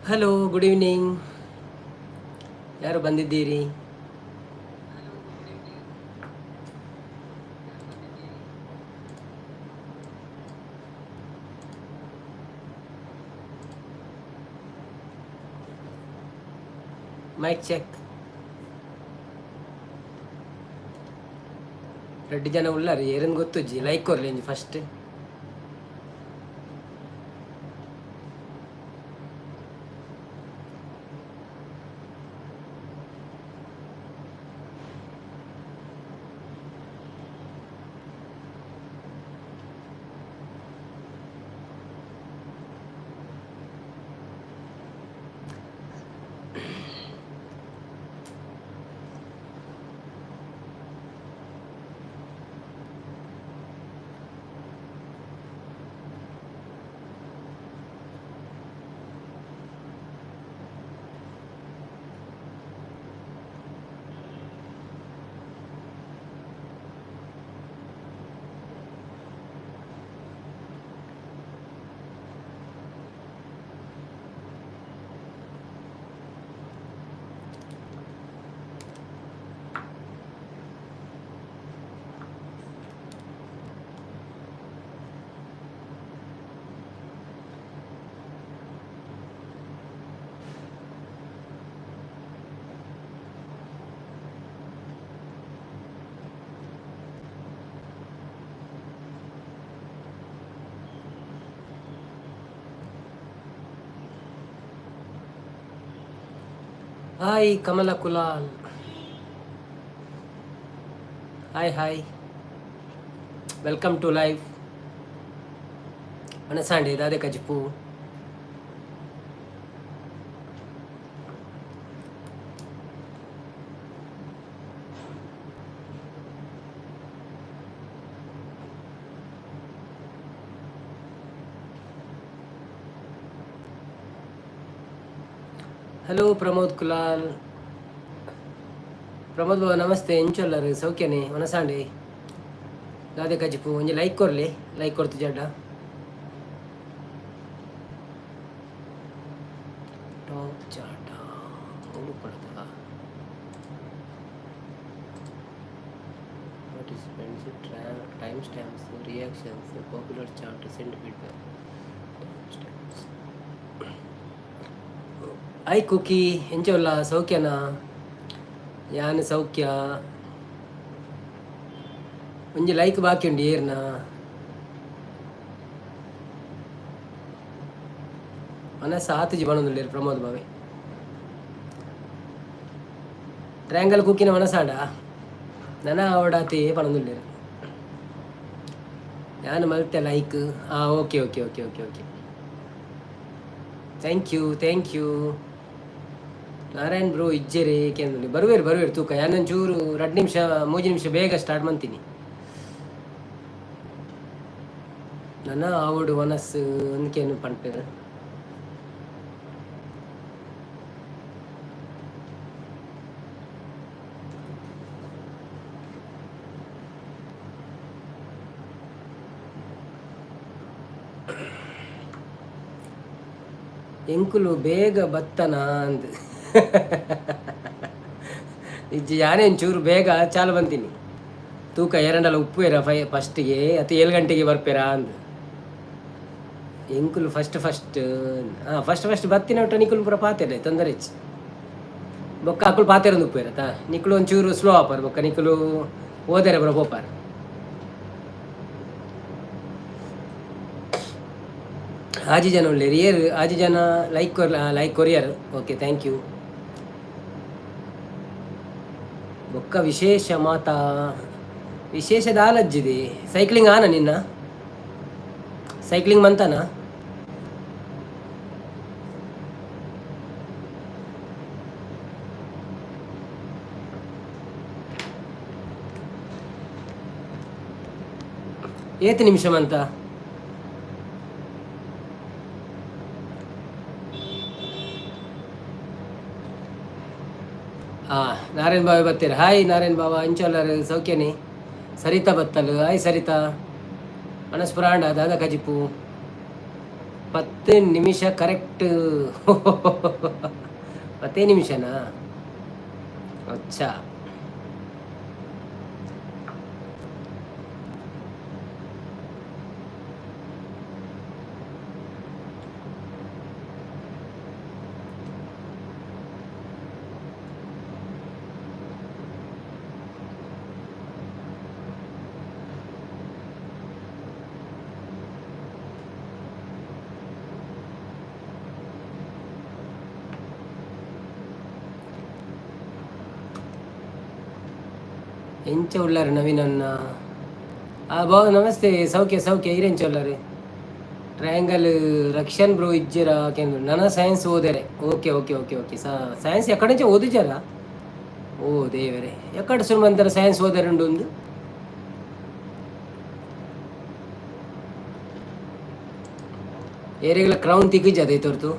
Hello, good evening. ಯಾರು ಬಂದಿದ್ದೀರಿ? Mic check. ರಡ್ಡ್ ಜನ ಉಲ್ಲಾರಿ, ಏರನ್ ಗೊತ್ತುಜ್ಜಿ. ಲೈಕ್ ಕೊರ್ಲಿ ಒಂಜಿ first. Hi Kamala Kulal, hi hi, welcome to live. ಮನಸಾಂಡಿ ದಾದೆ ಕಜಿಪು? ಹಲೋ ಪ್ರಮೋದ್ ಕುಲಾಲ್, ಪ್ರಮೋದ್ ಬಾಬಾ, ನಮಸ್ತೆ. ಎಂಚೊಲ್ಲರು? ಸೌಖ್ಯನೆ? ಮನಸಾಂಡೆ, ದಾದೆ ಕಜಿಪು? ಒಂಜಿ ಲೈಕ್ ಕೊರ್ಲಿ, ಲೈಕ್ ಕೊರ್ತು ಜಡ್ಡ. ಟಾಪ್ ಚಾಟ ಪಡ್ತಾ. Participants, time stamps, reactions, popular chat, send feedback, stamps. Hi cookie, ಎಂಚೊಲ್ಲ? ಸೌಖ್ಯನಾ? ಯಾನ್ ಸೌಖ್ಯ. ಒಂಜಿ ಲೈಕ್ ಬಾಕಿ ಉಂಡು, ಏರ್ನ? ಮನಸ್ಸು ಆತುಜಿ ಪನೊಂದುಲ್ಲೆರ್ ಪ್ರಮೋದ್ ಬಾವೆ. ಟ್ರಯಾಂಗಲ್ ಕುಕ್ಕಿನ ಮನಸ್ಸಾಂಡ ನನ ಆವಡಾತೆ ಪನೊಂದುಲ್ಲೆರ್. ಯಾನ್ ಮಲ್ತೆ ಲೈಕ್. ಆ okay okay okay okay okay, thank you, thank you. Narayan bro ಇಜ್ಜೆರೆ ಕೇಂದ್ರ? ಬರುವೇರು ಬರುವೇರು, ತೂಕ. ಯಾನೊಂಚೂರು 2 ನಿಮಿಷ 3 ನಿಮಿಷ ಬೇಗ ಸ್ಟಾರ್ಟ್ ಮಂತೀನಿ. ನನ್ನ ಆವಡು ಮನಸ್ಸು ಅಂದ್ಕೇನು ಪನ್ಪೆರ್. ಎಂಕುಲು ಬೇಗ ಬತ್ತನ ಅಂದ್ ಇಜ್ಜಿ. ಯಾನೇ ಒಂಚೂರು ಬೇಗ ಚಾಲು ಬಂತೀನಿ. ತೂಕ, ಎರಡಲ್ಲ ಉಪ್ಪುವೇರ ಫಸ್ಟಿಗೆ ಅಥವಾ 7 ಗಂಟೆಗೆ ಬರ್ಪೇರಾ ಅಂದ್. ಎಂಕುಲು ಫಸ್ಟ್ ಫಸ್ಟ್, ಹಾಂ, ಫಸ್ಟ್ ಫಸ್ಟ್ ಬತ್ತಿನ ಒಟ್ಟ ನಿಕುಲು ಪೂರ ಪಾತೆರೆ, ತೊಂದರೆ ಹೆಚ್ಚು. ಬೊಕ್ಕ ಅಕುಲು ಪಾತೆರೊಂದು ಉಪ್ಪುವೇರತ್ತ, ನಿಕುಲು ಒಂಚೂರು ಸ್ಲೋ ಆಪರ್. ಬೊಕ್ಕ ನಿಕುಲು ಓದೆರೆ ಪೂರ ಪೋಪಾರ್. ಆಜಿ ಜನ ಉಲ್ಲೆರ್. ಏರ್ ಆಜಿ ಜನ? ಲೈಕ್ ಕೊರ್, ಲೈಕ್ ಕೊರಿಯರ್. Okay, thank you. ಬೊಕ್ಕ ವಿಶೇಷ ಮಾತಾ? ವಿಶೇಷ ದಾಲಜ್ಜಿದೆ. ಸೈಕ್ಲಿಂಗ್ ಆನ ನಿನ್ನ? ಸೈಕ್ಲಿಂಗ್ ಮಂತನ? ಏತ್ ನಿಮಿಷ ಮಂತ? ಹಾಂ, ನಾರಾಯಣ್ ಬಾಬಾ ಬರ್ತೀರ. ಹಾಯ್ ನಾರಾಯಣ್ ಬಾಬಾ, ಅಂಚೊಲ್ಲರು? ಸೌಖ್ಯನೇ? ಸರಿತಾ ಬತ್ತಲು. ಹಾಯ್ ಸರಿತಾ. ಮನಸ್ ಪುರಾಂಡ? ದಾದ ಕಜಿಪು? 10 ನಿಮಿಷ ಕರೆಕ್ಟ್. ಪತ್ತೇ ನಿಮಿಷನಾ? ಅಚ್ಚಾ. ಎಂಚ ಉಳ್ಳಾರು ನವೀನನ್ನ? ಆ ಬಾವು, ನಮಸ್ತೆ. ಸೌಖ್ಯ ಸೌಖ್ಯ. ಈರೆಂಚ ಉಳ್ಳಾರು? ಟ್ರಯಾಂಗಲ್ ರಕ್ಷನ್ ಬ್ರೋ ಇಜ್ಜಿರಾ ಕೇಂದ್ರ. ನನ್ನ ಸೈನ್ಸ್ ಓದರೆ. Okay okay okay okay. Science ಎಕ್ಕಡೆ ಓದಿಜಾರ? ಓ ದೇವರೇ, ಎಕ್ಕಡೆ ಶುರು ಮಂತರ ಸೈನ್ಸ್ ಓದರುಂಡು ಒಂದು? ಏರಿಗಳ ಕ್ರೌನ್ ತಿಕ್ಕಿಜ ತೋರ್ತು.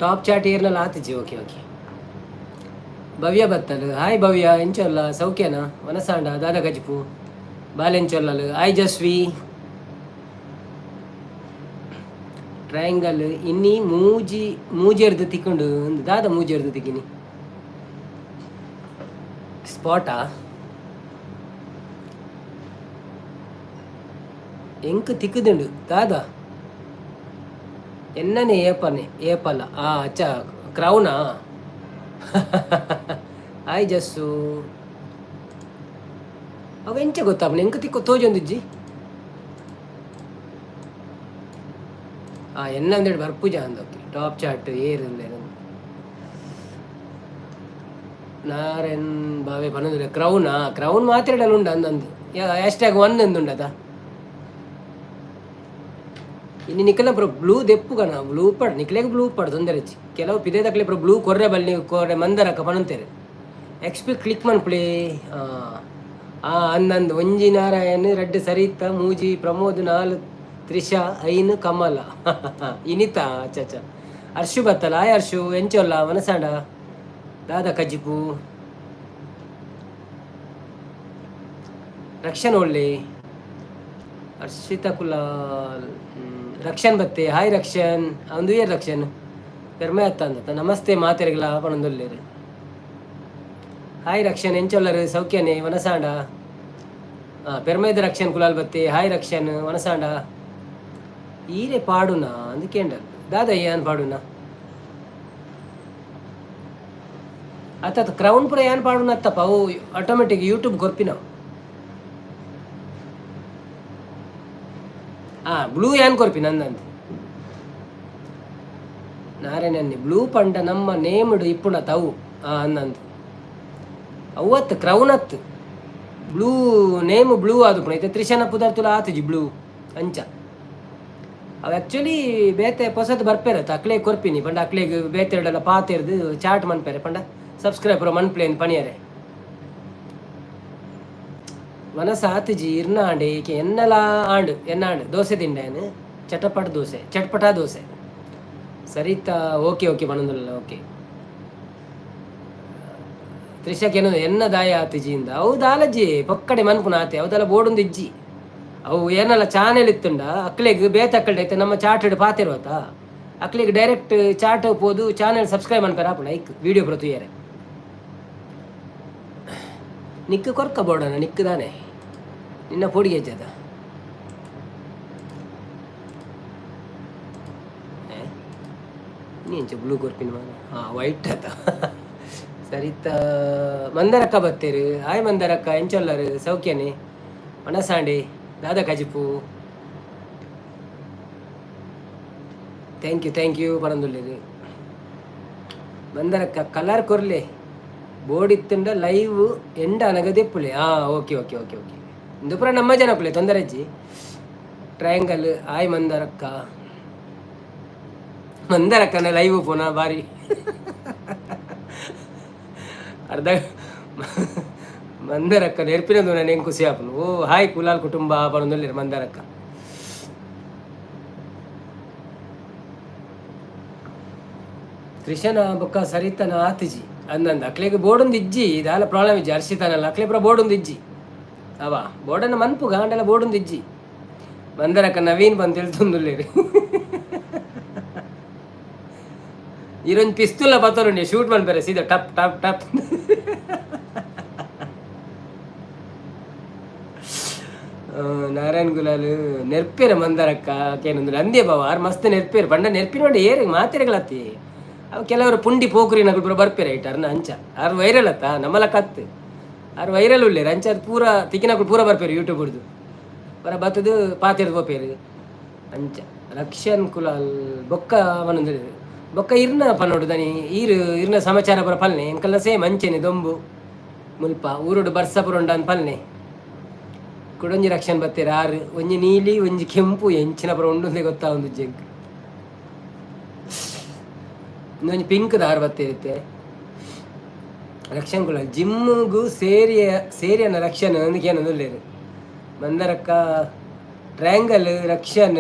ಟಾಪ್ ಚಾಟ್ ಏರ್ನಲ್ಲಿ ಆತಿಜಿ. Okay okay. ಭವ್ಯ ಬತ್ತಲು. ಹಾಯ್ ಭವ್ಯ, ಎಂಚೊಲ್ಲ? ಸೌಖ್ಯನಾ? ವನಸಾಂಡ ದಾದ ಗಜ್ಪು ಬಾಲೆಂಚೊಲ್ಲಲು? ಹಾಯ್ ಜಸ್ವಿ. ಟ್ರಯಾಂಗಲ್ ಇನ್ನಿ ಮೂಜಿ ಮೂಜೆರ್ದು ತಿಕ್ಕೊಂಡು. ದಾದ ಮೂಜೆರ್ದು ತಿಕ್ಕಿನಿ ಸ್ಪಾಟಾ? ಎಂಕ್ ತಿಕ್ಕುದುಂಡು ದಾದ? ಎನ್ನನೆ ಏಪನೆ ಏಪಲ್ಲ. ಆ ಅಚ್ಚ, ಕ್ರೌನಾ? ಹಾಯ್ ಜಸ್ಸು. ಅವ ಎಂಚ ಗೊತ್ತಾಪನೆ? ಎಂಕ್ ತಿಕ್ಕು ತೋಜೊಂದಿಜ್ಜಿ. ಆ ಎನ್ನ ಅಂದೇಳಿ ಬರ್ಪುಜ ಅಂದ. ಓಕೆ, ಟಾಪ್ ಚಾಟ್ ಏರ್ ನಾರೇನ್ ಬಾವೆ ಪನೊಂದುಲ್ಲೆ. ಕ್ರೌನಾ? ಕ್ರೌನ್ ಮಾತೆರ್ಡಲ ಉಂಡು ಅಂದಂದು. Hash tag 1 ಅಂದುಂಡದ. ಇನ್ನು ನಿಕಲ ಬ್ರೋ ಬ್ಲೂ ದೆಪ್ಪುಗನ. ಬ್ಲೂ ಪಡ್ ನಿಕ್ಲೆಗ್ ಬ್ಲೂ ಪಡ್ ತೊಂದರೆ. ಕೆಲವು ಪಿದೆ ಬ್ರೋ ಬ್ಲೂ ಕೊರ್ರೆ ಬಲ್ಲಿ ಕೊರ್ರೆ ಮಂದರಕ್ಕ ಪನೊಂತೇರು. ಎಕ್ಸ್ ಪಿ ಕ್ಲಿಕ್ ಮನ್ಪುಲೆ. ಆ ಅಂದಂದು. ಒಂಜಿ ನಾರಾಯಣ್, ರಡ್ಡ್ ಸರಿತ, ಮೂಜಿ ಪ್ರಮೋದ್, ನಾಲ್ ತ್ರಿಷಾ, ಐನು ಕಮಲ ಇನಿತ. ಅಚ್ಚ ಅಚ್ಚ. ಅರ್ಶು ಬತ್ತಲ್ಲ. ಆಯ್ ಅರ್ಶು, ಎಂಚೊಲ್ಲ? ಮನಸಾಂಡ ದಾದ ಕಜ್ಜಿಪು? ರಕ್ಷನ್ ಒಳ್ಳೆ ಹರ್ಷಿತ ಕುಲಾಲ್. ರಕ್ಷನ್ ಬತ್ತೆ. ಹಾಯ್ ರಕ್ಷನ್. ಅಂದು ಏರ್ ರಕ್ಷನ್? ಪೆರ್ಮೆ ಅತ್ತ ಅಂದತ್ತ. ನಮಸ್ತೆ ಮಾತೆರೆಗ್ಲ ಪನೊಂದುಲ್ಲೆರ್. ಹಾಯ್ ರಕ್ಷನ್, ಎಂಚೊಲ್ಲರು? ಸೌಖ್ಯನೆ? ವನಸಾಂಡ. ಪೆರ್ಮೆದ ರಕ್ಷನ್ ಕುಲಾಲ್ ಬತ್ತೆ. ಹಾಯ್ ರಕ್ಷನ್, ವನಸಾಂಡ. ಈರೆ ಪಾಡುನ ಅಂದ್ ಕೇಂಡಲ್. ದಾದ ಯಾನ್ ಪಾಡುನ? ಅತ್ತ, ಕ್ರೌನ್ ಪುರ ಯಾನ್ ಪಾಡುನ ಅತ್ತಪ್ಪ. ಅವು ಆಟೋಮೆಟಿಕ್ ಯೂಟ್ಯೂಬ್ ಕೊರ್ಪಿನ. ಆ ಬ್ಲೂ ಯಾನ್ ಕೊರ್ಪಿನ ಅಂದಂತ ನಾರಾಯಣನ್ನಿ. ಬ್ಲೂ ಪಂಡ ನಮ್ಮ ನೇಮ್ಡ್ ಇಪ್ಪುನ ತವು. ಆ ಅಂದಂತ. ಅವತ್ತು ಕ್ರೌನ್ ಅತ್ತು, ಬ್ಲೂ ನೇಮ್ ಬ್ಲೂ ಆದುಪ್ಪುನ. ಇತ್ತೆ ತ್ರಿಶನ ಪುದರ್ತುಲ ಆತುಜಿ ಬ್ಲೂ ಅಂಚ. ಅವು ಆ್ಯಕ್ಚುಲಿ ಬೇತೆ ಪೊಸತ್ ಬರ್ಪೇರ ಅಕ್ಲೆ ಕೊರ್ಪಿನಿ ಪಂಡ ಅಕ್ಲೆಗ್ ಬೇತೆರಡಲ ಪಾತೆರ್ದು ಚಾಟ್ ಮನ್ಪೆರೆ ಪಂಡ ಸಬ್ಸ್ಕ್ರೈಬರ್ ಮನ್ಪ್ಲೇನ್ ಪಣಿಯರೆ. ಮನಸ್ಸು ಆತುಜಿ ಇರ್ನ ಆಂಡೆ ಏಕೆ? ಎನ್ನಲ ಆಂಡ್ ಎನ್ನ ಆಂಡ್ ದೋಸೆ ತಿಂಡೇನು. ಚಟಪಟ ದೋಸೆ, ಚಟ್ಪಟ ದೋಸೆ. ಸರಿತಾ ಓಕೆ ಓಕೆ ಪನೊಂದುಲ್ಲ. ಓಕೆ ತ್ರಿಷಕ್ಕೆ ಏನೋ ಎನ್ನ ದಾಯ ಆತಿಜಿಂದ. ಅವು ದಾಲಜ್ಜಿ ಪೊಕ್ಕಡೆ ಮನ್ಪುನ ಆತೆ. ಅವುದೆಲ್ಲ ಬೋಡೊಂದು ಇಜ್ಜಿ. ಅವು ಏನಲ್ಲ ಚಾನೆಲ್ ಇತ್ತುಂಡ ಅಕ್ಲೆಗ್ ಬೇತೆ ಅಕ್ಕಲ್ಡ್ ಐತೆ ನಮ್ಮ ಚಾಟ್ ಪಾತಿರುವತ್ತ ಅಕ್ಲೆಗ್ ಡೈರೆಕ್ಟ್ ಚಾಟ್ ಪೋದು ಚಾನೆಲ್ ಸಬ್ಸ್ಕ್ರೈಬ್ ಮನ್ಪೆರ ಆಪುಂಡು. ಐಕ್ ವಿಡಿಯೋ ಪೂರ ತೂಯೆರೆ. ನಿಕ್ಕ್ ಕೊರ್ಕ ಬೋಡನ? ನಿಕ್ಕ್ ದಾನೆ ನಿನ್ನ ಪೋಡಿಗೆ ಹೆಚ್ಚದ. ನೀ ಬ್ಲೂ ಕೊರ್ಪಿನ? ಹಾಂ, ವೈಟ್ ಆತ. ಸರಿತ ಮಂದರಕ್ಕ ಬತ್ತೇರು. ಹಾಯ್ ಮಂದರಕ್ಕ, ಎಂಚೊಲ್ಲರು? ಸೌಖ್ಯನೆ? ಮನಸಾಂಡೆ ದಾದ ಕಜಿಪು? Thank you thank you ಪನೊಂದುಲ್ಲೆರ್ ಮಂದರಕ್ಕ. ಕಲರ್ ಕೊರ್ಲೆ ಬೋರ್ಡ್ ಇತ್ತುಂಡ ಲೈವ್ ಎಂಡ ಅನಗ ದೆಪ್ಪುಲೆ. ಹಾಂ, ಓಕೆ ಓಕೆ ಓಕೆ ಓಕೆ. ಇಂದು ಪೂರ ನಮ್ಮ ಜನಕುಲೆ, ತೊಂದರೆ ಇಜ್ಜಿ. ಟ್ರಯಾಂಗಲ್. ಆಯ್ ಮಂದರಕ್ಕ. ಮಂದರಕ್ಕನ ಲೈವ್ ಪೋನ ಬಾರಿ ಅರ್ಧ. ಮಂದರಕ್ಕ ನೆರ್ಪಿನ ನಾನು ಹೆಂಗೆ ಖುಷಿ ಆಪುನು. ಓ ಹಾಯ್ ಕುಲಾಲ್ ಕುಟುಂಬ ಪನೊಂದುಲ್ಲೆರ್ ಮಂದರಕ್ಕ. ತ್ರಿಷನ ಬೊಕ್ಕ ಸರಿತನ ಆತಿಜಿ ಅಂದಂದ ಅಕ್ಲೆಗ್ ಬೋಡೊಂದು ಇಜ್ಜಿ ದಾಲ ಪ್ರಾಬ್ಲಮ್ ಇಜ್ಜಿ ಹರ್ಷಿತನಲ್ಲ ಅಕ್ಲೆ ಪೂರ ಬೋಡೊಂದು ಇಜ್ಜಿ ಅವ ಬೋಡನ್ನ ಮನ್ಪುಗ ಆಂಡಲ ಬೋಡೊಂದು ಇಜ್ಜಿ ಮಂದರಕ್ಕ ನವೀನ್ ಬಂದು ತೆಲ್ತೊಂದುಲ್ಲೆರ್ ಈರೊಂಜಿ ಪಿಸ್ತೂಲ ಪತ್ತೊಂದುಂಡೆ ಶೂಟ್ ಮನ್ಪೆರೆ ಸೀದಾ ಟಪ್ ಟಪ್ ಟಪ್. ನಾರಾಯಣ್ ಗುಲಾಲ್ ನೆರ್ಪೇರ ಮಂದರಕ್ಕ ಕೇನೊಂದು ಅಂದೇ ಬಾವ ಆರ್ ಮಸ್ತ್ ನೆರ್ಪೇರು ಪಂಡ ನೆರ್ಪಿನ ಏರ್ ಮಾತೆರೆಗಳತ್ತಿ ಅವು ಕೆಲವರು ಪುಂಡಿ ಪೋಕುರಿನಕುಲು ಪೂರ ಬರ್ಪೇರು ಐಟ್ ಅರ್ನ ಅಂಚ ಆರ್ ವೈರಲ್ ಅತ್ತ ನಮ್ಮಲ ಕತ್ತು ಆರ್ ವೈರಲ್ ಉಲ್ಲೇರು ಅಂಚ ಅದು ಪೂರ ತಿಕ್ಕಿನಕುಲು ಪೂರ ಬರ್ಪೇರು ಯೂಟ್ಯೂಬ್ ಹುಡ್ದು ಪೂರ ಬತ್ತದು ಪಾತೆರ್ದು ಪೋಪೇರು ಅಂಚ. ರಕ್ಷನ್ ಕುಲಾಲ್ ಬೊಕ್ಕ ಪನೊಂದು ಬೊಕ್ಕ ಇರ್ನ ಪನೊಡು ದನಿ ಈರು ಇರ್ನ ಸಮಾಚಾರ ಪೂರ ಪಲ್ನೆ ಎಂಕಲ್ನ ಸೇಮ್ ಅಂಚೆನೆ ದೊಂಬು ಮುಲ್ಪ ಊರುಡು ಬರ್ಸ ಪೂರ ಉಂಡು ಅಂದ್ ಪಲ್ನೆ. ಕುಡೊಂಜಿ ರಕ್ಷನ್ ಬತ್ತೆರ್ ಆರ್ ಒಂಜಿ ನೀಲಿ ಒಂಜಿ ಕೆಂಪು ಎಂಚಿನ ಪೂರ ಉಂಡುಂದೇ ಗೊತ್ತಾವೊಂದುಜ್ಜಿ ಎಂಕ್. ಇಂದೊಂಜಿ ಪಿಂಕ್ ದಾರ್ ಬತ್ತೆರ್. ರಕ್ಷನ್ ಕುಲಾಲ್ ಜಿಮ್ಮುಗು ಸೇರಿಯ ಸೇರಿಯನ ರಕ್ಷನ್ ಅಂದ್ ಕೇನೊಂದುಲ್ಲೆರ್. ಮಂದರಕ್ಕ ಟ್ರಯಾಂಗಲ್ ರಕ್ಷನ್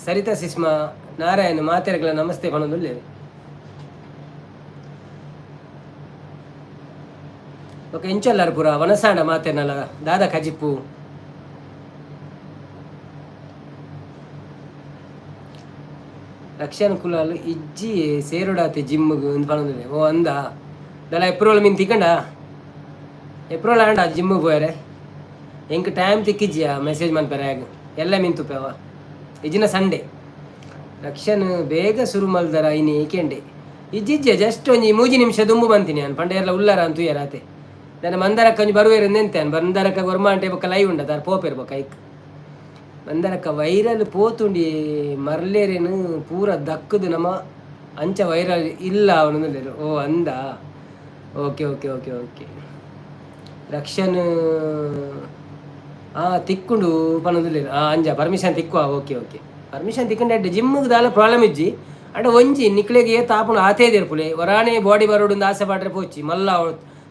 ಸರಿತಾ ಸಿಸ್ಮಾ ನಾರಾಯಣ್ ಮಾತೆರ್ಗ್ಲ ನಮಸ್ತೆ ಪನೊಂದುಲ್ಲೆರ್. ಬೊಕ ಎಂಚೊಲ್ಲರ್ ಪೂರ ವನಸಾಂಡ ಮಾತೆರ್ನಲ ದಾದ ಕಜಿಪು. ರಕ್ಷನ್ ಕುಲಾಲ್ ಇಜ್ಜಿ ಸೇರೊಡಾತೆ ಜಿಮ್ಗ್ ಇಂದ್ ಪನೊಂದುಲ್ಲೆ ಓ ಅಂದಾ ದಾಲ ಎಪ್ರೋಲ್ ಮೀನ್ ತಿಕ್ಕಂಡ ಎಪ್ರೋಲ್ ಆಂಡ ಜಿಮ್ಗ್ ಪೋಯೆರೆ ಎಂಕ್ ಟೈಮ್ ತಿಕ್ಕಿಜ್ಜಿಯಾ ಮೆಸೇಜ್ ಮನ್ಪೆರೆ ಆಗ್ ಎಲ್ಲ ಮೀನ್ ತುಪೆವ ಇಜ್ಜಿನ ಸಂಡೇ ರಕ್ಷನ್ ಬೇಗ ಸುರು ಮಲ್ದರ ಇನಿ ಕೆಂಡೆ ಇಜ್ಜಿಜ್ಜೆ ಜಸ್ಟ್ ಒಂಜಿ ಮೂಜಿ ನಿಮಿಷ ದುಂಬು ಬಂತೀನಿ ಯಾನ್ ಪಂಡ ಏರ್ಲ ಉಲ್ಲರ ಅಂತ ತೂಯರ ಆತೆ ದಾನ ಮಂದರಕ್ಕ ಒಂಜಿ ಬರುವೆರ್ ನೆಂತೆ ಯಾನ್ ಮಂದರಕ್ಕ ಗೊರ್ಮಾಂಟೆ ಬೊಕ್ಕ ಲೈವ್ ಉಂಡ ದಾರ್ ಪೋಪೆರ್ ಬೊಕ್ಕ ಐಕ್ ಮಂದರಕ್ಕ ವೈರಲ್ ಪೋತುಂಡಿ ಮರ್ಲೆರೆನ್ ಪೂರ ದಕ್ಕುದು ನಮ ಅಂಚ ವೈರಲ್ ಇಲ್ಲ ಅವನೊಂದುಲ್ಲೆರ್ ಓ ಅಂದ okay okay okay okay Rakshan ಆ ತಿಕ್ಕುಂಡು ಪನೊಂದುಲ್ಲೆರ್ ಆ ಅಂಜ ಪರ್ಮಿಷನ್ ತಿಕ್ಕುವ ಓಕೆ ಓಕೆ ಪರ್ಮಿಷನ್ ತಿಕ್ಕುಂಡ ಎಡ್ಡೆ ಜಿಮ್ಗೆ ದಾಲ ಪ್ರಾಬ್ಲಮ್ ಇಜ್ಜಿ ಅಂಡ ಒಂಜಿ ನಿಕ್ಲೆಗ್ ಏತ್ ಆಪುಂಡು ಆತೇ ದೆರ್ಪುಲೆ ಒರಾನೆ ಬಾಡಿ ಬರೊಡುಂದು ಆಸೆ ಪಾಡ್ರೆ ಪೋಚಿ ಮಲ್ಲ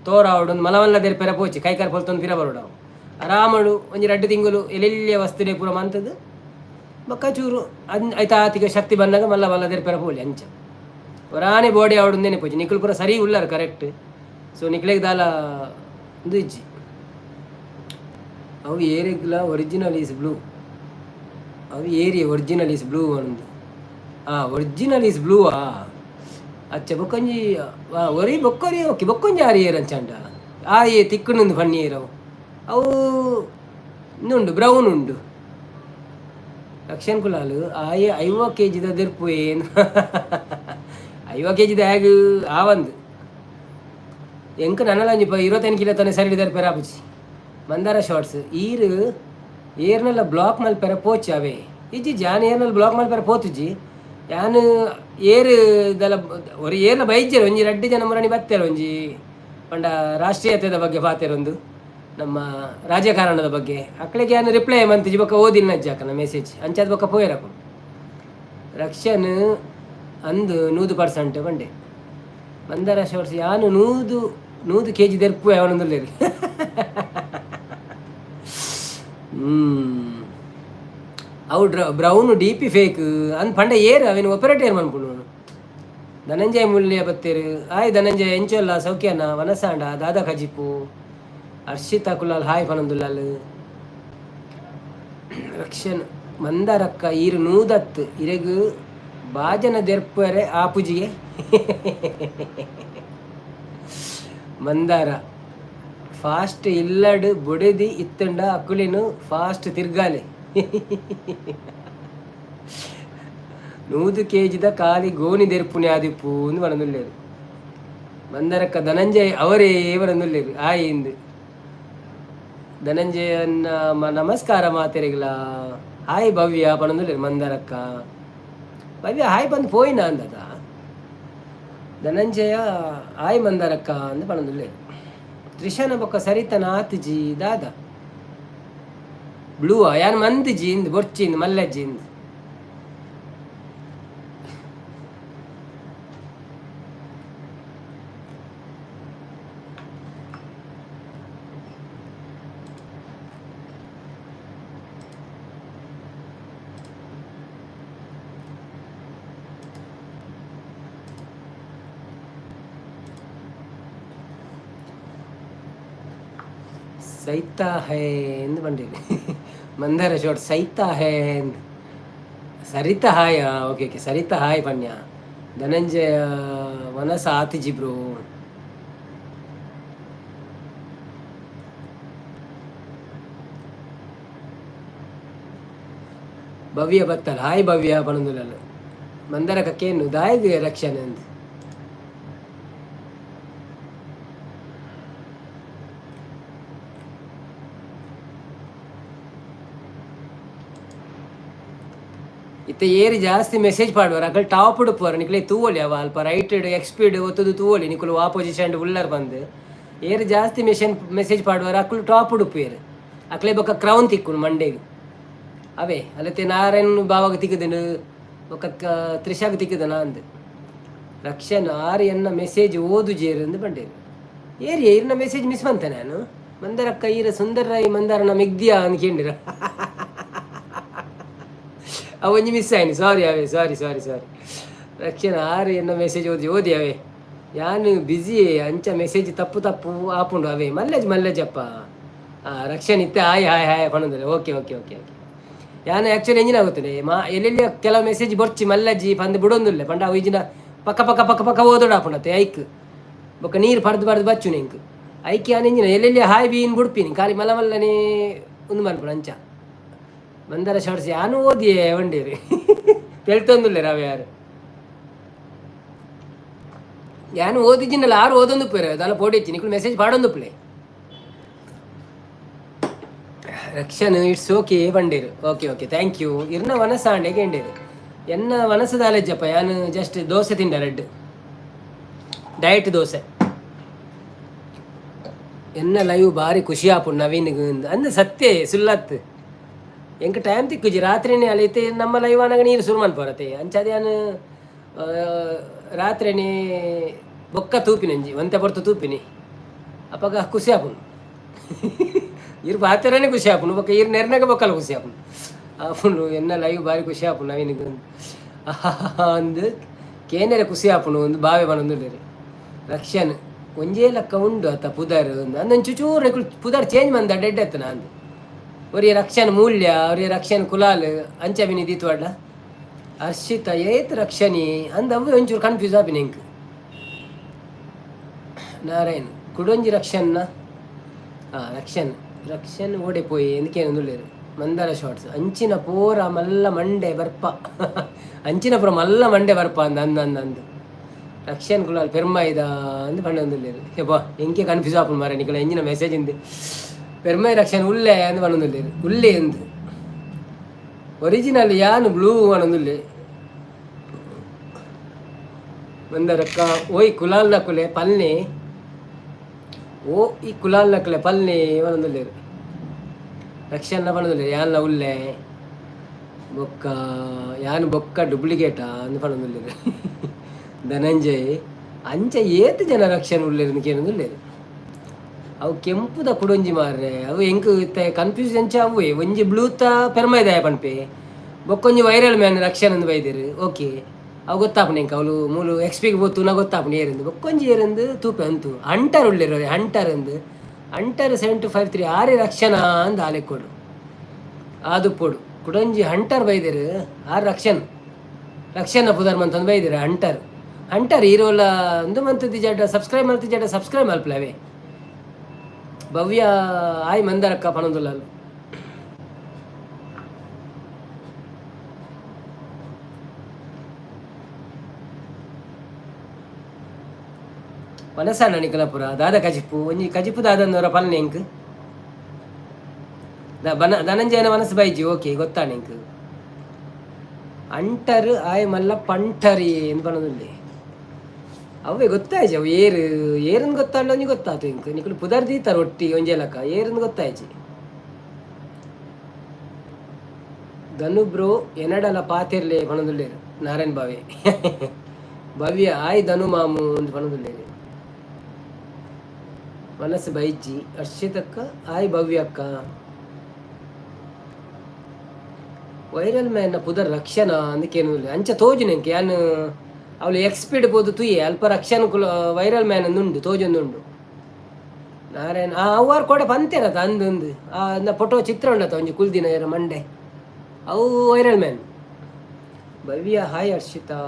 ತೋರ ಆವೊಡು ಮಲ್ಲ ಮಲ್ಲ ದೆರ್ಪೆರೆ ಪೋಚಿ ಕೈಕಾರ್ ಪೊಲ್ತೊಂದು ಪಿರ ಬರೊಡು ಅವು ಆರಾಮಡು ಒಂಜಿ ರಡ್ಡ್ ತಿಂಗೊಲು ಎಲ್ಯೆಲ್ಯ ವಸ್ತುಲೆ ಪೂರ ಮಂತುದು ಬೊಕ್ಕ ಚೂರು ಅನ್ ಐತ ಆತಿಗೆ ಶಕ್ತಿ ಬನ್ನಗ ಮಲ್ಲ ಮಲ್ಲ ದೆರ್ಪೆರೆ ಪೋಲಿ ಅಂಚ ಒರಾನೆ ಬೋಡಿ ಆವೊಡು ಉಂದೆನೆ ಪೋಚಿ ನಿಕುಲು ಪೂರ ಸರಿ ಉಲ್ಲರ್ ಕರೆಕ್ಟ್ ಸೊ ನಿಕ್ಲೆಗ್ ದಾಲ ಉಂದು ಇಜ್ಜಿ ಅವು ಏರೆಗ್ಲಾ ಒರಿಜಿನಲ್ is blue ಅವು ಏರಿಯೆ ಒರಿಜಿನಲ್ is blue ಪಂದ್ ಆ ಒರಿಜಿನಲ್ is blue ಆ ಅಚ್ಚ ಬೊಕ್ಕೊಂಜಿ ಒರಿ ಬೊಕ್ಕೊರಿ ಓಕೆ ಬೊಕ್ಕೊಂಜಿ ಆರ್ ಏರ್ ಅಂಚಾಂಡ ಆಯೆ ತಿಕ್ಕುಂಡು ಪನ್ನಿಯೆರ್ ಅವು ಅವು ಉಂದು ಬ್ರೌನ್ ಉಂಡು ಲಕ್ಷನ್ ಕುಲಾಲ್ ಆಯೆ ಐವ ಕೆ ಜಿದ ದೆರ್ಪುವೆ ಐವ ಕೆ ಜಿದ ಆಗ್ ಆವಂದ್ ಎಂಕ್ ನನಲ ಒಂಜಿ 25 ಕಿಲೋ ತಾನೆ ಸರಿ ದೆರ್ಪೆರೆ ಆಪುಜಿ ಮಂದಾರ ಶಾರ್ಟ್ಸ್ ಈರ್ ಏರ್ನಲ ಬ್ಲಾಕ್ ಮಲ್ಪೆರೆ ಪೋಚಿ ಅವೇ ಇಜ್ಜಿ ಯಾನ್ ಏರ್ನಲ ಬ್ಲಾಕ್ ಮಲ್ಪೆರೆ ಪೋತುಜಿ ಯಾನ್ ಏರ್ ದಲ ಒರಿ ಏರ್ಲ ಬೈಜ್ಜೆರ್ ಒಂಜಿ ರಡ್ಡ್ ಜನ ಮುರಣಿ ಬತ್ತೆರ್ ಒಂಜಿ ಪಂಡ ರಾಷ್ಟ್ರೀಯತೆದ ಬಗ್ಗೆ ಪಾತೆರೊಂದು ನಮ್ಮ ರಾಜಕಾರಣದ ಬಗ್ಗೆ ಅಕ್ಲೆಗ್ ಯಾನ್ ರಿಪ್ಲೈ ಮಂತಿಜಿ ಬೊಕ್ಕ ಓದಿನ ಅಜ್ಜಿ ಅಕಲ್ನ ಮೆಸೇಜ್ ಅಂಚಾದ್ ಬೊಕ್ಕ ಪೋಯೆರ್ ಅಕುಲು ರಕ್ಷನ್ ಅಂದ್ 100% ಪಂಡೆ ಮಂದಾರ ಶೋರ್ಸ್ ಯಾನ್ ನೂದು ನೂದು ಕೆ ಜಿ ದೆರ್ಪುವೆ ಅವನೊಂದುಲ್ಲೆರ್ ಹ್ಮ್ ಅವು ಬ್ರೌನ್ ಡಿ ಪಿ ಫೇಕ್ ಅಂದ್ ಪಂಡ ಏರ್ ಅವೆನ್ ಒಪರೇಟ್ ಏರ್ ಮನ್ಪುಂಡು ಧನಂಜಯ ಮುಲ್ಯ ಬತ್ತೆರ್ ಆಯ್ ಧನಂಜಯ ಎಂಚೊಲ್ಲ ಸೌಖ್ಯನ ವನಸಾಂಡ ದಾದ ಕಜಿಪು ಹರ್ಷಿತಾ ಕುಲಾಲ್ ಹಾಯ್ ಪನೊಂದುಲ್ಲಾಲ್ ರಕ್ಷನ್ ಮಂದಾರಕ್ಕ ಈರ್ ನೂದತ್ ಇರೆಗ್ ಬಾಜನ ದೆರ್ಪರೆ ಆಪುಜಿಗೆ ಮಂದಾರ ಫಾಸ್ಟ್ ಇಲ್ಲಡ್ ಬೊಡೆದಿ ಇತ್ತುಂಡ ಅಕುಲೆನ್ ಫಾಸ್ಟ್ ತಿರ್ಗಾಲೆ ನೂದು ಕೆಜಿದ ಖಾಲಿ ಗೋಣಿ ದೆರ್ಪುನೆ ಆದಿಪ್ಪು ಇಂದ್ ಪನೊಂದುಲ್ಲೆರ್ ಮಂದರಕ್ಕ ಧನಂಜಯ್ ಅವರೇ ಪನೊಂದುಲ್ಲೆರ್ ಆಯ್ ಇಂದ್ ಧನಂಜಯನ್ನ ನಮಸ್ಕಾರ ಮಾತೆರೆಗ್ಲಾ ಹಾಯ್ ಭವ್ಯ ಪನೊಂದುಲ್ಲೆರ್ ಮಂದರಕ್ಕ ಭವ್ಯ ಹಾಯ್ ಪಂದ್ ಪೋಯಿನ ಅಂದದ ಧನಂಜಯ ಹಾಯ್ ಮಂದರಕ್ಕ ಅಂದ್ ಪನೊಂದುಲ್ಲೆರ್ ತ್ರಿಷನ ಬೊಕ್ಕ ಸರಿತನ ಆತಿಜಿ ದಾದ ಬ್ಲೂ ಯಾನ್ ಮಂತಿಜಿ ಇಂದ್ ಬೊರ್ಚಿ ಇಂದ್ ಮಲ್ಲಜ್ಜಿ ಇಂದ್ ಸೈತಾ ಹೇ ಎಂದು ಬಂದಿರಿ. ಮಂದಾರ ಶಾರ್ಟ್ ಸೈತಾ ಹೇ. Saritha hi. Okay okay, Saritha hi ಪನ್ಯ. ಧನಂಜಯ ವನಸ ಆತಿಜಿ ಬ್ರೋ. ಭವ್ಯ ಬತ್ತಲ್, ಹಾಯ್ ಭವ್ಯ ಪನೊಂದುಲ್ಲಲ್ಲ. ಮಂದರ ಕಕ್ಕೇನು ದಾಯಗ್ ರಕ್ಷಣೆ ಅಂದ್. ಇತ್ತೆ ಏರಿ ಜಾಸ್ತಿ ಮೆಸೇಜ್ ಪಾಡುವರು ಅಕಲ್ ಟಾಪ್ ಉಡುಪುವರು. ನಿಕಲೆ ತೂವೊಲಿ ಅವ ಅಲ್ಪ ರೈಟ್ ಎಕ್ಸ್ಪೀಡ್ ಒತ್ತುದು ತೂವೊಲಿ ನಿಕುಲು ಆ ಪೊಸಿಷನ್ ಉಲ್ಲರ್ ಬಂದು. ಏರು ಜಾಸ್ತಿ ಮೆಸೇಜ್ ಪಾಡುವರು ಅಕುಲು ಟಾಪ್ ಉಡುಪುವೆರ್. ಅಕ್ಲೆ ಬೊಕ್ಕ ಕ್ರೌನ್ ತಿಕ್ಕುನು ಮಂಡೇಗ್. ಅವೇ ಅಲ್ಲತ್ತೆ ನಾರಾಯಣ್ ಬಾವಾಗ ತಿಕ್ಕುದುಂಡು, ಬೊಕ್ಕ ತ್ರಿಷಾಗ್ ತಿಕ್ಕುದನ ಅಂದ್. ರಕ್ಷಣ್ ಆರ್ ಎನ್ನ ಮೆಸೇಜ್ ಓದುಜೇರು ಅಂದ್ ಪಂಡೇರು. ಏರಿ ಇರ್ನ ಮೆಸೇಜ್ ಮಿಸ್ ಮಂತೆ ನಾನು. ಮಂದರಕ್ಕ ಈರ ಸುಂದರ ರಾಯ್ ಮಂದಾರನ ಮೆಗ್ದಿಯಾ ಅಂದ್ ಕೇಂಡಿರ. ಅವ ಒಂಜಿ ಮಿಸ್ ಆಯ್ನಿ, ಸಾರಿ ಅವೇ, ಸಾರಿ ಸಾರಿ ಸಾರಿ. ರಕ್ಷಣ್ ಆರ್ ಎನ್ನ ಮೆಸೇಜ್ ಓದಿ ಓದಿ ಅವೇ. ಯಾನು ಬ್ಯುಸಿ, ಅಂಚ ಮೆಸೇಜ್ ತಪ್ಪು ತಪ್ಪು ಆಪುಂಡು ಅವೇ. ಮಲ್ಲೆಜ್ ಮಲ್ಲೆಜಪ್ಪ. ರಕ್ಷಣ್ ಇತ್ತೆ ಹಾಯ್ ಹಾಯ್ ಹಾಯ್ ಪನೊಂದುಲ್ಲೆ. Okay okay okay okay. ಯಾನು ಆ್ಯಕ್ಚುಲಿ ಎಂಜಿನ ಆಗುತ್ತದೆ ಮಾ ಎಲ್ಲೆಲ್ಲಿ ಕೆಲವು ಮೆಸೇಜ್ ಬೊರ್ಚಿ ಮಲ್ಲಜ್ಜಿ ಪಂದ್ ಬಿಡೊಂದುಲ್ಲೆ. ಪಂಡ ಅವು ಇಜಿನ ಪಕ್ಕ ಪಕ್ಕ ಪಕ್ಕ ಪಕ್ಕ ಓದೋಡು ಆಪುಂಡತ್ತೆ ಐಕ್. ಬೊಕ್ಕ ನೀರು ಪಡ್ದು ಪಡ್ದು ಬಚ್ಚುನೆ ಇಂಕ್. ಐಕ್ ಯಾನ್ ಎಂಜಿನ ಎಲ್ಲೆಲ್ಲಿ ಹಾಯ್ ಬೀನ್ ಬುಡ್ಪಿನಿ, ಖಾಲಿ ಮಲ್ಲ ಮಲ್ಲನೆ ಉಂದು ಮನ್ಪುನು ಅಂಚ. ಮಂದರ ಶಾರ್ಟ್ಸ್ ಯಾನು ಓದಿಯೇ ಒಂಡೇರಿ ತೆಳ್ತೊಂದುಲ್ಲೆ ರಾವ್ ಯಾರು. ಯಾನು ಓದಿಜಿನಲ್ಲ, ಆರು ಓದೊಂದು ಪೇರೆ ಅದಲ್ಲ ಪೋಡಿಚ್ಚಿ. ನಿಕುಲು ಮೆಸೇಜ್ ಪಾಡೊಂದು ಪ್ಲೇ. ರಕ್ಷಣ್ it's okay ಪಂಡೇರು. Okay okay, thank you. ಇರ್ನ ವನಸಾಂಡೆ ಕೇಂಡೇರು. ಎನ್ನ ವನಸದ ಅಲೆಜ್ಜಪ್ಪ, ಯಾನು ಜಸ್ಟ್ ದೋಸೆ ತಿಂಡ, ರೆಡ್ ಡಯಟ್ ದೋಸೆ. ಎನ್ನ ಲೈವ್ ಬಾರಿ ಖುಷಿ ಆಪುಂಡು ನವೀನ್ ಅಂದ್. ಸತ್ಯ ಸುಲ್ಲತ್, ಎಂಕ್ ಟೈಮ್ ತಿಕ್ಕುಜಿ. ರಾತ್ರಿನೇ ಅಲೈತೆ ನಮ್ಮ ಲೈವ್ ಆನಗ ನೀರು ಶುರು ಮನ್ಪರತೆ. ಅಂಚಾದ ಯಾನು ರಾತ್ರಿನೇ ಬೊಕ್ಕ ತೂಪಿನಂಜಿ ಒಂತೆ ಪೊರ್ತು ತೂಪಿನಿ. ಅಪಗ ಖುಷಿ ಆಪುಂಡು. ಇರು ಪಾತೆರನೇ ಖುಷಿ ಆಪುಂಡು, ಬೊಕ್ಕ ಇರು ನೆರ್ನಾಗ ಬೊಕ್ಕಲ ಖುಷಿ ಆಪುಂಡು ಆಪುಂಡು. ಎನ್ನ ಲೈವ್ ಬಾರಿ ಖುಷಿ ಆಪುಂಡು ನವೀನ್ ಅಂದ್ ಕೇನೆರೆ ಖುಷಿ ಆಪುಂಡು ಒಂದು ಬಾವೆ ಪನೊಂದುಲ್ಲೆರ್. ರಕ್ಷಣ್ ಒಂಜೇ ಲೆಕ್ಕ ಉಂಡು ಅತ್ತ ಪುದರ್ ಅಂದ್. ಚೂಚೂರು ಪುದರ್ ಚೇಂಜ್ ಮಂದ ಡೆಡ್ ಎತ್ತನ ಅಂದ್. ಒರಿಯ ರಕ್ಷಣ್ ಮೂಲ್ಯ, ಒರಿಯ ರಕ್ಷಣ್ ಕುಲಾಲ್, ಅಂಚ ಬಿನಿ ದೀತ್ವಾಡ್ಲ. ಹರ್ಷಿತ ಏತ್ ರಕ್ಷಣಿ ಅಂದ್ ಅವು ಒಂಚೂರು ಕನ್ಫ್ಯೂಸ್ ಆಪಿನ ಎಂಕ್. ನಾರಾಯಣ್ ಕುಡೊಂಜಿ ರಕ್ಷಣ್ನ. ರಕ್ಷಣ್ ರಕ್ಷಣ್ ಓಡೆ ಪೋಯಿ ಎಂದಕೇನೊಂದುಲ್ಲೆರ್. ಮಂದಾರ ಶಾರ್ಟ್ಸ್ ಅಂಚಿನ ಪೂರ ಮಲ್ಲ ಮಂಡೆ ಬರ್ಪ, ಅಂಚಿನ ಪೂರ ಮಲ್ಲ ಮಂಡೆ ಬರ್ಪ ಅಂದ್ ಅಂದ್ ಅಂದ್ ಅಂದ್. ರಕ್ಷಣ್ ಕುಲಾಲ್ ಪೆರ್ಮಾಯಿದ ಅಂದ್ ಪಂಡೊಂದುಲ್ಲೆರ್. ಯಬ್ಬಾ, ಎಂಕೆ ಕನ್ಫ್ಯೂಸ್ ಆಪುಂಡು ಮಾರ್ರೆ ನಿಕಲ ಎಂಜಿನ ಮೆಸೇಜ್ ಇಂದ್. ಪೆರ್ಮಾಯಿ ರಕ್ಷಣ್ ಉಲ್ಲೆ ಅಂದ್ ಪಂಡೊಂದುಲ್ಲೆರ್. ಉಲ್ಲೆ ಅಂದ್. ಒರಿಜಿನಲ್ ಯಾನ್ ಬ್ಲೂ ಪಂಡೊಂದುಲ್ಲೆ. ಮಂದರಕ್ಕ ಓಯ್ ಕುಲಾಲ್ ನಕುಲೆ ಪಲ್ನೆ, ಓ ಈ ಕುಲಾಲ್ ನಕುಲೆ ಪಲ್ನೆ ಪಂಡೊಂದುಲ್ಲೆರ್. ರಕ್ಷಣ್ನ ಪಂಡೊಂದುಲ್ಲೆರ್ ಯಾನ್ಲ ಉಲ್ಲೆ. ಬೊಕ್ಕ ಯಾನ್ ಬೊಕ್ಕ ಡೂಪ್ಲಿಕೇಟಾ ಅಂದ್ ಪಂಡೊಂದುಲ್ಲೆರ್. ಧನಂಜಯ್ ಅಂಚ ಏತ್ ಜನ ರಕ್ಷಣ್ ಉಲ್ಲೆರ್ ಕೇನೊಂದುಲ್ಲೆರ್. ಅವು ಕೆಂಪುದ ಕುಡೊಂಜಿ ಮಾರ್ರೆ. ಅವು ಎಂಕ್ ಇತ್ತೆ ಕನ್ಫ್ಯೂಸ್ ಎಂಚ ಅವುವೆ. ಒಂಜಿ ಬ್ಲೂತ ಪೆರ್ಮೈದಾಯ ಪನ್ಪೆ, ಬೊಕ್ಕೊಂಜಿ ವೈರಲ್ ಮ್ಯಾನ್ ರಕ್ಷಣ್ ಅಂದ್ ಬೈದೆರ್. ಓಕೆ, ಅವು ಗೊತ್ತಾಪುಂಡು ಎಂಕ್. ಅವ್ಲು ಮೂಲು ಎಕ್ಸ್ಪಿಗೆ ಪೋತುನ ಗೊತ್ತಾಪುಂಡು ಏರಿಂದು. ಬೊಕ್ಕೊಂಜಿ ಏರಿಂದು ತೂಪೆ ಅಂತು. ಹಂಟರ್ ಉಲ್ಲೆರ್, ಹಂಟರ್ ಅಂದ್. ಹಂಟರ್ 7253 ಆರೆ ರಕ್ಷಣಾ ಅಂದ್ ಆಲೆಕ್ಕೊಡು ಆದುಪ್ಪೊಡು. ಕುಡೊಂಜಿ ಹಂಟರ್ ಬೈದೆರ್, ಆರ್ ರಕ್ಷಣ್. ರಕ್ಷಣ ಪುದರ್ ಮಂತೊಂದು ಬೈದೆರ್ ಹಂಟರ್. ಹಂಟರ್ ಈರೋಲ ಅಂದು ಮಂತುದಿಜಾಡ, ಸಬ್ಸ್ಕ್ರೈಬ್ ಮಲ್ತಿಜಾಡ ಸಬ್ಸ್ಕ್ರೈಬ್ ಮಲ್ಪಲೆ ಅವೇ. ಭವ್ಯ ಆಯ್ ಮಂದರಕ್ಕ ಪನೊಂದುಲ್ಲಲ್. ವನಸಾನ ನಿಕಲಪುರ ದಾದ ಕಜಿಪು? ಒಂಜಿ ಕಜಿಪು ದಾದ ಪಲ್ನೆ ಎಂಕ್ ಬನ. ಧನಂಜಯನ ಮನಸ್ಸು ಬೈಜಿ. ಓಕೆ, ಗೊತ್ತಾಣ ಎಂಕ್. ಅಂಟರ್ ಆಯ್ ಮಲ್ಲ ಪಂಟರಿ ಎಂದು ಪನೊಂದುಲ್ಲೆ. ಅವೇ ಗೊತ್ತಾಯ್ಜಿ ಅವು ಏರು ಏರಂದು ಗೊತ್ತಾಂಡ ಒಂಜಿ ಗೊತ್ತಾತು ಎಂಕ್. ನಿಕುಲು ಪುದರ್ ದೀತಾರ ಒಟ್ಟಿ ಒಂಜೇ ಲಕ್ಕ, ಏರಂದು ಗೊತ್ತಾಯ್ಜಿ. ಧನು ಬ್ರೋ ಎನಡಲ ಪಾತೆರ್ಲೆ ಪನೊಂದುಲ್ಲೆರ್ ನಾರಾಯಣ್ ಬಾವೆ. ಭವ್ಯ ಆಯ್ ಧನು ಮಾಮು ಅಂದ್ ಪನೊಂದುಲ್ಲೆರ್. ಮನಸ್ಸು ಬೈಜಿ. ಹರ್ಷಿತಕ್ಕ ಆಯ್ ಭವ್ಯ ಅಕ್ಕ. ವೈರಲ್ ಮ್ಯಾನ್ನ ಪುದರ್ ರಕ್ಷಣಾ ಅಂದಕೇನು ಅಂಚ ತೋಜುನ ಎಂಕ್. ಯಾನ್ ಅವಳು ಎಕ್ಸ್ಪೀಡ್ ಪೋದು ತುಯ್ಯೆ, ಅಲ್ಪ ರಕ್ಷಣ ಕುಲ ವೈರಲ್ ಮ್ಯಾನ್ ಉಂಡು ತೋಜೊಂದುಂಡು. ನಾರಾಯಣ ಆ ಅವ್ವಾರು ಕೊಡೆ ಪಂತೇರತ ಅಂದು ಅಂದು ಆ ಫೋಟೋ ಚಿತ್ರ ಉಂಡತ ಒಂಜಿ ಕುಲ್ದಿನ ಏರ ಮಂಡೆ ಅವು ವೈರಲ್ ಮ್ಯಾನ್. ಭವ್ಯ ಹಾಯ್, ಹರ್ಷಿತಾ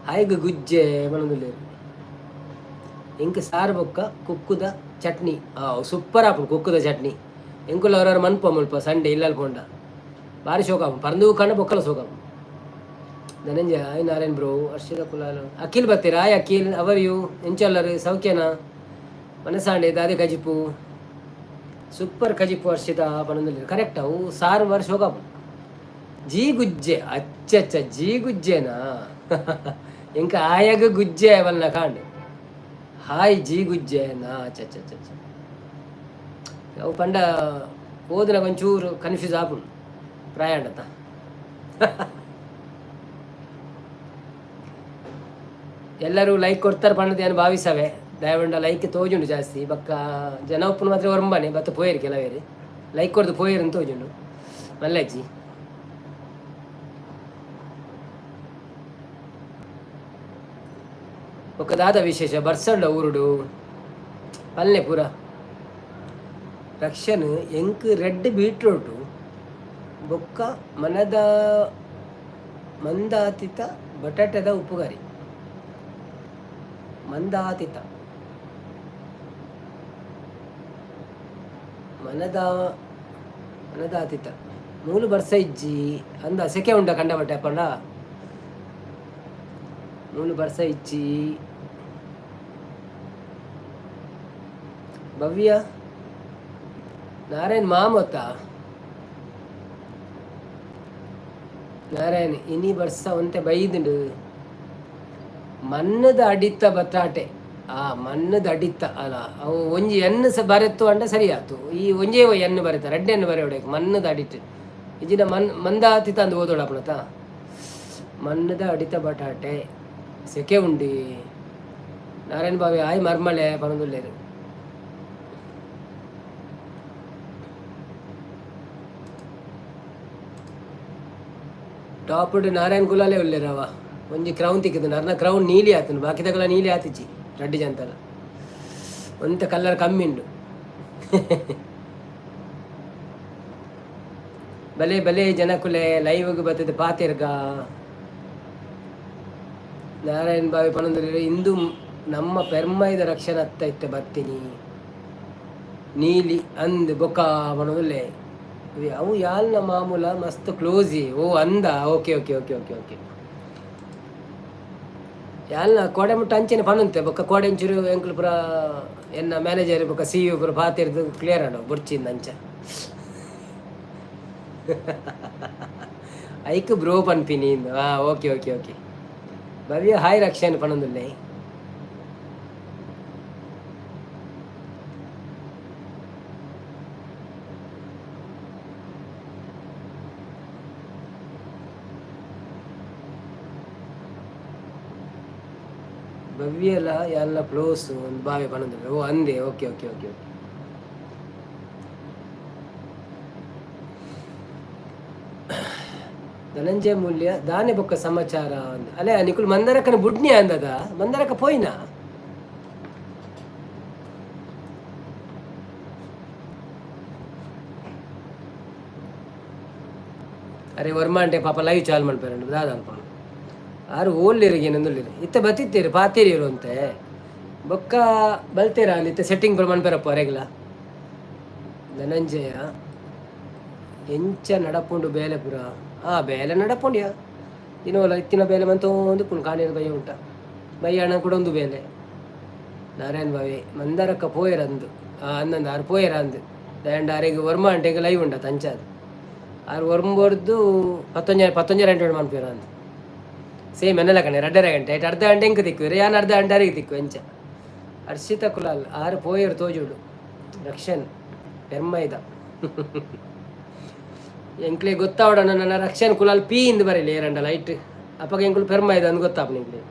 ಹಾಯ್ಗ್ ಗುಜ್ಜೆ ಪನೊಂದುಲ್ಲೆರ್. ಎಂಕ್ ಸಾರು ಬೊಕ್ಕ ಕುಕ್ಕುದ ಚಟ್ನಿ ಸೂಪರ್ ಆಪುಂಡು. ಕುಕ್ಕುದ ಚಟ್ನಿ ಎಂಕುಲು ಅವರವ್ರ ಮನ್ಪ ಮುಲ್ಪ ಸಂಡೆ ಇಲ್ಲಲ್ ಪೋಂಡ ಬಾರಿ ಶೋಕ ಆಪುಂಡು. ಪರಂದು ಕಂಡ ಬೊಕ್ಕಲ ಶೋಕ ಆಪುಂಡು. ಧನಂಜಯ ಹಾಯ್, ನಾರಾಯಣ್ ಬ್ರೋ, ಹರ್ಷಿತಾ ಕುಲಾಲ್, ಅಖಿಲ್ ಬತ್ತೀರ. Hi Akhil, how are you? ಎಂಚಲ್ಲರು, ಸೌಖ್ಯನಾ? ಮನಸಾಂಡೆ ದಾದೆ ಕಜಿಪು? ಸೂಪರ್ ಕಜಿಪು ಹರ್ಷಿತಾ ಪನೊಂದುಲ್ಲೆರ್. ಕರೆಕ್ಟ್, ಅವು ಸಾರು ಬಾರಿ ಶೋಕ ಆಪುಂಡು. ಜೀ ಗುಜ್ಜೆ, ಅಚ್ಚ ಅಚ್ಚ, ಜೀ ಗುಜ್ಜೆನಾ? ಎಂಕ ಆಯಗ ಗುಜ್ಜೆ ಬಲ್ಲ ಕಾಂಡ್. ಹಾಯ್ ಜಿ ಗುಜ್ಜೆ ನಾ? ಅಚ್ಚ ಅಚ್ಚ ಅಚ್ಚ, ಅವು ಪಂಡ ಓದಿನ ಒಂಚೂರು ಕನ್ಫ್ಯೂಸ್ ಆಪುಂಡು ಪ್ರಾಯಾಂಡತ. ಎಲ್ಲರೂ ಲೈಕ್ ಕೊಡ್ತಾರೆ ಪಂಡದ ಏನು ಭಾವಿಸವೆ. ದಯವಂಡ ಲೈಕ್ ತೋಜುಂಡು ಜಾಸ್ತಿ. ಬಕ್ಕ ಜನ ಉಪ್ಪುನು ಮಾತ್ರ ಒರಂಬನೆ ಬತ್ತ ಪೋಯರು. ಕೆಲವೇರು ಲೈಕ್ ಕೊಡ್ದು ಪೋಯರು ಅಂತ ತೋಜುಂಡು ಮಲ್ಲಜ್ಜಿ. ಬೊಕ್ಕ ದಾದ ವಿಶೇಷ? ಬರ್ಸಂಡ ಊರುಡು ಪಲ್ನೆ ಪೂರ. ರಕ್ಷನ್, ಎಂಕ್ ರೆಡ್ ಬೀಟ್ರೂಟು ಬೊಕ್ಕ ಮನದ ಮಂದಾತಿತ ಬಟಾಟೆದ ಉಪ್ಪುಗರಿ. ಮಂದಾತಿತ ಮನದ ಮನದಾತಿತ ಮೂಲು ಬರ್ಸ ಇಜ್ಜಿ ಅಂದ. ಸೆಕೆ ಉಂಡ ಕಂಡ ಬಟ್ಟೆ ಅಪ್ಪಂಡ. ಮೂಲು ಬರ್ಸ ಇಜ್ಜಿ. ಭವ್ಯ, ನಾರಾಯಣ್ ಮಾಮತ. ನಾರಾಯಣ್, ಇನಿ ಬರ್ಸ ಒಂತೆ ಬೈದುಂಡು. ಮಣ್ಣದ ಅಡಿತ್ತ ಬಟಾಟೆ. ಆ ಮಣ್ಣದ ಅಡಿತ್ತ ಅಲ್ಲ, ಅವು ಒಂಜಿ ಎಣ್ಣು ಸಹ ಬರೆತ್ತು ಅಂಡ ಸರಿ ಆತು. ಈ ಒಂಜೇ ಎಣ್ಣು ಬರೆತ, ರಡ್ಡೆ ಎಣ್ಣು ಬರೆಯೋಡೆ. ಮಣ್ಣದ ಅಡಿಟ್ಟು ಇಜಿನ ಮನ್ ಮಂದಾತಿತ ಅಂದು ಓದೋಡ ಅಪ್ಪಣತ. ಮಣ್ಣದ ಅಡಿತ ಬಟಾಟೆ. ಸೆಕೆ ಉಂಡಿ. ನಾರಾಯಣ ಬಾವಿ ಆಯ್, ಮರ್ಮಳೆ ಪನೊಂದುಲ್ಲೆರ್. ಟಾಪ್ ನಾರಾಯಣ್ ಕುಲಾಲೆ ಉಲ್ಲೆರವ. ಒಂಜಿ ಕ್ರೌನ್ ತಿಕ್ಕಿದ್ದು ನರ್ನ ಕ್ರೌನ್ ನೀಲಿ ಆತನು, ಬಾಕಿದಗಲ ನೀಲಿ ಆತಿಜಿ. ರಡ್ಡಿ ಜಂತಲ ಒಂತೆ ಕಲ್ಲರ್ ಕಮ್ಮಿ ಉಂಡು. ಬಲೆ ಬಲೆ ಜನಕುಲೆ, ಲೈವ್ಗೆ ಬತ್ತದ ಪಾತೆರ್ಗ. ನಾರಾಯಣ್ ಬಾವಿ ಪನೊಂದುಲ್ಲೆರ್. ಇಂದು ನಮ್ಮ ಪೆರ್ಮೈದ ರಕ್ಷಣೆ ಅತ್ತ ಇತ್ತೆ ಬತ್ತೀನಿ. ನೀಲಿ ಅಂದ್ ಬೊಕ್ಕ ಪನೊಂದುಲ್ಲೆ. ಅವು ಯಾಲ್ನ ಮಾಮೂಲ ಮಸ್ತ್ ಕ್ಲೋಸಿ. ಓ ಅಂದ, okay okay okay okay okay. ಯಾಲ್ನ ಕೋಡೆ ಮುಟ್ಟ ಅಂಚೆನೆ ಪನೊಂತೆ. ಬೊಕ್ಕ ಕೋಡೆ ಒಂಚೂರು ಎಂಕುಲು ಪೂರ ಎನ್ನ ಮ್ಯಾನೇಜರ್ ಬೊಕ್ಕ ಸಿ you ಪೂರ ಪಾತೆರ್ದು ಕ್ಲಿಯರ್ ಆಂಡ ಬೊಡ್ಚಿಂದ ಅಂಚ. ಐಕ್ ಬ್ರೋ ಪನ್ಪಿನಿ. ಹಾ, ಓಕೆ ಓಕೆ ಓಕೆ. ಭವ್ಯ ಹಾಯ್, ರಕ್ಷಣ್ ಪನೊಂದುಲ್ಲೆ. ಭವ್ಯಲ ಯಾಲ್ನ ಕ್ಲೋಸ್ ಒಂದು ಬಾವೆ ಪನೊಂದುಲ್ಲೆ. ಓ ಅಂದೆ, okay okay okay okay. Dhananjaya Moolya ದಾನೆ ಬೊಕ್ಕ ಸಮಾಚಾರ ಅಂದ್. ಅಲೆ ನಿಕುಲು ಮಂದರಕ್ಕನ ಬುಡ್ನಿ ಅಂದದ, ಮಂದರಕ್ಕ ಪೋಯಿನ. ಅರೆ ವರ್ಮಾಂಟೆ ಪಾಪ ಲೈವ್ ಚಾಲು ಮನ್ಪೇರಂಡು ದಾದ ಅನ್ಕೊಂಡು ಆರು ಓಲ್ಲೇರಿಗೆ ಏನಂದುಲ್ಲೇರು. ಇತ್ತೆ ಬತ್ತಿತ್ತೇರು ಪಾತೇರಿ ಅಂತೆ. ಬೊಕ್ಕ ಬಲ್ತೇರ ಇತ್ತೆ ಸೆಟ್ಟಿಂಗ್ ಪೂರ ಮನ್ಪೇರಪ್ಪ ಅರೆಗ್ಲ. ಧನಂಜಯ, ಎಂಚ ನಡಪುಂಡು ಬೇಲೆ ಪೂರ? ಆ ಬೇಲೆ ನಡಪುಂಡ್ಯ ದಿನೋಲ ಇತ್ತಿನ ಬೇಲೆ ಮಂತೊಂದು ಪುಣ್ ಕಾನೇರು ಬಯ್ಯ ಉಂಟ ಬಯ್ಯಣ್ಣ ಕೂಡ ಒಂದು ಬೇಲೆ. ನಾರಾಯಣ ಬಾವಿ ಮಂದಾರಕ್ಕ ಪೋಯೆರ್ ಅಂದು ಅಂದಂದು ಆರು ಪೋಯೆರ ಅಂದು. ದಾಯಂಡ ಅರೆಗ್ ವರ್ಮ ಅಂಟೆಗ್ ಲೈವ್ ಉಂಡ ತಂಚಾದ್. ಆರು ವರ್ಂಬೊರ್ದು ಪತ್ತೊಂಜಿ ಪತ್ತೊಂಜಿ ಗಂಟೆ ಮನ್ಪೇರ ಅಂದು. ಸೇಮ್ ಎನ್ನಲ ಕಣೆ, ರಡ್ಡರೆ ಗಂಟೆ ಐಟ್ ಅರ್ಧ ಗಂಟೆ ಎಂಕ್ ತಿಕ್ಕುವೆರ್, ಯಾನ್ ಅರ್ಧ ಗಂಟೆ ಅರೆಗ್ ತಿಕ್ಕು ಎಂಚ. ಹರ್ಷಿತ ಕುಲಾಲ್ ಆರು ಪೋಯೆರ್ ತೋಜುಡು. ರಕ್ಷನ್ ಪೆರ್ಮೈದ ಎಂಕ್ಲೆ ಗೊತ್ತಾವಡ. ನನ್ನ ರಕ್ಷನ್ ಕುಲಾಲ್ ಪಿ ಇಂದು ಬರಲಿ ಏರಂಡ ಲೈಟ್ ಅಪ್ಪಗ ಎಂಕುಲು ಪೆರ್ಮೈದ ಅಂದ್ ಗೊತ್ತಾಪ ನಿಂಕ್ಲೆ.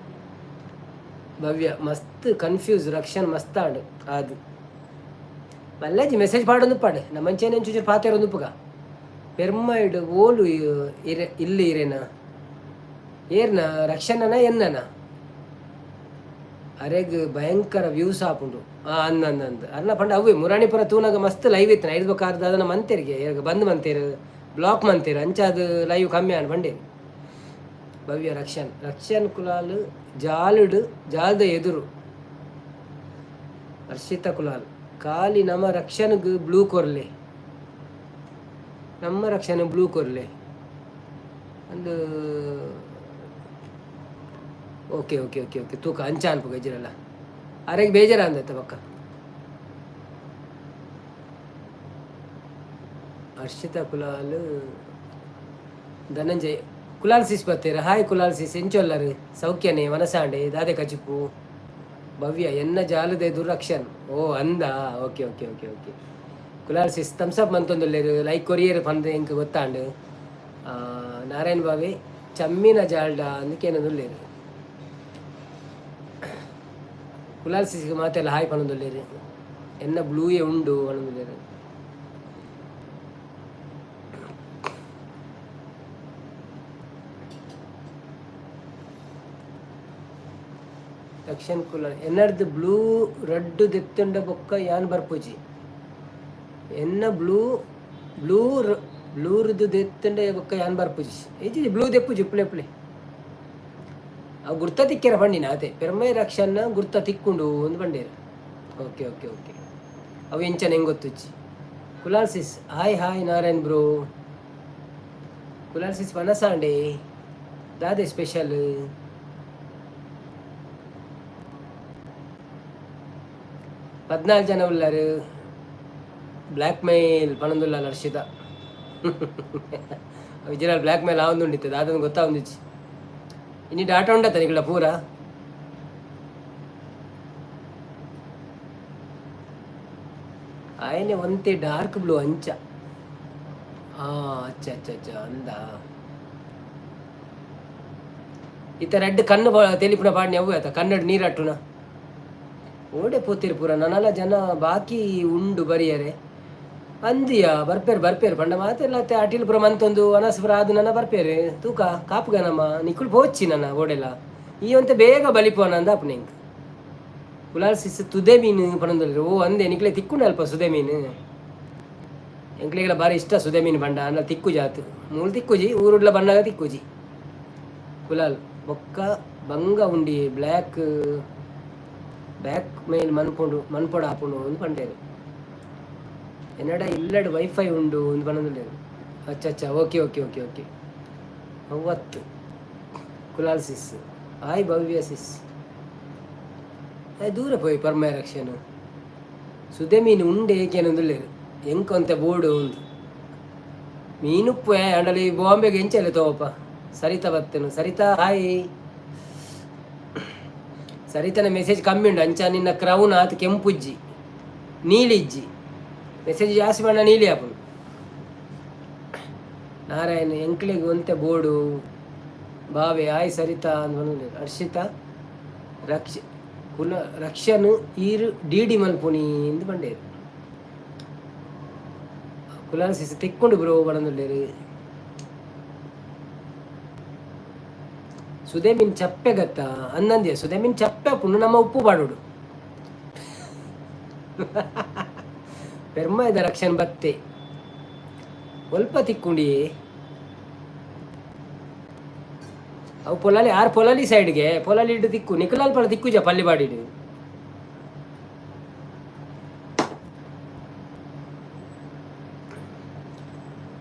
ಭವ್ಯ ಮಸ್ತ್ ಕನ್ಫ್ಯೂಸ್ ರಕ್ಷನ್ ಮಸ್ತ್ ಆಂಡ್ ಅದು. ಮಲ್ಲಾಜಿ ಮೆಸೇಜ್ ಪಾಡೊಂದು ಪಾಡು ನಮ್ಮಂಚೇನೆ ಒಂಚೂರು ಪಾತೆರೊಂದು ಉಪ್ಪುಗ. ಪೆರ್ಮೈಡ್ ಓಲು ಇರೆ ಇಲ್ಲಿ ಇರೇನ ಏರ್ನ ರಕ್ಷಣನ ಎನ್ನನ? ಅರೆಗ್ ಭಯಂಕರ ವ್ಯೂಸ್ ಆಪುಂಡು. ಆ ಅಂದ್ ಅಂದ್ ಅಂದ್ ಅರ್ನ ಪಂಡ ಅವ್ವೆ ಮುರಾಣಿಪುರ ತೂನಗ ಮಸ್ತ್ ಲೈವ್ ಇತ್ತು. ಐದು ಬೊಕ್ಕ ದಾದನ ಮಂತೆರಿಗೆ ಬಂದ್ ಮಂತೇರು, ಬ್ಲಾಕ್ ಮಂತೇರು, ಅಂಚಾದ್ ಲೈವ್ ಕಮ್ಮಿ ಆಂಡ್ ಪಂಡೇರು. ಭವ್ಯ ರಕ್ಷನ್, ರಕ್ಷನ್ ಕುಲಾಲ್ ಜಾಲುಡು ಜಾಲ್ದ ಎದುರು. ಹರ್ಷಿತ ಕುಲಾಲ್ ಖಾಲಿ ನಮ್ಮ ರಕ್ಷನ್ಗ್ ಬ್ಲೂ ಕೊರ್ಲೆ, ನಮ್ಮ ರಕ್ಷಣೆ ಬ್ಲೂ ಕೊರ್ಲೆ ಅಂದು. ಓಕೆ ಓಕೆ ಓಕೆ ಓಕೆ, ತೂಕ ಅಂಚ ಅನ್ಪು ಗಜ್ಜಿರಲ್ಲ ಅರೆಗ್ ಬೇಜಾರ ಅಂದತ್ತ ಬಕ್ಕ. ಹರ್ಷಿತಾ ಕುಲಾಲ್, ಧನಂಜಯ್ ಕುಲಾಲ್ ಸಿಸ್ ಬತ್ತೀರ. ಹಾಯ್ ಕುಲಾಲ್ ಸಿಸ್, ಎಂಚೊಲ್ಲರು? ಸೌಖ್ಯನೆ? ವನಸಾಂಡೆ ದಾದೆ ಕಜಿಪು? ಭವ್ಯ ಎನ್ನ ಜಾಲದೆ ದುರಕ್ಷನ್. ಓ ಅಂದ, okay okay okay okay. Kulal sis thumbs up ಮಂತೊಂದುಲ್ಲೆರ್, like courier ಪಂದ್ ಎಂಕ್ ಗೊತ್ತಾಂಡ್. ನಾರಾಯಣ್ ಬಾವಿ ಚಮ್ಮಿನ ಜಾಲ್ಡ ಅಂದಕೇನದುಲ್ಲೆರ್. ಕುಲಾಲ್ ಸಿಸ್ಗೆ ಮಾತೆಲ್ಲ ಹಾಯ್ ಪನೊಂದುಲ್ಲೆರ್. ಎನ್ನ ಬ್ಲೂಯೇ ಉಂಡು ಪನೊಂದುಲ್ಲೆರ್. ರಕ್ಷನ್ ಕುಲಾಲ್ ಎನ್ನರ್ದು ಬ್ಲೂ ರಡ್ಡು ದೆತ್ತುಂಡ ಬೊಕ್ಕ ಯಾನ್ ಬರ್ಪುಜಿ. ಎನ್ನ ಬ್ಲೂ ಬ್ಲೂ ಬ್ಲೂರ್ದು ದೆತ್ತುಂಡ ಬೊಕ್ಕ ಯಾನ್ ಬರ್ಪುಜಿ. ಇಜ್ಜಿ, ಬ್ಲೂ ದೆಪ್ಪುಜಿ. ಉಪ್ಪುಲೆ ಉಪ್ಪುಲೆ. ಅವು ಗುರ್ತ ತಿಕ್ಕೆರ ಪಂಡಿನ ಅತೆ ಪೆರ್ಮೈ ರಕ್ಷನ್ನ ಗುರ್ತ ತಿಕ್ಕುಂಡು ಅಂದ್ ಪಂಡೇರು. ಓಕೆ ಓಕೆ ಓಕೆ, ಅವು ಎಂಚನ ಹೆಂಗ್ ಗೊತ್ತುಜ್ಜಿ. Kulal sis hi hi. Narayan bro, Kulal sis ವನಸಾಂಡೆ ದಾದೆ ಸ್ಪೆಷಲ್? 14 ಜನ ಉಳ್ಳಾರು. ಬ್ಲ್ಯಾಕ್ ಮೇಲ್ ಪನೊಂದುಲ್ಲ ಹರ್ಷಿತ. ವಿಜಯ್ ಬ್ಲ್ಯಾಕ್ ಮೇಲ್ ಆವೊಂದುಂಡಿತ್ತು, ದಾದನ ಗೊತ್ತಾವೊಂದಿಜ್ಜಿ. ಇನಿ ಡಾಟಾ ಉಂಡತ್ತ ನಿಕಲ ಪೂರ? ಆಯನೆ ಒಂತೆ ಡಾರ್ಕ್ ಬ್ಲೂ ಅಂಚ. ಆ ಅಚ್ಚ ಅಚ್ಚ ಅಚ್ಚ ಅಂದ. ಇತ್ತ ರೆಡ್ ಕಣ್ಣು ತೆಲಿಪುನ ಪಾಡ್ನಿ ಅವು ಆತ ಕನ್ನಡ ನೀರು ಅಟ್ಟುನ. ಓಡೆ ಪೋತಿರ್ ಪೂರ? ನನಲ ಜನ ಬಾಕಿ ಉಂಡು ಬರಿಯರೆ ಅಂದಿಯ. ಬರ್ಪೇರು ಬರ್ಪೇರು ಪಂಡ ಮಾತೆಲ್ಲ ಅಟಿಲ್ ಪುರ ಮಂತೊಂದು ಅನಸ್ ಪುರ ಅದು ನನ್ನ ಬರ್ಪೇರು. ತೂಕ ಕಾಪುಗ ನಮ್ಮ ನಿಕುಲು ಪೋಚಿ ನನ್ನ ಓಡೆಲ್ಲ ಈ ಒಂತೆ ಬೇಗ ಬಲಿಪೋನ ಅಂದ ಅಪ್ಪನೆ ಇಂಕ್. ಕುಲಾಲ್ ಸಿಸ್ ತುದೆ ಮೀನು ಪನೊಂದುಲ್ಲೆರ್. ಓ ಅಂದೆ, ನಿಕ್ಲೆ ತಿಕ್ಕುಂಡ ಅಲ್ಪ ಸುದೆ ಮೀನು? ಎಂಕ್ಲೆಗ್ಲ ಬಾರಿ ಇಷ್ಟ ಸುದೆ ಮೀನು ಪಂಡ. ಅಂಡ ತಿಕ್ಕು ಜಾತು ಮೂಲು ತಿಕ್ಕುಜಿ, ಊರುಡ್ಲ ಬಣ್ಣಗ ತಿಕ್ಕುಜಿ. ಕುಲಾಲ್ ಬೊಕ್ಕ ಬಂಗ ಉಂಡಿ ಬ್ಲ್ಯಾಕ್ ಬ್ಯಾಕ್ ಮೇಲ್ ಮನ್ಪೊಂಡು ಮನ್ಪೊಡು ಆಪುಂಡು ಅಂದ್ ಪಂಡೇರು. ಎನ್ನಡ ಇಲ್ಲಡ್ ವೈಫೈ ಉಂಡು ಅಂದ್ ಪನೊಂದುಲ್ಲೆರ್. ಅಚ್ಚ ಅಚ್ಚ, ಓಕೆ ಓಕೆ ಓಕೆ ಓಕೆ. ಅವ್ವತ್ತು Kulal sis hi. Bhavya sis ದೂರ ಪೋಯಿ ಪರ್ಮಯ ರಕ್ಷಣ ಸುದೆ ಮೀನು ಉಂಡೆ ಏಕೇನೊಂದುಲ್ಲೆರ್. ಎಂಕೊಂತೆ ಬೋಡು ಉಂದು ಮೀನುಪ್ಪು ಅಂಡಲಿ ಬಾಂಬೆಗೆ ಎಂಚಲೆ ತೋಪ. ಸರಿತಾ ಬತ್ತನು. ಸರಿತಾ ಹಾಯ್. ಸರಿತನ ಮೆಸೇಜ್ ಕಮ್ಮಿ ಉಂಡು. ಅಂಚ ನಿನ್ನ ಕ್ರೌನ್ ಆತ್ ಕೆಂಪುಜ್ಜಿ, ನೀಲಿಜ್ಜಿ. ಮೆಸೇಜ್ ಜಾಸ್ತಿ ಬಣ್ಣ ನೀಲಿ ಆಪುಂಡು. ನಾರಾಯಣ ಎಂಕ್ಲೆಗ್ ಒಂತೆ ಬೋಡು ಬಾವೆ. ಆಯ್ ಸರಿತಾ ಅಂದ್. ಹರ್ಷಿತಾ ರಕ್ಷ ಕುಲ ರಕ್ಷನ್ ಈರ್ ಡಿ ಡಿ ಮಲ್ಪುನಿ ಇಂದ್ ಪಂಡೇರು. ಕುಲಾಲ್ ಸಿಸ್ ತಿಕ್ಕೊಂಡು ಬ್ರೋ ಪನೊಂದುಲ್ಲೆರ್. ಸುದೆ ಮೀನ್ ಚಪ್ಪೆ ಗತ್ತ ಅಂದಂದಿಯ. ಸುದೆ ಮೀನ್ ಚಪ್ಪೆ ಆಪುಂಡು, ನಮ್ಮ ಉಪ್ಪು ಪಾಡೋಡು. ಪೆರ್ಮೈದ ರಕ್ಷಣ್ ಬತ್ತೆ. ಒಲ್ಪ ತಿಕ್ಕುಂಡಿ ಅವು? ಪೊಲಾಲಿ ಆರ್ ಪೊಲಾಲಿ ಸೈಡ್ಗೆ ಪೊಲಾಲಿ ಇಟ್ಟು ತಿಕ್ಕು. ನಿಕಲಾಲ್ ಪಡ ತಿಕ್ಕುಜ ಪಲ್ಲಿಬಾಡಿಡು.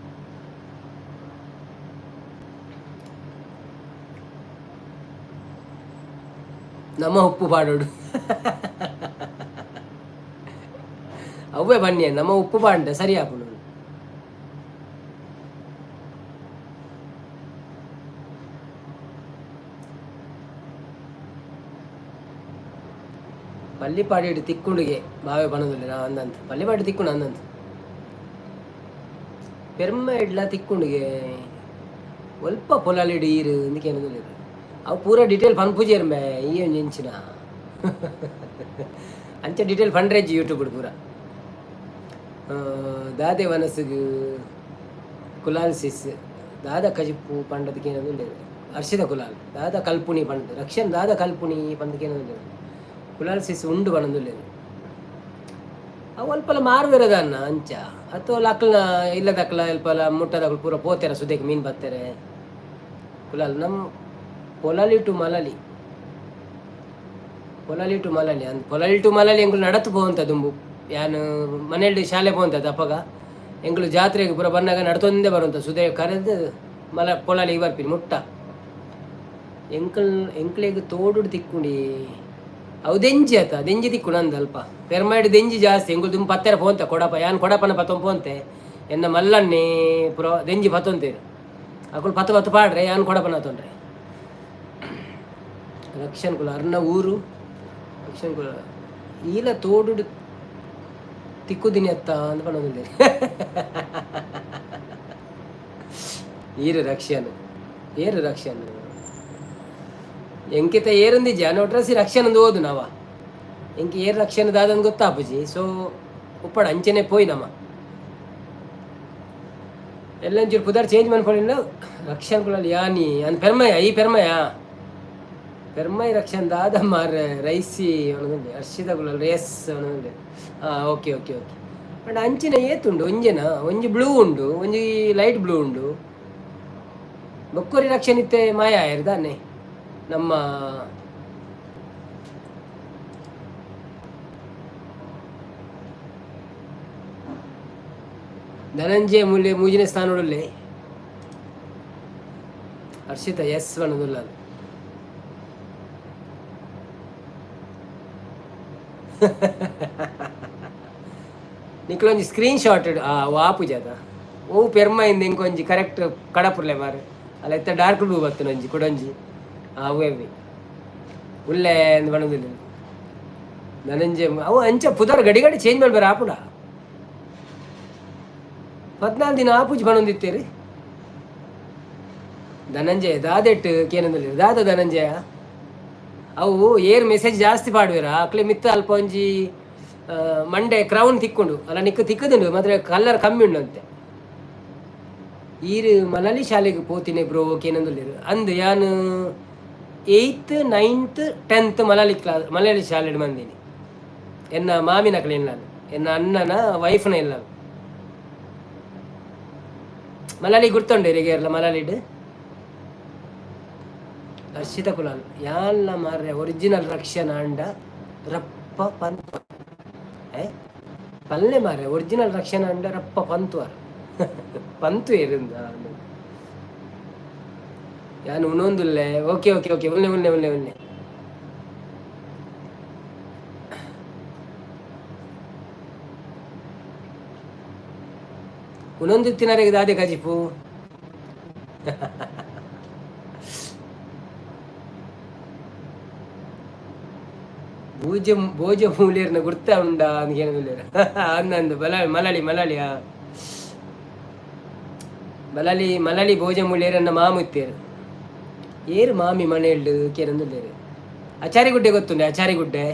ನಮ್ಮ ಉಪ್ಪು ಪಾಡೋಡು ಅವ್ವೇ ಬನ್ನಿ. ನಮ್ಮ ಉಪ್ಪು ಪಾಂಡ ಸರಿ ಆಪುಂಡು. ಪಲ್ಲಿಪಾಡಿ ತಿಕ್ಕುಂಡಿಗೆ ಬಾವೆ ಪನೊಂದುಲ್ಲೆ ನಾ ಅಂದಂತ. ಪಲ್ಲಿಪಾಡಿ ತಿಕ್ಕುಂಡು ಅಂದಂತ. ಪೆರ್ಮ ಇಡ್ಲ ತಿಕ್ಕುಂಡಿಗೆ. ಒಲ್ಪ ಪೊಲಾಲಿಡ್ ಈರು ಇಂದಕೇನೊಂದುಲ್ಲೆರ್. ಅವು ಪೂರ ಡೀಟೇಲ್ ಪನ್ಪುಜೆರ್ ಮೇ. ಈ ಒಂಜಿ ಎಂಚಿನ ಅಂಚ ಡೀಟೇಲ್ ಪಂಡ್ರೆಜ್ಜಿ ಯೂಟ್ಯೂಬ್ ಪೂರ. ದಾದೆ ವನಸುಗು ಕುಲಾಲ್ ಸಿಸ್? ದಾದ ಕಜಿಪ್ಪು ಪಂಡದಕ್ಕೆ ಏನದು. ಹರ್ಷಿತ ಕುಲಾಲ್ ದಾದ ಕಲ್ಪುಣಿ ಪಂಡ್. ರಕ್ಷನ್ ದಾದ ಕಲ್ಪುಣಿ ಪಂದಕ್ಕೆ ಏನದು. ಕುಲಾಲ್ ಸಿಸ್ ಉಂಡು ಪನೊಂದುಲ್ಲೆರ್. ಅವು ಅಲ್ಪಲ ಮಾರುವೆರದನ್ನ ಅಂಚ ಅತ್ತೋ ಅಕ್ಲ್ನ ಇಲ್ಲದಕ್ಲ ಅಲ್ಪಲ ಮುಟ್ಟದಕ್ಲು ಪೂರ ಪೋತೆರ ಸುದೆಕ್ ಮೀನ್ ಬತ್ತೆರೆ. ಕುಲಾಲ್ ನಮ್ಮ ಪೊಲಲಿ ಟು ಮಲಲಿ, ಪೊಲಲಿ ಟು ಮಲಲಿ ಅಂದ್, ಪೊಲಲಿ ಟು ಮಲಲಿ ಎಂಕುಲು ನಡತ್ ಪೋವಂತ ದುಂಬು. ಯಾನ್ ಮನೆಯಲ್ಲಿ ಶಾಲೆ ಪೋವಂತದ್ದು ಅಪಗ ಎಂಕುಲು ಜಾತ್ರೆಗೆ ಪೂರ ಬನ್ನಗ ನಡತೊಂದೇ ಬರುವಂತ ಸುದೆ ಕರೆದು ಮಲ ಪೊಲಲಿಗೆ ಬರ್ಪಿನಿ ಮುಟ್ಟ. ಎಂಕಲ್ ಎಂಕ್ಲೆಗ್ ತೋಡುಡು ತಿಕ್ಕುಂಡಿ ಅವು ದೆಂಜಿ ಆತ, ದೆಂಜಿ ತಿಕ್ಕುಂಡು ಅಂದ್ ಅಲ್ಪ ಪೆರ್ಮಾಯಿಡ್ ದೆಂಜಿ ಜಾಸ್ತಿ. ಎಂಕುಲು ದುಂಬು ಪತ್ತೆರ ಪೋಂತ ಕೊಡಪ, ಯಾನ್ ಕೊಡಪನ ಪತ್ತೊಂದು ಪೋಂತೆ. ಎನ್ನ ಮಲ್ಲನ್ನೇ ಪೂರ ದೆಂಜಿ ಪತ್ತೊಂತೇರು ಅಕುಲು ಪತ್ತು ಪತ್ತು ಪಾಡ್ರೆ, ಯಾನ್ ಕೊಡಪನ ತೊಂದ್ರೆ. ರಕ್ಷನ್ ಕುಲ ಅರ್ನ ಊರು ರಕ್ಷನ್ ಕುಲ ಈಲ ತೋಡುಡು ತಿಕ್ಕುದಿನಿ ಅತ್ತ ಅಂದ್ ಪನೊಂದುಲ್ಲೆರ್. ಈರು ರಕ್ಷನ್ ಏರು ರಕ್ಷನ್ ಎಂಕಿತ ಏರುಂದಿಜ್ಜಿ ಒಟ್ರಾಸಿ ರಕ್ಷಣಂದು ಓದು ನಾವ. ಎಂಕ್ ಏರ್ ರಕ್ಷಣೆ ದಾದಂದ್ ಗೊತ್ತಾಪುಜಿ. ಸೊ ಉಪ್ಪಡ್ ಅಂಚನೆ ಪೋಯಿ ನಮ ಎಲ್ಲಂಚೂರು ಪುದರ್ ಚೇಂಜ್ ಮನ್ಪೊಡಿಂಡ. ರಕ್ಷಣ್ ಕುಲಾಲ್ ಯಾನಿ ಅಂದ್ ಪೆರ್ಮಯ, ಈ ಪೆರ್ಮಯ ಪೆರ್ಮೈ ರಕ್ಷಣ್ ದಾದ ಮಾರ್ರೆ ರೈಸಿ ಪನೊಂದುಲ್ಲೆ. ಹರ್ಷಿತ ಕುಲಾಲ್ ಎಸ್ ಪನೊಂದುಲ್ಲೆ. ಹಾಂ, ಓಕೆ ಓಕೆ ಓಕೆ. ಪಂಡ ಅಂಚಿನ ಏತುಂಡು? ಒಂಜೆನ ಒಂಜಿ ಬ್ಲೂ ಉಂಡು, ಒಂಜಿ ಲೈಟ್ ಬ್ಲೂ ಉಂಡು. ಬೊಕ್ಕೊರಿ ರಕ್ಷಣ್ ಇತ್ತೆ ಮಾಯ ಆಯೆರ್ ದಾನೆ ನಮ್ಮ. ಧನಂಜಯ ಮೂಲೆ ಮೂಜನೇ ಸ್ಥಾನೊಡುಲ್ಲೆ. ಹರ್ಷಿತ ಎಸ್ ಪನೊಂದುಲ್ಲಲ್. ನಿಕ್ಲೊಂಜಿ ಸ್ಕ್ರೀನ್ ಶಾಟ್ ಆಪುಜದ ಓ ಪೆರ್ಮೈಂದ್ ಎಂಕೊಂಜಿ ಕರೆಕ್ಟ್ ಕಡಪುರ್ಲೆ ಮಾರೆ. ಅಲ್ಲ ಇತ್ತೆ ಡಾರ್ಕ್ ಬ್ಲೂ ಬತ್ತುಂಡು ಒಂಜಿ ಕುಡೊಂಜಿ ಅವೇ ಉಲ್ಲೆ ಅಂದ್ ಪನೊಂದುಲ್ಲೆರ್ ಧನಂಜಯ. ಅವು ಅಂಚ ಪುದರ್ ಗಡಿ ಗಡಿ ಚೇಂಜ್ ಮಲ್ಪೆರೆ ಆಪುಂಡ? 14 ದಿನ ಆಪುಜಿ ಪನೊಂದಿತ್ತೆರ್. ಧನಂಜಯ ದಾದೆಟ್ ಕೇನೊಂದುಲ್ಲೆರ್ ದಾದ ಧನಂಜಯ. ಅವು ಏರ್ ಮೆಸೇಜ್ ಜಾಸ್ತಿ ಪಾಡುವೆರ ಅಕ್ಲೆ ಮಿತ್ತ ಅಲ್ಪ ಒಂಜಿ ಮಂಡೆ ಕ್ರೌನ್ ತಿಕ್ಕುಂಡು ಅಲ್ಲ. ನಿಕ್ಕ್ ತಿಕ್ಕುದುಂಡು ಮಾತ್ರ ಕಲರ್ ಕಮ್ಮಿ ಉಂಡು ಅಂತೆ. ಈರ್ ಮಲಲಿ ಶಾಲೆಗೆ ಪೋತಿನಿ ಬ್ರೋ ಕೇನೊಂದುಲ್ಲೆರ್. ಅಂದ್, ಯಾನ್ 8th 9th 10th Malali class Malayali ಶಾಲೆಡ್ ಮಂದಿನಿ. ಎನ್ನ ಮಾಮಿನಕ್ಲೆ ಇಲ್ಲಲ್, ಎನ್ನ ಅಣ್ಣನ ವೈಫ್ನ ಇಲ್ಲಲ್. ಮಲಲಿ ಗುರ್ತುಂಡು ಇರೆಗ್ ಮಲಲಿಡ್? ಹರ್ಷಿತ ಕುಲಾಲ್ ಯಾನ್ಲ ಮಾರ್ರೆ ಒರಿಜಿನಲ್ ರಕ್ಷಣ ಅಂಡ ರಪ್ಪ ಪಂತ ಏ ಪಲ್ಲೆ ಮಾರ್ರೆ. ಒರಿಜಿನಲ್ ರಕ್ಷಣ ಅಂಡ ರಪ್ಪ ಪಂತುವಾರ್ ಪಂತು ಏರಿಂದ ಯಾನ್ ಉನೊಂದುಲ್ಲೆ. ಓಕೆ ಓಕೆ ಓಕೆ, ಉಲ್ಲೆ ಉಲ್ಲೆ ಉಲ್ಲೆ ಉಲ್ಲೆ. ಉನೊಂದಿತ್ತಿನರೆಗ್ ದಾದೆ ಕಜಿಪು? ಭೋಜ ಭೋಜ ಮೂಲ್ಯರ್ನ ಗುರ್ತ ಉಂಡಾ ಅಂದ್ ಕೇನೊಂದುಲ್ಲೆರ್. ಅಂದ್ ಅಂದ್, ಬಲ ಮಲಳಿ ಮಲಳಿ ಆ ಮಲಲಿ ಮಲಲಿ ಭೋಜ ಮೂಲ್ಯರನ್ನ ಮಾಮು ಇತ್ತೇರು. ಏರು ಮಾಮಿ ಮನೆಯಲ್ಡು ಕೇನೊಂದುಲ್ಲೆರ್. ಅಚಾರಿಗುಡ್ಡೆ ಗೊತ್ತುಂಡೆ? ಅಚಾರಿಗುಡ್ಡೆ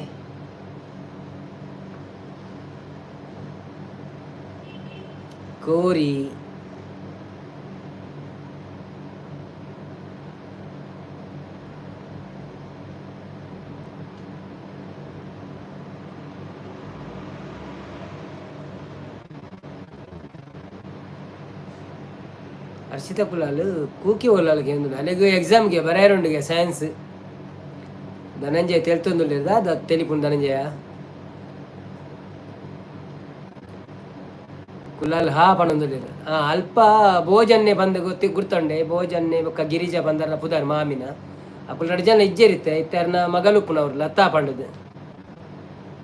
ಕೋರಿ ಹರ್ಷಿತ ಕುಲಾಲ್ ಕೂಕಿ ಒಲ್ಲಾಲ್ ಕೇಂದ್ರ ಅಲೆಗ್ ಎಕ್ಸಾಮ್ಗೆ ಬರೆಯರುಂಡುಗೆ ಸೈನ್ಸ್. ಧನಂಜಯ ತೆಲ್ತೊಂದುಲ್ಲೆರ್ ದಾದ ತೆಲಿಪುಂಡು ಧನಂಜಯ? ಕುಲಾಲ್ ಹಾ ಪನೊಂದುಲ್ಲೆರ್. ಆ ಅಲ್ಪ ಭೋಜನ್ನೆ ಪಂದ್ ಗೊತ್ತಿ ಗುರ್ತುಂಡೆ. ಭೋಜನ್ನೆ ಬೊಕ್ಕ ಗಿರಿಜಾ ಪಂದರ್ನ ಪುದರ್ ಮಾಮಿನ. ಅಕುಲು ರಡ್ಡ್ ಜನ ಇಜ್ಜೆರ್ ಇತ್ತೆ. ಇತ್ತೆ ಅರ್ನ ಮಗಲ್ ಉಪ್ಪುನವ್ರು ಲತಾ ಪಂಡುದು.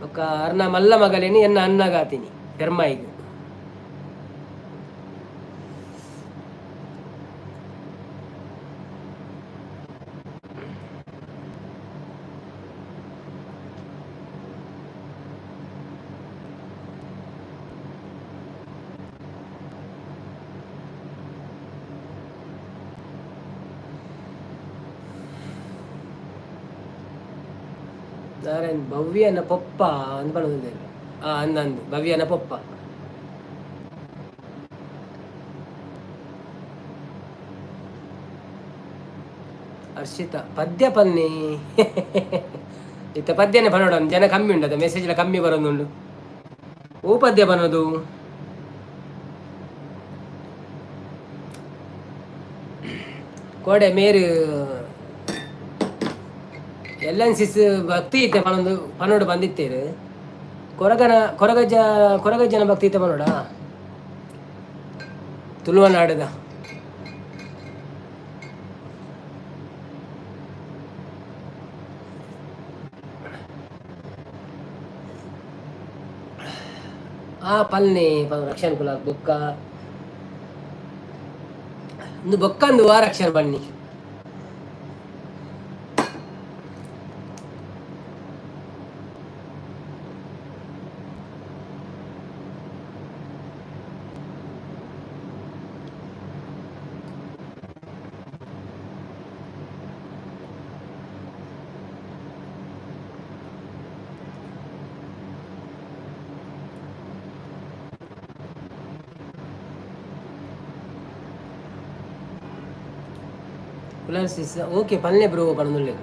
ಬೊಕ್ಕ ಅರ್ನ ಮಲ್ಲ ಮಗಲೇನಿ ಎನ್ನ ಅಣ್ಣಗಾತಿನಿ ಪೆರ್ಮಾಯಿಗ್. ನಾರಾಯಣ್ ಭವ್ಯನ ಪೊಪ್ಪ ಅಂದ್ ಪನೊಂದುಲ್ಲೆರ್. ಆ ಅಂದ್ ಅಂದ್, ಭವ್ಯನ ಪೊಪ್ಪ. ಹರ್ಷಿತ ಪದ್ಯ ಪನ್ನಿ. ಇತ್ತ ಪದ್ಯನೆ ಪನೋಡ, ಜನ ಕಮ್ಮಿ ಉಂಡದ, ಮೆಸೇಜ್ ಕಮ್ಮಿ ಬರೋದುಂಡು. ಓ ಪದ್ಯ ಪನೋದು? ಕೋಡೆ ಮೇರು ಎಲ್ ಎನ್ ಸಿಸ್ ಭಕ್ತಿ ಇತ್ತೆ ಪನೊಂದು ಪನೋಡು ಬಂದಿತ್ತೇರು. ಕೊರಗನ ಕೊರಗಜ್ಜ, ಕೊರಗಜ್ಜನ ಭಕ್ತಿ ಇತ್ತೆ ಪನೋಡ, ತುಳುವನಾಡದ. ಆ ಪಲ್ನೆ ರಕ್ಷಣ್ ಕುಲ ಬೊಕ್ಕ ಒಂದು ಬೊಕ್ಕಂದು ವಾ ರಕ್ಷಣ್ ಬನ್ನಿ. ಕುಲರ್ ಓಕೆ, ಪಲ್ನೆ ಬ್ರೋ ಪನೊಂದುಲ್ಲೆರ್.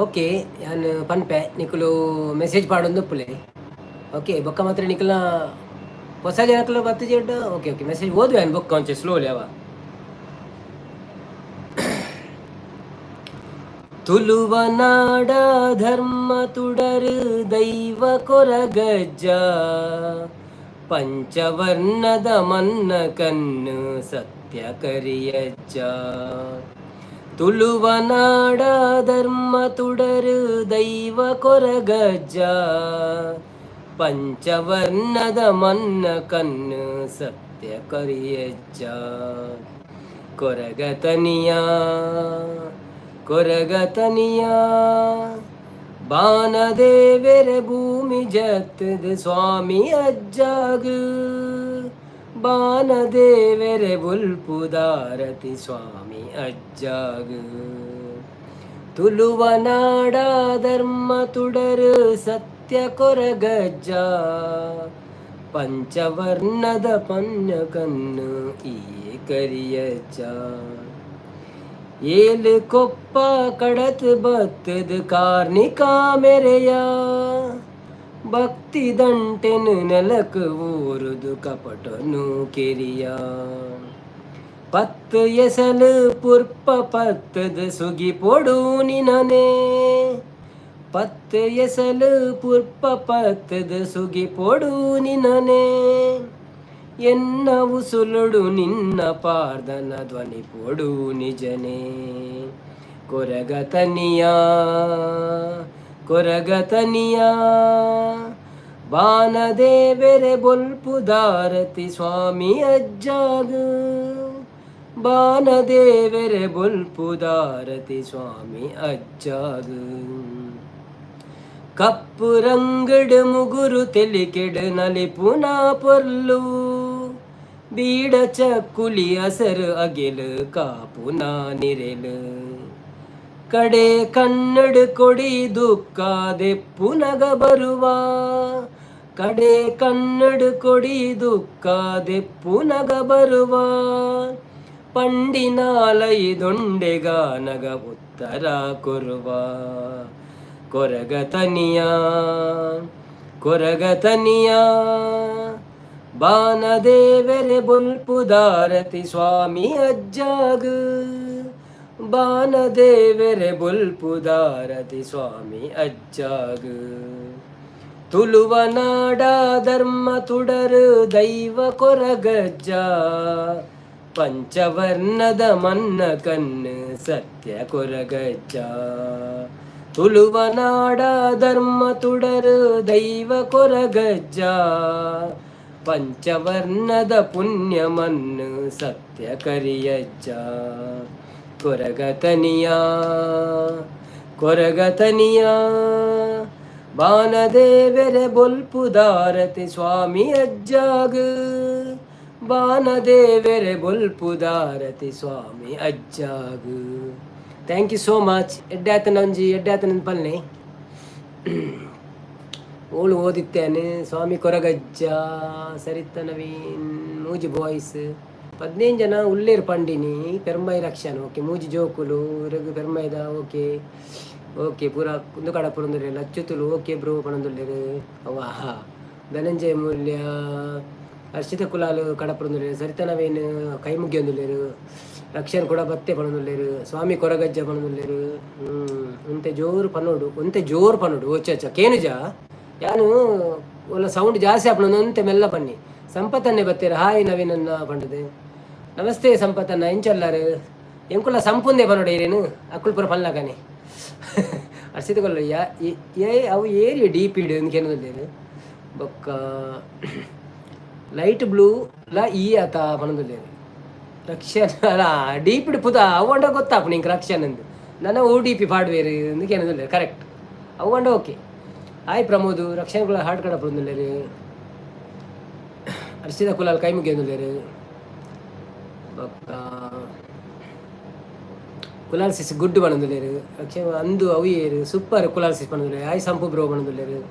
ಓಕೆ, ಯಾನ್ ಪನ್ಪೆ, ನಿಕುಲು ಮೆಸೇಜ್ ಪಾಡೊಂದು ಉಪ್ಪುಲೆ. ಓಕೆ, ಬೊಕ್ಕ ಮಾತ್ರ ನಿಕುಲ್ನ ಹೊಸ ಜನಕುಲು ಬತ್ತಿಜೆಡ್. ಓಕೆ ಓಕೆ, ಮೆಸೇಜ್ ಓದುವೆ ಯಾನ್ ಬೊಕ್ಕ ಒಂಚೆ ಸ್ಲೋಲಿ ಅವ. ತುಳುವನಾಡ ಧರ್ಮ ತುಡರು ದೈವ ಕೊರಗಜ್ಜ, ಪಂಚವರ್ಣದ ಮನ್ನ ಕಣ್ಣು ಸತ್ಯ ಕರಿಯಜ್ಜ. ತುಳುವನಾಡ ಧರ್ಮ ತುಡರು ದೈವ ಕೊರಗಜ್ಜ, ಪಂಚವರ್ಣದ ಮನ್ನ ಕಣ್ಣು ಸತ್ಯ ಕರಿಯಜ್ಜ. ಕೊರಗತನಿಯ ಕೊರಗತನಿಯ ಬಾನದೇವೆರೆ ಭೂಮಿ ಜತ್ತದ ಸ್ವಾಮಿ ಅಜ್ಜಾಗ, ಬಾನದೇವೆರೆ ಬುಲ್ಪುದಾರತಿ ಸ್ವಾಮಿ ಅಜ್ಜಾಗ. ತುಳುವನಾಡ ಧರ್ಮ ತುಡರು ಸತ್ಯ ಕೊರಗಜ್ಜ, ಪಂಚವರ್ಣದ ಪನ್ಯ ಕಣ್ಣು ಈ ಕರಿಯಜ್ಜ. ಏಲು ಕೊಪ್ಪ ಕಡತ್ ಬತ್ತದ ಕಾರ್ಣಿಕ ಮೆರೆಯ, ಭಕ್ತಿ ದಂಟೆನು ನೆಲಕ್ ಊರುದು ಕಪಟನು ಕೆರಿಯ. ಪತ್ತು ಎಸಲು ಪುರ್ಪ ಪತ್ತದ ಸುಗಿ ಪೊಡು ನಿನನೆ, ಪತ್ತು ಎಸಲು ಪುರ್ಪ ಪತ್ತದ ಸುಗಿ ಪೊಡು ನಿನನೆ. ಎನ್ನ ಉಸುಲುಡು ನಿನ್ನ ಪಾರ್ದನ ಧ್ವನಿ ಪೊಡು ನಿಜನೇ. ಕೊರಗತನಿಯ ಕೊರಗತನಿಯ ಬಾನದೇವೆರೆ ಬೊಲ್ಪುದಾರತಿ ಸ್ವಾಮಿ ಅಜ್ಜಾಗ, ಬಾನದೇವೆರೆ ಬೊಲ್ಪುದಾರತಿ ಸ್ವಾಮಿ ಅಜ್ಜಾಗ. ಕಪ್ಪು ರಂಗಡ್ ಮುಗುರು ತೆಲಿಕೆಡ್ ನಲಿಪುನ ಪೊರ್ಲು, ಬೀಡ ಚಕ್ಕುಲಿ ಅಸರು ಅಗಿಲು ಕಾಪುನ ನಿರೆಲು. ಕಡೆ ಕನ್ನಡ ಕೊಡಿ ದುಃಖ ದೆಪ್ಪುನಗ ಬರುವ, ಕಡೆ ಕನ್ನಡ ಕೊಡಿ ದುಃಖ ದೆಪ್ಪುನಗ ಬರುವ. ಪಂಡಿನಾಲೈ ದೊಂಡೆಗಾನಗ ಉತ್ತರ ಕೊರುವ. ಕೊರಗತನಿಯ ಕೊರಗತನಿಯ ಬಾನದೇವೆರೆ ಬೊಲ್ಪುದಾರತಿ ಸ್ವಾಮಿ ಅಜ್ಜಾಗ, ಬಾನದೇವೆರೆ ಬೊಲ್ಪುದಾರತಿ ಸ್ವಾಮಿ ಅಜ್ಜಾಗ. ತುಳುವನಾಡ ಧರ್ಮ ತುಡರು ದೈವ ಕೊರಗಜ್ಜ, ಪಂಚವರ್ಣದ ಮನ್ನ ಕಣ್ಣು ಸತ್ಯ ಕೊರಗಜ್ಜ. ತುಳುವನಾಡ ಧರ್ಮ ತುಡರು ದೈವ ಕೊರಗಜ್ಜ, ಪಂಚವರ್ಣದ ಪುಣ್ಯಮನ್ನು ಸತ್ಯ ಕರಿಯಜ್ಜ. ಕೊರಗತನಿಯ ಕೊರಗತನಿಯ ಬಾನದೇವೆರೆ ಬೊಲ್ಪುದಾರತಿ ಸ್ವಾಮಿ ಅಜ್ಜಾಗ, ಬಾನದೇವೆರೆ ಬೊಲ್ಪುದಾರತಿ ಸ್ವಾಮಿ ಅಜ್ಜಾಗ. Thank you so much. ಎಡ್ಡೆ ಆತನ ಒಂಜಿ ಎಡ್ಡೆ ಆತನ ಪಲ್ನೆ. ಓಳು ಓದಿತ್ತೇನೆ ಸ್ವಾಮಿ ಕೊರಗಜ್ಜ, ಸರಿತ ನವೀನ್, ಮೂಜಿ ಬಾಯ್ಸ್, 15 ಜನ ಉಲ್ಲೇರು ಪಂಡಿನಿ. ಪೆರ್ಮೈ ರಕ್ಷಣ, ಓಕೆ. ಮೂಜಿ ಜೋಕುಲು ರಘು ಪೆರ್ಮೈದ, ಓಕೆ ಓಕೆ. ಪೂರ ಕುಂದು ಕಡ ಪುರಂದುಲ್ಲೇರು. ಅಚ್ಯುತುಲು ಓಕೆ ಬ್ರೋ ಪಣಂದುಲ್ಲೇರು. ಅವ್ವಾ ಧನಂಜಯ ಮೂಲ್ಯ, ಹರ್ಷಿತ ಕುಲಾಲು ಕಡಪುರಂದುಲ್ಲೇರು. ಸರಿತ ನವೀನ್ ಕೈ ಮುಗಿಯೊಂದುಲ್ಲೇರು. ರಕ್ಷಣ್ ಕೂಡ ಬತ್ತೆ ಪಣಂದುಲ್ಲೇರು. ಸ್ವಾಮಿ ಕೊರಗಜ್ಜ ಪಣಂದುಲ್ಲೇರು. ಒಂತೆ ಜೋರು ಪನೋಡು, ಒಂತೆ ಜೋರು ಪನೋಡು. ಓಚ ಅಚ್ಚ ಕೇನುಜ ಯಾನು ಒಲ್ಲ ಸೌಂಡ್ ಜಾಸ್ತಿ ಆಪುಂಡು, ಒಂತೆ ಮೆಲ್ಲ ಬನ್ನಿ. ಸಂಪತ್ತನ್ನೇ ಬತ್ತೀರ. ಹಾಯ್ ನವೀನನ್ನ ಪಂಡದು. ನಮಸ್ತೆ ಸಂಪತ್ತನ್ನ, ಎಂಚಲ್ಲಾರು? ಎಂಕುಲ ಸಂಪುಂದೆ ಪನೋಡು ಏರೇನು ಅಕ್ಕುಲ್ ಪುರ ಪನ್ಲಕನೆ. ಹರ್ಷಿತ ಕೊಲ್ಲ ಯಾ ಏ ಅವು ಏರಿ ಡಿ ಪಿಡ್ ಕೇನೊಂದುಲ್ಲೇರು. ಬೊಕ್ಕ ಲೈಟ್ ಬ್ಲೂ ಲ ಈ ಆತ ಪನೊಂದುಲ್ಲೇರು. ರಕ್ಷನ್ ಅಲ್ಲ ಡೀಪಿಡ್ ಪುದ ಅವಂಡ ಗೊತ್ತಾಪುಂಡು ಇಂಕ್ ರಕ್ಷನ್ ಅಂದ್. ನನ ಓ ಡಿ ಪಿ ಪಾಡ್ವೇರು ಅಂದ್ ಕೇನೊಂದುಲ್ಲೇರು. ಕರೆಕ್ಟ್, ಅವಂಡ ಓಕೆ. ಹಾಯ್ ಪ್ರಮೋದ್. ರಕ್ಷಣ್ ಕುಲ ಹಾರ್ಟ್ ಕಡಪುಂದುಲ್ಲೇರು. ಹರ್ಷಿತ ಕುಲಾಲ್ ಕೈ ಮುಗಿಯೊಂದುಲ್ಲೇರು. ಬೊಕ್ಕ ಕುಲಾಲ್ ಸಿಸ್ ಗುಡ್ಡು ಪನೊಂದುಲ್ಲೇರು. ರಕ್ಷಣ್ ಅಂದು ಅವು ಏರು ಸೂಪರ್ ಕುಲಾಲ್ ಸಿಸ್ ಪನೊಂದುಲ್ಲೇರು. ಹಾಯ್ ಸಂಪು ಬ್ರೋ ಪನೊಂದುಲ್ಲೇರು.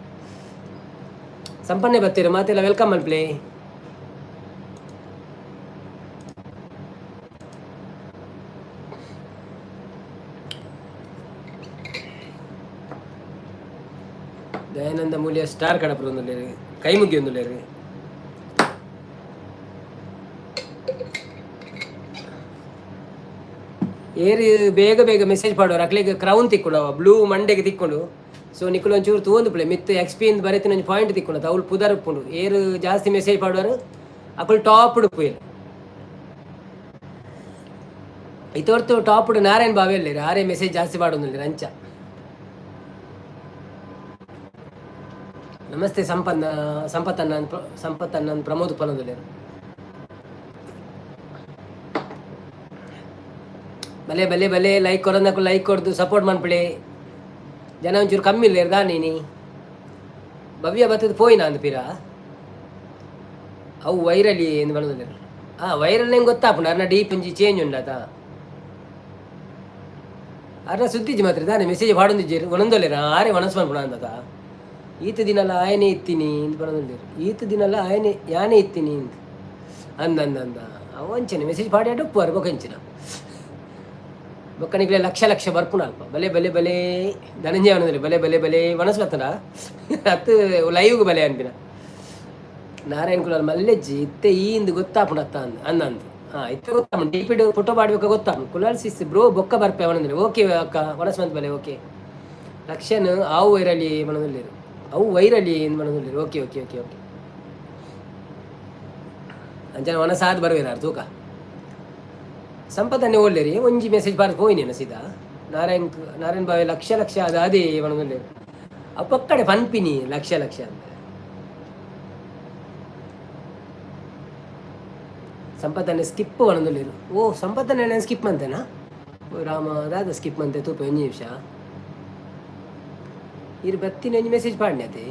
ಸಂಪನ್ನೆ ಬತ್ತೀರು, ಮಾತೆಲ್ಲ welcome ಮಲ್ಪ್ಲೆ. ದಯಾನಂದ ಮೂಲ್ಯ ಸ್ಟಾರ್ ಕಡಪುರೊಂದುಲ್ಲೇರು, ಕೈ ಮುಗಿಯೊಂದುಲ್ಲೇರು. ಏರು ಬೇಗ ಬೇಗ ಮೆಸೇಜ್ ಪಾಡೋರು ಅಕ್ಲೆಗ್ ಕ್ರೌನ್ ತಿಕ್ಕೊಂಡು ಬ್ಲೂ ಮಂಡೆಗೆ ತಿಕ್ಕೊಂಡು. ಸೊ ನಿಕುಲು ಒಂಚೂರು ತೂವೊಂದು ಪ್ಲೆ ಮಿತ್ತು ಎಕ್ಸ್ ಪಿ ಇಂದ್ ಬರೆತಿನ ಒಂಜಿ ಪಾಯಿಂಟ್ ತಿಕ್ಕೊಂಡು ಅವ್ಲು ಪುದರ್ ಉಪ್ಪುಂಡು. ಏರು ಜಾಸ್ತಿ ಮೆಸೇಜ್ ಪಾಡುವರು ಅಕುಲು ಟಾಪ್ ಉಪ್ಪುವೆರ್. ಇತೊರ್ತು ಟಾಪ್ ನಾರಾಯಣ್ ಬಾವೆ ಉಲ್ಲೆರ್, ಆರೇ ಮೆಸೇಜ್ ಜಾಸ್ತಿ ಪಾಡೊಂದುಲ್ಲೆರ್ ಅಂಚ. ನಮಸ್ತೆ ಸಂಪನ್ನ, ಸಂಪತ್ತನ್ನ, ಸಂಪತ್ತನ್ನ ಪ್ರಮೋದ್ ಪನೊಂದುಲ್ಲೆರ್. ಬಲೆ ಬಲೆ ಬಲೆ ಲೈಕ್ ಕೊರಂದಕು ಲೈಕ್ ಕೊಡ್ದು ಸಪೋರ್ಟ್ ಮನ್ಪುಲೆ. ಜನ ಒಂಚೂರು ಕಮ್ಮಿ ಇಲ್ಲೇರ್ ದಾನಿನಿ. ಭವ್ಯ ಬತ್ತದ ಪೋಯಿನ ಅಂದ್ ಪಿರ. ಅವು ವೈರಲ್ ಎಂದು ಪನೊಂದುಲ್ಲೆರ್. ಆ ವೈರಲ್ ನಿಂಗೆ ಗೊತ್ತಾಪುಂಡು, ಅರ್ನ ಡೀಪ್ ಒಂಜಿ ಚೇಂಜ್ ಉಂಡಾತ. ಅರ್ನ ಸುದ್ದಿಜ್ಜಿ ಮಾತ್ರ ದಾನೆ ಮೆಸೇಜ್ ಪಾಡೊಂದಿಜ್ಜೆರ್, ಒನೊಂದೊಲ್ಲೆರ್. ಆರೆ ವನಸ್ ಮನ್ಪುಣ ಅಂದತ. ಈತ ದಿನಲ ಆಯನೇ ಇತ್ತೀನಿ ಇಂದ್ ಪನೊಂದುಲ್ಲೆರ್. ಈತ ದಿನಲ ಆಯನೆ ಯಾನೇ ಇತ್ತೀನಿ ಇಂದ್ ಅಂದ ಅಂದ ಅಂದ. ಅವು ಅಂಚನೆ ಮೆಸೇಜ್ ಪಾಡಿ ಉಪ್ಪುವಾರು ಬೊಕ ಎಂಚಿನ ಬೊಕ್ಕ ನಿಕ್ಲೆ ಲಕ್ಷ ಲಕ್ಷ ಬರ್ಪುಣ ಅಲ್ಪ. ಬಲೆ ಬಲೆ ಬಲೆ ಧನಂಜಯ ಅವನಂದ್ರೆ ಬಲೆ ಬಲೆ ಬಲೆ ವನಸ್ ಬತ್ತನ ಅತ್ತು ಲೈವ್ಗೆ ಬಲೆ ಅನ್ಪಿನ. ನಾರಾಯಣ ಕುಲಾಲ್ ಮಲ್ಲೆಜ್ಜಿ ಇತ್ತೆ ಈ ಇಂದು ಗೊತ್ತಾಪುಂಡು ಅತ್ತ ಅಂದ್ ಅಂದ ಅಂದ್. ಹಾ ಇತ್ತೆ ಗೊತ್ತಾಪುಂಡು, ಡಿಪಿಡ್ ಫೋಟೋ ಪಾಡ್ಬೇಕ ಗೊತ್ತಾಪುಂಡು. ಕುಲಾಲ್ ಸಿಸ್ ಬ್ರೋ ಬೊಕ್ಕ ಬರ್ಪೆ ಅವನಂದ್ರೆ. ಓಕೆ ಅಕ್ಕ, ವನಸ್ ಮಂತ್ ಬಲೆ. ಓಕೆ ಲಕ್ಷನ್ ಆವು ವೈರಲಿ ಮನದಲ್ಲಿರು, ಅವು ವೈರಲಿ ಇಂದ್ ಮನದಲ್ಲಿರು. ಓಕೆ ಓಕೆ ಓಕೆ ಓಕೆ ಅಂಚನೆ ವನಸಾದ್ ಬರುವೇರಾರ್ ತೂಕ. ಸಂಪತ್ತನ್ನೇ ಒಳ್ಳೆರಿ ಒಂಜಿ ಮೆಸೇಜ್ ಬಾರ್ದು ಪೋಯಿನೇನ ಸೀದಾ. ನಾರಾಯಣ್ ನಾರಾಯಣ್ ಬಾವೆ ಲಕ್ಷ ಲಕ್ಷ ಅದು ಅದೇ ಮನದಲ್ಲೇ ಅವು ಪಕ್ಕಡೆ ಪನ್ಪಿನಿ ಲಕ್ಷ ಲಕ್ಷ ಅಂತ. ಸಂಪತ್ತನ್ನೇ ಸ್ಕಿಪ್ ಪನೊಂದುಲ್ಲೆರ್. ಓ ಸಂಪತ್ತನ್ನೇ ಸ್ಕಿಪ್ ಮಂತೆನಾ? ಓ ರಾಮ ದಾದ ಸ್ಕಿಪ್ ಮಂತೆ ತೂಪ ಒಂಜಿ ನಿಮಿಷ. ಇರ್ ಬತ್ತಿನ ಒಂಜಿ ಮೆಸೇಜ್ ಪಾಡ್ನೆ ಅತೆ.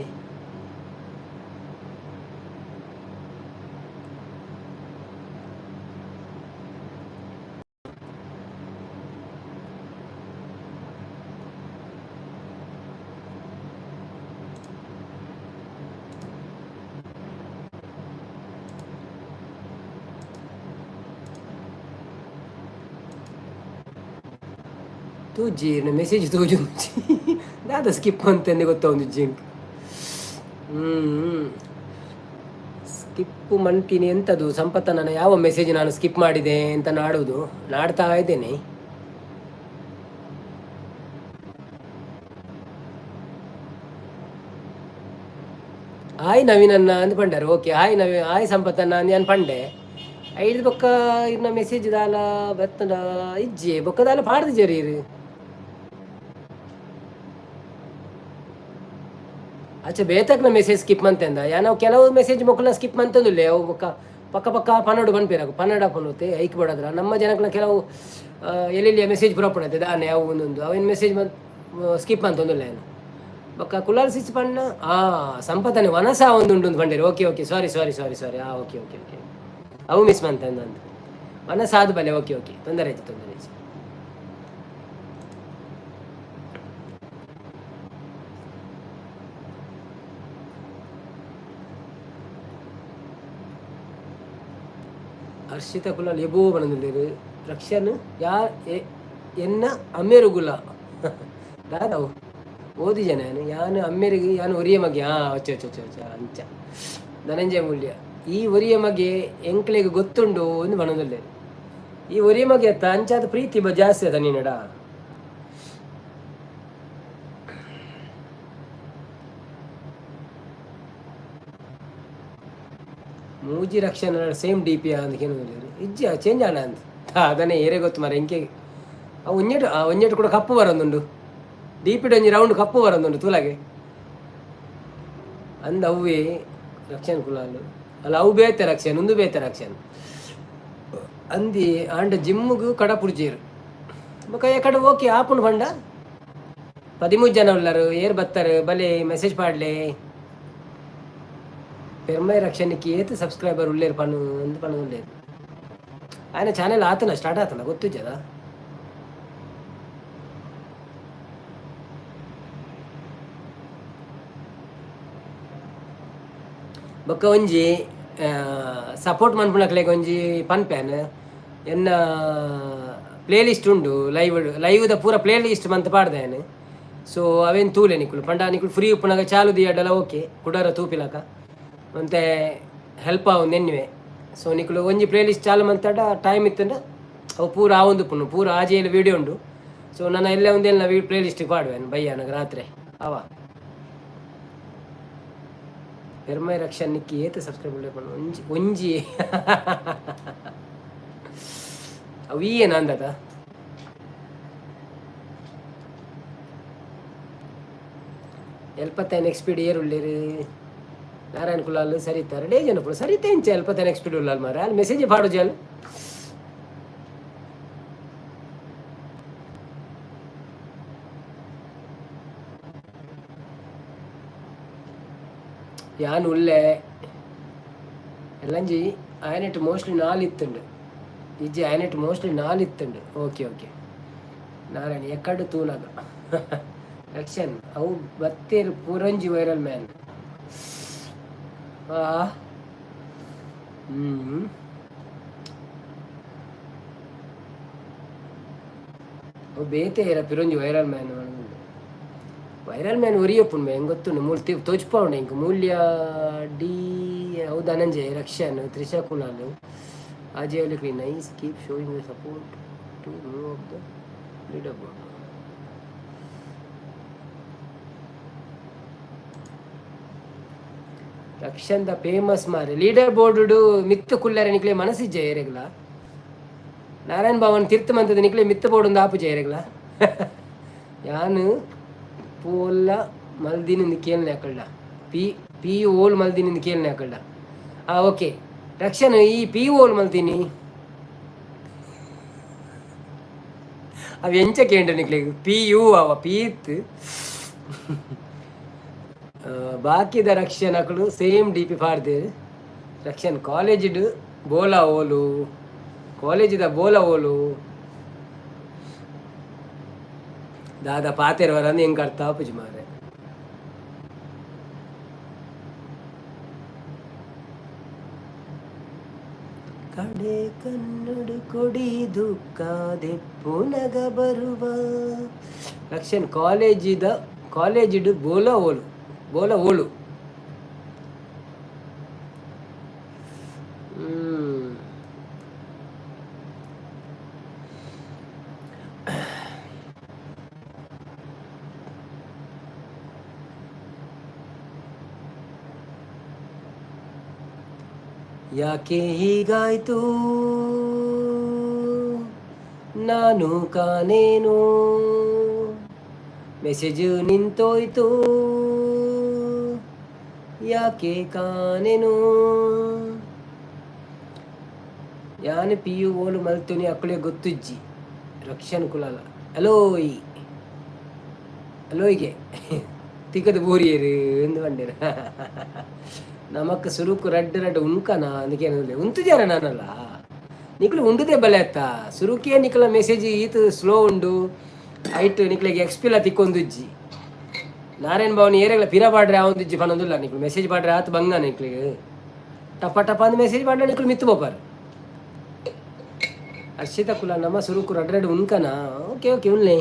ತೂಜಿ ಮೆಸೇಜ್ ತೂಜುಂಜಿ ದಾದ ಸ್ಕಿಪ್ ಅಂತಂದು ಗೊತ್ತೊಂದು ಜಿಂಕ್. ಸ್ಕಿಪ್ ಮಂತೀನಿ ಎಂಥದ್ದು ಸಂಪತ್ತ? ನಾನು ಯಾವ ಮೆಸೇಜ್ ನಾನು ಸ್ಕಿಪ್ ಮಾಡಿದೆ ಅಂತ ನಾಡುವುದು ನಾಡ್ತಾ ಇದ್ದೇನೆ. ಹಾಯ್ ನವೀನನ್ನ ಅಂದ್ ಪಂಡಾರು. ಓಕೆ, ಹಾಯ್ ನವೀನ್, ಹಾಯ್ ಸಂಪತ್ತನ್ನ ಅಂದ್ ಯಾನ್ ಪಂಡೆ. ಐದು ಬೊಕ್ಕ ಇರ್ನ ಮೆಸೇಜ್ ದಾಲ ಬತ್ತದ ಇಜ್ಜಿ, ಬೊಕ್ಕ ದಾಲ ಪಾಡ್ದಿಜೆರ್ ಇರು. ಅಚ್ಚ ಬೇತಕ್ನ ಮೆಸೇಜ್ ಸ್ಕಿಪ್ ಮಂತೆಂದ ಯಾನವು ಕೆಲವು ಮೆಸೇಜ್ ಮೊಕ್ಕಲ ಸ್ಕಿಪ್ ಮಂತಂದುಲ್ಲೆ. ಅವು ಬೊಕ್ಕ ಪಕ್ಕ ಪಕ್ಕ ಪನ್ನಡು ಪನ್ಪೇರು, ಪನ್ನಡ ಪನ್ನುತ್ತೆ ಐಕ್ ಬಡದ್ರ. ನಮ್ಮ ಜನಕ್ನ ಕೆಲವು ಎಲ್ಲೆಲ್ಲಿಯ ಮೆಸೇಜ್ ಪುರಪುಣತೆ ದಾನೆ ಅವು ಒಂದೊಂದು ಅವೇನು ಮೆಸೇಜ್ ಮನ್ ಸ್ಕಿಪ್ ಮಂತೊಂದುಲ್ಲೆ ಏನು. ಬೊಕ್ಕ ಕುಲಾಲ್ ಸಿಸ್ ಪಣ್ಣ ಆ ಸಂಪತನೆ ವನಸ ಒಂದು ಉಂಡು ಪಂಡೇರು. Okay okay, sorry sorry sorry sorry. ಆ ಓಕೆ ಓಕೆ ಓಕೆ, ಅವು ಮಿಸ್ ಮಂತಂದ ಅಂತ ವನಸ ಆದ ಬಲೆ. ಓಕೆ ಓಕೆ, ತೊಂದರೆ ಆಯ್ತು, ತೊಂದರೆ ಆಯ್ತು. ಹರ್ಷಿತ ಕುಲಾಲ್ ಎಬೋ ಬನಂದುಲ್ಲೇರು. ರಕ್ಷನ್ ಯಾ ಎನ್ನ ಅಮ್ಮೆರುಗುಲ ದಾದವು ಓದಿ ಜನ ಯಾನು ಅಮ್ಮೆರಿಗೆ ಯಾನು ಒರಿಯ ಮಗೆ. ಹಾ, ಅಚ್ಚ ಅಚ್ಚ ಅಚ್ಚ ಅಚ್ಚ. ಅಂಚ ಧನಂಜಯ ಮೂಲ್ಯ ಈ ಒರಿಯ ಮಗೆ ಎಂಕ್ಲೆಗ್ ಗೊತ್ತುಂಡು ಒಂದು ಬನಂದುಲ್ಲೇರು. ಈ ಒರಿಯ ಮಗೆ ಅತ್ತ ಅಂಚಾದ ಪ್ರೀತಿ ಬ ಜಾಸ್ತಿ ಅದ ನೀನಡ. ಮೂಜಿ ರಕ್ಷಣ ಸೇಮ್ ಡಿಪಿ ಅಂದ್ ಕೇನೊಂದುಲ್ಲೆರ್. ಇಜ್ಜಿ, ಚೇಂಜ್ ಆಂಡ ಅಂದ್ ಅದನ್ನೇ ಏರೆ ಗೊತ್ತು ಮಾರೆ ಎಂಕೆ. ಆ ಒಂಜೆಟ್, ಆ ಒಂಜೆಟ್ ಕೂಡ ಕಪ್ಪು ಬರೊಂದುಂಡು. ಡಿಪಿಡ್ ಒಂಜಿ ರೌಂಡ್ ಕಪ್ಪು ಬರೊಂದುಂಡು ತೂಲಗೆ ಅಂದ್. ಅವ್ವೇ ರಕ್ಷಣ್ ಕುಲಾಲ್ ಅಲ್ಲ, ಅವು ಬೇತೆ ರಕ್ಷಣ್, ಉಂದು ಬೇತೆ ರಕ್ಷಣ್. ಅಂದಿ ಆಂಡ ಜಿಮ್ಮುಗು ಕಡಪುಡ್ಜೇರು ಬೊಕ ಎಕಡೆ. ಓಕೆ, ಆಪುಂಡು ಪಂಡ 13 ಜನ ಉಲ್ಲರು. ಏರ್ ಬತ್ತಾರೆ ಬಲೆ ಮೆಸೇಜ್ ಪಾಡ್ಲೆ. ಪೆರ್ಮೈ ರಕ್ಷಣಕ್ಕೆ ಏತ್ ಸಬ್ಸ್ಕ್ರೈಬರ್ ಉಲ್ಲೇರು ಪನ್ನು ಅಂದ್ ಪನ್ನೊಂದುಲ್ಲೇರು. ಆಯ್ನ ಚಾನೆಲ್ ಆತನ ಸ್ಟಾರ್ಟ್ ಆತನ ಗೊತ್ತಿಜ್ಜದ. ಬೊಕ್ಕ ಒಂಜಿ ಸಪೋರ್ಟ್ ಮನ್ಪುನಕ್ಲೆಗ್ ಒಂಜಿ ಪನ್ಪೆನ್. ಎನ್ನ ಪ್ಲೇ ಲಿಸ್ಟ್ ಉಂಡು ಲೈವ್, ಲೈವ್ದ ಪೂರ ಪ್ಲೇ ಲಿಸ್ಟ್ ಮಂತ್ ಪಾಡ್ದೇನೆ. ಸೊ ಅವೇನು ತೂಲೆ ನಿಕುಲು ಪಂಡ ನಿಕುಲು ಫ್ರೀ ಉಪ್ಪುನಗ ಚಾಲು ದಿಯಡಲ ಓಕೆ ಕುಡಾರ ತೂಪಿಲಕ ಒಂತೆ ಹೆಲ್ಪ್ ಆವೊಂದು ಎನ್ನುವೆ. ಸೊ ನಿಕುಲು ಒಂಜಿ ಪ್ಲೇ ಲಿಸ್ಟ್ ಚಾಲು ಮಂತಡ ಟೈಮ್ ಇತ್ತಂಡ ಅವು ಪೂರ ಆವೊಂದು ಉಪ್ಪುಂಡು. ಪೂರ ಆಜೇಲು ವೀಡಿಯೋ ಉಂಡು. ಸೊ ನನ್ನ ಎಲ್ಲ ಒಂದೆಲ್ಲ ಪ್ಲೇ ಲಿಸ್ಟಿಗೆ ಪಾಡುವೆನು ಬಯ್ಯಾನಗ ರಾತ್ರಿ ಅವ. ಪೆರ್ಮೈ ರಕ್ಷಾ ನಿಕ್ಕಿ ಏತ್ ಸಬ್ಸ್ಕ್ರೈಬ್ ಒಂಜಿ ಒಂಜಿ ಅವು ಏನ ಅಂದದ. 75 ಎಕ್ಸ್ಪೀಡ್ ಏರ್ ಉಳ್ಳೇರು? ನಾರಾಯಣ ಕುಲಾಲ್, ಸರಿತಾ ರಡೇ ಜನ ಪುರ. ಸರಿತ ಇಂಚ 75 ಎಕ್ಸ್ಪೀಡ್ ಉಳ್ಳಾಲ್ ಮಾರ ಅಲ್ಲಿ ಮೆಸೇಜ್ ಪಾಡು ಜಾಲ್. ಯಾನ್ ಉಲ್ಲೆ ಎಲ್ಲಂಜಿ ಆಯನೆಟ್ ಮೋಸ್ಟ್ಲಿ ನಾಲ್ ಇತ್ತುಂಡು. ಇಜ್ಜಿ, ಆಯನೆಟ್ ಮೋಸ್ಟ್ಲಿ ನಾಲ್ ಇತ್ತುಂಡು. ಓಕೆ ಓಕೆ ನಾರಾಯಣ ಎಕ್ಕಡು ತೂನಗ ರಕ್ಷನ್ ಅವು ಬತ್ತೇರು ಪೂರಂಜಿ ವೈರಲ್ ಮ್ಯಾನ್. ಆ ಹ್ಮ್ ಅವು ಬೇತೆ ಏರ ಪಿರೊಂಜಿ ವೈರಲ್ ಮ್ಯಾನ್. ವೈರಲ್ ಮ್ಯಾನ್ ಒರಿಯಪ್ಪುಂಡು ಹೆಂಗೆ ಗೊತ್ತುಂಡು ಮೂಲ ತೋಚ್ಪಾವುಂಡು ಎಂಕ್ ಮೂಲ್ಯ ಡಿ. ಅವು ಧನಂಜಯ ರಕ್ಷನ್, ತ್ರಿಷಾ ಕುಲಾಲ್, ಅಜಯ್ ಅಲಿಕ್ಲಿ. Nice, keep showing the support to move up the leader board. Rakshan the famous ಮಾರೆ. ಲೀಡರ್ ಬೋರ್ಡ್ ಮಿತ್ತು ಕುಲ್ಲರೆ ನಿಕ್ಲೆ ಮನಸ್ಸಿಜ್ಜ ಏರೆಗ್ಲ? ನಾರಾಯಣ್ ಭವನ್ ತಿರ್ತು ಮಂತದ ನಿಕ್ಲೆ ಮಿತ್ತು ಬೋರ್ಡ್ ಒಂದು ಆಪುಜ ಏರೆಗ್ಲ? ಯಾನು ಪೋಲ್ಲ ಮಲ್ದಿನ ಕೇಳನೆ ಅಕಲ್ಡ. ಪಿ ಪಿ ಓಲ್ ಮಲ್ದಿನ ಕೇಳನೆ ಅಕಲ್ಡ. ಆ ಓಕೆ ರಕ್ಷನ್, ಈ ಪಿ ಓಲ್ ಮಲ್ತೀನಿ ಅವು ಎಂಚ ಕೇಂದ್ರ ನಿಕ್ಲೆ ಪಿ ಯು ಅವ ಪೀತ್. ಬಾಕಿದ ರಕ್ಷನ್ ಅಕುಲು ಸೇಮ್ ಡಿಪಿ ಪಾಡ್ದೇರು. ರಕ್ಷನ್ ಕಾಲೇಜಿಡ್ ಬೋಲ ಓಲು, ಕಾಲೇಜಿದ ಬೋಲ ಓಲು ದಾದ ಪಾತೆರವರಂದು ಹೆಂಗೆ ಅರ್ಥ ಆಪುಜಿ ಮಾರೆ. ಕಡೆ ಕನ್ನಡ ಕೊಡಿ ದುಃಖ ದೆಪ್ಪುನಗ ಬರುವ. ರಕ್ಷನ್ ಕಾಲೇಜಿದ ಕಾಲೇಜಿಡ್ ಬೋಲ ಓಲು ಬೋಲ ಓಲು. ಯಾಕೆ ಹೀಗಾಯ್ತು ನಾನು ಕಾನೇನು, ಮೆಸೇಜ್ ನಿಂತೋಯ್ತು ಯಾಕೆ ಕಾನೆನು. ಯಾನ್ ಪಿ ಯು ಓಲು ಮಲ್ತುನಿ ಅಕ್ಕಳೆ ಗೊತ್ತುಜ್ಜಿ. ರಕ್ಷನ್ ಕುಲಾಲ ಅಲೋಯ್ ಅಲೋಯ್ಗೆ ತಿಕ್ಕದ ಬೂರಿಯರು ಎಂದು ಬಂಡೇರು. ನಮಕ್ ಸುರುಕು ರಡ್ಡು ರಡ್ಡು ಉಣ್ಕನ ಅದಕ್ಕೇನಂದ್ರೆ ಉಂತುಜಾರ ನಾನಲ್ಲ. ನಿಕ್ಲು ಉಂಡುದೇ ಬಲೆ ಅತ್ತ. ಸುರುಕೇ ನಿಕ್ಲ ಮೆಸೇಜ್ ಈತ್ ಸ್ಲೋ ಉಂಡು. ಐಟ್ ನಿಕ್ಲೆಗ್ ಎಕ್ಸ್ಪಿಲ ತಿಕ್ಕೊಂದುಜ್ಜಿ. ನಾರಾಯಣ ಭವನ್ ಏರೆಗ್ಲ ಪಿರ ಪಾಡ್ರೆ ಆವೊಂದಿಜ್ಜಿ ಪನೊಂದುಲ್ಲ. ನಿಕ್ಲು ಮೆಸೇಜ್ ಪಾಡ್ರೆ ಆತ್ ಬಂಗ. ನಿಕ್ಲೆಗ್ ಟಪ ಟಪ ಅಂದ್ ಮೆಸೇಜ್ ಪಾಡ್ರೆ ನಿಕ್ಲು ಮಿತ್ತು ಪೋಪಾರ್. ಅರ್ಷಿತ ಕುಲ ನಮ್ಮ ಸುರುಕು ರಡ್ ರಡ್ ಉನ್ಕನ. Okay okay ಉನ್ಲೆ.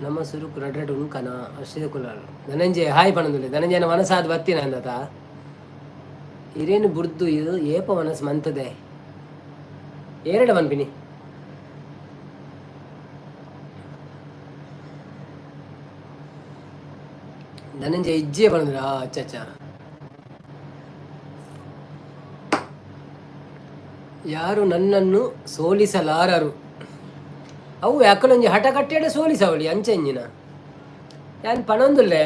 ನಮ್ಮ ಸುರುಕು ರಡ್ ರಡ್ ಉನ್ಕನ ಅರ್ಷಿತ ಕುಲ. ಧನಂಜಯ ಹಾಯ್ ಪಣಂದುಲ್ಲೆ. ಧನಂಜಯನ ಮನಸಾದ್ ಬತ್ತಿನ ಅಂದತ. ಇರೇನು ಬುರ್ದು ಏಪ ಮನಸ್ ಮಂತದೆ ಏರಡ ಮನ್ಪಿನಿ. ಧನಂಜಯ ಇಜ್ಜೆ ಪಣಂದ್ರ. ಅಚ್ಚ ಅಚ್ಚ. ಯಾರು ನನ್ನನ್ನು ಸೋಲಿಸಲಾರರು. ಅವು ಯಾಕಲೊಂಜಿ ಹಠ ಕಟ್ಟೆಡೆ ಸೋಲಿಸವಳಿ ಅಂಚ ಇಂಜಿನ ಯಾನ್ ಪಣೊಂದುಲ್ಲೆ.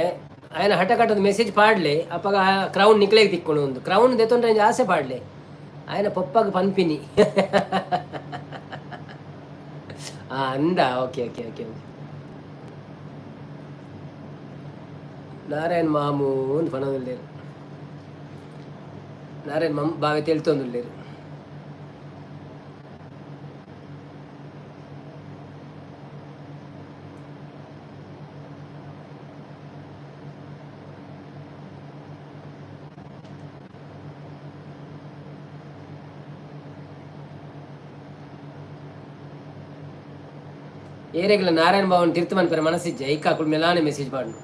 ಆಯನ ಹಠ ಕಟ್ಟದ ಮೆಸೇಜ್ ಪಾಡ್ಲೆ. ಅಪಗ ಕ್ರೌನ್ ನಿಕ್ಲೆಗ್ ತಿಕ್ಕೊಂಡು ಒಂದು ಕ್ರೌನ್ ದೆತೊಂಡ್ರೆ ಒಂಜಿ ಆಸೆ ಪಾಡ್ಲೆ. ಆಯನ ಪೊಪ್ಪಗ್ ಪನ್ಪಿನಿ. ಆ ಅಂದ. Okay okay okay okay. Narayan ಮಾಮು ಒಂದು ಪಣೊಂದುಲ್ಲೆರ್. ನಾರಾಯಣ್ ಮಮ್ ಬಾವೆ ತೆಲ್ತೊಂದುಲ್ಲೆರ್. ಏರೆಗ್ಲ ನಾರಾಯಣ ಬಾವನ್ ತಿರ್ತು ಮನ್ಪೆರೆ ಮನಸ್ಸಿಜ್ಜ ಐಕಾಕುಲು ಮೆಲಾನೆ ಮೆಸೇಜ್ ಪಾಡ್ನು.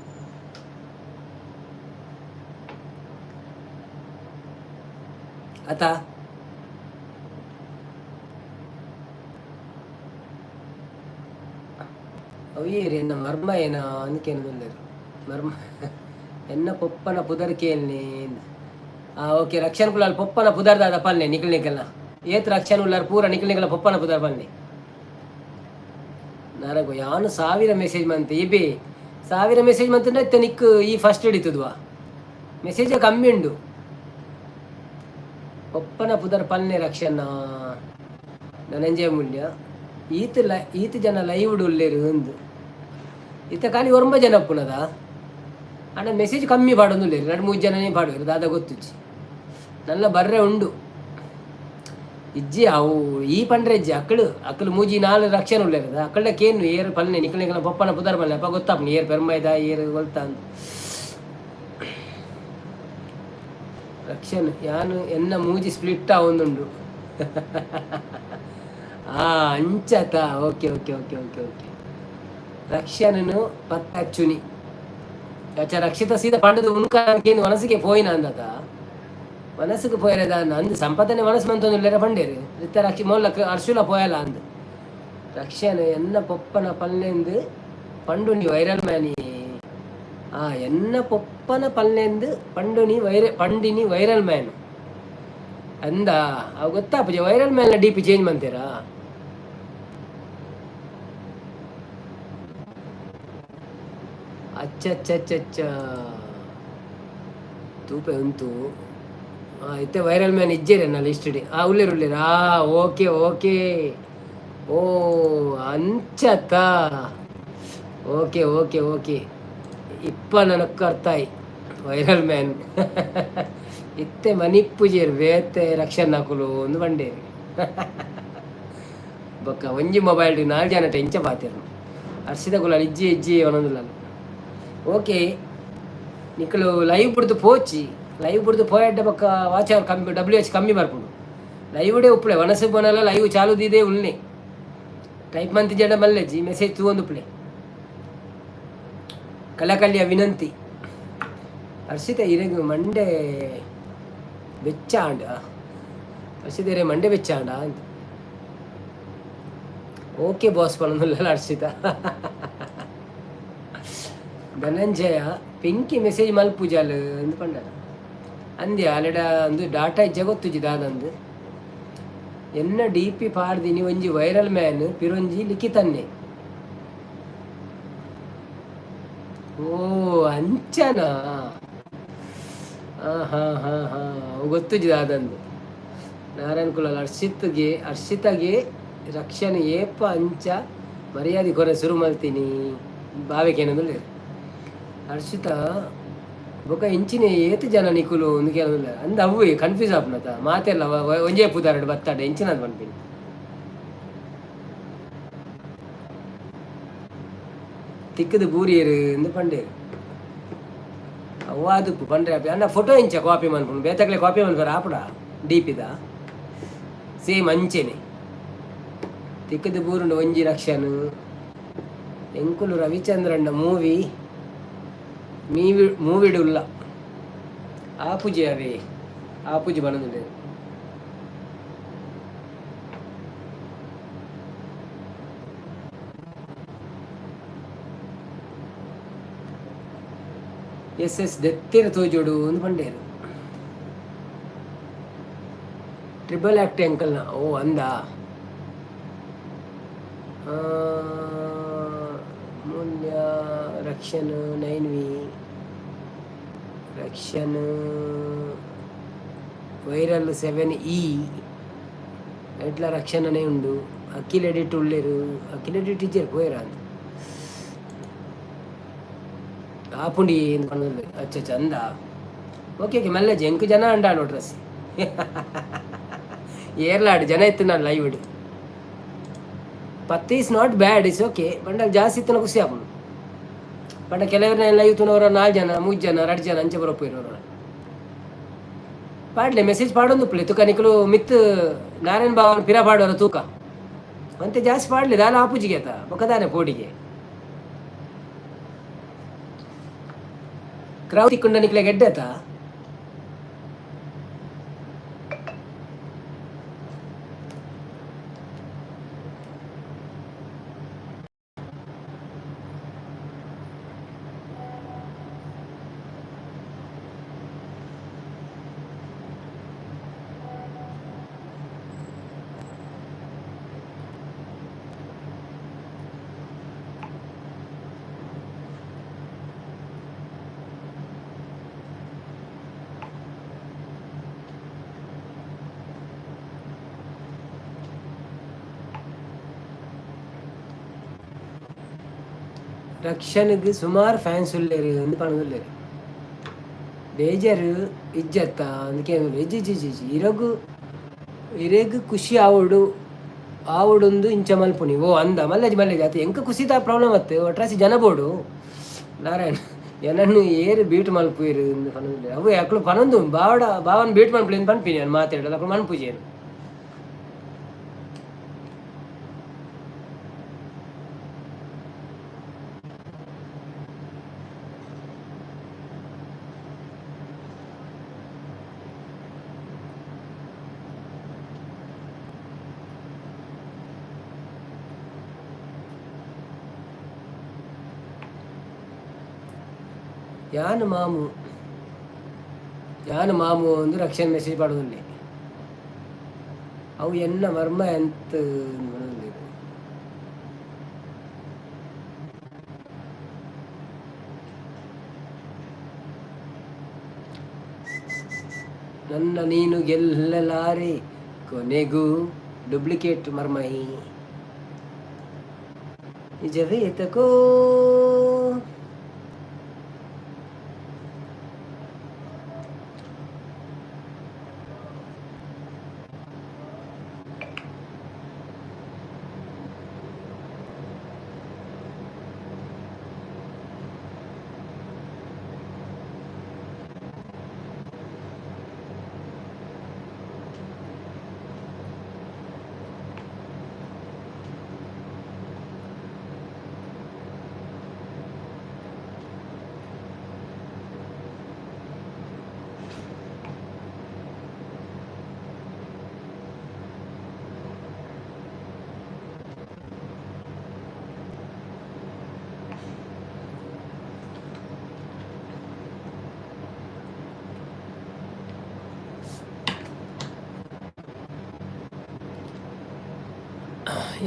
ಅತ ಅವು ಏರ್ ಎನ್ನ ಮರ್ಮ ಏನ ಅಂದ್ಕೇನದುಲ್ಲೆರ್. ಮರ್ಮ ಎನ್ನ ಪೊಪ್ಪನ ಪುದರ್ ಕೇಳ್ನೆ. ಆ ಓಕೆ. ರಕ್ಷಣ್ ಕುಲಾಲ್ ಪೊಪ್ಪನ ಪುದರ್ ದಾದ ಪಲ್ನೆ. ನಿಕಲ್ ನಿಕಲ್ನ ಏತ್ ರಕ್ಷಣ್ ಉಲ್ಲಾರ್ ಪೂರ ನಿಕಲ್ ನಿಕಲ್ನ ಪೊಪ್ಪನ ಪುದರ್ ಪಲ್ನೆ. ನಾರಗು ಯಾನು 1000 ಮೆಸೇಜ್ ಮಂತೆ ಇಬಿ 1000 ಮೆಸೇಜ್ ಮಂತಂದ್ರೆ ಇತ್ತೆ ನಿಕ್ ಈ ಫಸ್ಟ್ ಹಿಡಿತದ್ವಾ ಮೆಸೇಜ್ ಕಮ್ಮಿ ಉಂಡು. ಪೊಪ್ಪನ ಪುದರ್ ಪಲ್ನೆ ರಕ್ಷಣ. ಧನಂಜಯ ಮೂಲ್ಯ ಈತ್ ಲ ಈತ್ ಜನ ಲೈವ್ ಉಲ್ಲೇರು ಅಂದು. ಇತ್ತ ಖಾಲಿ ಒರ್ಂಬ ಜನ ಉಪ್ಪುನದ. ಆಂಡ ಮೆಸೇಜ್ ಕಮ್ಮಿ ಪಾಡೊಂದುಲ್ಲೆರ್. ರಡ್ಡ್ ಮೂಜಿ ಜನನೇ ಪಾಡುವೆರ್. ದಾದ ಗೊತ್ತುಜ್ಜಿ. ನಲ್ಲ ಬರ್ರೆ ಉಂಡು. ಇಜ್ಜಿ ಅವು ಈ ಪಂಡ್ರೆ ಇಜ್ಜಿ. ಅಕ್ಕಳು ಅಕ್ಕಳು ಮೂಜಿ ನಾಲ್ ರಕ್ಷಣೆ ಉಲ್ಲೆರ್. ಅಕ್ಕಳ ಕೇನು ಏರ್ ಪಲ್ನೆ ನಿಕಲ್ ನಿಕಲ್ನ ಪೊಪ್ಪನ ಪುದರ್ ಪಲ್ನೆ. ಅಪ್ಪ ಗೊತ್ತಾಪುಂಡು ಏರ್ ಪೆರ್ಮೈದ ಏರ್ ಗೊಲ್ತ ಅಂದ್. ರಕ್ಷಣ್ ಯಾನು ಎನ್ನ ಮೂಜಿ ಸ್ಪ್ಲಿಟ್ ಆವೊಂದುಂಡು. ಆ ಅಂಚತ. Okay okay okay okay okay. ರಕ್ಷಣನು ಪತ್ತಚ್ಚುನಿ. ಅಚ್ಚ ರಕ್ಷಿತ ಸೀದಾ ಪಂಡದು ಉನ್ಕ ಕೇನು ಮನಸ್ಸಿಗೆ ಪೋಯಿನ ಅಂದತ. ಮನಸ್ಸಿಗೆ ಪೋಯರದ ಅಂದ್ ಸಂಪದನೆ ಮನಸ್ಸು ಮಂತೊಂದುಲ್ಲೆರ ಪಂಡೇರು. ಇತ್ತ ರಕ್ಷಿ ಮೊಲ್ಲ ಅರ್ಶುಲ ಪೋಯಲ ಅಂದ್. ರಕ್ಷಣೆ ಎನ್ನ ಪೊಪ್ಪನ ಪಲ್ಲೆಂದು ಪಂಡುನಿ ವೈರಲ್ ಮ್ಯಾನಿ. ಆ ಎನ್ನ ಪೊಪ್ಪನ ಪಲ್ಲೆಂದು ಪಂಡುನಿ ವೈರ ಪಂಡಿನಿ ವೈರಲ್ ಮ್ಯಾನ್ ಅಂದ. ಅವು ಗೊತ್ತಾಪುಜಿ viral man D P change ಮಂತೀರಾ. ಅಚ್ಚ ಅಚ್ಚ ಅಚ್ಚ ಅಚ್ಚ. ತೂಪೆ ಉಂತು. ಇತ್ತೆ ವೈರಲ್ ಮ್ಯಾನ್ ಇಜ್ಜೆರ್ ಎನ್ನ ಲಿಸ್ಟ್. ಆ ಉಲ್ಲೇರು ಉಲ್ಲೇರು. ಆ ಓಕೆ ಓಕೆ. ಓ ಅಂಚತ. Okay okay okay. ಇಪ್ಪ ನನಕ್ಕೆ ಅರ್ಥ ಆಯ್ ವೈರಲ್ ಮ್ಯಾನ್. ಇತ್ತೆ ಮನಿಪ್ಪುಜೆರ್ ಬೇತೆ ರಕ್ಷಣ್ ಅಕುಲು ಒಂದು ಬಂಡೇರು. ಬೊಕ್ಕ ಒಂಜಿ ಮೊಬೈಲ್ ನಾಲ್ ಜನ ಎಂಚ ಪಾತೆರ್ನು. ಅರ್ಷಿತ ಕುಲಾಲ್ ಇಜ್ಜಿ ಇಜ್ಜಿ ಒಂದೊಂದುಲ್ಲ. ಓಕೆ ನಿಕುಲು ಲೈವ್ ಬುಡ್ದು ಪೋಚಿ. ಲೈವ್ ಬುಡ್ದು ಪೋಯಡ್ಡ ಬೊಕ್ಕ ವಾಚ್ ಅವರ್ ಕಮ್ಮಿ ಡಬ್ಲ್ಯೂ ಎಚ್ ಕಮ್ಮಿ ಬರ್ಪುಂಡು. ಲೈವ್ ಉಪ್ಪುಲೆ ವನಸು ಬೋನಲ ಲೈವ್ ಚಾಲು ದೀದೇ ಉಲ್ನೆ. ಟೈಪ್ ಮಂತಿ ಜನ ಮಲ್ಲೆಜ್ಜಿ ಮೆಸೇಜ್ ತೂವೊಂದು ಉಪ್ಪುಲೆ. ಕಲಕಲ್ಲಿಯ ವಿನಂತಿ. ಹರ್ಷಿತ ಇರೆಗ್ ಮಂಡೆ ಬೆಚ್ಚ ಆಂಡ. ಹರ್ಷಿತ ಇರೆ ಮಂಡೆ ಬೆಚ್ಚ ಆಂಡ ಅಂತ. ಓಕೆ ಬಾಸ್ ಪನೊಂದುಲ್ಲ ಹರ್ಷಿತ. ಧನಂಜಯ ಪಿಂಕಿ ಮೆಸೇಜ್ ಮಲ್ಪುಜಾಲ್ ಅಂದ್ ಪಂಡನ. ಅಂದೆ ಅಲೆಡ ಅಂದು ಡಾಟಾ ಇಜ್ಜ ಗೊತ್ತುಜಿ ದಾದಂದು. ಎನ್ನ ಡಿ ಪಿ ಪಾಡ್ದಿನಿ ಒಂಜಿ ವೈರಲ್ ಮ್ಯಾನ್ ಪಿರೊಂಜಿ ಲಿಖಿತನ್ನೆ. ಓ ಅಂಚನಾ. ಆ ಹಾ ಹಾ ಹಾ ಗೊತ್ತುಜಿ ದಾದಂದು. ನಾರಾಯಣ ಕುಲಾಲ್ ಹರ್ಷಿತ್ಗೆ ಹರ್ಷಿತಗೆ ರಕ್ಷಣೆ ಏಪ ಅಂಚ ಮರ್ಯಾದೆ ಕೊರೆ ಶುರು ಮಲ್ತೀನಿ ಬಾವಿಗೆ. ಹರ್ಷಿತ ಬೊಕ ಇಂಚಿನ ಏತ್ ಜನ ನಿಕುಲು ಒಂದು ಕೇಳೋದಿಲ್ಲ ಅಂದ್. ಅವು ಕನ್ಫ್ಯೂಸ್ ಆಪುನತ ಮಾತೆಲ್ಲ ಒಂಜೇ ಪುದಾರ್ಡ್ ಬತ್ತಾಡ ಎಂಚಿನ ಪನ್ಪಿನಿ. ತಿಕ್ಕದ ಬೂರಿಯರು ಎಂದು ಪಂಡೇರು. ಅವು ಆದುಪ್ಪು ಪಂಡ್ರೆ ಆಪಿ ಅಣ್ಣ ಫೋಟೋ ಇಂಚ ಕಾಪಿ ಮನ್ಪುಂಡು ಬೇತಕ್ಲೆ ಕಾಪಿ ಮನ್ಪರ ಆಪುಡ ಡಿಪಿದ ಸೇಮ್ ಅಂಚೆನೆ ತಿಕ್ಕದ ಬೂರುಂಡು ಒಂಜಿ ರಕ್ಷನ್ ಎಂಕುಲು ರವಿಚಂದ್ರಣ್ಣ ಮೂವಿ ಮೀವಿ ಮೂವಿಡುಲ್ಲ ಆಪುಜಿ ಅವೇ ಆಪುಜಿ ಬನದುಂಡೆ. ಎಸ್ ಎಸ್ ದೆತ್ತಿರ ತೋಜೋಡು ಅಂದ್ ಪಂಡೇರು. ಟ್ರಿಬಲ್ ಆಕ್ಟ್ ಎಂಕಲ್ನ ಓ ಅಂದ. ಮೂಲ್ಯ ರಕ್ಷನ್ ನೈನ್ ವಿ ರಕ್ಷನ್ ವೈರಲ್ ಸೆವೆನ್ ಇ ಎಟ್ಲ ರಕ್ಷಣನೇ ಉಂಡು. ಅಖಿಲ್ ಎಡಿಟ್ ಉಳ್ಳೇರು. ಅಖಿಲ್ ಎಡಿಟ್ ಟೀಚರ್ ಪೋಯರ ಅಂತ ಆಪುಂಡಿ ಪನ್ನೊಂದು. ಅಚ್ಚ ಚಂದ. ಓಕೆ ಓಕೆ ಮಲ್ಲ ಎಂಕ್ ಜನ ಅಂಡಾಡು ಡ್ರೆಸ್ ಏರ್ಲಾಡು ಜನ ಇತ್ತು ನಾನು ಲೈವ್ ಇಡು. ಪತ್ತು is not bad, is okay. Bundle ಜಾಸ್ತಿ ಇತ್ತು ಖುಷಿ ಆಪುಂಡು. ಪಂಡ ಕೆಲವರು ಲೈವ್ ತುನವರ ನಾಲ್ಕು ಜನ, ಮೂರು ಜನ, ಎರಡು ಜನ ಅಂಚೆ ಬರೋಪ್ಪು ಇರೋರು. ಪಾಡ್ಲೆ ಮೆಸೇಜ್ ಪಾಡೊಂದು ಪ್ಲೆ ತುಕ ನಿಕಲು ಮಿತ್ ನಾರಾಯಣ ಬಾವನ ಪಿರ ಪಾಡೋರ ತೂಕ ಅಂತೆ ಜಾಸ್ತಿ ಪಾಡ್ಲಿ ದಾಲ ಆಪುಜಿಗೆ ಆತ ಬೊಕದಾನೆ ಪೋಡಿಗೆ ಕ್ರೌ ತಿಕ್ಕೊಂಡ ನಿಕ್ಲೆ ಗೆಡ್ಡೆ ಆತ. ರಕ್ಷಣೆಗೆ ಸುಮಾರು ಫ್ಯಾನ್ಸ್ ಉಲ್ಲೇರು ಅಂದ್ ಪನೊಂದುಲ್ಲೆರ್. ಬೇಜಾರು ಇಜ್ಜತ್ತ ಅಂದ್ ಕೇನೊಂದುಲ್ಲೆರ್. ಇಜ್ಜಿ ಇಜ್ಜಿ ಇಜ್ಜಿ ಇಜ್ಜಿ ಇರಗು ಇರೆಗ್ ಖುಷಿ ಆವೊಡು ಆವೊಡುಂದು ಇಂಚ ಮಲ್ಪುನಿ. ಓ ಅಂದ ಮಲ್ಲೆಜ್ ಮಲ್ಲೆಜ್ ಅತ್ ಎಂಕ್ ಖುಷಿದ ಪ್ರಾಬ್ಲಮ್ ಅತ್ತ್ ಒಟ್ರಾಸಿ ಜನ ಬೋಡು. ನಾರಾಯಣ ಎನನ್ ಏರ್ ಬೀಟ್ ಮಲ್ಪುವೆರ್ ಇಂದ್ ಪನೊಂದುಲ್ಲೆರ್. ಅವು ಅಕುಲು ಪನೊಂದು ಬಾವಡ ಬಾವನ್ ಬೀಟ್ ಮನ್ಪುಲೆ ಇಂದ್ ಪನ್ಪಿನಿ ಯಾನ್ ಮಾತೆರ್ಡಲ ಅಕುಲು ಮನ್ಪುಜೆರ್. ಯಾನ್ ಮಾಮು ಯಾನ್ ಮಾಮು ಅಂದ್ ರಕ್ಷನ್ ಮೆಸೇಜ್ ಪಾಡೊಂದುಲ್ಲೆ. ಅವು ಎನ್ನ ಮರ್ಮ ಎಂತ್ ಪನೊಂದುಲ್ಲೆರ್. ನನ್ನ ನೀನು ಗೆಲ್ಲಲಾರೆ ಕೊನೆಗೂ ಡೂಪ್ಲಿಕೇಟ್ ಮರ್ಮೈ ನಿಜವೇತಕೋ.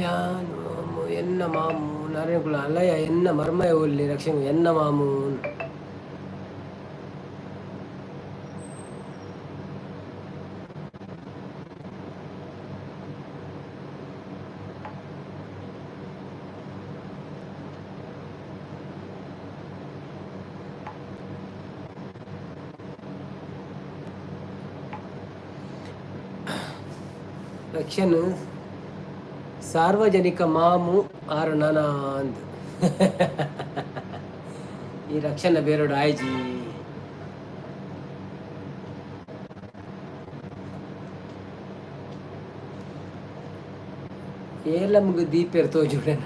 ಯಾನ್ ಮಾಮು ಎನ್ನ ಮಾಮು ನಾರಾಯಣ ಅಲ್ಲಯ್ಯ ಎನ್ನ ಮರ್ಮಯ ಒಲ್ಲಿ ರಕ್ಷಣೆ ಎನ್ನ ಮಾಮು. ರಕ್ಷಣ್ ಸಾರ್ವಜನಿಕ ಮಾಮು ಆರು ನಾನ ಅಂದ್. ಈ ರಕ್ಷಣೆ ಬೇರೋಡು ಆಯ್ಜಿ. ಏಲಮ್ಗ್ ದೀಪೆರ್ ತೋಜುಡೆನ.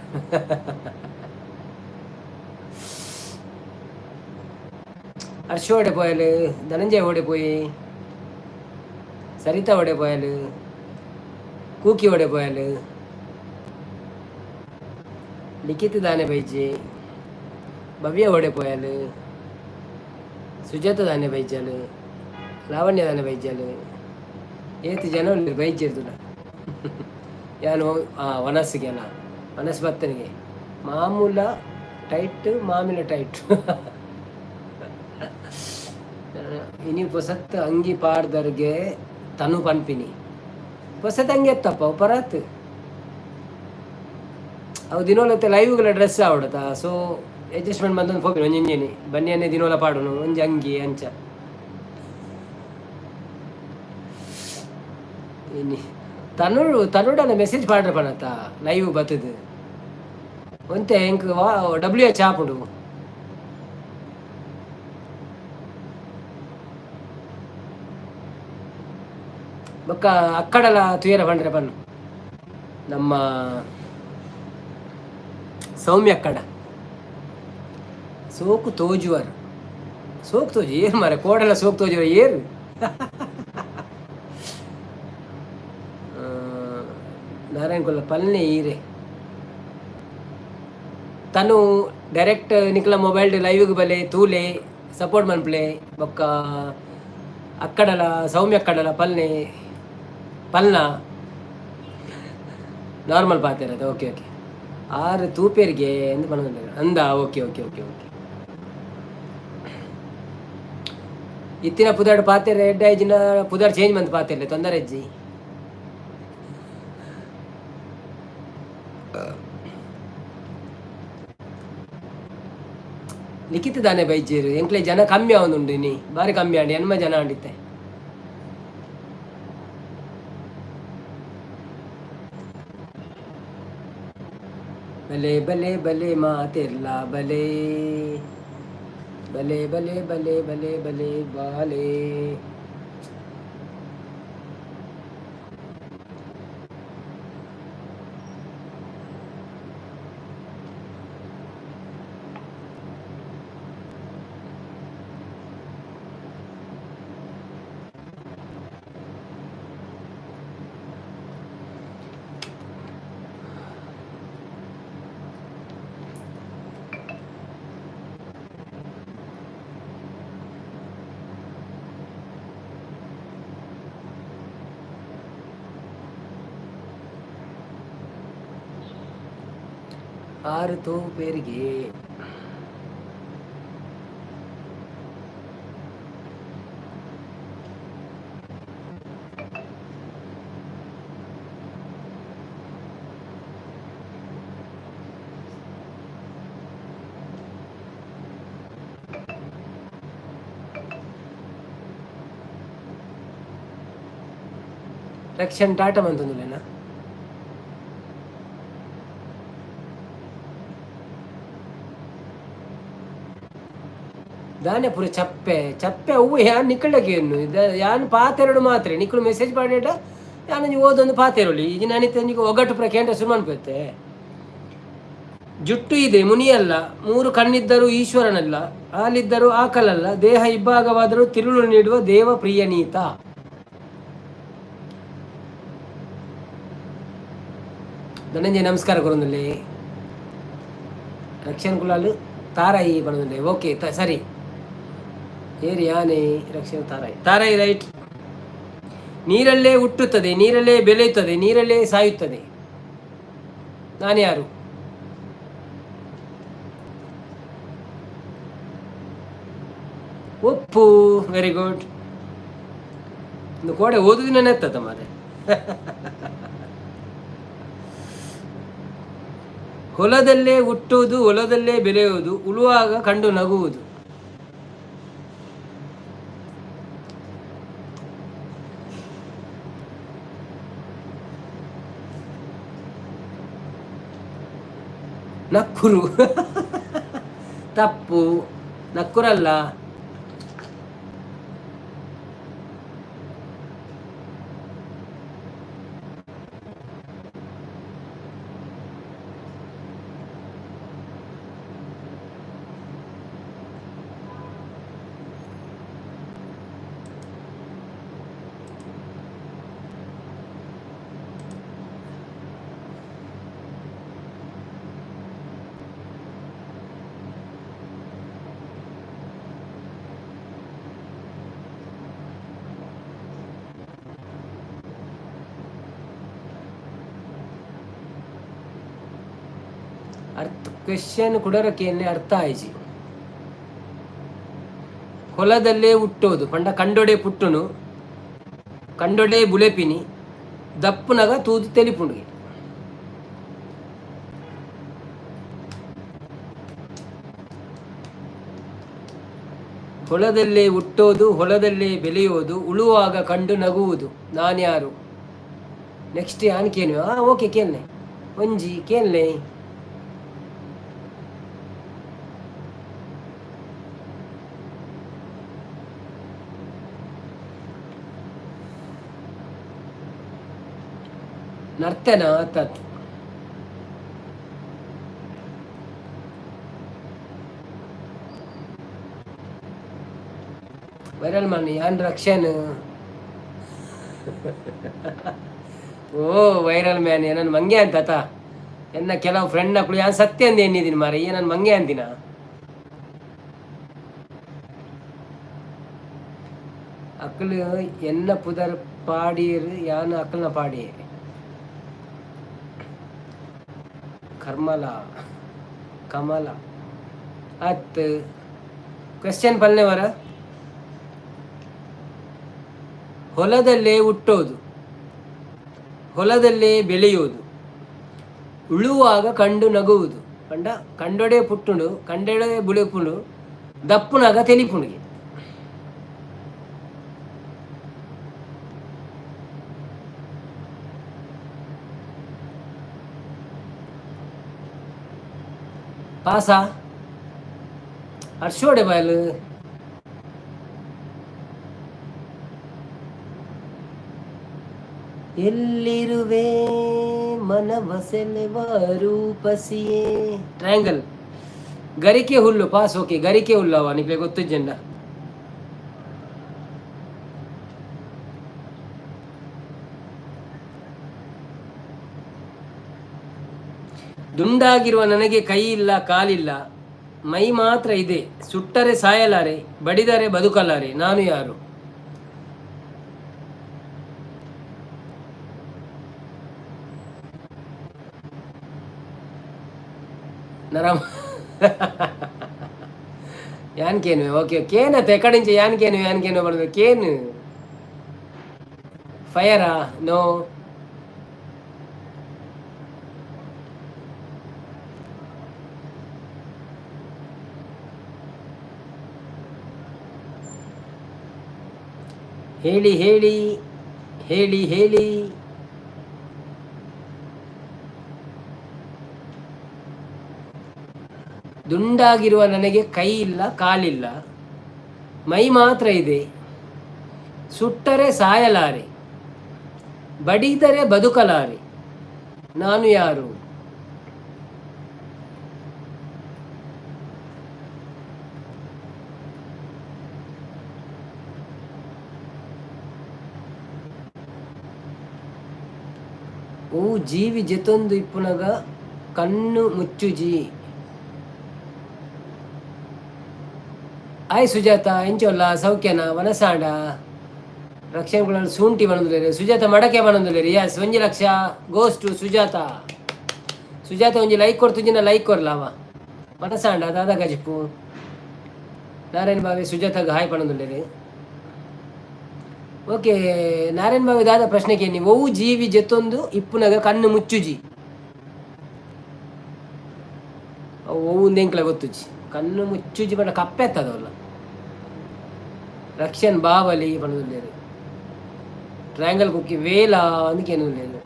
ಹರ್ಷ ಓಡೆ ಪೋಯಲ್? ಧನಂಜಯ ಓಡೆ ಪೋಯಿ? ಸರಿತಾ ಓಡೆ ಪೋಯಲ್? ಕೂಕಿ ಓಡೆ ಪೋಯಲ್? ಲಿಖಿತ್ ದಾನೆ ಬೈಜೆ? ಭವ್ಯ ಓಡೆ ಪೋಯಲ್? ಸುಜಾತ ದಾನೆ ಬೈಜಲ್? ಲಾವಣ್ಯ ದಾನೆ ಬೈಜಲ್? ಏತ್ ಜನ ಉಲ್ಲೆರ್ ಬೈಜೆರ್ ತೂಲ. ಯಾನ್ ವನಸ್ಗೆ ಅಲ್ಲ, ವನಸ್ ಬತ್ತನಿಗೆ ಮಾಮೂಲ ಟೈಟ್, ಮಾಮಿಲ ಟೈಟ್. ಇನಿ ಪೊಸತ್ ಅಂಗಿ ಪಾಡ್ದರ್ಗೆ ತನು ಪನ್ಪಿನಿ. ಪೊಸತ್ ಅಂಗಿ ಎತ್ತಪ್ಪ ಪರಾತ್. ಅವು ದಿನೋಲತ್ತೆ ಲೈವ್ಗಳ ಡ್ರೆಸ್ ಆವಡತ, ಸೊ ಅಡ್ಜಸ್ಟ್ಮೆಂಟ್ ಬಂದೊಂದು ಪೋಪಿನಿ. ಒಂಜೊಂಜೇನಿ ಬನ್ನಿಯನ್ನೇ ದಿನೋಲ ಪಾಡುನು, ಒಂಜಿ ಅಂಗಿ ಅಂಚ. ಇನಿ ತನುಡು ತನುಡನ ಮೆಸೇಜ್ ಪಾಡ್ರೆ ಪಣತ ಲೈವ್ ಬತ್ತದು ಒಂತೆ ಎಂಕ್ ವಾ ಡಬ್ಲ್ಯೂ ಎಚ್ ಆಪುಂಡು. ಬೊಕ್ಕ ಅಕ್ಕಡಲ ತುಯರ ಪಂಡ್ರೆ ಪನ್ನು ನಮ್ಮ ಸೌಮ್ಯ ಅಕ್ಕಡ ಸೋಕು ತೋಜುವರು. ಸೋಕು ತೋಜು ಏರು ಮಾರೆ, ಕೋಡಲ ಸೋಕು ತೋಜುವರು ಏರು. ನಾರಾಯಣ ಕೊಲ್ಲ ಪಲ್ನೆ ಈರೆ. ತನು ಡೈರೆಕ್ಟ್ ನಿಕ್ಲ ಮೊಬೈಲ್ ಲೈವ್ಗೆ ಬಲೆ ತೂಲೆ ಸಪೋರ್ಟ್ ಮನ್ಪ್ಲೆ. ಬೊಕ್ಕ ಅಕ್ಕಡಲ ಸೌಮ್ಯ ಅಕ್ಕಡಲ ಪಲ್ನೆ ಪಲ್ನ ನಾರ್ಮಲ್ ಪಾತೆರದ. ಓಕೆ ಓಕೆ, ಆರು ತೂಪೇರಿಗೆ ಎಂದು ಪನೊಂದುಲ್ಲೆರ್ ಅಂದ. ಓಕೆ ಓಕೆ ಓಕೆ ಓಕೆ, ಇತ್ತಿನ ಪುದರ್ಡ್ ಪಾತೆರ ಎಡ್ಡೆ ಆಯಿಜಿನ ಪುದರ್ ಚೇಂಜ್ ಮಂತ್ ಪಾತೆರ್ಲೆ, ತೊಂದರೆ ಇಜ್ಜಿ. ಲಿಖಿತ ದಾನೆ ಬೈಜೇರು? ಎಂಕ್ಲೆ ಜನ ಕಮ್ಮಿ ಆವೊಂದುಂಡು ಇನಿ, ಬಾರಿ ಕಮ್ಮಿ ಆಂಡ್, ಎನ್ಮ ಜನ ಆಂಡಿತ್ತೆ. ಬಲೆ ಬಲೆ ಬಲೆ ಮಾತೆರ್ಲಾ ಬಲೆ ಬಲೆ ಬಲೆ ಬಲೆ ಬಲೆ ಬಲೆ ಬಾಲೆ. ಆರು ತೂಪೆರಿಗೆ. ರಕ್ಷನ್ ಟಾಟಾ ಮಂತೊಂದುಲ್ಲೆನಾ? ದಾನೆ ಪೂರ ಚಪ್ಪೆ ಚಪ್ಪೆ ಅವು. ಯಾನ್ ನಿಕ್ಕಳಕ್ಕೆ ಯಾನ್ ಪಾತೆರಡು ಮಾತ್ರೆ ನಿಕ್ಕಳು ಮೆಸೇಜ್ ಪಾಡೇಟ ಯಾನ್ ಒಂಜಿ ಓದೊಂದು ಪಾತೆರೊಲಿ. ಈಗ ನಾನಿತ್ತೆ ಒಂಜಿ ಒಗ್ಗಟ್ಟು ಪೂರ ಕೇಂದ್ರ ಶುರು ಮನ್ಪುತ್ತೆ. ಜುಟ್ಟು ಇದೆ ಮುನಿಯಲ್ಲ, ಮೂರು ಕಣ್ಣಿದ್ದರೂ ಈಶ್ವರನಲ್ಲ, ಹಾಲಿದ್ದರೂ ಆಕಲಲ್ಲ, ದೇಹ ಇಬ್ಬಾಗವಾದರೂ ತಿರುಳು ನೀಡುವ ದೇವ ಪ್ರಿಯನೀತ. ಧನಂಜಯ ನಮಸ್ಕಾರ ಕೊರೊಂದುಲ್ಲೆ. ರಕ್ಷಣ್ ಕುಲಾಲ್ ತಾರಾಯಿ ಪನೊಂದುಲ್ಲೆ. ಓಕೆ ಸರಿ, ಏರ್ ಯಾನೆ ರಕ್ಷಣ್ ತಾರಾಯಿ, ತಾರಾಯಿ ರೈಟ್. ನೀರಲ್ಲೇ ಹುಟ್ಟುತ್ತದೆ, ನೀರಲ್ಲೇ ಬೆಳೆಯುತ್ತದೆ, ನೀರಲ್ಲೇ ಸಾಯುತ್ತದೆ, ನಾನು ಯಾರು? ಉಪ್ಪು. Very good. ಒಂದು ಕೋಡೆ ಓದುದಿನ ಎತ್ತದ ಮಾರೆ. ಹೊಲದಲ್ಲೇ ಹುಟ್ಟುವುದು, ಹೊಲದಲ್ಲೇ ಬೆಳೆಯುವುದು, ಉಳುವಾಗ ಕಂಡು ನಗುವುದು. ನಕ್ಕುರು. ತಪ್ಪು, ನಕ್ಕುರಲ್ಲ. ಅರ್ಥ ಕ್ವೆಶನ್ ಕುಡರ ಕೇನ್ನೆ ಅರ್ಥ ಆಯ್ಜಿ. ಹೊಲದಲ್ಲೇ ಹುಟ್ಟೋದು ಪಂಡ ಕಂಡೊಡೆ ಪುಟ್ಟುನು, ಕಂಡೊಡೆ ಬುಲೆಪಿನಿ, ದಪ್ಪುನಗ ತೂದು ತೆಲಿಪುಂಡುಗೆ. ಹೊಲದಲ್ಲೇ ಹುಟ್ಟೋದು, ಹೊಲದಲ್ಲೇ ಬೆಳೆಯೋದು, ಉಳುವಾಗ ಕಂಡು ನಗುವುದು, ನಾನ್ಯಾರು? ನೆಕ್ಸ್ಟ್ ಯಾನ್ ಕೇನು? ಆ ಓಕೆ, ಕೇನ್ಲೆ ಒಂಜಿ ಕೇನ್ಲೆ. ನರ್ತನ ತತ್ ವೈರಲ್ ಮಾನ್ ಯಾನ್ ರಕ್ಷನ್. ಓ ವೈರಲ್ ಮ್ಯಾನ್, ನನ್ನ ಮಂಗೆ ಅಂತ ಎನ್ನ ಕೆಲವು ಫ್ರೆಂಡ್ ನಕಳು ಯಾನ್ ಸತ್ಯ ಅಂದ ಎನ್ನಿದ್ದೀನಿ ಮಾರ, ಏ ನನ್ನ ಮಂಗೆ ಅಂದಿನ. ಅಕ್ಕಲು ಎನ್ನ ಪುದರ್ ಪಾಡೀರ್, ಯಾನ್ ಅಕ್ಕಲ್ನ ಪಾಡಿ. ಕರ್ಮಲ ಕಮಲ ಅತ್ ಕ್ವೆಶ್ಚನ್ ಪಲ್ನೆವರ. ಹೊಲದಲ್ಲೇ ಹುಟ್ಟೋದು, ಹೊಲದಲ್ಲೇ ಬೆಳೆಯುವುದು, ಉಳುವಾಗ ಕಂಡು ನಗುವುದು. ಕಂಡ ಕಂಡೊಡೆ ಪುಟ್ಟುಂಡು, ಕಂಡೊಡೆ ಬುಳೆಪುಂಡು, ದಪ್ಪುನಾಗ ತೆಲಿಪುಂಡುಗೆ. ಪಾಸಾ ಹರ್ಷೋಡೆ ಬಾಯಲು. ಎಲ್ಲಿರುವೆ ಮನವ ಸೆಳೆವ ರೂಪಸಿಯೇ? ಟ್ರಯಾಂಗಲ್ ಗರಿಕೆ ಹುಲ್ಲು. Pass, okay. ಗರಿಕೆ ಹುಲ್ಲು ಅವ ನಿಮಗೆ ಗೊತ್ತಿಜ್ಜಂಡ. ದುಂಡಾಗಿರುವ ನನಗೆ ಕೈ ಇಲ್ಲ, ಕಾಲಿಲ್ಲ, ಮೈ ಮಾತ್ರ ಇದೆ, ಸುಟ್ಟರೆ ಸಾಯಲಾರೆ, ಬಡಿದರೆ ಬದುಕಲಾರೆ, ನಾನು ಯಾರು? ನರಮ ಯಾನ್ ಕೇನು? ಓಕೆ, ಕೇನತ್ತೆ ಎಕಡಿಂಚ ಯಾನ್ ಕೇನು, ಯಾನ್ ಕೇನು ಬಡ್ದು ಕೇನು. ಫೈರಾ? ನೋ. ಹೇಳಿ ಹೇಳಿ ಹೇಳಿ ಹೇಳಿ. ದುಂಡಾಗಿರುವ ನನಗೆ ಕೈ ಇಲ್ಲ, ಕಾಲಿಲ್ಲ, ಮೈ ಮಾತ್ರ ಇದೆ, ಸುಟ್ಟರೆ ಸಾಯಲಾರೆ, ಬಡಿದರೆ ಬದುಕಲಾರೆ, ನಾನು ಯಾರು? ಓ ಜೀವಿ ಜೆತೊಂದು ಇಪ್ಪುನಗ ಕಣ್ಣು ಮುಚ್ಚುಜಿ. ಆಯ್ ಸುಜಾತ, ಎಂಚೊಲ್ಲ ಸೌಖ್ಯನ ವನಸಾಂಡ? ರಕ್ಷಣೆ ಸೂಂಟಿ ಬನೊಂದುಲ್ಲೆರ್ ಸುಜಾತ, ಮಡಕೆ ಬನೊಂದುಲ್ಲೆರ್. ಎಸ್, 1 ಲಕ್ಷ ಗೋಸ್ ಟು ಸುಜಾತ. ಸುಜಾತ ಒಂಜಿ ಲೈಕ್ ಕೊರ್ತುಜಿನ ಲೈಕ್ ಕೊರ್ಲಾವ. ವನಸಾಂಡ ದಾದಾ ಗಜಿಪು. ನಾರಾಯಣ ಬಾವಿ ಸುಜಾತಗ್ ಹಾಯ್ ಪನೊಂದುಲ್ಲೆರ್. ಓಕೆ, ನಾರಾಯಣ ಬಾವಿ ದಾದ ಪ್ರಶ್ನೆ ಕೇನಿ? ಒವು ಜೀವಿ ಜೆತ್ತೊಂದು ಇಪ್ಪುನಗ ಕಣ್ಣು ಮುಚ್ಚುಜಿ? ಒವು ಎಂಕ್ಲ ಗೊತ್ತುಜಿ. ಕಣ್ಣು ಮುಚ್ಚುಜಿ ಪಂಡ ಕಪ್ಪೆ ಎತ್ತದವಲ್ಲ. ರಕ್ಷನ್ ಬಾವಲಿ ಪನೊಂದುಲ್ಲೆರ್. ಟ್ರಯಾಂಗಲ್ ಕುಕ್ಕಿ ವೇಲ ಅಂದ್ ಕೇನೊಂದುಲ್ಲೆರ್.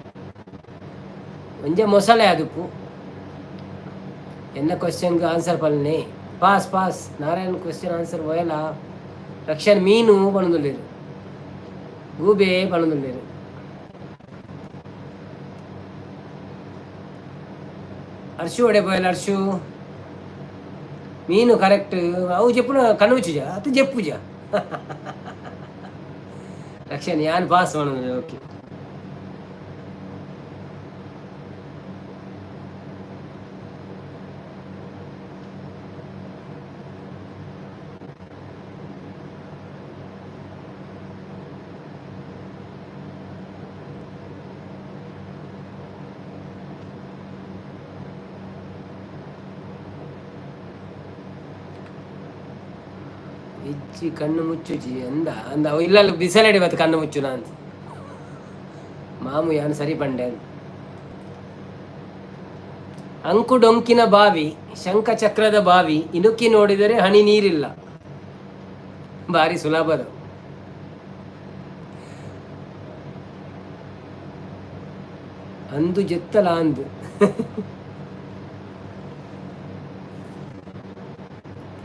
ಒಂಜೆ ಮೊಸಳೆ ಆದುಪ್ಪು. ಎನ್ನ ಕ್ವಶನ್ಗೆ ಆನ್ಸರ್ ಪಲ್ನೆ. Pass pass. Narayan question answer ಒಯಲ. ರಕ್ಷನ್ ಮೀನು ಪನೊಂದುಲ್ಲೆರ್. ಗೂಬೆ ಪನೊಂದುಲ್ಲೆರ್. ಅರ್ಶು ಒಡೆ ಪೋಯಲ್ ಅರ್ಶು? ಮೀನು ಕರೆಕ್ಟ್. ಅವು ಜೆಪ್ಪುನ ಕಣ್ಣು ಮುಚ್ಚುಜ ಅತ್ತು ಜೆಪ್ಪುಜ. ರಕ್ಷನ್ ಯಾನ್ ಪಾಸ್ ಪನೊಂದುಲ್ಲೆರ್. ಓಕೆ. ಇಜ್ಜಿ, ಕಣ್ಣು ಮುಚ್ಚುಜಿ ಅಂದ ಅಂದ. ಅವು ಇಲ್ಲ, ಬಿಸಲಡಿ ಬತ್ತು ಕಣ್ಣು ಮುಚ್ಚು ಅಂತ. ಮಾಮು ಯಾನು ಸರಿ ಪಂಡೆ. ಅಂಕು ಡೊಂಕಿನ ಬಾವಿ, ಶಂಖಚಕ್ರದ ಬಾವಿ, ಇಣುಕಿ ನೋಡಿದರೆ ಹನಿ ನೀರಿಲ್ಲ. ಭಾರಿ ಸುಲಭದ. ಅಂದು ಜೆತ್ತಲ ಅಂದು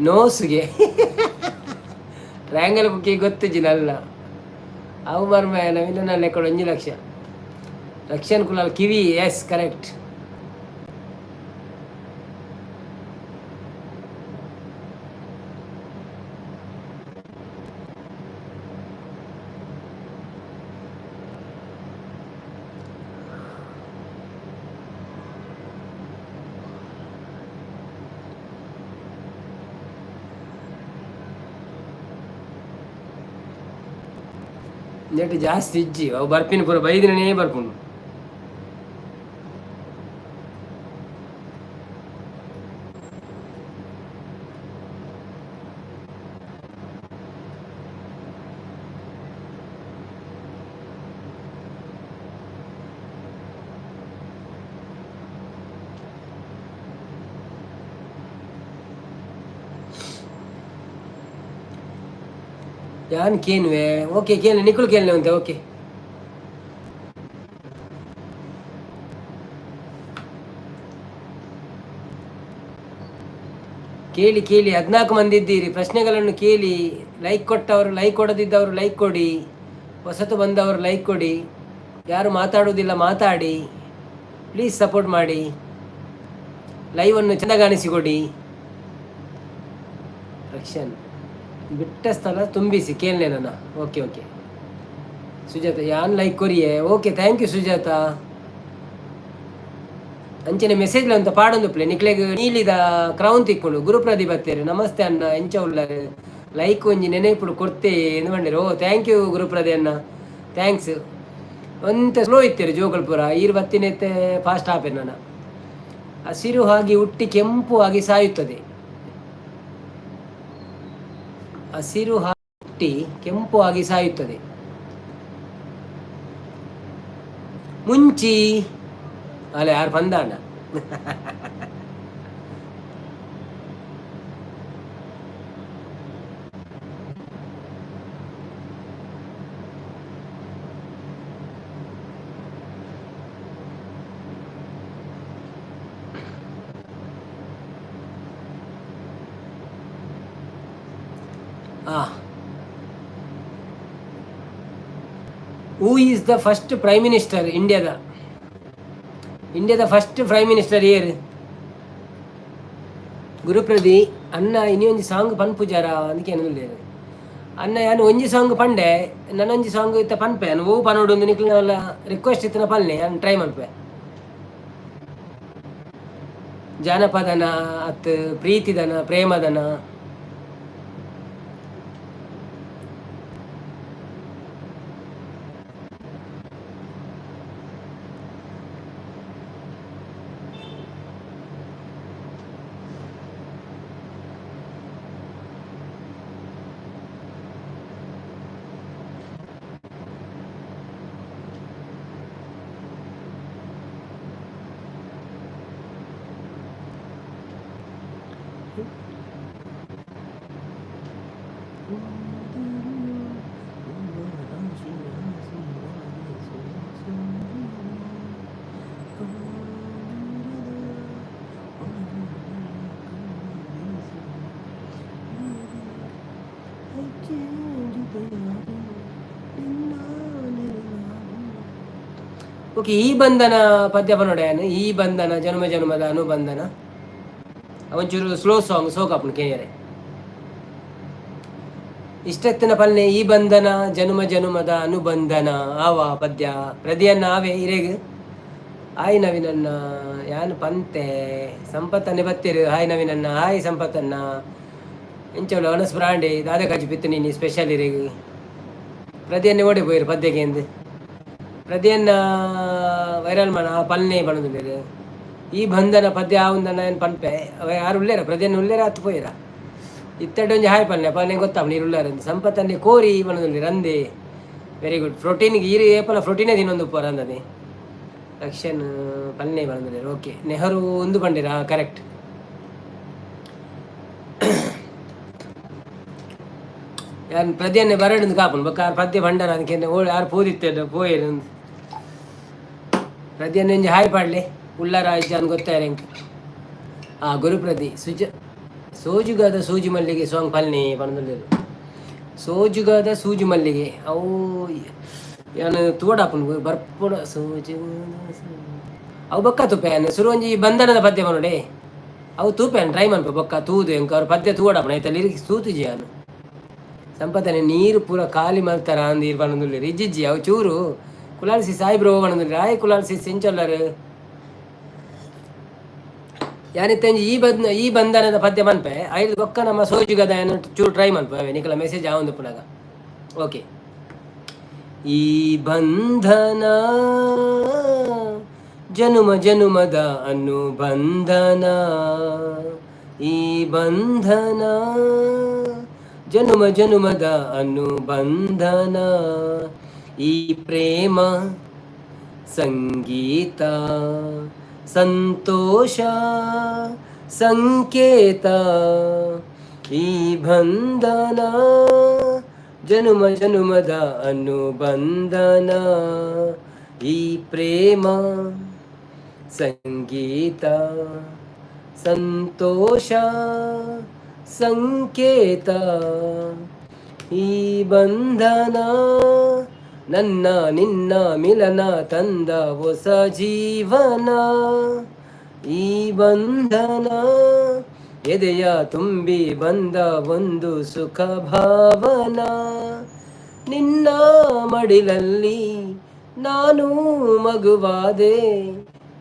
ನೋಸುಗೆ ಟ್ರಯಾಂಗಲ್ ಬುಕ್ಕಿ ಗೊತ್ತಿಜ್ಜಿನಲ್ಲ. ಅವು ಮರ್ಮ ನವೀನ ಲೆಕ್ಕ 1 ಲಕ್ಷ ರಕ್ಷನ್ ಕುಲಾಲ್ ಕಿವಿ. Yes, correct. Net ಜಾಸ್ತಿ ಇಜ್ಜಿ. ಅವು ಬರ್ಪಿನ ಪೂರ ಬೈದಿನೇ ಬರ್ಪುಂಡು. ಯಾನ್ ಕೇನ್ವೆ? ಓಕೆ, ಕೇನ್ ನಿಕುಲು ಕೇನ್ಲೆ ಅಂತೆ. ಓಕೆ, ಕೇಳಿ ಕೇಳಿ. 14 ಮಂದಿ ಇದ್ದೀರಿ. ಪ್ರಶ್ನೆಗಳನ್ನು ಕೇಳಿ. ಲೈಕ್ ಕೊಟ್ಟವರು ಲೈಕ್ ಕೊಡದಿದ್ದವರು ಲೈಕ್ ಕೊಡಿ. ಹೊಸತು ಬಂದವರು ಲೈಕ್ ಕೊಡಿ. ಯಾರು ಮಾತಾಡುವುದಿಲ್ಲ, ಮಾತಾಡಿ. ಪ್ಲೀಸ್ ಸಪೋರ್ಟ್ ಮಾಡಿ. ಲೈವನ್ನು ಚೆಂದ ಕಾಣಿಸಿಕೊಡಿ. ರಕ್ಷನ್, ಬಿಟ್ಟ ಸ್ಥಳ ತುಂಬಿಸಿ ಕೇಳಲೆ ನನ್ನ. ಓಕೆ ಓಕೆ ಸುಜಾತ, ಯಾನ್ ಲೈಕ್ ಕೊರಿಯೆ. Okay, thank you Sujata. ಅಂಚನೆ ಮೆಸೇಜ್ ಅಂತ ಪಾಡೊಂದು ಪ್ಲೇ ನಿಕ್ಲೆಗ್ ನೀಲಿದ ಕ್ರೌನ್ ತಿಕ್ಕೊಂಡು. ಗುರುಪ್ರದೀಪ್ ಬತ್ತೇರು. ನಮಸ್ತೆ ಅಣ್ಣ, ಎಂಚ ಉಳ್ಳಾರೆ? ಲೈಕ್ ಒಂಜಿ ನೆನೆಪುಡು ಕೊಡ್ತೆ ಎಂದು ಬಂಡೇರು. ಓ, thank you ಗುರುಪ್ರದಿ ಅಣ್ಣ, thanks. ಒಂತೆ ಸ್ಲೋ ಇತ್ತೇರು ಜೋಗಲ್ಪುರ ಈರು ಬತ್ತಿನೈತೆ ಫಾಸ್ಟ್ ಆಪೇರು. ನನ್ನ ಹಸಿರು ಆಗಿ ಹುಟ್ಟಿ ಕೆಂಪು ಆಗಿ ಸಾಯುತ್ತದೆ. ಹಸಿರು ಹುಟ್ಟಿ ಕೆಂಪು ಆಗಿ ಸಾಯುತ್ತದೆ. ಮುಂಚಿ ಅಲ್ಲ, ಯಾರು ಬಂದಾಣ? Who is the first prime minister? ಇಂಡಿಯಾದ ಇಂಡಿಯಾದ ಫಸ್ಟ್ ಪ್ರೈಮ್ ಮಿನಿಸ್ಟರ್ ಏರ್? ಗುರುಪ್ರದಿ ಅನ್ನ, ಇನಿ ಒಂಜಿ ಸಾಂಗ್ ಪನ್ಪುಜಾರ ಅದಕ್ಕೆ ಏನಿಲ್ಲ ಅನ್ನ. ಯಾನು ಒಂಜಿ ಸಾಂಗ್ ಪಂಡೆ, ನನೊಂಜಿ ಸಾಂಗ್ ಇತ್ತ ಪನ್ಪೆ. ನಾನು ಓ ಪನೋಡು ಒಂದು ನಿಕ್ಲೆಲ್ಲ ರಿಕ್ವೆಸ್ಟ್ ಇತ್ತಿನ ಪಲ್ನೆ. ನಾನು ಟ್ರೈ ಮನ್ಪೆ. ಜಾನಪದನ ಅತ್ ಪ್ರೀತಿದನ ಪ್ರೇಮದನ? ಓಕೆ, ಈ ಬಂಧನ ಪದ್ಯ ಪನೋಡೆ. ಈ ಬಂಧನ ಜನ್ಮ ಜನ್ಮದ ಅನುಬಂಧನ. ಒಂಚೂರು ಸ್ಲೋ ಸಾಂಗ್ ಸೋಕಾಪುಂಡು ಕೇಯರೆ. ಇಷ್ಟೆತ್ತಿನ ಪಲ್ನೆ. ಈ ಬಂಧನ ಜನ್ಮ ಜನ್ಮದ ಅನುಬಂಧನ ಆವ ಪದ್ಯ ಪ್ರದಿಯನ್ನ ಆವೆ ಇರೆಗ್. ಹಾಯ್ ನವೀನನ್ನ, ಯಾನ್ ಪಂತೆ. ಸಂಪತ್ತನ್ನೇ ಬತ್ತೀರು. ಹಾಯ್ ನವೀನನ್ನ, ಹಾಯ್ ಸಂಪತ್ತನ್ನ. ಎಂಚೋಳು ಅನಸ್ ಬ್ರಾಂಡಿ ದಾದ ಕಾಜಿ ಪಿತ್ತು ನೀನಿ ಸ್ಪೆಷಲ್ ಇರೆಗ್. ಪ್ರದಿಯನ್ನೇ ಓಡಿ ಪೋಯಿರು ಪದ್ಯಕ್ಕೆ ಎಂದು. ಪ್ರದಿಯನ್ನ ವೈರಲ್ ಮಾಡ ಆ ಪಲ್ನೆ ಪನೊಂದುಲ್ಲೆರ್. ಈ ಬಂಧನ ಪದ್ಯ ಆವುಂದನ ಏನ್ ಪನ್ಪೆ. ಅವ ಯಾರು ಉಲ್ಲೇರ? ಪ್ರದಿಯನ್ನ ಉಲ್ಲೇರ? ಅತ್ತು ಪೋಯಿರ? ಇತ್ತಡೆ ಒಂಜಿ ಹಾಯ್ ಪಲ್ಲೆ ಪಲ್ಲೆ ಗೊತ್ತಾಪ ನೀರುಳ್ಳಾರ ಸಂಪತ್ತನ್ನೇ ಕೋರಿ ಪನೊಂದುಲ್ಲೆ ರಂದೆ. Very good. ಪ್ರೋಟೀನ್ ಈರು ಏಪಲ ಪ್ರೋಟೀನೇ ತಿನ್ನೊಂದು ಉಪ್ಪು ರಂದದೆ. ಲಕ್ಷನ್ ಪಲ್ಲೆ ಪನೊಂದುಲ್ಲೆರ್. ಓಕೆ, ನೆಹರು ಒಂದು ಪಂಡಿರಾ, ಕರೆಕ್ಟ್. ಯಾನ್ ಪ್ರದ್ಯನ್ನೆ ಬರಡ್ ಕಾಪುನು ಬೊಕ್ಕ ಪದ್ಯ ಭಂಡಾರ ಅದಕ್ಕೆ ಓಳು ಯಾರು ಪೋದಿತ್ತೆ ಪೋಯೆರ್. ಪ್ರದ್ಯನ್ನೆ ಒಂಜಿ ಹಾಯ್ ಪಾಡ್ಲೆ, ಉಳ್ಳಾರ ಅಜ್ಜ ಗೊತ್ತಾಯ್ರೆ ಎಂಕ್. ಆ ಗುರುಪ್ರತಿ ಸುಜ ಸೋಜುಗಾದ ಸೂಜಿ ಮಲ್ಲಿಗೆ ಸಾಂಗ್ ಪಲ್ನೆ ಪನೊಂದುಲ್ಲೆರ್. ಸೋಜುಗಾದ ಸೂಜಿ ಮಲ್ಲಿಗೆ ಅವು ಯಾನ್ ತೂವಡಾಪುಂಡು ಬರ್ಪುಡ ಸೋಜು ಅವು ಬೊಕ್ಕ ತೂಪೆ. ಯಾನ್ ಸುರು ಒಂಜಿ ಬಂಧನದ ಪದ್ಯ ಪನೊಡೆ, ಅವು ತೂಪೆ ಟ್ರೈ ಮನ್ಪೆ ಬೊಕ್ಕ ತೂದು. ಎಂಕ್ ಅವ್ರ ಪದ್ಯ ತೂವಡಾಪುಂಡು, ಐತ ಲಿರಿಕ್ಸ್ ತೂತುಜಿ ಯಾನ್. ಸಂಪತನೆ ನೀರು ಪೂರ ಖಾಲಿ ಮಲ್ತಾರ ಅಂದ್ ಈರ್ ಪನೊಂದುಲ್ಲೆರ್. ಇಜ್ಜಿಜ್ಜಿ, ಅವು ಚೂರು ಕುಲಾಲ್ಸಿ ಸಾಯಿ ಬ್ರೋ ಪನೊಂದುಲ್ಲೆರ್. ಆಯ್ ಕುಲಾಲ್ಸಿ ಸೆಂಚೊಲ್ಲರ್. ಯಾನಿತ್ತೆ ಈ ಬಂಧ ಈ ಬಂಧನದ ಪದ್ಯ ಮನ್ಪೆ, ಐದು ಬೊಕ್ಕ ನಮ್ಮ ಸೋಜುಗದ ಚೂರು ಟ್ರೈ ಮನ್ಪೆ. ಅವೇ ನಿಕಲ ಮೆಸೇಜ್ ಆವೊಂದು ಪುನಗ. ಓಕೆ. ಈ ಬಂಧನ ಜನುಮ ಜನುಮದ ಅನುಬಂಧನ, ಈ ಬಂಧನ ಜನುಮ ಜನುಮದ ಅನುಬಂಧನ, ಈ ಪ್ರೇಮ ಸಂಗೀತ ಸಂತೋಷ ಸಂಕೇತ, ಈ ಬಂಧನ ಜನುಮ ಜನುಮದ ಅನುಬಂಧನ, ಈ ಪ್ರೇಮ ಸಂಗೀತ ಸಂತೋಷ ಸಂಕೇತ, ಈ ಬಂಧನ ನನ್ನ ನಿನ್ನ ಮಿಲನ ತಂದ ಹೊಸ ಜೀವನ, ಈ ಬಂಧನ ಎದೆಯ ತುಂಬಿ ಬಂದ ಒಂದು ಸುಖ ಭಾವನ, ನಿನ್ನ ಮಡಿಲಲ್ಲಿ ನಾನು ಮಗುವಾದೆ,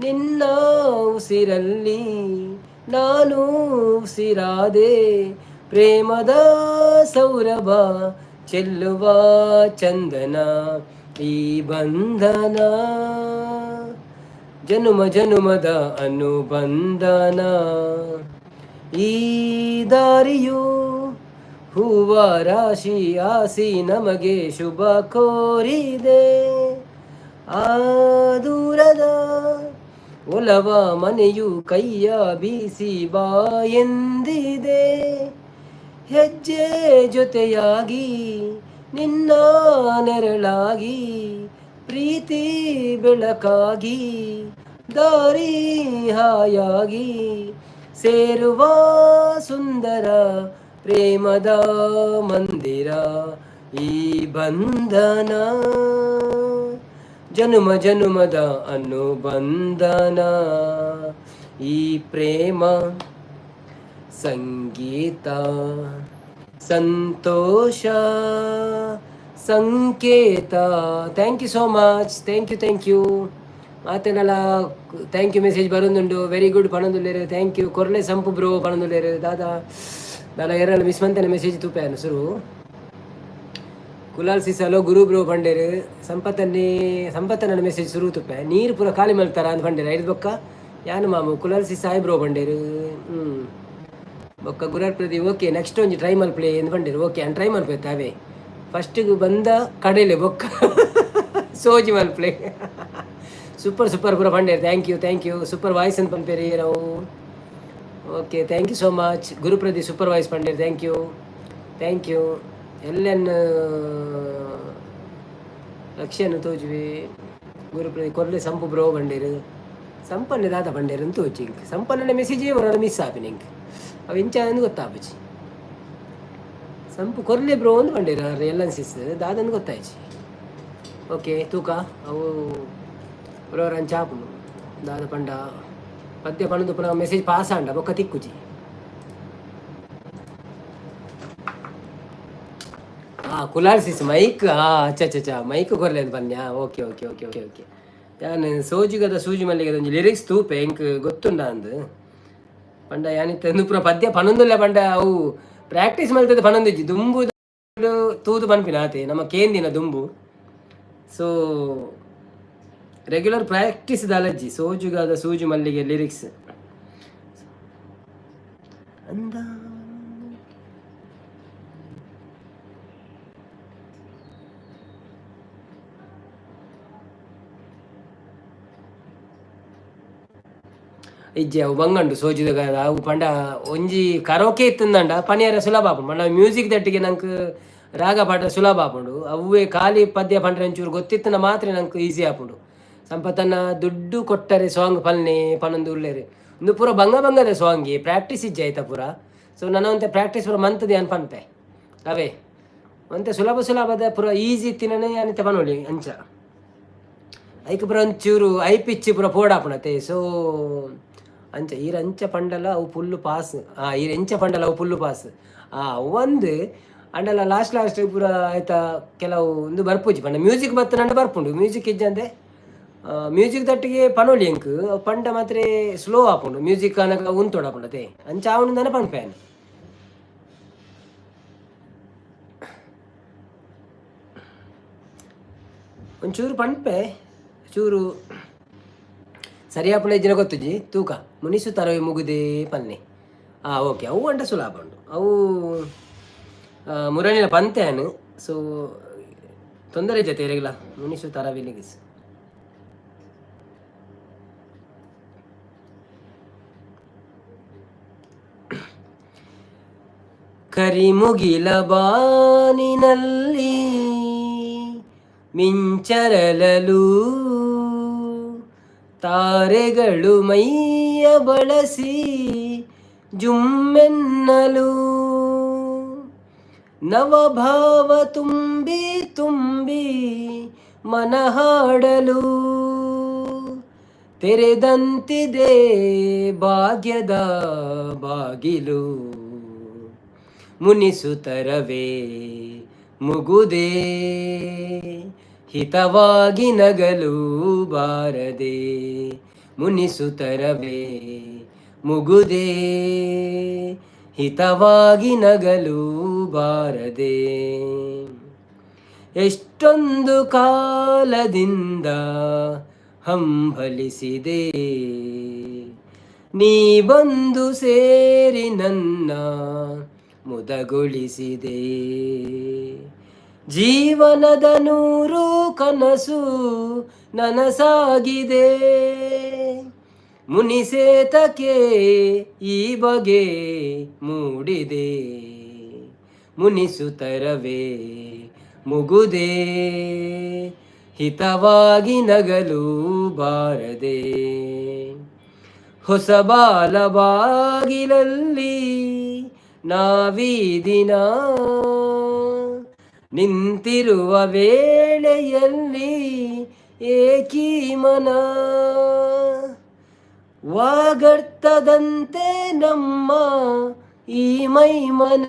ನಿನ್ನ ಉಸಿರಲ್ಲಿ ನಾನು ಉಸಿರಾದೆ, ಪ್ರೇಮದ ಸೌರಭ ಚೆಲ್ಲುವ ಚಂದನ, ಈ ಬಂಧನ ಜನುಮ ಜನುಮದ ಅನುಬಂಧನ, ಈ ದಾರಿಯು ಹೂವ ರಾಶಿ ಆಸಿ ನಮಗೆ ಶುಭ ಕೋರಿದೆ, ಆ ದೂರದ ಒಲವ ಮನೆಯು ಕೈಯ ಬೀಸಿ ಬಾ ಎಂದಿದೆ, ಹೆಜ್ಜೆ ಜೊತೆಯಾಗಿ ನಿನ್ನ ನೆರಳಾಗಿ ಪ್ರೀತಿ ಬೆಳಕಾಗಿ ದಾರಿ ಹಾಯಾಗಿ ಸೇರುವ ಸುಂದರ ಪ್ರೇಮದ ಮಂದಿರ, ಈ ಬಂಧನ ಜನುಮ ಜನುಮದ ಅನುಬಂಧನ, ಈ ಪ್ರೇಮ ಸಂಗೀತ ಸಂತೋಷ ಸಂಕೇತ. Thank you so much, thank you, thank you. ಮಾತೆನಲ thank you message ಬರೋದುಂಡು. ವೆರಿ ಗುಡ್ ಪಣೊಂದುಲ್ಲೆರ್, thank you. ಕೊರ್ಲೆ ಸಂಪು ಬ್ರೋ ಪಣೊಂದುಲ್ಲೆರ್. ದಾದಾ ದಾಲ ಏರಲ್ಲ ಮಿಸ್ ಮಂತನೆ ಮೆಸೇಜ್ ತೂಪೆ ಸುರು. ಕುಲಾಲ್ ಸಿಸಲೋ ಗುರು ಬ್ರೋ ಪಂಡೇರು. ಸಂಪತ್ತನ್ನೇ ಸಂಪತ್ತನ ಮೆಸೇಜ್ ಸುರು ತುಪ್ಪೆ. ನೀರು ಪೂರ ಖಾಲಿ ಮಲ್ತಾರ ಅಂತ ಪಂಡೇರು. ಐದು ಬೊಕ್ಕ ಯಾನು ಮಾಮು ಕುಲಾಲ್ ಸಿ ಸಾಯಿ ಬ್ರೋ ಪಂಡೇರು. ಬೊಕ್ಕ ಗುರಾರ್ ಪ್ರದಿ ಓಕೆ, ನೆಕ್ಸ್ಟ್ ಒಂಜಿ ಟ್ರೈ ಮಲ್ಪಲೆ ಎಂದು ಪಂಡೇರು. ಓಕೆ, ಅನ್ ಟ್ರೈ ಮಲ್ಪೆ ತಾವೇ. ಫಸ್ಟಿಗೆ ಬಂದ ಕಡಲೆ ಬೊಕ್ಕ ಸೋಜಿ ಮಲ್ಪಲೆ. ಸೂಪರ್ ಸೂಪರ್ ಪೂರ ಪಂಡೇರು. Thank you, thank you. Super voice ಅಂತ ಪನ್ಪೇರಿ ನಾವು. Okay, thank you so much. ಗುರುಪ್ರದಿ super voice ಪಂಡೇರು. Thank you, thank you. ಎಲ್ಲೆನ್ ಲಕ್ಷ್ಯನು ತೋಜುವೆ. ಗುರುಪ್ರದಿ ಕೊರ್ಲೆ ಸಂಪು ಬ್ರೋ ಬಂಡೇರು. ಸಂಪನ್ನೆ ದಾದ ಬಂಡೇರು ಅಂತ ತೋಜಿ. ಇಂಕ್ ಸಂಪನ್ನೆ ಮೆಸೇಜೇ ಬರೋಣ ಮಿಸ್ ಆಪಿನ ಇಂಕ್. ಅವು ಇಂಚ ಅಂದ್ ಗೊತ್ತಾಪುಜಿ. ಸಂಪು ಕೊರ್ಲೆ ಬ್ರೋ ಅಂದ್ ಬಂಡೇರು ಎಲ್ಲ ಸಿಸ್ ದಾದನ್ ಗೊತ್ತಾಯ್ಚಿ. ಓಕೆ, ತೂಕ ಅವು ಬ್ರೋರ್ ಅಂಚ ಆಪುಂಡು. ದಾದ ಪಂಡ ಪದ್ಯ ಪಂಡದು ಪುನಃ ಮೆಸೇಜ್ ಪಾಸ್ ಆಂಡ ಬೊಕ್ಕ ತಿಕ್ಕುಜಿ. ಕುಲಾಲ್ ಸಿಸ್ ಮೈಕ್. ಅಚ್ಚ ಅಚ್ಚ, ಮೈಕ್ ಕೊರ್ಲೆ ಬನ್ನಿ. Okay okay okay okay okay. ಯಾನ್ ಸೋಜಿಗದ ಸೂಜಿ ಮಲ್ಲಿಗೆದ ಒಂಜಿ ಲಿರಿಕ್ಸ್ ತೂಪೆ, ಎಂಕ್ ಗೊತ್ತುಂಡ ಅಂದ್ ಪಂಡ. ಯಾನಿತ್ತೆ ಪೂರ ಪದ್ಯ ಪನೊಂದುಲ್ಲ ಪಂಡ ಅವು ಪ್ರಾಕ್ಟೀಸ್ ಮಲ್ತದ ಪನೊಂದಿಜ್ಜಿ. ದುಂಬು ತೂದು ಪನ್ಪಿನ ಆತೆ ನಮ್ಮ ಕೇಂದಿನ ದುಂಬು. ಸೊ ರೆಗ್ಯುಲರ್ ಪ್ರಾಕ್ಟೀಸ್ ದಾಲಜ್ಜಿ. ಸೋಜುಗಾದ ಸೂಜಿ ಮಲ್ಲಿಗೆ ಲಿರಿಕ್ಸ್ ಅಂದ. ಇಜ್ಜಿ ಅವು ಬಂಗಂಡು ಸೋಜಿದ ಅವು ಪಂಡ ಒಂಜಿ ಕರೋಕೆ ಇತ್ತಂದಂಡ ಪನಿಯರ ಸುಲಭ ಆಪುಂಡು. ಪಂಡ ಮ್ಯೂಸಿಕ್ ದಟ್ಟಿಗೆ ನಂಗೆ ರಾಗ ಪಾಠ ಸುಲಭ ಆಪುಂಡು. ಅವ್ವೇ ಖಾಲಿ ಪದ್ಯ ಪಂಡ್ರೆ ಒಂಚೂರು ಗೊತ್ತಿತ್ತನ ಮಾತ್ರ ನಂಗೆ ಈಸಿ ಆಪುಂಡು. ಸಂಪತ್ತನ್ನ ದುಡ್ಡು ಕೊಟ್ಟರೆ ಸಾಂಗ್ ಪಲ್ನೆ ಪನೊಂದು ಉಲ್ಲೇರು. ಇಂದು ಪೂರ ಬಂಗ ಬಂಗದ ಸಾಂಗ್, ಪ್ರಾಕ್ಟೀಸ್ ಇಜ್ಜಿ ಆಯ್ತಾ ಪೂರ. ಸೊ ನನ್ನ ಒಂತೆ ಪ್ರಾಕ್ಟೀಸ್ ಪೂರ ಮಂತದೆ ಅನ್ ಪನ್ಪೆ. ಅವೇ ಒಂತೆ ಸುಲಭ ಸುಲಭದ ಪೂರ ಈಸಿ ತಿನ್ನನೆ ಅನಿತ ಪನೊಲಿ ಅಂಚ. ಐಕ್ ಪೂರ ಒಂಚೂರು I pitch ಪೂರ ಪೋಡಾಪುಣತೆ. ಸೊ ಅಂಚ ಈರ್ ಅಂಚ ಪಂಡಲ ಅವು ಫುಲ್ಲು ಪಾಸ್. ಈರ್ ಎಂಚ ಪಂಡಲ ಅವು ಫುಲ್ಲು ಪಾಸ್. ಒಂದು ಅಂಡಲ ಲಾಸ್ಟ್ ಲಾಸ್ಟ್ ಪೂರ ಆಯ್ತಾ ಕೆಲವು ಒಂದು ಬರ್ಪುಜಿ. ಪಂಡ ಮ್ಯೂಸಿಕ್ ಬತ್ತನಂಡ ಬರ್ಪುಂಡು, ಮ್ಯೂಸಿಕ್ ಇಜ್ಜಂದೆ ಮ್ಯೂಸಿಕ್ ದಟ್ಟಿಗೆ ಪನೊಲಿ ಎಂಕ್ ಪಂಡ ಮಾತ್ರ ಸ್ಲೋ ಆಪುಂಡು. ಮ್ಯೂಸಿಕ್ ಅನಗ ಉಂತೊಡಾಪುಂಡತೆ ಅಂಚ ಆವಣಂದನೆ ಪನ್ಪೆ. ಒಂಚೂರು ಪನ್ಪೆ ಚೂರು ಸರಿಯಾಪುಣ ಇಜ್ಜಿನ ಗೊತ್ತುಜಿ ತೂಕ. ಮುನಿಸು ತರವೆ ಮುಗುದೇ ಪನ್ನೆ. ಓಕೆ, ಅವು ಅಂಡ ಸುಲಭ ಉಂಡು. ಅವು ಮುರಣಿನ ಪಂತೆನು. ಸೊ ತೊಂದರೆ ಜೊತೆ ಇರಗಿಲ್ಲ ಮುನಿಸು ತರವಿಲಿಗಿಸ್. ಕರಿಮುಗಿಲ ಬಾನಿನಲ್ಲಿ ಮಿಂಚರಲಲು ತಾರೆಗಳು ಮೈಯ ಬಳಸಿ ಜುಮ್ಮೆನ್ನಲು ನವಭಾವ ತುಂಬಿ ತುಂಬಿ ಮನಹಾಡಲು ತೆರೆದಂತಿದೆ ಭಾಗ್ಯದ ಬಾಗಿಲು. ಮುನಿಸುತ್ತರವೇ ಮುಗುದೇ ಹಿತವಾಗಿ ನಗಲು ಬಾರದೆ. ಮುನಿಸುತ್ತರವೇ ಮುಗುದೇ ಹಿತವಾಗಿ ನಗಲು ಬಾರದೆ. ಎಷ್ಟೊಂದು ಕಾಲದಿಂದ ಹಂಬಲಿಸಿದೆ, ನೀ ಬಂದು ಸೇರಿ ನನ್ನ ಮುದಗೊಳಿಸಿದೆ. ಜೀವನದ ನೂರು ಕನಸು ನನಸಾಗಿದೆ, ಮುನಿಸೇತಕ್ಕೆ ಈ ಬಗೆ ಮೂಡಿದೆ. ಮುನಿಸುತ್ತರವೇ ಮುಗುದೇ ಹಿತವಾಗಿ ನಗಲು ಬಾರದೆ. ಹೊಸ ಬಾಲ ಬಾಗಿಲಲ್ಲಿ ನಾವೀ ದಿನ ನಿಂತಿರುವ ವೇಳೆಯಲ್ಲಿ ಏಕೀ ಮನ ವಾಗರ್ತದಂತೆ ನಮ್ಮ ಈ ಮೈಮನ,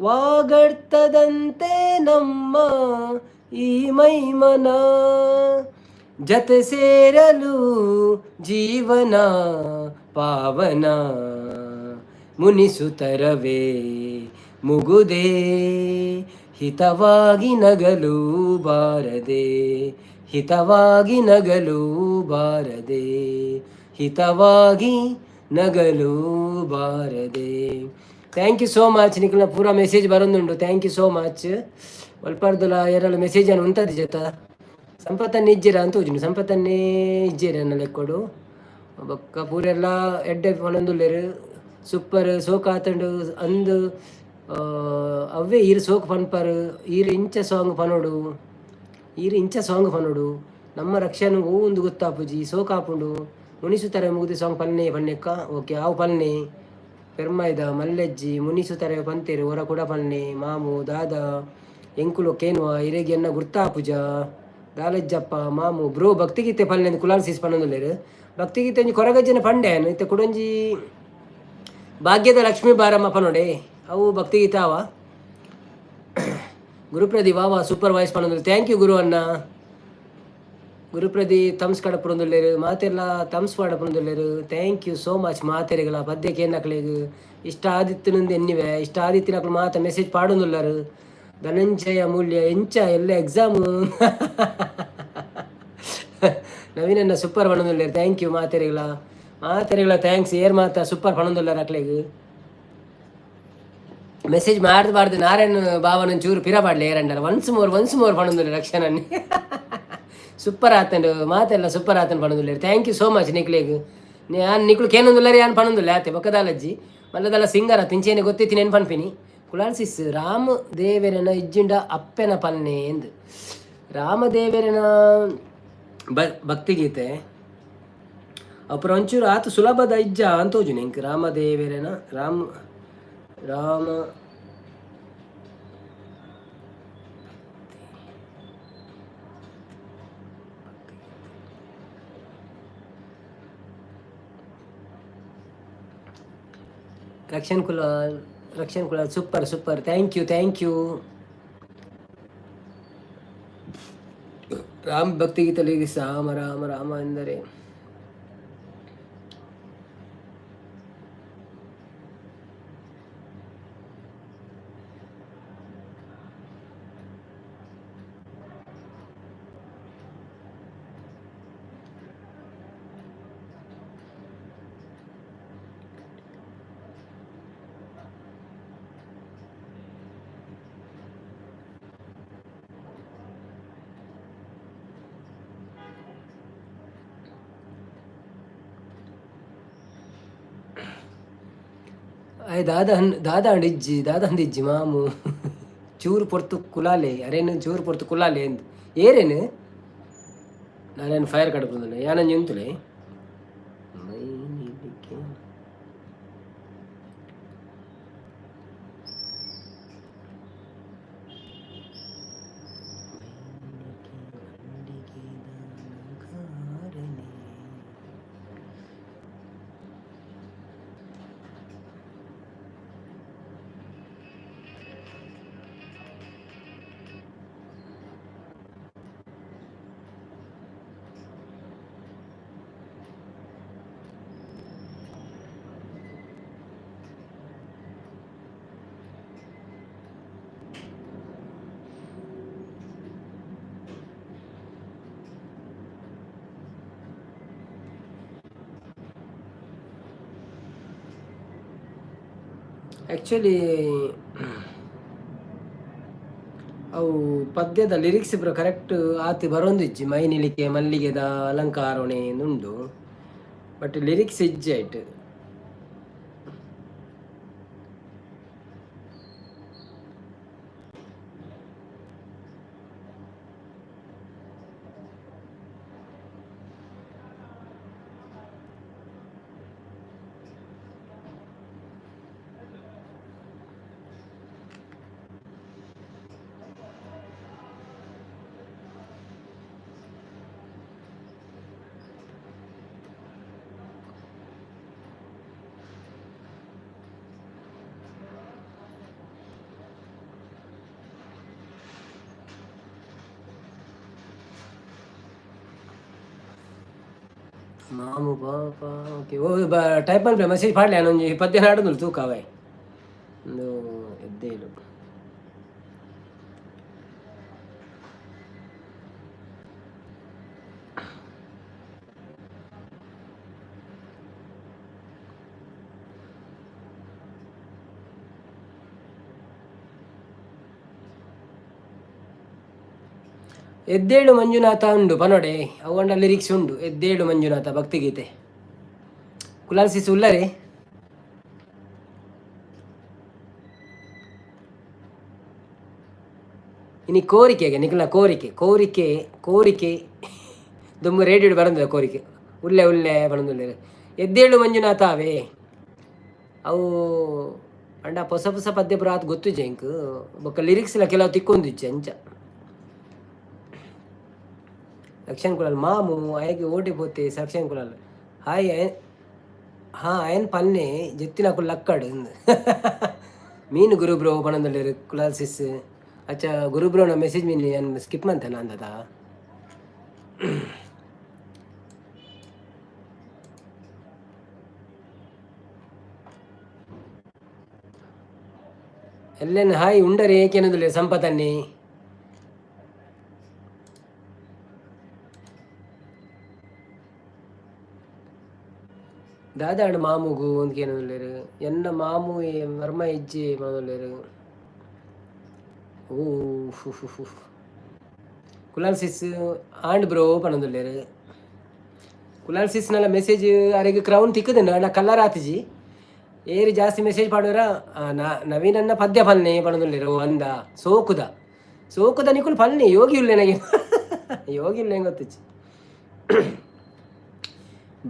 ವಾಗರ್ತದಂತೆ ನಮ್ಮ ಈ ಮೈಮನ. ಜತೆ ಸೇರಲು ಜೀವನ ಪಾವನ. ಮುನಿಸುತ್ತರವೇ ಮುಗುದೇ ಹಿತವಾಗಿ ನಗಲು ಬಾರದೆ. ಹಿತವಾಗಿ ನಗಲು ಬಾರದೆ. ಹಿತವಾಗಿ ನಗಲು ಬಾರದೆ. Thank you so much. ನಿಖಿಲ್ನ ಪೂರ ಮೆಸೇಜ್ ಬರೋದುಂಟು. Thank you so much. ಒಲ್ಪರ್ದುಲ ಏರಲ್ಲ message ಅನ್ನು ಉಂಟದ ಜೊತ ಸಂಪತ್ತನ್ನೇ ಇಜ್ಜಿರ ಅಂತ ಹೋಜುಂಡು. ಸಂಪತ್ತನ್ನೇ ಇಜ್ಜಿರ ಅನ್ನ ಲೆಕ್ಕೊಡು. ಬೊಕ್ಕ ಪೂರೆಲ್ಲ ಎಡ್ಡೆ ಪನೊಂದುಲ್ಲೆರ್. ಸೂಪರ್ ಸೋಕ್ ಆತುಂಡು ಅಂದು. ಅವ್ವೇ ಈರ್ ಸೋಕ್ ಪನ್ಪರ್. ಈರ್ ಇಂಚ ಸಾಂಗ್ ಪನೊಡು, ಈರ್ ಇಂಚ ಸಾಂಗ್ ಪನೊಡು. ನಮ್ಮ ರಕ್ಷಣೆ ಓ ಒಂದು ಗೊತ್ತಾಪುಜಿ. ಸೋಕ್ ಆಪುಂಡು. ಮುನಿಸುತ್ತಾರೆ ಮುಗುದಿ ಸಾಂಗ್ ಪನ್ನೆ ಪನ್ನೆಕ್ಕ. ಓಕೆ, ಆವು ಪನ್ನೆ ಪೆರ್ಮೈದ ಮಲ್ಲೆಜ್ಜಿ ಮುನಿಸುತ್ತಾರೆ ಪಂತೇರು ಹೊರ ಕೂಡ ಪನ್ನೆ. ಮಾಮು ದಾದಾ ಎಂಕುಲು ಕೇನುವ ಇರೆಗೆ ಎನ್ನ ಗುರ್ತಾಪುಜ ದಾಲಜ್ಜಪ್ಪ ಮಾಮು ಬ್ರೋ. ಭಕ್ತಿಗೀತೆ ಪನ್ನೆ ಕುಲಾಲ್ ಸೀಸ್ ಪನ್ನೊಂದುಲ್ಲೆರ್. ಭಕ್ತಿಗೀತೆ ಒಂಜಿ ಕೊರಗಜ್ಜನ ಪಂಡೆ ಇತ್ತೆ ಕುಡೊಂಜಿ ಭಾಗ್ಯದ ಲಕ್ಷ್ಮೀ ಬಾರಮ್ಮ ಪನೊಡೆ. ಅವು ಭಕ್ತಿಗೀತೆ ಅವ. ಗುರುಪ್ರದಿ ವಾವಾ ಸೂಪರ್ ವಾಯ್ಸ್ ಪನ್ನೊಂದು. Thank you ಗುರು ಅಣ್ಣ. ಗುರುಪ್ರದಿ ಥಮ್ಸ್ ಕಡಪುರೊಂದುಲ್ಲೆರ್. ಮಾತೆರ್ಲ ಥಮ್ಸ್ ಪಾಡಪುರೊಂದುಲ್ಲೆರ್. Thank you so much ಮಾತೆರೆಗಳ. ಪದ್ಯಕ್ಕೆ ಏನಕ್ಲೆಗ್ ಇಷ್ಟ ಆದಿತ್ತಿನಂದು ಎನ್ನಿವೆ. ಇಷ್ಟ ಆದಿತ್ತಿನಕ್ಲು ಮಾತ ಮೆಸೇಜ್ ಪಾಡೊಂದುಲ್ಲರು. ಧನಂಜಯ ಮೂಲ್ಯ ಎಂಚ ಎಲ್ಲ ಎಕ್ಸಾಮು. ನವೀನನ್ನ ಸೂಪರ್ ಪನ್ನೊಂದುಲ್ಲೆರ್. Thank you ಮಾತೆರೆಗಳ, ಮಾತೆರೆಗಳ thanks. ಏರ್ ಮಾತ ಸೂಪರ್ ಪನ್ನೊಂದುಲ್ಲರ್. ಅಕ್ಲೆಗ್ ಮೆಸೇಜ್ ಮಾಡ್ದು ನಾರಾಯಣ ಬಾವನ ಚೂರು ಪಿರ ಪಾಡ್ಲೆ ಏರಂಡಲ. Once more once more ಪನ್ನೊಂದುಲ್ಲೆ ರಕ್ಷಣನ್ನಿ. ಸೂಪರ್ ಆತಂಡು ಮಾತೆಲ್ಲ ಸೂಪರ್ ಆತಂಡು ಪಣೊಂದುಲ್ಲೆರ್. Thank you so much ನಿಕ್ಲೆಗ್. ಯಾನ್ ನಿಕ್ಲು ಕೇನೊಂದುಲ್ಲೆರ್, ಯಾನ್ ಪಣೊಂದುಲ್ಲೆ ಆತೆ. ಬೊಕ್ಕದಾಲಜ್ಜಿ ಮಲ್ಲದಲ್ಲ ಸಿಂಗರ್ ತಿಂಚೇನೆ ಗೊತ್ತಿತ್ತಿನೇನು ಪನ್ಪಿನಿ. ಕುಲಾಲ್ ಸಿಸ್ ರಾಮ ದೇವೆರೆನ ಇಜ್ಜಿಂಡ ಅಪ್ಪೆನ ಪನ್ನೆ ಎಂದು. ರಾಮದೇವೆರೆನ ಭಕ್ತಿಗೀತೆ ಅಪುರ ಒಂಚೂರು ಆತ ಸುಲಭದ ಇಜ್ಜ ಅಂತೋಜುನೆ ಎಂಕ್. ರಾಮದೇವೆರೆನ Rama Rama Rakshan Kulal, Rakshan Kulal, super super, thank you, thank you. Rama ಭಕ್ತಿಗೀತೆ ರಾಮ ರಾಮ ರಾಮ ಎಂದರೆ. ಆಯ್ ದಾದ ದಾದ ಅಂಡ್ ಇಜ್ಜಿ, ದಾದ ಅಂದ್ ಇಜ್ಜಿ ಮಾಮು. ಚೂರು ಪೊರ್ತು ಕುಲಾಲೆ ಅರೇನು, ಚೂರು ಪೊರ್ತು ಕುಲಾಲೆ ಎಂದ್ ಏರೇನು. ನಾನೇನು ಫೈರ್ ಕಡಪುಂದುಲ್ಲೆ, ಯಾನಂಜಿ ಉಂತುಲೆ. ಮೈ ನಿಲಿಕೆ ಆ್ಯಕ್ಚುಲಿ ಅವು ಪದ್ಯದ ಲಿರಿಕ್ಸ್ ಪೂರ ಕರೆಕ್ಟ್ ಆತ್ ಬರೋಂದಿಜ್ಜಿ. ಮೈ ನಿಲಿಕೆ ಮಲ್ಲಿಗೆದ ಅಲಂಕಾರಣೆ ಉಂಡು, ಬಟ್ ಲಿರಿಕ್ಸ್ ಇಜ್ಜಿ ಐಟ್. ಮಾಮು ಪಾಪ ಓಕೆ ಓ ಬ ಟೈಪ್ ಮಲ್ಪೆ, ಮೆಸೇಜ್ ಪಾಡ್ಲೆ. ಒಂಜಿ ಪದ್ಯ ನಾಡೊಂದುಲ್ಲು ತೂಕ ಅವೆ ಉಂದು ಎದ್ದೇಳು. ಎದ್ದೇಳು ಮಂಜುನಾಥ ಉಂಡು ಪನೊಡೆ, ಅವು ಲಿರಿಕ್ಸ್ ಉಂಡು. ಎದ್ದೇಳು ಮಂಜುನಾಥ ಭಕ್ತಿಗೀತೆ. ಕುಲಾಲ್ ಸಿಸ್ ಉಲ್ಲರೆ. ಇನಿ ಕೋರಿಕೆಗೆ ನಿಕಲ್ನ ಕೋರಿಕೆ ಕೋರಿಕೆ ಕೋರಿಕೆ ದುಮ್ಮು ರೇಡಿಯೋ ಬರಂದಿಲ್ಲ. ಕೋರಿಕೆ ಉಲ್ಲೆ ಉಲ್ಲೆ ಬರಂದುಲ್ಲೆ. ಎದ್ದೇಳು ಮಂಜುನಾಥ ಅವೇ ಅವು ಅಂಡ ಹೊಸ ಹೊಸ ಪದ್ಯ ಪೂರ ಆತ್ ಗೊತ್ತುಜೆ ಎಂಕ್. ಬೊಕ್ಕ ಲಿರಿಕ್ಸ್ ಲ ಕೆಲವು ತಿಕ್ಕೊಂದಿಜ್ಜಿ ಅಂಚ. ರಕ್ಷನ್ ಕುಲಾಲ್ ಮಾಮು ಅಯಗೆ ಓಟೆ ಪೋತೆ. ಸಕ್ಷನ್ ಕುಲಾಲ್ ಹಾಯ್. ಹಾ ಅಯನ್ ಪನ್ನೆ ಜೆತ್ತಿನಕುಲು ಲಕ್ಕಡ್ ಮೀನು ಗುರು ಬ್ರೋ ಪಣೊಂದುಲ್ಲೆರ್ ಕುಲಾಲ್ ಸಿಸ್. ಅಚ್ಚ ಗುರು ಬ್ರೋನ ಮೆಸೇಜ್ ಮೀನ್ ಯಾನ್ ಸ್ಕಿಪ್ ಮಂತೆನ ಅಂದದ. ಎಲ್ಲೆನ್ ಹಾಯ್ ಉಂಡರೆ ಏಕೇನೊಂದುಲ್ಲೆರ್ ಸಂಪತನ್ನಿ. ದಾದಾಂಡ್ ಮಾಮುಗು ಅಂದ್ ಎನ್ನ ಮಾಮು ವರ್ಮ ಇಜ್ಜಿ ಪನೊಂದುಲ್ಲೆರ್. ಓ ಫು ಫು ಫು. ಕುಲಾಲ್ ಸಿಸ್ ಆಂಡ್ ಬ್ರೋ ಪನೊಂದುಲ್ಲೆರ್. ಕುಲಾಲ್ ಸಿಸ್ ನಲ ಮೆಸೇಜ್ ಅರೆಗ್ ಕ್ರೌನ್ ತಿಕ್ಕುದುಂಡು, ಆಂಡ ಕಲರ್ ಆತಿಜಿ. ಏರ್ ಜಾಸ್ತಿ ಮೆಸೇಜ್ ಪಾಡುವರ? ನವೀನನ್ನ ಪದ್ಯ ಪನ್ನೆ ಪನೊಂದುಲ್ಲೆರ್. ಓ ಅಂದ, ಸೋಕುದ ಸೋಕುದ ನಿಕುಲು ಪನ್ನೆ. ಯೋಗಿ ಉಲ್ಲೆನಗೆ, ಯೋಗಿ ಉಲ್ಲೆ ಗೊತ್ತಿಚ್ಚಿ.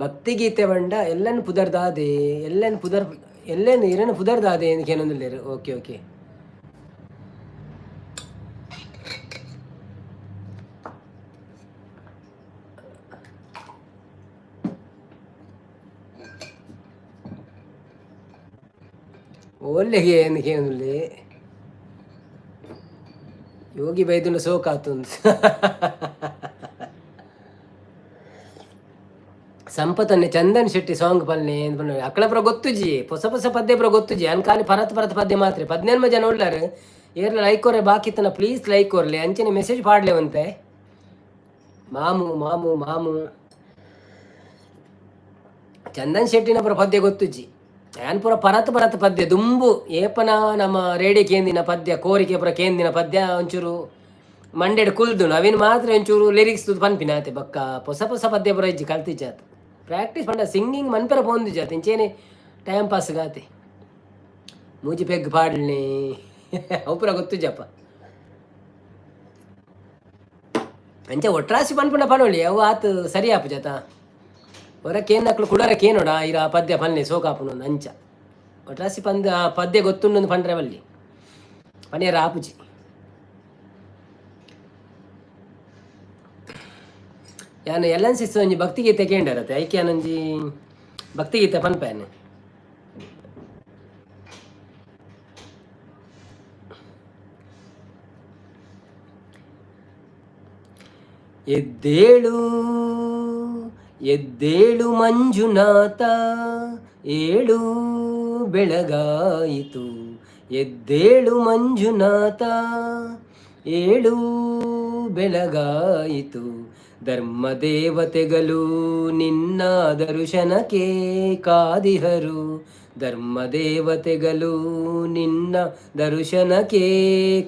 ಭಕ್ತಿಗೀತೆ ಪಂಡ ಎಲ್ಲನ್ ಪುದರ್ದಾದೆ, ಎಲ್ಲನ್ ಪುದರ್, ಎಲ್ಲನ್ ಇರನ ಪುದರ್ದಾದೆ ಕೇನೊಂದುಲ್ಲೆರ್. Okay okay. ಓಲ್ಲೆಗೆ ಏನು ಕೇನೊಂದುಲ್ಲೆ? ಯೋಗಿ ಬೈದುಂಡ ಸೋಕಾತುಂದು. ಸಂಪತನ್ನೆ ಚಂದನ್ ಶೆಟ್ಟಿ ಸಾಂಗ್ ಪಲ್ನೆ. ಅಕ್ಕಳ ಪುರ ಗೊತ್ತುಜಿ, ಹೊಸ ಹೊಸ ಪದ್ಯ ಪುರ ಗೊತ್ತುಜಿ. ಅನ್ಕಾಲಿ ಪರತ್ ಪರತ್ ಪದ್ಯ ಮಾತ್ರ. 15 ಜನ ಉಳ್ಳಾರು. ಏರ್ಲ ಲೈಕ್ ಕೊರೆ ಬಾಕಿತ್ತನ ಪ್ಲೀಸ್ ಲೈಕ್ ಕೊರ್ಲೆ, ಅಂಚನೆ ಮೆಸೇಜ್ ಪಾಡ್ಲೆ ಒಂತೆ. ಮಾಮು ಮಾಮು ಮಾಮು ಚಂದನ್ ಶೆಟ್ಟಿನ ಪುರ ಪದ್ಯ ಗೊತ್ತುಜಿ. ಯಾನ್ ಪೂರ ಪರತ್ ಪರತ್ ಪದ್ಯ ದುಂಬು ಏಪನ ನಮ್ಮ ರೇಡಿಯೋ ಕೇಂದಿನ ಪದ್ಯ, ಕೋರಿಕೆ ಪುರ ಕೇಂದಿನ ಪದ್ಯ ಒಂಚೂರು ಮಂಡೆಡ್ ಕುಲ್ದು ಅವಿನ ಮಾತ್ರ ಒಂಚೂರು ಲಿರಿಕ್ಸ್ ಪನ್ಪಿನ ಆತೆ. ಬಕ್ಕ ಹೊಸ ಹೊಸ ಪದ್ಯ ಪುರ ಇಜ್ಜಿ, ಕಲ್ತಿಜ್ಜಾತ್. ಪ್ರಾಕ್ಟೀಸ್ ಪಂಡ ಸಿಂಗಿಂಗ್ ಮನ್ಪೆರ ಪೋಂದಿಜ್ಜಾತ್, ಇಂಚೇನೆ ಟೈಮ್ ಪಾಸ್ ಗಾತೆ. ಮೂಜಿ ಪೆಗ್ ಪಾಡ್ಲಿ, ಅವು ಪೂರ ಗೊತ್ತುಜ್ಜಪ್ಪ. ಅಂಚೆ ಒಟ್ರಾಸಿ ಪನ್ಪುಂಡ ಪನೊಳಿ, ಅವು ಆತ್ ಸರಿ ಆಪುಜತ. ಹೊರ ಕೇನಕ್ಲು ಕುಡರ ಕೇನೋಡ ಇರ ಆ ಪದ್ಯ ಪನ್ನೆ ಸೋಕಾಪುನು. ಅಂಚ ಒಟ್ರಾಸಿ ಪಂದ್ ಆ ಪದ್ಯ ಗೊತ್ತುಂಡು ಪಂಡ್ರೆ ಬಲ್ಲಿ, ಪನಿಯರ ಆಪುಜಿ. ಯಾನ್ ಎಲ್ಲನ್ ಸಿಸ್ ಒಂಜಿ ಭಕ್ತಿಗೀತೆ ಕೇಂಡರತೆ, ಐಕೆ ಯಾನೊಂಜಿ ಭಕ್ತಿಗೀತೆ ಪನ್ಪೇನೆ. ಎದ್ದೇಳು ಎದ್ದೇಳು ಮಂಜುನಾಥ, ಏಳು ಬೆಳಗಾಯಿತು. ಎದ್ದೇಳು ಮಂಜುನಾಥ, ಏಳು ಬೆಳಗಾಯಿತು. ಧರ್ಮದೇವತೆಗಳು ನಿನ್ನ ದರ್ಶನಕ್ಕೆ ಕಾದಿಹರು. ಧರ್ಮದೇವತೆಗಳು ನಿನ್ನ ದರ್ಶನಕ್ಕೆ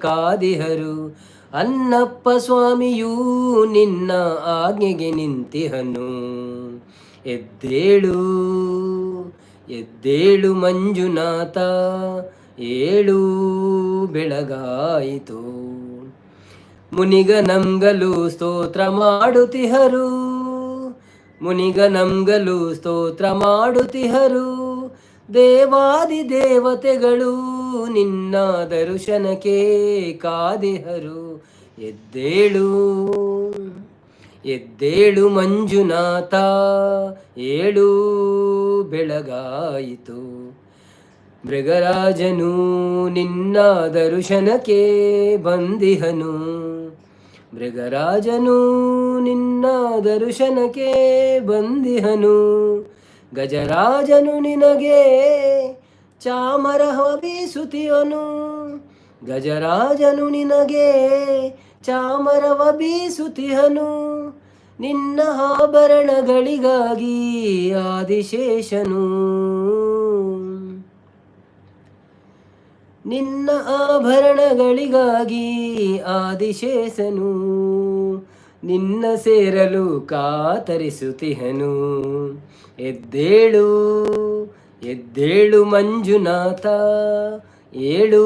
ಕಾದಿಹರು. ಅಣ್ಣಪ್ಪ ಸ್ವಾಮಿಯೂ ನಿನ್ನ ಆಜ್ಞೆಗೆ ನಿಂತಿಹನು. ಎದ್ದೇಳು ಎದ್ದೇಳು ಮಂಜುನಾಥ, ಏಳು ಬೆಳಗಾಯಿತು. ಮುನಿಗ ನಮ್ಗಲು ಸ್ತೋತ್ರ ಮಾಡುತ್ತಿಹರು. ಮುನಿಗ ನಮ್ಗಲು ಸ್ತೋತ್ರ ಮಾಡುತ್ತಿಹರು. ದೇವಾದಿ ದೇವತೆಗಳು ನಿನ್ನ ದರ್ಶನಕ್ಕೆ ಕಾದಿಹರು. ಎದ್ದೇಳು ಎದ್ದೇಳು ಮಂಜುನಾಥ, ಏಳು ಬೆಳಗಾಯಿತು. ಮೃಗರಾಜನು ನಿನ್ನ ದರ್ಶನಕ್ಕೆ ಬಂದಿಹನು. ಮೃಗರಾಜನು ನಿನ್ನ ದರ್ಶನಕ್ಕೆ ಬಂದಿಹನು. ಗಜರಾಜನು ನಿನಗೆ ಚಾಮರ ಬೀಸುತಿಯನು. ಗಜರಾಜನು ನಿನಗೆ ಚಾಮರವ ಬೀಸುತಿಹನು. ನಿನ್ನ ಆಭರಣಗಳಿಗಾಗಿ ಆದಿಶೇಷನು, ನಿನ್ನ ಆಭರಣಗಳಿಗಾಗಿ ಆದಿಶೇಷನು ನಿನ್ನ ಸೇರಲು ಕಾತರಿಸುತ್ತಿಹನು. ಎದ್ದೇಳು ಎದ್ದೇಳು ಮಂಜುನಾಥ, ಏಳು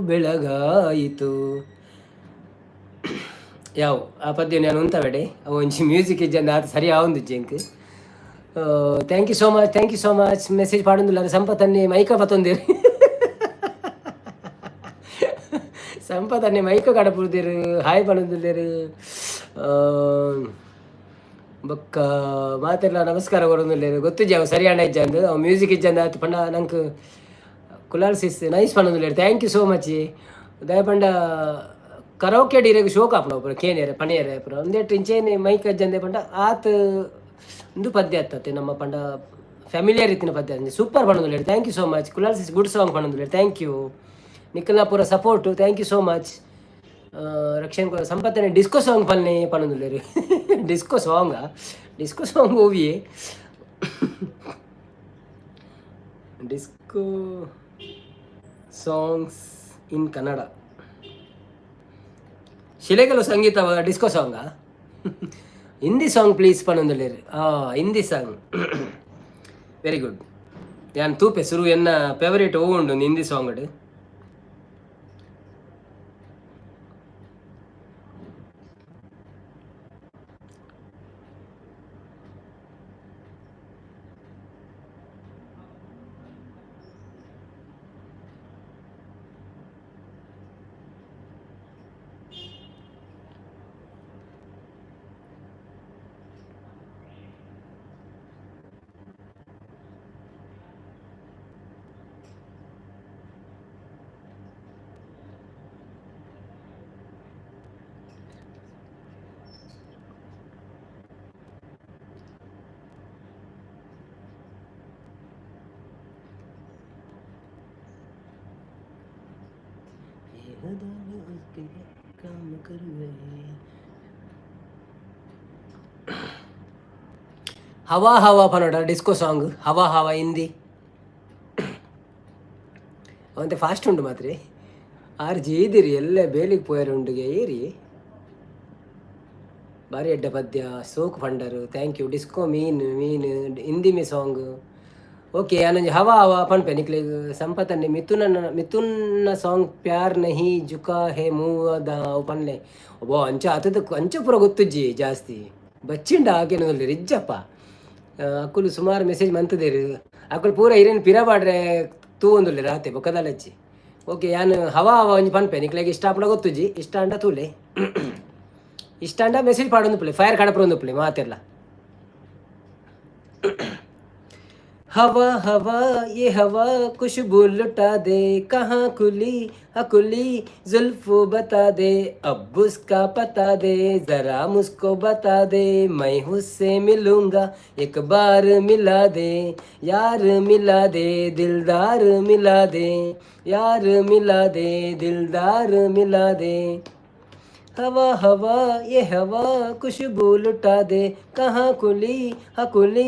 ಬೆಳಗಾಯಿತು. ಯಾವ ಆ ಪದ್ಯ ನಾನು ಉಂತಬೇಡೆ, ಅವು ಒಂಜಿ ಮ್ಯೂಸಿಕ್ ಇಜ್ಜಂದ ಆತ ಸರಿ ಆವೊಂದಿಜ್ಜಿ ಎಂಕ್. Thank you so much, thank you so much. Message ಪಾಡೊಂದುಲ್ಲ. ಸಂಪತ್ತನ್ನೇ ಮೈಕ ಪತ್ತೊಂದಿರು, ಸಂಪತ್ತನ್ನೇ ಮೈಕ ಕಡಪುರ್ದಿರು, ಹಾಯ್ ಪನೊಂದುಲ್ಲೆರ್. ಬೊಕ್ಕ ಮಾತೆರ್ಲ ನಮಸ್ಕಾರ ಕೊರೊಂದುಲ್ಲೆರ್. ಗೊತ್ತಿಜ್ಜಿ ಅವು ಸರಿಯಾಣ ಇಜ್ಜಂದ್, ಅವು ಮ್ಯೂಸಿಕ್ ಇಜ್ಜಂದ ಆತ್. ಪಂಡ ನಂಕ್ ಕುಲಾಲ್ ಸಿಸ್ ನೈಸ್ ಪನೊಂದುಲ್ಲೆರ್. Thank you so much. ದಾಯೆ ಪಂಡ ಕರೋಕೆ ಇರೆಗ್ ಶೋಕ್ ಆಪುಂಡು ಪೂರ ಕೇನಿಯರೆ ಪಣಿಯರೆ ಪೂರ. ಒಂದೆಟ್ ಇಂಚೇನೆ ಮೈಕ್ ಅಜ್ಜಂದೆ ಪಂಡ ಆತ್ ಉಂದು ಪದ್ಯ ಅತ್ತತೆ ನಮ್ಮ ಪಂಡ ಫ್ಯಾಮಿಲಿಯರ್ ಇತ್ತಿನ ಪದ್ಯ. ಸೂಪರ್ ಪನೊಂದುಲ್ಲೆರ್. Thank you so much. Kulal sis good song ಪನೊಂದುಲ್ಲೆರ್. Thank you. ನಿಕಲ್ನ ಪೂರ support. Thank you so much. ರಕ್ಷಣ್ ಸಂಪತ್ತನೆ ಡಿಸ್ಕೋ ಸಾಂಗ್ ಪನ್ನೆ ಪನೊಂದುಲ್ಲೆರ್. ಡಿಸ್ಕೋ ಸಾಂಗಾ? ಡಿಸ್ಕೋ ಸಾಂಗ್ ಓವಿಯೇ? Disco songs in Kannada. ಶಿಲೆಗಲು ಸಂಗೀತ ಡಿಸ್ಕೋ ಸಾಂಗಾ? ಹಿಂದಿ ಸಾಂಗ್ ಪ್ಲೀಸ್ ಪನೊಂದುಲ್ಲೆರ್. Hindi song, very good. ಯಾನ್ ತೂಪೆ ಸುರು ಎನ್ನ ಫೇವರೇಟ್ ಒವು ಉಂಡು ಹಿಂದಿ ಸಾಂಗ್. ಹವಾ ಹವಾ ಪನೋಡ ಡಿಸ್ಕೋ ಸಾಂಗ್, ಹವಾ ಹವಾ ಹಿಂದಿ ಅವಂತೆ ಫಾಸ್ಟ್ ಉಂಡು ಮಾತ್ರೆ. ಆರ್ ಜೀದಿರಿ ಎಲ್ಲ ಬೇಲಿಗೆ ಪೋಯರ್ ಉಂಡುಗೆ ಏರಿ ಬಾರಿ ಎಡ್ಡೆ ಪದ್ಯ ಸೋಕು ಫಂಡರು. Thank you. Disco mean mean Hindi May song okay. ಯಾನೊಂಜಿ ಹವಾ ಹವಾ ಪನ್ಪೆ ನಿಕ್ಲೆಗ್. ಸಂಪತನ್ನೆ ಮಿಥುನ ಮಿಥುನ್ನ ಸಾಂಗ್ ಪ್ಯಾರ್ ನಹಿ ಜುಕಾ ಹೇ ಮೂವ the ಅವು ಪನ್ಲೆ. ಒಬ್ಬ ಅಂಚ ಅತದ ಅಂಚ ಪೂರ ಗೊತ್ತುಜ್ಜಿ ಜಾಸ್ತಿ ಬಚ್ಚಿಂಡ ಆಕೆನೊಂದು ರಿಜ್ಜಪ್ಪ. ಅಕುಲು ಸುಮಾರು ಮೆಸೇಜ್ ಮಂತದೇರು. ಅಕುಲು ಪೂರ ಇರೇನು ಪಿರ ಪಾಡ್ರೆ ತೂವೊಂದುಲ್ಲೆರ್ ಆತೆ ಬೊಕ್ಕದಲಚ್ಚಿ. ಓಕೆ, ಯಾನ್ ಹವಾ ಹವಾ ಒಂಜಿ ಪನ್ಪೆ ನಿಕ್ಲೆಗ್. ಇಷ್ಟ ಆಪುಂಡ ಗೊತ್ತುಜ್ಜಿ. ಇಷ್ಟ ಆಂಡ ತೂಲೆ, ಇಷ್ಟ ಆಂಡ ಮೆಸೇಜ್ ಪಾಡೊಂದುಪ್ಪುಲೆ, ಫೈರ್ ಕಡಪರೊಂದುಪ್ಪುಲೆ ಮಾತೆರ್ಲ. हवा हवा ये हवा खुशबू लुटा दे, कहाँ खुली अकुली जुल्फ बता दे, अब उसका पता दे, जरा मुझको बता दे, मैं उससे मिलूंगा एक बार मिला दे, यार मिला दे, दिलदार मिला दे, यार मिला दे, दिलदार मिला दे। हवा हवा ये हवा खुशबू लुटा दे, कहाँ खुली हकुली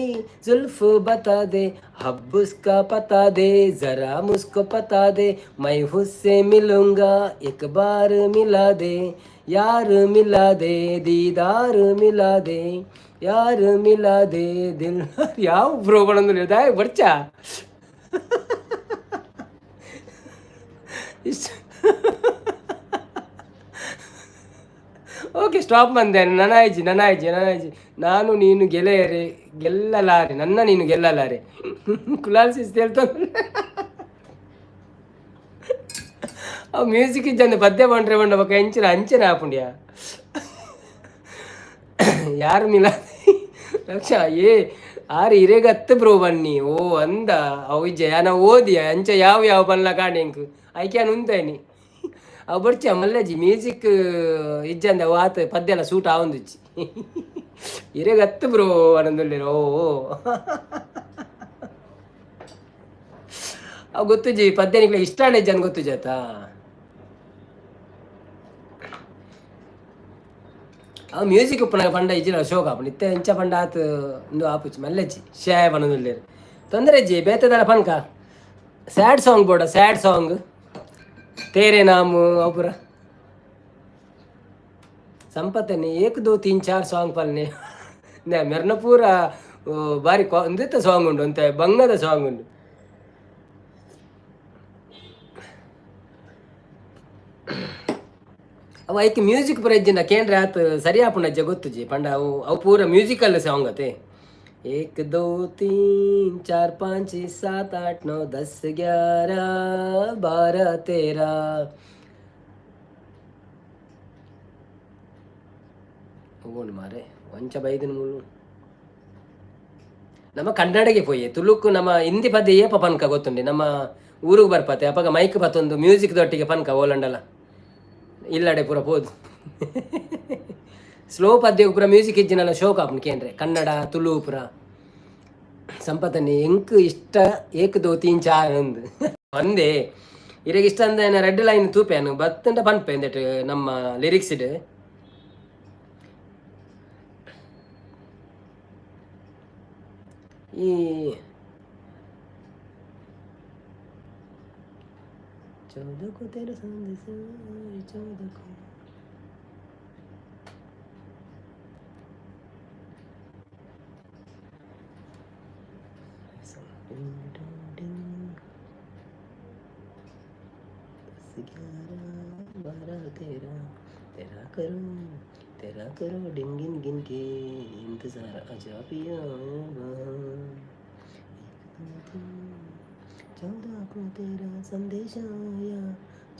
जुल्फ बता दे, अब उसका पता दे, जरा मुझको पता दे, मैं उससे मिलूंगा एक बार मिला दे, यार मिला दे, दीदार मिला दे, यार मिला दे, दिल. ಯಾವ ಬ್ರೋ ಪಣೊಂದುಲ್ಲೆರ್ ದಾಯೆ ಬರ್ಚಾ ಇಷ್ಟ. ಓಕೆ, ಸ್ಟಾಪ್ ಬಂದೆ. ನನಾಯ್ಜಿ ನನಾಯ್ಜಿ ನನಾಯ್ಜಿ. ನಾನು ನೀನು ಗೆಳೆಯರೆ ಗೆಲ್ಲಲಾರೆ, ನನ್ನ ನೀನು ಗೆಲ್ಲಲಾರೆ. ಕುಲಾಲ್ ಶಿಸ್ತು ಹೇಳ್ತಾನೆ. ಆ ಮ್ಯೂಸಿಕ್ ಇಜ್ಜಂದೆ ಪದ್ಯ ಬಂಡ್ರೆ ಬಂಡ ಬೊಕ ಎಂಚಿನ ಅಂಚನೆ ಆಪುಂಡ್ಯಾ. ಯಾರು ಮಿಲ ಲಕ್ಷ ಏ ಆರ್ ಇರೆಗತ್ತು ಬ್ರೋ ಬನ್ನಿ. ಓ ಅಂದ ಅವು ಇಜ್ಜ ಯಾನ ಓದಿಯ ಅಂಚ ಯಾವ ಯಾವ ಬಲ್ಲ ಕಾಣೆ ಎಂಕ್ ಐಕ್ಯಾನ್ ಉಂತಾಯ್ನಿ. ಅವು ಬೊಡ್ಚಿ ಮಲ್ಲಜ್ಜಿ ಮ್ಯೂಸಿಕ್ ಇಜ್ಜಂದೆ ಅವು ಆತ ಪದ್ಯ ಎಲ್ಲ ಸೂಟ್ ಆವೊಂದುಜ್ಜಿ. ಇರೆಗತ್ತು ಬ್ರೋ ಪನೊಂದುಲ್ಲೆರ್. ಓ ಅವು ಗೊತ್ತುಜ್ಜಿ ಪದ್ಯ ನಿಕ್ಲೆ ಇಷ್ಟ ಇಜ್ಜಂದ್ ಗೊತ್ತುಜ್ಜಿ ಆತ. ಅವು ಮ್ಯೂಸಿಕ್ ಉಪ್ಪುನಗ ಪಂಡ ಇಜ್ಜಿಡ ಶೋಕ ಆಪುಂಡು. ಇತ್ತೆ ಇಂಚ ಪಂಡ ಆತ್ ಉಂದು ಆಪುಜಿ ಮಲ್ಲೆಜ್ಜಿ. ಶೇ ಪನೊಂದುಲ್ಲೆರ್, ತೊಂದರೆ ಇಜ್ಜಿ. ಬೇತೆದಾಲ ಪನ್ಕ. ಸ್ಯಾಡ್ ಸಾಂಗ್ ಬೋಡ? ಸ್ಯಾಡ್ ಸಾಂಗ್ ತೇರೆ ನಾಮ್ ಅವು ಪೂರ. ಸಂಪತ್ತನೆ ಏಕ್ ದೋ ತೀನ್ ಚಾರ್ ಸಾಂಗ್ ಪಲ್ನೆ ಮೆರ್ನ ಪೂರ ಬಾರಿ ಉಂದೆತ ಸಾಂಗ್ ಉಂಡು ಒಂತೆ ಬಂಗದ ಸಾಂಗ್ ಉಂಡು. ಅವು ಐಕ್ ಮ್ಯೂಸಿಕ್ ಪೂರ ಇಜ್ಜಿಂಡ ಕೇಂದ್ರ ಆತ್ ಸರಿ ಆಪುಂಡು ಅಜ್ಜ ಗೊತ್ತುಜಿ. ಪಂಡ ಅವು ಅವು ಪೂರ ಮ್ಯೂಸಿಕಲ್ ಸಾಂಗ್ ಅತೆ. एक दो तीन चार पाँच छः सात आठ नौ दस ग्यारह बारह तेरह ಓನ್ ಮಾರೆ ಒಂಚ ಬೈದಿನ ಮೂಲು. ನಮ್ಮ ಕನ್ನಡಗೆ ಪೋಯೆ ತುಳುಕು ನಮ್ಮ ಹಿಂದಿ ಪದ್ಯ ಏಪ ಪನ್ಕ ಗೊತ್ತುಂಡೆ. ನಮ್ಮ ಊರಿಗೆ ಬರ್ಪತೆ ಅಪಗ ಮೈಕ್ ಪತ್ತೊಂದು ಮ್ಯೂಸಿಕ್ ದೊಟ್ಟಿಗೆ ಪನ್ಕ ಓಲಂಡಲ ಇಲ್ಲಡೆ ಪೂರ ಪೋದು. ಸ್ಲೋ ಪದ್ಯ ಪೂರ ಮ್ಯೂಸಿಕ್ ಇಜ್ಜಿನಲ್ಲ ಶೋಕ್ ಆಪುಂಡು ಕೇಂದ್ರೆ ಕನ್ನಡ ತುಳು ಪೂರ. ಸಂಪತನಿ ಎಂಕ್ ಇಷ್ಟ ಏಕ್ ದೋ ತೀನ್ ಚಾರ್ ಅಂದ್ ಒಂದೇ ಇರೆಗ್ ಇಷ್ಟ ಅಂದ ರೆಡ್ ಲೈನ್ ತೂಪೇನು ಬತ್ತಂಡ ಪನ್ಪೆ ಅಂದೆಟ್ ನಮ್ಮ ಲಿರಿಕ್ಸ್ ಇಡ್. ಈ चौदह को तेरा संदेश, चौदह को. Ding dong ding. दस 11 12 13, तेरा करूं तेरा करूं दिन गिन गिन के इंतजार, आजा पिया बहार। एक दो तीन, 14 को तेरा संदेश आया,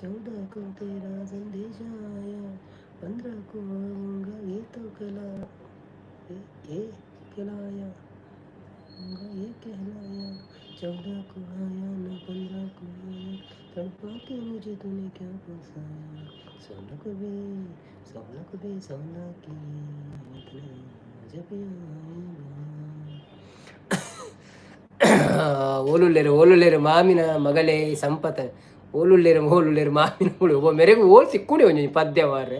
14 को तेरा संदेश आया, 15 को आऊंगा ये तो कला ये कहलाया, आऊंगा ये कहलाया। 14 को आया न 15 को आया, तड़पा के मुझे तूने क्या फंसाया। 16 को भी, 16 को भी, 16 की जब आएगा। ಓಲುಲ್ಲೇರು ಓಲುಲ್ಲೇರು ಮಾಮಿನ ಮಗಲೇ ಸಂಪತ, ಓಲುಲ್ಲೇರು ಓಲುಲ್ಲೇರು ಮಾಮಿನ ಮುಳು ಓ ಮೆರೆಗು ಓಲ್ ತಿಕ್ಕುಣಿ ಒಂಜಿ ಪದ್ಯ ಮಾರ್ರೆ.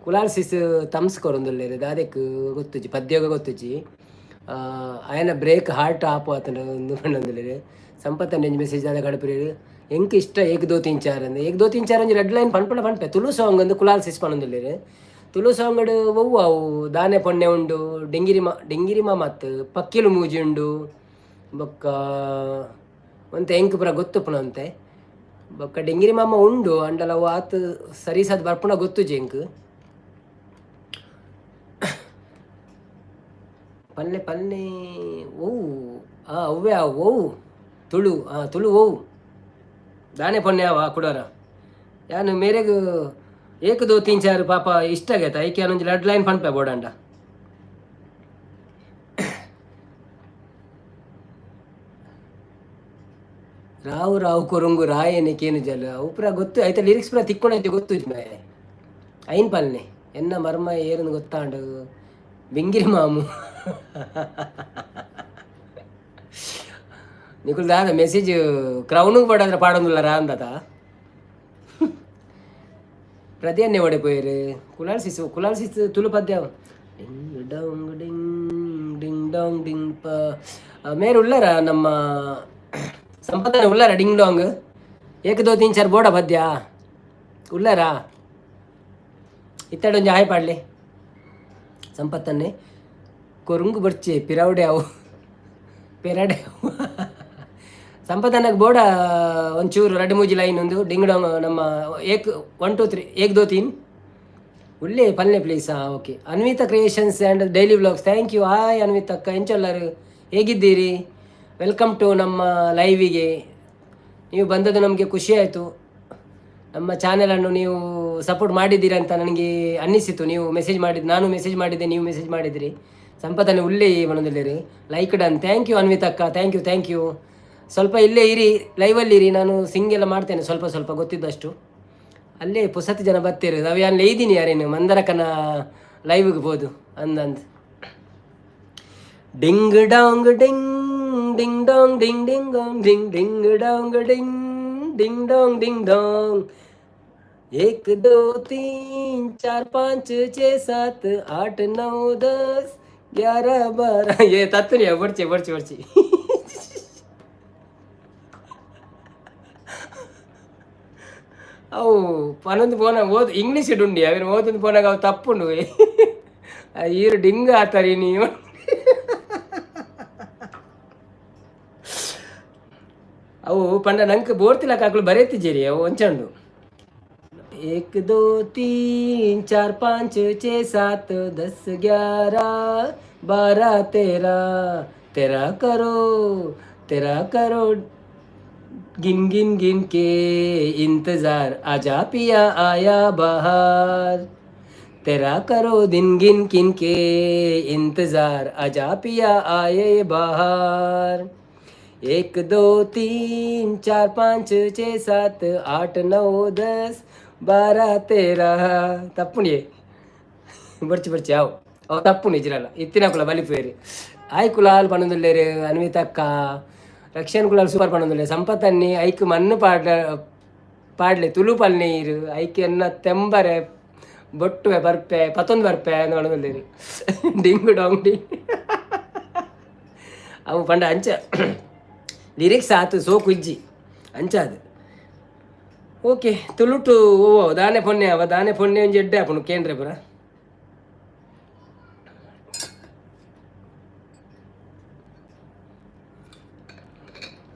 ಕುಲಾಲ್ ಸಿಸ್ ತಮ್ಸ್ ಕೊರೊಂದುಲ್ಲೇರು, ದಾದೆಕ್ ಗೊತ್ತುಜಿ, ಪದ್ಯಗ ಗೊತ್ತುಜಿ. ಆಯನ ಬ್ರೇಕ್ ಹಾರ್ಟ್ ಆಪು ಆತನ ಒಂದು ಪಂಡೊಂದುಲ್ಲೇರು. ಸಂಪತ್ತನ ಒಂಜಿ ಮೆಸೇಜ್ ದಾದ ಕಡಪುರೇರು? ಎಂಕ್ ಇಷ್ಟ ಏಕ್ ದೋ ತೀನ್ ಚಾರ್ ಅಂದ್. ಏಕ್ ದೋ ತೀನ್ ಚಾರ್ ಒಂಜಿ ರೆಡ್ ಲೈನ್ ಪನ್ಪುಂಡ ಪನ್ಪೆ. ತುಳು ಸಾಂಗ್ ಅಂದ್ ಕುಲಾಲ್ ಸಿಸ್ ಪನೊಂದುಲ್ಲೇರು. ತುಳು ಸಾಂಗ್ ಒವ್ವು ಅವು? ದಾನೆ ಪೊನ್ನೆ ಉಂಡು, ಡೆಂಗಿರಿ ಮಾ ಡೆಂಗಿರಿ ಮಾಮತ್, ಪಕ್ಕಿಲು ಮೂಜಿ ಉಂಡು, ಬೊಕ್ಕ ಒಂತೆ ಎಂಕ್ ಪೂರ ಗೊತ್ತುಪ್ಪುನ ಅಂತೆ. ಬೊಕ್ಕ ಡೆಂಗಿರಿ ಮಾಮ ಉಂಡು, ಅಂಡಲ ಅವು ಆತ್ ಸರಿಸಾದ್ ಬರ್ಪುನ ಗೊತ್ತುಜಿ ಎಂಕ್. ಪಲ್ಲೆ ಪಲ್ಲೆ ಒವು? ಆ ಅವ್ವೆ ಅವು ಒವು? ತುಳು, ಆ ತುಳು ಒವು? ದಾನೆ ಪೊನ್ನೆ ಅವ ಕುಡೋರ? ಯಾನು ಮೇರೆಗ್ ಏಕ್ ದೋ ತೀನ್ ಚಾರ್ ಪಾಪ ಇಷ್ಟ ಆಗೈತ, ಐಕೆ ಒಂಜಿ ರೆಡ್ ಲೈನ್ ಪನ್ಪೆ ಬೋಡಂಡ. ರಾವು ರಾವು ಕೊರುಂಗು ರಾಯನೆ ಕೇನು ಜಲ, ಅವು ಪೂರ ಗೊತ್ತು ಐತ. ಲಿರಿಕ್ಸ್ ಪೂರ ತಿಕ್ಕೊಂಡೈತೆ, ಗೊತ್ತು ಮೇ. ಐನ್ ಪಲ್ನೆ ಎನ್ನ ಮರ್ಮ ಏರುಂದು ಗೊತ್ತಾಂಡು. ಬೆಂಗಿರಿ ಮಾಮು ನಿಕುಲ್ ದಾದ ಮೆಸೇಜ್ ಕ್ರೌನುಗ್ ಪಡಾದ್ರೆ ಪಾಡೊಂದುಲ್ಲ ಅಂದತ. ಪ್ರತಿಯನ್ನೇ ಒಡೆ ಪೋಯೆರ್. ಕುಲಾಲ್ ಸಿಸ್, ಕುಲಾಲ್ ಸಿಸ್ ತುಳು ಪದ್ಯ. Ding dong ding ding dong ding ಪ ಮೇರ್ ಉಳ್ಳಾರ? ನಮ್ಮ ಸಂಪದನೆ ಉಳ್ಳಾರ? ಡಿಂಗ್ ಡಾಂಗ್ ಏಕ ದೋ ತೀನ್ ಚಾರ್ ಬೋಡ ಪದ್ಯ ಉಳ್ಳಾರ? ಇತ್ತಡೆ ಒಂಜಿ ಹಾಯ್ ಪಾಡ್ಲೆ ಸಂಪತ್ತನ್ನೇ. ಕೊರುಂಗು ಬರ್ಚೆ ಪಿರವಡೆ ಅವು ಪೆರಡೆ ಅವು. ಸಂಪತ್ತನ್ನಗ್ ಬೋಡ ಒಂಚೂರು ರಡ್ಡು ಮೂಜಿ ಲೈನ್ ಒಂದು ಡಿಂಗ್ ಡಾಂಗ್. ನಮ್ಮ ಏಕ್ ಒನ್ ಟೂ ತ್ರೀ, ಏಕ್ ದೋ ತೀನ್ ಉಲ್ಲೇ ಪಲ್ನೆ ಪ್ಲೀಸ್. ಹಾಂ, okay. Anvita creations and daily vlogs, thank you. Hi Anvita ಅಕ್ಕ, ಎಂಚೊಲ್ಲರು, ಹೇಗಿದ್ದೀರಿ? Welcome to ನಮ್ಮ ಲೈವಿಗೆ. ನೀವು ಬಂದದ್ದು ನಮಗೆ ಖುಷಿ ಆಯಿತು. ನಮ್ಮ ಚಾನೆಲನ್ನು ನೀವು ಸಪೋರ್ಟ್ ಮಾಡಿದ್ದೀರಾ ಅಂತ ನನಗೆ ಅನ್ನಿಸಿತು. ನೀವು ಮೆಸೇಜ್ ಮಾಡಿದ್ದು, ನಾನು ಮೆಸೇಜ್ ಮಾಡಿದ್ದೆ, ನೀವು ಮೆಸೇಜ್ ಮಾಡಿದಿರಿ. ಸಂಪತ್ತನ್ನು ಉಲ್ಲೇ ಮನದಲ್ಲಿರಿ. Like done, thank you Anvita ಅಕ್ಕ, thank you, thank you. ಸ್ವಲ್ಪ ಇಲ್ಲೇ ಇರಿ, ಲೈವಲ್ಲಿ ಇರಿ. ನಾನು ಸಿಂಗ್ ಎಲ್ಲ ಮಾಡ್ತೇನೆ ಸ್ವಲ್ಪ ಸ್ವಲ್ಪ ಗೊತ್ತಿದ್ದಷ್ಟು. ಅಲ್ಲೇ ಪುಸತ್ ಜನ ಬರ್ತೀರಿ. ನಾವು ಅಲ್ಲಿ ಇದ್ದೀನಿ, ಯಾರೇನು ಮಂದರಕನ ಲೈವ್ಗೆ ಬೋದು ಅಂದಂದು. Ding dong ding ding dong ding ding dong ding ding dong ding ding dong ding dong. एक दो तीन चार पाँच छः सात आठ नौ 10 11 12. ये ತತ್ತುನಿ ಬರ್ಚಿ ಬರ್ಚಿ ಬರ್ಚಿ. ಅವು ಪನೊಂದು ಪೋನ ಓದ್ ಇಂಗ್ಲೀಷ್ ಉಂಡಿ ಅವೇನು ಓದೊಂದು ಪೋನಾಗ ಅವು ತಪ್ಪುಂಡು. ಈರು ಡಿಂಗ್ ಆತಾರಿ ನೀವು. ಅವು ಪಂಡ ನಂಗೆ ಬೋರ್ತಿಲಕ ಅಕ್ಲು ಬರೆತಿದ್ದೀರಿ. ಅವು ಒಂಚಂಡು. एक दो तीन चार पाँच छः सात 10 11 12 13, तेरा करो तेरा करो गिन गिन गिन के इंतजार, आजा पिया आया बहार। तेरा करो दिन गिन गिन के इंतजार, आजा पिया आए बहार। एक दो तीन चार पाँच छः सात आठ नौ 10 12 13. ತಪ್ಪುಣಿ ಬರ್ಚಿ ಬರ್ಚಿ. ಅವು ಅವು ತಪ್ಪುಣಿ ಇಜ್ರಲ್ಲ ಇತ್ತಿನ ಕುಲ ಬಲಿಪೇರು. ಆಯ್ ಕುಲಾಲ್ ಪನೊಂದುಲ್ಲೇರು. ಅನ್ವಿತಕ್ಕ, ರಕ್ಷಣ್ ಕುಲಾಲ್ ಸೂಪರ್ ಪನೊಂದುಲ್ಲೆ. ಸಂಪತ್ತನ್ನಿ ಐಕ್ ಮಣ್ಣು ಪಾಡ್ಲ ಪಾಡ್ಲೆ ತುಳು ಪಲ್ನೀರು ಐಕ್ ಎನ್ನ ತೆಂಬರೆ ಬೊಟ್ಟುವೆ ಬರ್ಪೆ ಪತ್ತೊಂದು ಬರ್ಪೆ ಪನೊಂದುಲ್ಲೇರು. ಡಿಂಗು ಡಾಂಗ್ ಡಿಂಗ್. ಅವು ಪಂಡ ಅಂಚ ಲಿರಿಕ್ಸ್ ಆತು ಸೋಕು ಇಜ್ಜಿ ಅಂಚ ಅದು. ಓಕೆ, ತುಳುಟು ಓ ದಾನೆ ಪೊನ್ನೆ ಅವ ದಾನೆ ಪೊನ್ನೆ ಒಂಜಿ ಎಡ್ಡೆ ಆಪುಂಡು ಕೇಂದ್ರ ಪುರ.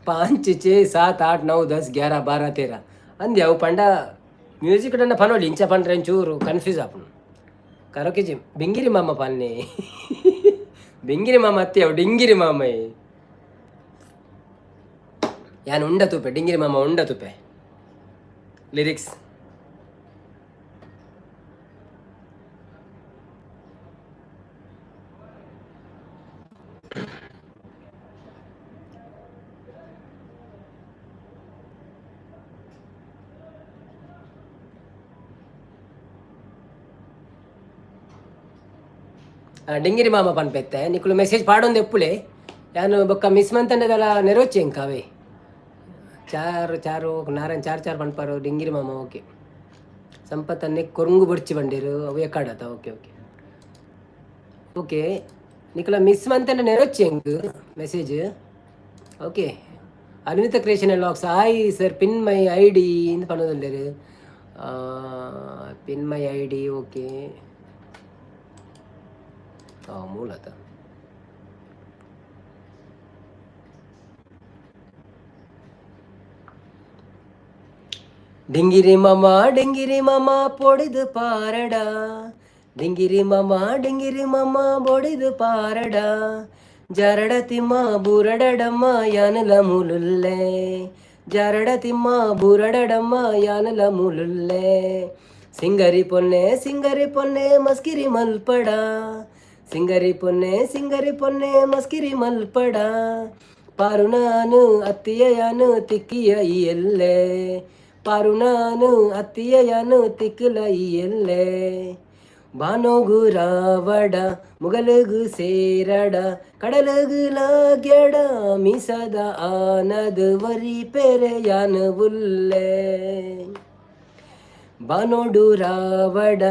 5 6 7 8 9 10 11 12 13 ಅಂದೆ. ಅವು ಪಂಡ ಮ್ಯೂಸಿಕ್ ಡನ್ನ ಪನೋಲಿ ಇಂಚ ಪಂಡ್ರೆ ಚೂರು ಕನ್ಫ್ಯೂಸ್ ಆಪುಂಡು. ಕರೋಕೆ ಜಿ ಬಿಂಗಿರಿ ಮಾಮ ಪನ್ನೆ, ಬಿಂಗಿರಿ ಮಾಮ ಅತ್ತೆ ಅವು ಡಿಂಗಿರಿ ಮಾಮ. ಯಾನ್ ಉಂಡ ತೂಪೆ, ಡಿಂಗಿರಿ ಮಾಮ ಉಂಡ ತೂಪೆ ಲಿರಿಕ್ಸ್. ಡಿಂಗಿರಿ ಮಾಮ ಪನ್ಪೆತ್ತೆ. ನಿಕುಲು ಮೆಸೇಜ್ ಪಾಡೊಂದು ಎಪ್ಪುಲೆ, ಯಾನು ಬೊಕ್ಕ ಮಿಸ್ ಮಂತಂಡದಲ್ಲ ನೆರವಚ್ಚೆ ಇಂಕ ಅವೇ. ಚಾರು ಚಾರು ನಾರಾಯಣ್ ಚಾರ್ ಚಾರ್ ಪನ್ಪಾರು. ಡಿಂಗಿರಿ ಮಾಮ ಓಕೆ. ಸಂಪತ್ತನ್ನೇ ಕೊರಂಗು ಬೊಡ್ಚಿ ಬಂಡೇರು ಅವು ಎಕ್ಕಾಡತ. ಓಕೆ ಓಕೆ ಓಕೆ, ನಿಕುಲ ಮಿಸ್ ಮಂತಂಡ ನೆರವಚ್ಚೆ ಎಂಕ್ message. Okay, Anvita creation vlogs, hi sir, pin my ID ಇಂದ್ ಪನೊಂದುಲ್ಲೆರ್. Pin my ID, okay. ಮೂಲತ ಡಿಂಗಿರಿ ಮಾಮ ಡಿಂಗಿರಿ ಮಾಮ ಪೊಡಿದು ಪಾರಡ, ಡಿಂಗಿರಿ ಮಾಮ ಡಿಂಗಿರಿ ಮಾಮ ಬೊಡಿದು ಪಾರಡ, ಜರಡ ತಿಮ್ಮ ಬುರಡಡಮ್ಮ ಯಾನಲ ಮುಲುಲ್ಲೆ, ಜರಡ ತಿಮ್ಮ ಬುರಡಡಮ್ಮ ಯಾನಲ ಮುಲುಲ್ಲೆ, ಸಿಂಗರಿ ಪೊನ್ನೆ ಸಿಂಗರಿ ಪೊನ್ನೆ ಮಸ್ಕಿರಿ ಮಲ್ಪಡ, ಸಿಂಗರಿ ಪೊನ್ನೆ ಸಿಂಗರಿ ಪೊನ್ನೆ ಮಸ್ಕಿರಿ ಮಲ್ಪಡ, ಪಾರುನಾನು ಅತ್ತಿಯಯಾನು ತಿಕ್ಕಿಯ ಎಲ್ಲೆ, ಪಾರುನಾನು ಅತ್ತಿಯಯಾನು ತಿಕ್ಕಲ ಎಲ್ಲೆ, ಬಾನೋಗು ರಾವಡ ಮುಗಲಗು ಸೇರಡ ಕಡಲಗು ಲಾಗ್ಯಡ ಮೀಸದ ಆನದು ವರಿ ಪೆರೆಯಾನು ಉಲ್ಲೆ, ಬಾನೋಡು ರಾವಡ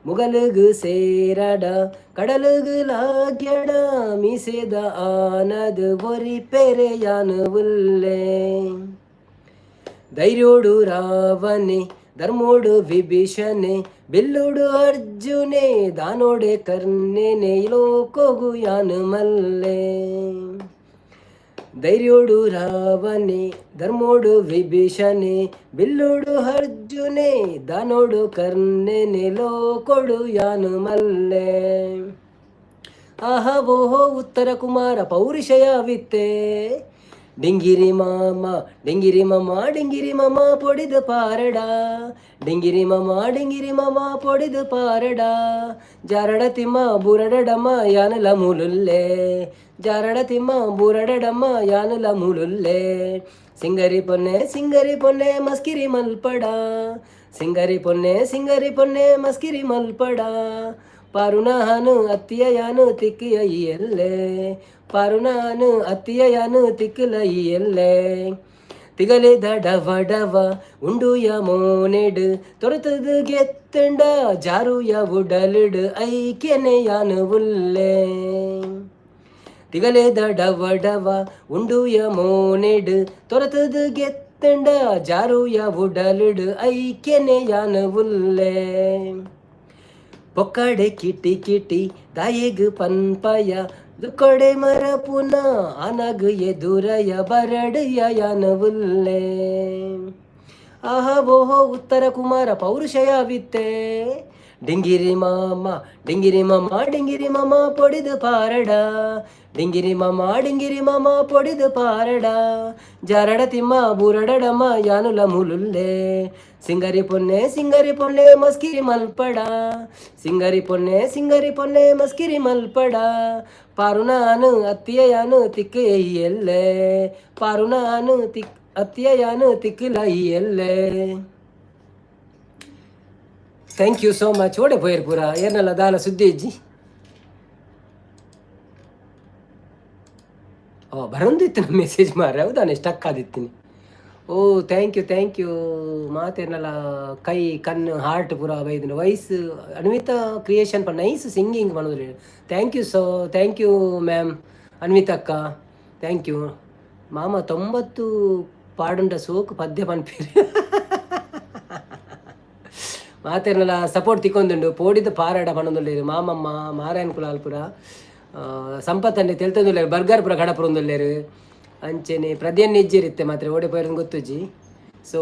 ಮುಗಲಗು ಸೇರಡ ಕಡಲಗು ಲಾಗ್ಯಡ ಮೀಸೆದ ಆನದು ಒರಿ ಪೆರೆಯಾನು ಉಲ್ಲೆ, ಧೈರ್ಯೋಡು ರಾವಣೆ ಧರ್ಮೋಡು ವಿಭೀಷಣೆ ಬಿಲ್ಲೋಡು ಅರ್ಜುನೆ ದಾನೋಡೆ ಕರ್ಣನೆ ಲೋಕೋಗು ಯಾನು ಮಲ್ಲೆ, ಧೈರ್ಯೋಡು ರಾವಣೆ ಧರ್ಮೋಡು ವಿಭೀಷಣೆ ಬಿಲ್ಲೋಡು ಅರ್ಜುನೆ ದಾನೋಡು ಕರ್ಣನೆ ಲೋಕೊಡು ಯಾನು ಮಲ್ಲೆ, ಆಹ ಓಹೋ ಉತ್ತರ ಕುಮಾರ ಪೌರುಷಯ ವಿತ್ತೆ, ಡಿಂಗಿರಿ ಮಾಮ ಡಿಂಗಿರಿ ಮಾಮ ಡಿಂಗಿರಿ ಮಾಮ ಪೊಡಿದು ಪಾರಡ, ಡಿಂಗಿರಿ ಮಾಮ ಡಿಂಗಿರಿ ಮಾಮ ಪೊಡಿದು ಪಾರಡ, ಜಾರಡ ತಿಮ್ಮ ಬುರಡಡಮ್ಮ ಯಾನಲ ಮುಲುಲ್ಲೆ, ಜಾರಡ ತಿಮ್ಮ ಬುರಡಡಮ್ಮ ಯಾನಲ ಮುಲುಲ್ಲೆ, ಸಿಂಗರಿ ಪೊನ್ನೆ ಸಿಂಗರಿ ಪೊನ್ನೆ ಮಸ್ಕಿರಿ ಮಲ್ಪಡ, ಸಿಂಗರಿ ಪೊನ್ನೆ ಸಿಂಗರಿ ಪೊನ್ನೆ ಮಸ್ಕಿರಿ ಮಲ್ಪಡ, ಪಾರುನಾನು ಅತ್ತಿಯಯಾನು ತಿಕ್ಕಿಯ ಎಲ್ಲೆ, ಪಾರುನಾನು ಅತ್ತಿಯಯಾನು ತಿಕ್ಕಲ ಎಲ್ಲೆ, ತಿಗಲೆ ದಡವ ಡವ ಉಂಡುಯ ಮೋನೆಡು ತೊರತದು ಗೆತ್ತಂಡ ಜಾರುಯ ಉಡಲಿಡು ಐಕೆನೆಯಾನು ಉಲ್ಲೆ, ತಿಗಲೆ ದಡವ ಡವ ಉಂಡುಯ ಮೋನೆಡು ತೊರತದು ಗೆತ್ತಂಡ ಜಾರುಯ ಉಡಲಿಡು ಐಕೆನೆಯಾನು ಉಲ್ಲೆ, ಪೊಕ್ಕಡೆ ಕಿಟಿ ಕಿಟಿ ದಾಯೆಗ್ ಪನ್ಪಯ ದುಕೊಡೆ ಮರಪುನ ಅನಗು ಎದುರಯ ಬರಡುಯ ಯಾನವುಲ್ಲೆ, ಆಹ ಓಹೋ ಉತ್ತರ ಕುಮಾರ ಪೌರುಷಯ ವಿತ್ತೆ, ಡಿಂಗಿರಿ ಮಾಮ ಡಿಂಗಿರಿ ಮಾಮ ಡಿಂಗಿರಿ ಮಾಮ ಪೊಡಿದು ಪಾರಡ, ಡಿಂಗಿರಿ ಮಾಮ ಡಿಂಗಿರಿ ಮಾಮ ಪೊಡಿದು ಪಾರಡ, ಜರಡ ತಿಮ್ಮ ಬುರಡಡಮ್ಮ ಯಾನುಲ ಮುಲುಲ್ಲೆ, ಸಿಂಗರಿ ಪೊನ್ನೆ ಸಿಂಗರಿ ಪೊನ್ನೆ ಮಸ್ಕಿರಿ ಮಲ್ಪಡ, ಸಿಂಗರಿ ಪೊನ್ನೆ ಸಿಂಗರಿ ಪೊನ್ನೆ ಮಸ್ಕಿರಿ ಮಲ್ಪಡ, ಪಾರುನಾನು ಅತ್ತಿಯಯಾನು ತಿಕ್ಕು ಎಲ್ಲೆ, ಪಾರುನಾನು ತಿಕ್ ಅತ್ತಿಯಯಾನು ತಿಕ್ಕಲ ಎಲ್ಲೆ. Thank you so much. ಓಡೆ ಪೋಯರ್ ಪೂರ ಏರ್ನಲ್ಲ ದಾಲ ಸುದ್ದಿ ಇಜ್ಜಿ. ಓ ಬರೊಂದಿತ್ತು ಮೆಸೇಜ್ ಮಾರ್ರೆ, ಹೌದಾನೆ ಸ್ಟಕ್ ಆದಿತ್ತೀನಿ. ಓ thank you thank you. ಮಾತೇನಲ್ಲ ಕೈ ಕಣ್ಣು ಹಾರ್ಟ್ ಪೂರ ಬೈದಿನ ವಯಸ್ಸು ಅನ್ವಿತಾ ಕ್ರಿಯೇಷನ್ ಪ ನೈಸ್ ಸಿಂಗಿಂಗ್ ಪನೊಂದು. Thank you so thank you ma'am Anvita ಅಕ್ಕ, thank you. ಮಾಮ 90 ಪಾಡುಂಡ ಸೋಕು ಪದ್ಯ ಪನ್ಪೇರು. ಮಾತೆರ್ನಲ ಸಪೋರ್ಟ್ ತಿಕ್ಕೊಂದುಂಡು. ಪೋಡಿದ ಪಾರಾಡ ಪನೊಂದುಲ್ಲೆರ್ ಮಾಮಮ್ಮ ಮಾರಾಯನ್ ಕುಲಾಲ್ಪುರ ಸಂಪತ್ ಅಂಡೆ ತೆಲ್ತೊಂದುಲ್ಲೆರ್, ಬರ್ಗರ್ ಪುರ ಕಡಪುರೊಂದುಲ್ಲೆರ್. ಅಂಚೆನೆ ಪ್ರದೇನ್ ಇಜ್ಜಿರುತ್ತೆ ಮಾತ್ರ ಓಡೆ ಪೋಯಿರಂದು ಗೊತ್ತುಜ್ಜಿ. ಸೊ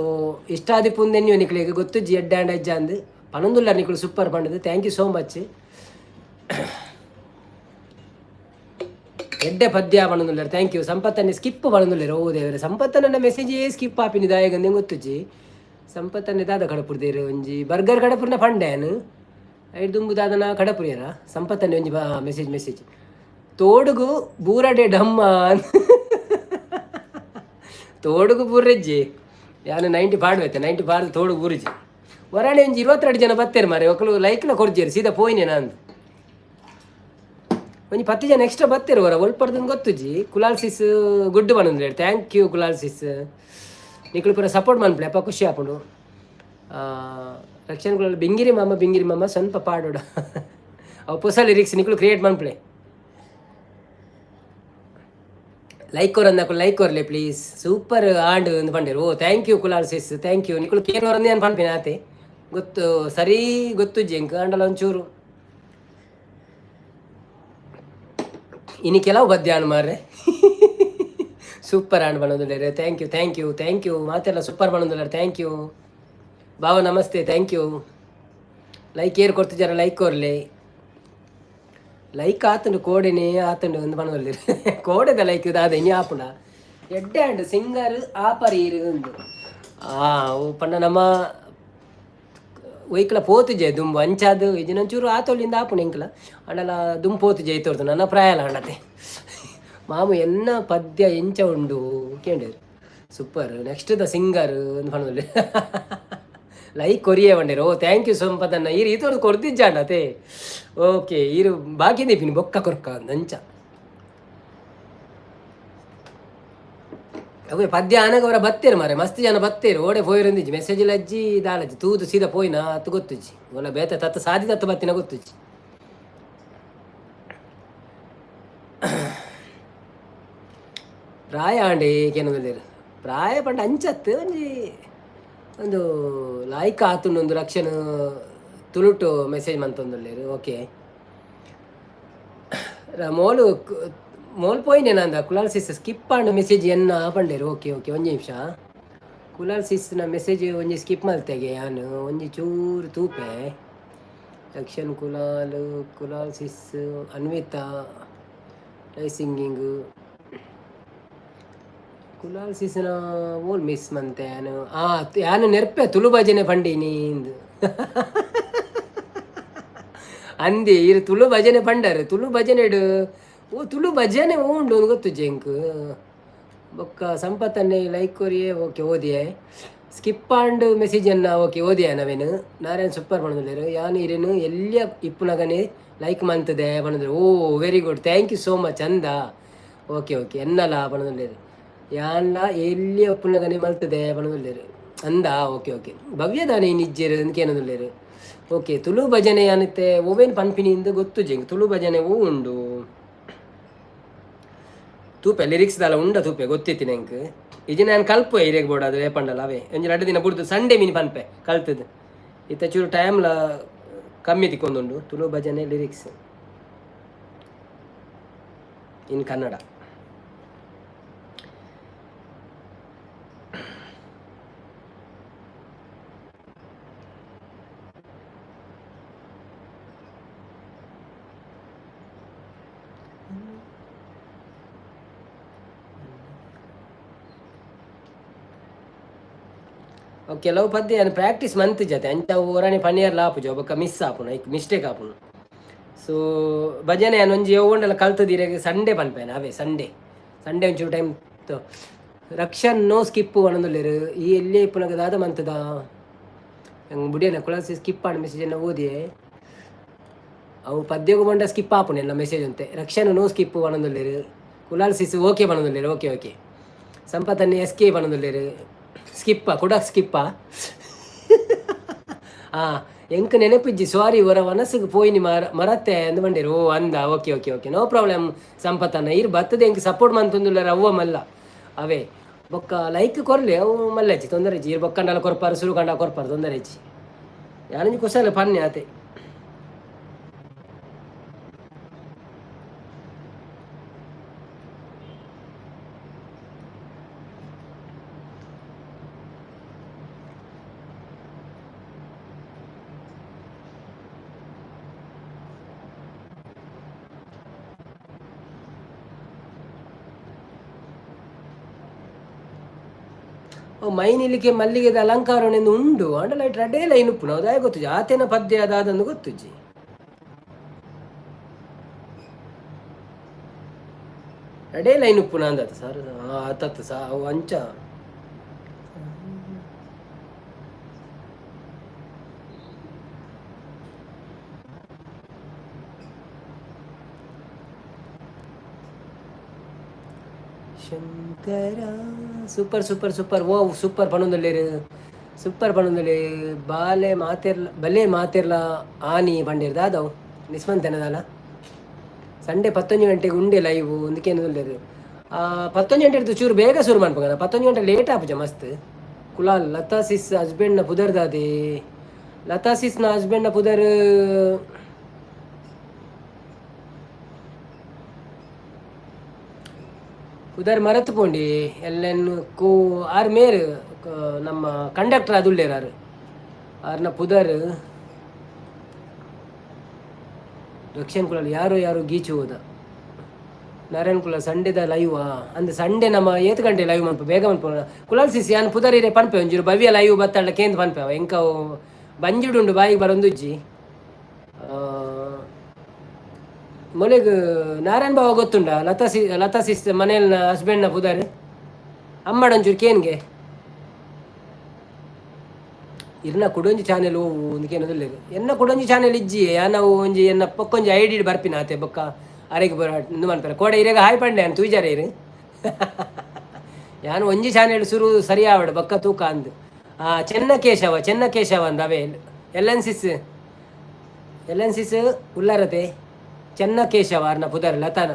ಇಷ್ಟ ಆದಿಪ್ಪುಂದೆನ್ಯೋ ನಿಕ್ಲೆಗ್ ಗೊತ್ತುಜ್ಜಿ ಎಡ್ಡೆ ಆಂಡ ಇಜ್ಜ ಅಂದ್ ಪನೊಂದುಲ್ಲಾರ್ ನಿಕುಲು ಸೂಪರ್ ಪಂಡದು. Thank you so much. ಎಡ್ಡೆ ಪದ್ಯ ಪನೊಂದುಲ್ಲಾರ್, thank you. ಸಂಪತ್ತನ್ನೇ ಸ್ಕಿಪ್ ಪನೊಂದುಲ್ಲೆರ್. ಓ ದೇವರೇ, ಸಂಪತ್ತನ್ನ ಮೆಸೇಜೇ ಸ್ಕಿಪ್ ಆಪಿನಿ ದಾಯೆಗಂದ್ ಗೊತ್ತುಜ್ಜಿ. ಸಂಪತ್ತನ್ನೇ ದಾದ ಕಡಪುರ್ದೇರ್ ಒಂಜಿ ಬರ್ಗರ್ ಕಡಪುರ್ನ ಪಂಡೆ ಯಾನ್ ಐಡ್ ದುಂಬು ದಾದನ ಕಡಪುರಿಯರ ಸಂಪತ್ತನ್ನೇ ಒಂಜಿ ಮೆಸೇಜ್ ಮೆಸೇಜ್ ತೋಡುಗು ಬೂರಡೆ ಡಮ್ಮ. ತೋಡುಗು ಬೂರೆಜ್ಜಿ ಯಾನು 90 ಪಾಡ್ವೆತ್ತೆ, 90 ಪಾಡ್ದು ತೋಡುಗು ಬೂರುಜಿ. ಒರಾನೆ ಒಂಜಿ 22 ಜನ ಬತ್ತೇರು ಮಾರೆ, ಒಕ್ಕಲು ಲೈಕ್ಲ ಕೊರ್ಜೇರು, ಸೀದಾ ಪೋಯಿನೆ ನಾನು. ಒಂಜಿ 10 ಜನ ಎಕ್ಸ್ಟ್ರಾ ಬತ್ತೇರು ಹೊರ ಒಲ್ಪಡ್ದು ಗೊತ್ತುಜ್ಜಿ. ಕುಲಾಲ್ ಸಿಸ್ ಗುಡ್ಡು ಪನೊಂದು, thank you Kulal ಸಿಸ್. ನಿಕುಲು ಪೂರ ಸಪೋರ್ಟ್ ಮನ್ಪುಲೆ ಅಪ್ಪ, ಖುಷಿ ಆಪುಂಡು. ರಕ್ಷಣ್ ಕುಲಾಲ್ ಬಿಂಗಿರಿ ಮಾಮ ಬಿಂಗಿರಿ ಮಾಮ ಸ್ವಲ್ಪ ಪಾಡೋಡ. ಅವು ಪೊಸ ಲಿರಿಕ್ಸ್ ನಿಕುಲು ಕ್ರಿಯೇಟ್ ಮನ್ಪುಲೆ. ಲೈಕ್ ಕೊರಂದಕುಲು ಲೈಕ್ ಕೊರ್ಲೆ ಪ್ಲೀಸ್. ಸೂಪರ್ ಆಂಡ್ ಅಂದ್ ಪಂಡೆರ್. ಓ thank you Kulal sis, thank you. ನಿಕುಲು ಕೇನೋರಂದು ಏನು ಪನ್ಪಿನ ಆತೆ ಗೊತ್ತು, ಸರಿ ಗೊತ್ತುಜ್ಜಿ ಎಂಕ್ ಆಂಡಲ ಒಂಚೂರು. ಇನಿ ಕೆಲವು ಪದ್ಯ ಮಾರ್ರೆ. ಸೂಪರ್ ಆಂಡ್ ಪನೊಂದುಲ್ಲೆರ್, thank you, thank you, thank you. ಮಾತೆಲ್ಲ ಸೂಪರ್ ಪನೊಂದುಲ್ಲೆರ್, thank you. ಬಾವ ನಮಸ್ತೆ, thank you. Like ಏರ್ ಕೊಡ್ತಿದ್ದಾರ ಲೈಕ್ ಕೊರ್ಲೆ. ಲೈಕ್ ಆತುಂಡು ಕೋಡೆನೇ ಆತುಂಡು ಅಂದ್ ಪನೊಂದುಲ್ಲೆರ್. ಕೋಡೆದ ಲೈಕ್ ದಾದ ಇನಿ ಆಪುಂಡ? ಎಡ್ಡೆ ಆಂಡ್ ಸಿಂಗರ್ ಆಪರ್ ಈರ್ ಉಂದು. ಆ ಅವು ಪಂಡ ನಮ್ಮ ಒಯ್ಕ್ಲ ಪೋತುಜೆ ದುಂಬು ಅಂಚಾದ್ ಇಜಿನೊಂಚೂರು ಆತೊಲಿಂದ ಆಪುಂಡು ಎಂಕ್ಲ. ಆಂಡಲ ದುಂಬು ಪೋತುಜೆ ಇತ್ತೊರ್ದು ನನ್ನ ಪ್ರಾಯಲ ಆಂಡತೆ. ಮಾಮು ಎನ್ನ ಪದ್ಯ ಎಂಚ ಉಂಡು ಕೇಂಡೇರು. ಸೂಪರ್ ನೆಕ್ಸ್ಟ್ the singer ಅಂದ್ ಪನೊಂದುಲ್ಲೆರ್. ಲೈಕ್ ಕೊರಿಯೇ ಪಂಡೆರ್. ಓ thank you ಸಂಪದನ್ನ. ಈರ್ ಈತೊರ್ದು ಕೊರ್ದಿಜ್ಜಾಂಡ ಅತೆ. ಓಕೆ, ಈರು ಬಾಕಿ ದೀಪಿನಿ ಬೊಕ್ಕ ಕೊರ್ಕ ಅಂಚ. ಅವೇ ಪದ್ಯ ಆನಗ ಅವರ ಬತ್ತೇರು ಮಾರೆ, ಮಸ್ತ್ ಜನ ಬತ್ತೇರು. ಓಡೆ ಪೋಯಿರಂದಿಜ್ಜಿ ಮೆಸೇಜ್ ಲಜ್ಜಿ ದಾಲಜ್ಜಿ ತೂದು ಸೀದಾ ಪೋಯಿನ ಅತ್ತು ಗೊತ್ತುಜ್ಜಿ. ಒಲ್ಲ ಬೇತೆ ತತ್ತ ಸಾದಿ ತತ್ತ ಬತ್ತಿನ ಗೊತ್ತುಜ್ಜಿ. ಪ್ರಾಯ ಆಂಡೆ ಕೇನೊಂದುಲ್ಲೆರ್. ಪ್ರಾಯ ಪಂಡ ಅಂಚತ್ ಒಂಜಿ ಒಂದು ಲಾಯ್ಕ್ ಆತುಂಡು. ಒಂದು ರಕ್ಷಣ ತುಳುಟು ಮೆಸೇಜ್ ಮಂತೊಂದುಲ್ಲೆರ್. ಓಕೆ, ಮೋಲು ಮೋಲ್ ಪೋಯಿನೆ ನಂದ. ಕುಲಾಲ್ ಸಿಸ್ ಸ್ಕಿಪ್ ಆಂಡ್ ಮೆಸೇಜ್ ಎನ್ನ ಪಂಡೇರು. ಓಕೆ ಓಕೆ, ಒಂಜಿ ನಿಮಿಷ. ಕುಲಾಲ್ ಸಿಸ್ನ ಮೆಸೇಜ್ ಒಂಜಿ ಸ್ಕಿಪ್ ಮಲ್ತೆಗೆ ಯಾನ್ ಒಂಜಿ ಚೂರು ತೂಪೆ. ರಕ್ಷನ್ ಕುಲಾಲ್, ಕುಲಾಲ್ ಸಿಸ್, ಅನ್ವಿತಾ ಲೈ ಸಿಂಗಿಂಗ್. ಕುಲಾಲ್ ಸಿಸ್ನ ಓಲ್ ಮಿಸ್ ಮಂತೆ ಯಾನು. ಆ ಯಾನು ನೆರ್ಪೆ ತುಳು ಭಜನೆ ಪಂಡಿನಿ ಇಂದು ಅಂದಿ. ಇರು ತುಳು ಭಜನೆ ಪಂಡರು. ತುಳು ಭಜನೆಡು ಓ ತುಳು ಭಜನೆ ಉಂಡು ಗೊತ್ತು ಜೆಂಕ್. ಬೊಕ್ಕ ಸಂಪತ್ತನ್ನೇ ಲೈಕ್ ಕೊರಿಯೇ. ಓಕೆ, ಓದಿಯೇ. ಸ್ಕಿಪ್ ಆಂಡ್ ಮೆಸೇಜ್ ಅನ್ನ. ಓಕೆ, ಓದಿಯಾ ನವೇನು. ನಾರಾಯಣ್ ಸೂಪರ್ ಪಣದುಲ್ಲೆರ್. ಯಾನ್ ಇರೇನು ಎಲ್ಲಿಯ ಇಪ್ಪುನಗನೆ ಲೈಕ್ ಮಂತದೆ ಪಣದುಲ್ಲೆರ್. ಓ very good, thank you so much ಅಂದ. ಓಕೆ ಓಕೆ, ಎನ್ನಲ ಪಣದುಲ್ಲೆರ್. ಯಾನ್ಲ ಎಲ್ಲಿಯ ಉಪ್ಪುನಗನೆ ಮಲ್ತದೆ ಪಣದುಲ್ಲೆರ್ ಅಂದ. ಓಕೆ ಓಕೆ, ಭವ್ಯದಾನೆ ನಿಜ್ಜೆರ್ ಅಂದ್ಕೇನದುಲ್ಲೆರ್. ಓಕೆ, ತುಳು ಭಜನೆ ಅನಿತೆ ಓವೇನ್ ಪನ್ಪಿನಿ ಇಂದು ಗೊತ್ತು ಜೆಂಗ್. ತುಳು ಭಜನೆ ಓ ಉಂಡು ತೂಪೆ, ಲಿರಿಕ್ಸ್ ದಾಲ ಉಂಡ ತೂಪೆ, ಗೊತ್ತಿತ್ತಿ ನಂಗೆ. ಇಜಿ ನಾನು ಕಲ್ಪು ಇರೆಗ್ ಬೋಡಾದು ಪಂಡಲ ಅವೇ ಒಂಜಿ ರಡ್ಡು ದಿನ ಬುಡ್ದು ಸಂಡೆ ಮೀನು ಪನ್ಪೆ ಕಲ್ತದ್ದು. ಇತ್ತ ಚೂರು ಟೈಮ್ಲ ಕಮ್ಮಿ ತಿಕ್ಕೊಂದುಂಡು. ತುಳು ಭಜನೆ ಲಿರಿಕ್ಸ್ ಇನ್ ಕನ್ನಡ. ಕೆಲವು ಪದ್ಯ ಯಾನ್ ಪ್ರಾಕ್ಟೀಸ್ ಮಂತ್ ಜತೆ ಅಂಚ ಒರಾನೆ ಪನಿಯರ್ ಆಪುಜಿ, ಬೊಕ್ಕ ಮಿಸ್ ಆಪುಂಡು, ಐಕ್ ಮಿಸ್ಟೇಕ್ ಆಪುಂಡು. ಸೊ ಭಜನೆ ಯಾನ್ ಒಂಜಿ ಓಂಡಲ ಕಲ್ತದಿರೆಗ್ ಸಂಡೇ ಪನ್ಪೇನೆ ಅವೇ. ಸಂಡೇ ಸಂಡೇ ಒಂಚೂರು ಟೈಮ್. ರಕ್ಷನ್ ನೋ ಸ್ಕಿಪ್ ಪನೊಂದುಲ್ಲೆರ್. ಈ ಎಲ್ಲೇ ಇಪ್ಪುನಗ ದಾದ ಮಂತದ ಬುಡಿಯನ ಕುಳಸಿ. ಸ್ಕಿಪ್ ಆಂಡ್ ಮೆಸೇಜ್ ಅನ್ನ ಓದಿಯೇ. ಅವು ಪದ್ಯಗು ಪಂಡ ಸ್ಕಿಪ್ ಆಪುಂಡು ಎಲ್ಲ ಮೆಸೇಜ್ ಅಂತೆ. ರಕ್ಷನ್ ನೋ ಸ್ಕಿಪ್ ಪನೊಂದುಲ್ಲೆರ್. ಕುಲಾಲ್ ಸಿಸ್ ಓಕೆ ಪನೊಂದುಲ್ಲೆರ್. ಓಕೆ ಓಕೆ, ಸಂಪತ್ತನ್ನೇ ಎಸ್ ಕೆ ಪನೊಂದುಲ್ಲೆರ್. ಸ್ಕಿಪ್ಪ ಕುಡ ಸ್ಕಿಪ್ಪ. ಆ ಎಂಕ್ ನೆನಪಿಜ್ಜಿ, ಸಾರಿ, ಒರ ಮನಸ್ಸಿಗೆ ಪೋಯಿನಿ ಮರ ಮರತ್ತೆ ಅಂದ್ ಪಂಡೇರು. ಓ ಅಂದ, okay okay okay, no problem ಸಂಪತ್ತನ್ನ. ಇರ್ ಬತ್ತದ ಎಂಕ್ ಸಪೋರ್ಟ್ ಮಂತೊಂದುಲ್ಲೆರ್ ಅವ್ವ ಮಲ್ಲ ಅವೇ. ಬೊಕ್ಕ ಲೈಕ್ ಕೊರ್ಲೆ, ಅವು ಮಲ್ಲಜ್ಜಿ ತೊಂದರೆ ಇಜ್ಜಿ. ಇರ್ ಬೊಕ್ಕಂಡಲ ಕೊರ್ಪಾರು, ಸುರು ಕಂಡ ಕೊರ್ಪಾರು, ತೊಂದರೆ ಇಜ್ಜಿ. ಯಾನಂಜಿ ಕುಸಲ ಪನ್ನೆ ಆತೆ. ಓ ಮೈನಿಲಿಕ್ಕೆ ಮಲ್ಲಿಗೆದ ಅಲಂಕಾರನೆಂದು ಉಂಡು ಆಂಡ ಲೈಟ್ ರಡ್ಡೇ ಲೈನ್ ಉಪ್ಪುನ ಅವು ದಾಯ ಗೊತ್ತುಜಿ ಆತೇನ ಪದ್ಯ ಅದಾದಂದು ಗೊತ್ತುಜಿ. ರಡ್ಡೇ ಲೈನ್ ಉಪ್ಪುನ ಅಂದತ ಸರ್ ಆತತ್ತು ಸಾ ಅವು ಅಂಚ. Shankara super super super ಓ ಸೂಪರ್ ಪಣೊಂದುಲ್ಲೆರ್ ಸೂಪರ್ ಪಣೊಂದುಲ್ಲೆ ಬಾಲೆ ಮಾತೆರ್ಲ ಬಲೆ ಮಾತೆರ್ಲ ಆನಿ ಪಂಡೇರ್ ದಾದವು ನಿಸ್ಮಂತೆನದಾಲ. ಸಂಡೇ 11 ಗಂಟೆಗೆ ಉಂಡೆ ಲೈವ್ ಒಂದಕ್ಕೇನದುಲ್ಲೆರ್. 11 ಗಂಟೆ ಚೂರು ಬೇಗ ಶುರು ಮನ್ಪುಗ, 11 ಗಂಟೆ ಲೇಟ್ ಆಪುಜ ಮಸ್ತ್. ಕುಲಾಲ್ ಲತಾ ಸಿಸ್ ಹಸ್ಬೆಂಡ್ನ ಪುದರ್ ದಾದೆ? ಲತಾ ಸಿಸ್ನ ಹಸ್ಬೆಂಡ್ನ ಪುದರ್ ಪುದರ್ ಮರತ್ ಪೋಂಡಿ. ಎಲ್ಲೆನ್ ಕೋ ಆರ್ ಮೇರ್ ನಮ್ಮ ಕಂಡಕ್ಟರ್ ಅದುಲ್ಲೇರ್ ಆರ್ ಆರ್ನ ಪುದರ್. ದಕ್ಷಿಣ ಕುಲಾಲ್ ಯಾರೋ ಯಾರೋ ಗೀಚು ಹೋದ. ನಾರಾಯಣ ಕುಲಾಲ್ ಸಂಡೇದ ಲೈವ್ ಅಂದ್ ಸಂಡೇ ನಮ್ಮ ಏತ್ ಗಂಟೆ ಲೈವ್ ಮನ್ಪ ಬೇಗ ಮನ್ಪ. ಕುಲಾಲ್ ಸಿಸಿ ಯಾನ್ ಪುದರ್ ಇರೆ ಪನ್ಪೆ ಒಂಜೂರು ಭವ್ಯ ಲೈವ್ ಬತ್ತಾಳ ಕೇಂದ್ ಪನ್ಪೆ ಅವ ಎಂಕ ಬಂಜಿಡುಂಡು ಬಾಯಿಗೆ ಬರೊಂದುಜ್ಜಿ. ಮೊಲೆಗ್ ನಾರಾಯಣ ಬಾವ ಗೊತ್ತುಂಡ? ಲತಾ ಸಿ ಲತಾ ಸಿಸ್ ಮನೇಲಿನ ಹಸ್ಬೆಂಡ್ನ ಪುದರ್ ಅಮ್ಮಡೊಂಚೂರು ಕೇನ್ಗೆ. ಇರ್ನ ಕುಡೊಂಜಿ ಚಾನೆಲ್ ಓವು ಒಂದಕ್ಕೇನದುಲ್ಲೆರ್ ಎನ್ನ ಕುಡೊಂಜಿ ಚಾನೆಲ್ ಇಜ್ಜಿ. ಯಾನವು ಒಂಜಿ ಎನ್ನ ಪೊಕ್ಕೊಂಜಿ ಐಡಿ ಬರ್ಪಿನ ಆತೆ ಬೊಕ್ಕ ಅರೆಗ್ ಬರ ಇಂದು ಮನ್ಪೆರೆ ಕೋಡೆ ಇರೆಗ್ ಹಾಯ್ ಪಂಡೆ ಯಾನ್ ತೂಜಾರೆ ಇರು. ಯಾನ್ ಒಂಜಿ ಚಾನೆಲ್ ಸುರು ಸರಿ ಆವಡ್ ಬೊಕ್ಕ ತೂಕ ಅಂದ್. ಚೆನ್ನಕೇಶವ ಚೆನ್ನಕೇಶವ ಅಂದ್ ಅವೇ L N sis L N sis ಉಲ್ಲರತೆ Chennakeshava ಅರ್ನ ಪುದರ್ ಲತಾನ.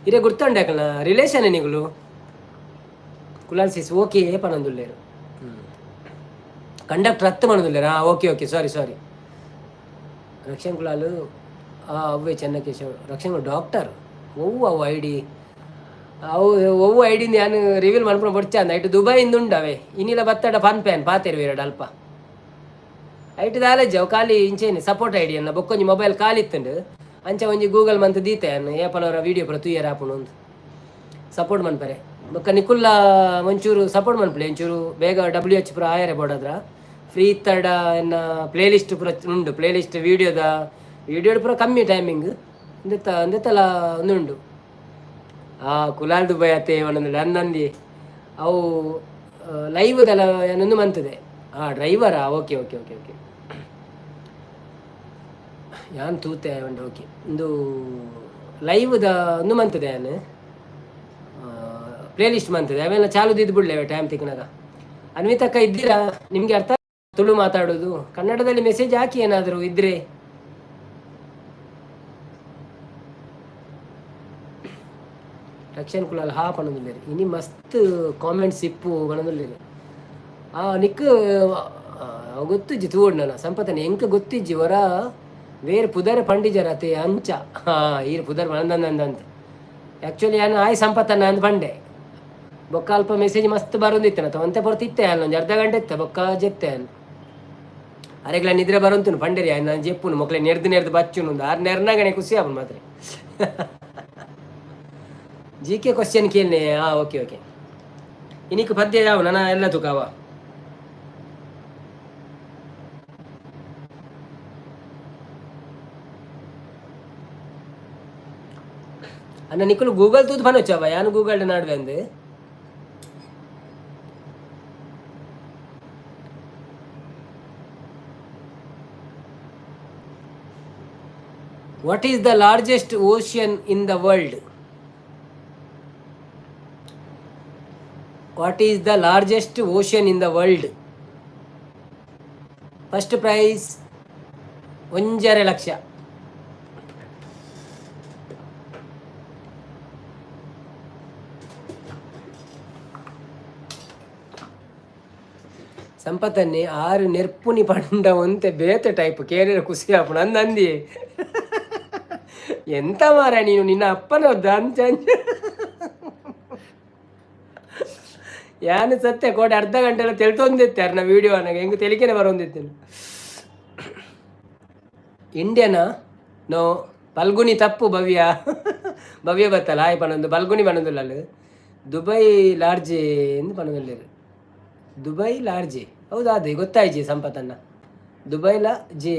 ಇರೆ ಗುರ್ತುಂಡೆ ಅಕಲ್ನ relation ನಿಗುಲು. Kulal sis okay ಪನೊಂದುಲ್ಲೆರ್. Conductor ಹತ್ತು ಪನೊಂದುಲ್ಲೆರ್. Okay okay sorry sorry. Rakshan Kulal ಅವ್ವೆ ಚೆನ್ನಕೇಶವ ರಕ್ಷಣ್ ಡಾಕ್ಟರ್ ಒವ್ವು ಅವು ಐಡಿ ಅವು ಒವ್ವು ಐಡಿಂದ ಯಾನ್ ರಿವೀಲ್ ಮನ್ಪುನ ಬೊಡ್ಚ ಅಂದ್. ಐಟ್ ದುಬೈಯಿಂದ ಉಂಡು ಅವೇ ಇನಿಲ ಬತ್ತಡ ಪನ್ಪೆ ಪಾತೆರ್ವೇರಡ ಅಲ್ಪ. ಐಟ್ ದಾಲಜ್ಜಿ ಅವು ಖಾಲಿ ಇಂಚೇನೆ ಸಪೋರ್ಟ್ ಐಡಿ ಅನ್ನ ಬೊಕ್ಕೊಂಜಿ ಮೊಬೈಲ್ ಖಾಲಿ ಇತ್ತುಂಡು ಅಂಚ ಒಂಜಿ ಗೂಗಲ್ ಮಂತ್ ದೀತೆ ಅನ್ನ ಏಪಲವರ ವೀಡಿಯೋ ಪೂರ ತೂಯರ ಆಪುಂಡು ಅಂದ್ ಸಪೋರ್ಟ್ ಮನ್ಪರೆ. ಬೊಕ್ಕ ನಿಕುಲ್ಲ ಒಂಚೂರು ಸಪೋರ್ಟ್ ಮನ್ಪುಲೆ ಒಂಚೂರು ಬೇಗ ಡಬ್ಲ್ಯೂ ಎಚ್ ಪೂರ ಆಯರೆ ಬೋಡಾದ್ರ ಫ್ರೀ ಇತ್ತಡ ಎನ್ನ ಪ್ಲೇ ಲಿಸ್ಟ್ ಪೂರ ಉಂಡು. ಪ್ಲೇ ಲಿಸ್ಟ್ ವೀಡಿಯೋದ ವೀಡಿಯೋ ಪೂರ ಕಮ್ಮಿ ಟೈಮಿಂಗ್ ಇಂದೆತ್ತ ಇಂದೆತ್ತಲ ಉಂಡು. ಆ ಕುಲಾಲ್ ದುಬೈ ಅತ್ತೆ ಒಂದೊಂದು ಅಂದಂದಿ ಅವು ಲೈವ್ದೆಲ್ಲ ಏನೊಂದು ಮಂತದೆ. ಆ ಡ್ರೈವರಾ? Okay okay okay okay ಯಾನ್ ತೂತೆ ಉಂಡು. ಓಕೆ ಇಂದು ಲೈವ್ದ ಒಂದು ಮಂತದೆ ಯಾನ್ ಪ್ಲೇ ಲಿಸ್ಟ್ ಮಂತದೆ ಅವೆಲ್ಲ ಚಾಲು ದಿದ್ದು ಬಿಡ್ಲೆ ಟೈಮ್ ತಿಕ್ಕನಾಗ. ಅನ್ವಿತಕ್ಕ ಇದ್ದೀರಾ? ನಿಮಗೆ ಅರ್ಥ ತುಳು ಮಾತಾಡೋದು? ಕನ್ನಡದಲ್ಲಿ ಮೆಸೇಜ್ ಹಾಕಿ ಏನಾದರೂ ಇದ್ರೆ. ರಕ್ಷನ್ ಕುಲಾಲ್ ಹಾ ಪನೊಂದುಲ್ಲೆರ್. ಇನಿ ಮಸ್ತ್ ಕಾಮೆಂಟ್ಸ್ ಇಪ್ಪು ಪನೊಂದುಲ್ಲೆರ್. ಆ ನಿಕ್ ಗೊತ್ತಿಜ್ಜಿ ತೂವೊಡು ನನ ಸಂಪತನೆ ಎಂಕ್ ಗೊತ್ತಿಜ್ಜಿ ಒರ ವೇರ್ ಪುದರ್ ಪಂಡಿಜರ ಅತೆ ಅಂಚ. ಹಾ ಈರ್ ಪುದರ್ ಪಂದಂದಂತ ಆ್ಯಕ್ಚುಲಿ ಯಾನ್ ಆಯ್ ಸಂಪತನ ಅಂದ್ ಪಂಡೆ. ಬೊಕ್ಕ ಅಲ್ಪ ಮೆಸೇಜ್ ಮಸ್ತ್ ಬರೊಂದಿತ್ತನ ಒಂತೆ ಪೊರ್ತು ಇತ್ತೆ ಅಲ್ಲ ಒಂಜಿ ಅರ್ಧ ಗಂಟೆ ಇತ್ತೆ ಬೊಕ್ಕ ಜೆತ್ತೆ ಅನ್. ಅರೆಗ್ಲ ನಿದ್ರೆ ಬರೊಂತುನು ಪಂಡೆರಿ ನಾನು ಜೆಪ್ಪುನು ಮೊಕ್ಲೆ ನೆರ್ದು ನೆರ್ದು ಬಚ್ಚುನು ಆರ್ ನೆರ್ನಾಗನೆ ಖುಷಿ ಆಪುಂಡು ಮಾತ್ರ. G K question ಕೇಳನೆ. ಹಾ ಓಕೆ ಓಕೆ ಇನಿಕ್ ಪದ್ಯ ಯಾವ ನನ್ನ ಎಲ್ಲ ತುಕಾವ. ಅಣ್ಣ ನಿಕುಲು ಗೂಗಲ್ ತೂದು ಪನೊಚ್ಚವ ಯಾನು ಗೂಗಲ್ ನಡುವೆ ಅಂದ್. What is the largest ocean in the world? What is the largest ocean in the world? First prize 1.5 lakh. ಸಂಪತ್ತನ್ನಿ ಆರು ನೆರ್ಪುನಿ ಪಂಡ ಒಂತೆ ಬೇತೆ ಟೈಪ್ ಕೇರಿರ ಖುಷಿ ಆಪುಂಡು ಅಂದ್ ಅಂದಿ. ಎಂತ ಮಾರ ನೀನು ನಿನ್ನ ಅಪ್ಪನ ಅಂಚ ಅಂಚ ಯಾನು ಸತ್ಯ ಕೋಡೆ ಅರ್ಧ ಗಂಟೆ ಎಲ್ಲ ತೆಳ್ತೊಂದಿತ್ತೆ ಅರ್ನ ವೀಡಿಯೋ ಅನ್ನಾಗ ಹೆಂಗೆ ತೆಲಿಕೆನೆ ಬರೋಂದಿತ್ತೇನೆ. ಇಂಡಿಯನ ನೋ ಪಲ್ಗುನಿ ತಪ್ಪು ಭವ್ಯ ಭವ್ಯ ಬತ್ತಲ್ಲ ಹಾಯ್ ಪನೊಂದು ಬಲ್ಗುನಿ ಪನೊಂದುಲ್ಲಲ್. ದುಬೈ ಲಾರ್ಜೆ ಎಂದು ಪನೊಂದುಲ್ಲೆರ್. ದುಬೈ ಲಾರ್ಜೆ ಹೌದಾ? ಅದೇ ಗೊತ್ತಾಯ್ಜಿ ಸಂಪತಣ್ಣ. ದುಬೈಲ ಜೆ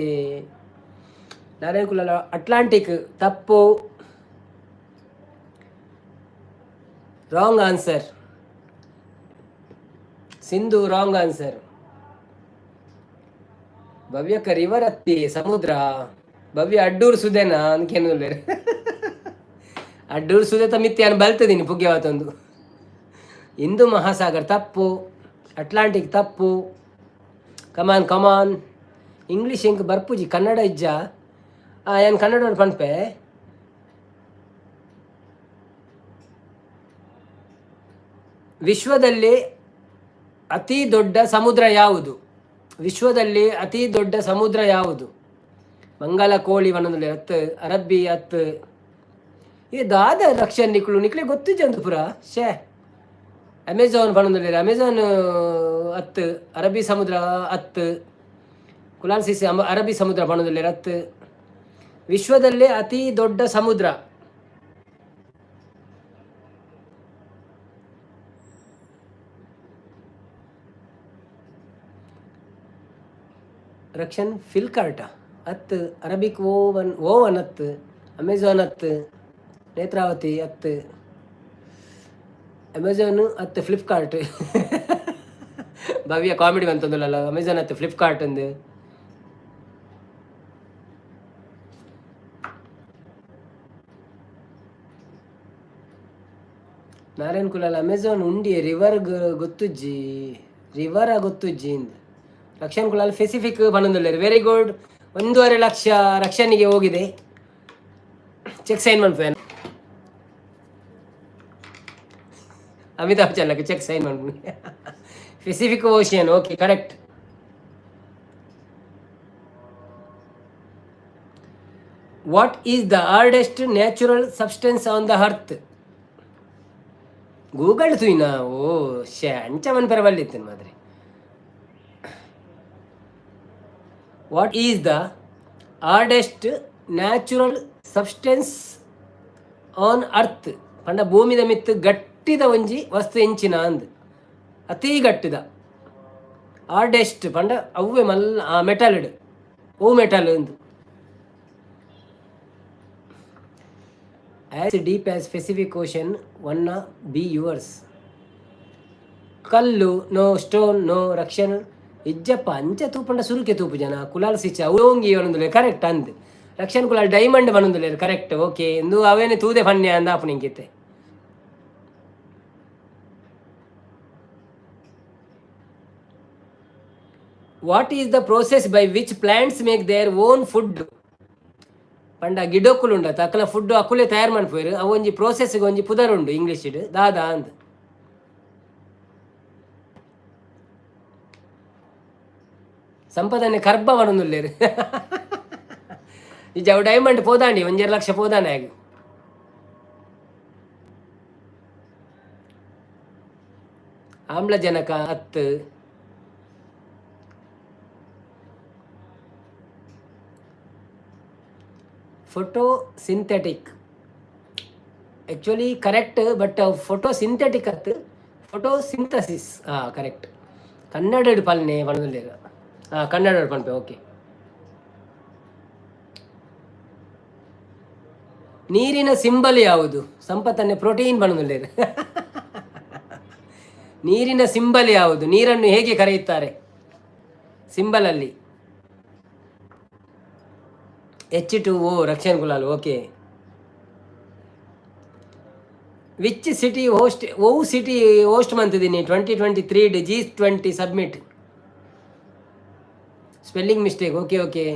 ನಾರಾಯಣ ಕುಲಾಲ ಅಟ್ಲಾಂಟಿಕ್ ತಪ್ಪು. Wrong answer Sindhu, wrong answer. ಭವ್ಯಕ್ಕ river ಅತ್ತಿ ಸಮುದ್ರ. ಭವ್ಯ ಅಡ್ಡೂರು ಸುದೇನಾ ಅಂದ್ಕೇನುಲ್ಲೆರ್. ಅಡ್ಡೂರು ಸುದೇತ ಮಿತ್ತೆ ಬಲ್ತದೀನಿ ಪುಗ್ಗೆವತ್ತೊಂದು. ಹಿಂದೂ ಮಹಾಸಾಗರ್ ತಪ್ಪು, ಅಟ್ಲಾಂಟಿಕ್ ತಪ್ಪು. ಕಮಾನ್ ಕಮಾನ್, ಇಂಗ್ಲೀಷ್ ಎಂಕ್ ಬರ್ಪುಜಿ, ಕನ್ನಡ ಇಜ್ಜ? ಏನು ಕನ್ನಡ ಪನ್ಪೆ. ವಿಶ್ವದಲ್ಲಿ ಅತಿ ದೊಡ್ಡ ಸಮುದ್ರ ಯಾವುದು? ವಿಶ್ವದಲ್ಲಿ ಅತಿ ದೊಡ್ಡ ಸಮುದ್ರ ಯಾವುದು? ಮಂಗಲ ಕೋಳಿ ಪನೊಂದುಲ್ಲೆರ್ ಅತ್ತು, ಅರಬ್ಬಿ ಅತ್ತು. ಈ ದಾದ ರಕ್ಷನ್ ನಿಕ್ಲು ನಿಕ್ಲೆ ಗೊತ್ತಿಜ್ಜಂದು ಪುರ ಶೇ. ಅಮೆಝಾನ್ ಪನೊಂದುಲ್ಲೆರ್, ಅಮೆಝಾನ್ ಅತ್ತು, ಅರಬ್ಬಿ ಸಮುದ್ರ ಅತ್ತು. ಕುಲಾಲ್ ಸಿಸಿ ಅರಬ್ಬಿ ಸಮುದ್ರ ಪನೊಂದುಲ್ಲೆರ್, ಅತ್ತು. ವಿಶ್ವದಲ್ಲೇ ಅತಿ ದೊಡ್ಡ ಸಮುದ್ರ. ರಕ್ಷನ್ ಫಿಲ್ಕಾರ್ಟ ಅತ್ತು, ಅರಬಿಕ್ ಓವನ್ ಓವನ್ ಅತ್ತು, ಅಮೆಝಾನ್ ಅತ್ತು, ನೇತ್ರಾವತಿ ಅತ್ತು, ಅಮೆಝಾನ್ ಅತ್ತು ಫ್ಲಿಪ್ಕಾರ್ಟ್. ಭವ್ಯ ಕಾಮಿಡಿ ಬಂತಂದುಲ್ಲ, ಅಮೆಝಾನ್ ಅತ್ತು ಫ್ಲಿಪ್ಕಾರ್ಟ್ ಅಂದು. ನಾರಾಯಣ್ ಕುಲಾಲ್ ಅಮೆಝಾನ್ ಉಂಡಿ ರಿವರ್ ಗೊತ್ತುಜ್ಜಿ, ರಿವರ ಗೊತ್ತುಜ್ಜಿ ಇಂದ್. ರಕ್ಷನ್ ಕುಲಾಲ್ ಪೆಸಿಫಿಕ್ ಪನೊಂದುಲ್ಲೆರ್, ವೆರಿ ಗುಡ್. 1.5 ಲಕ್ಷ ರಕ್ಷಣಿಗೆ ಹೋಗಿದೆ. ಚೆಕ್ ಸೈನ್ ಮನ್ಪುವೆ. ಅಮಿತಾಬ್ ಬಚ್ಚನ್ ಚೆಕ್ ಸೈನ್ ಮನ್ಪುನಿ. Pacific Ocean, okay, correct. What is the hardest natural substance on the earth? Google ತೂಯಿನ? ಓ ಶೇ, ಅಂಚ ಮನ್ಪೆರೆ ಬಲ್ಲಿತ್ತೇನು ಮಾದ್ರೆ. What is the hardest natural substance on earth? ಪಂಡ ಭೂಮಿದ ಮಿತ್ತು ಗಟ್ಟಿದ ಒಂಜಿ ವಸ್ತು ಎಂಚಿನ ಅಂದ್. ಅತಿ ಗಟ್ಟಿದ ಹಾರ್ಡೆಸ್ಟ್ ಪಂಡ ಅವ್ವೆ ಮಲ್ಲ ಆ ಮೆಟಲ್ ಇಡು ಓ ಮೆಟಲ್ ಅಂದ್. As deep as Pacific Ocean, wanna be yours. ಕಲ್ಲು ನೋ, ಸ್ಟೋನ್ ನೋ. ರಕ್ಷಣ್ ಇಜ್ಜಪ್ಪ ಅಂಚ ತೂಪಂಡ ಸುರುಕೆ ತೂಪು ಜನ. ಕುಲಾಲ್ ಸಿಚ್ಚ ಓಂಗಿ ಪನೊಂದುಲ್ಲೆರ್, ಕರೆಕ್ಟ್ ಅಂದ್. ರಕ್ಷಣ್ ಕುಲಾಲ್ ಡೈಮಂಡ್ ಪನೊಂದುಲ್ಲೆರ್, ಕರೆಕ್ಟ್, ಓಕೆ. ಇಂದು ಅವೇನೆ ತೂದೆ ಪನ್ಯ ಅಂದ ಆಪುನ ಇಂಕಿತ್ತೆ. What is the process by which plants make their own food? ಪಂಡ ಗಿಡೊಕ್ಕುಲು ಉಂಡತ ಅಕಲ ಫುಡ್ ಅಕುಲೆ ತಯಾರು ಮನ್ಪುವೆರ್. ಅವು ಒಂಜಿ ಪ್ರೋಸೆಸ್ ಒಂಜಿ ಪುದರ್ ಉಂಡು ಇಂಗ್ಲೀಷ್ ದಾದ ಅಂದ್. ಸಂಪದನೆ ಕರ್ಬ ಪನೊಂದುಲ್ಲೆರ್. ನಿಜ ಅವು ಡೈಮಂಡ್ ಪೋದಾಂಡಿ, 1.5 ಲಕ್ಷ ಪೋದಾನೆ ಆಗ. ಆಮ್ಲಜನಕ ಅತ್ತು. Photo synthetic actually correct, but photo synthetic ಅತ್ತು, ಫೋಟೋ ಸಿಂಥಸಿಸ್. ಹಾಂ, ಕರೆಕ್ಟ್. ಕನ್ನಡ ಪಲ್ನೆ ಪನೊಂದುಲ್ಲೆರ್. ಹಾಂ, ಕನ್ನಡ ಪನ್ಪೆ, ಓಕೆ. ನೀರಿನ ಸಿಂಬಲ್ ಯಾವುದು? ಸಂಪತ್ತನ್ನೇ ಪ್ರೋಟೀನ್ ಪನೊಂದುಲ್ಲೆರ್. ನೀರಿನ ಸಿಂಬಲ್ ಯಾವುದು? ನೀರನ್ನು ಹೇಗೆ ಕರೆಯುತ್ತಾರೆ ಸಿಂಬಲ್ ಅಲ್ಲಿ? H2O. Rakshan Kulal, okay. Which city host, ಒವ್ city host ಮಂತಿದ್ದೀನಿ 2023 G20 summit? Spelling mistake, okay okay.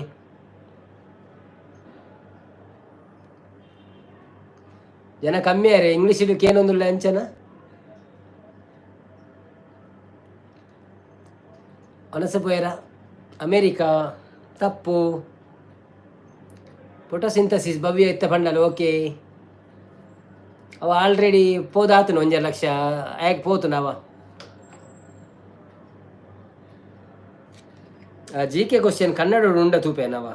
ಜನ ಕಮ್ಮಿ ಆರೆ ಇಂಗ್ಲೀಷ್ ಏನೊಂದುಲ್ಲ ಅಂಚನ ಪೋಯರ. ಅಮೇರಿಕಾ ತಪ್ಪು. ಫೋಟೋಸಿಂಥಸಿಸ್ ಭವ್ಯ ಇತ್ತ ಪಂಡಲ್, ಓಕೆ. ಅವ ಆಲ್ರೆಡಿ ಪೋದಾತನು 1.5 ಲಕ್ಷ ಆಯ್ಕೆ ಪೋತು ಅವ. ಜಿಕೆ ಕ್ವಶನ್ ಕನ್ನಡ ಉಂಡ ತೂಪೇನವ.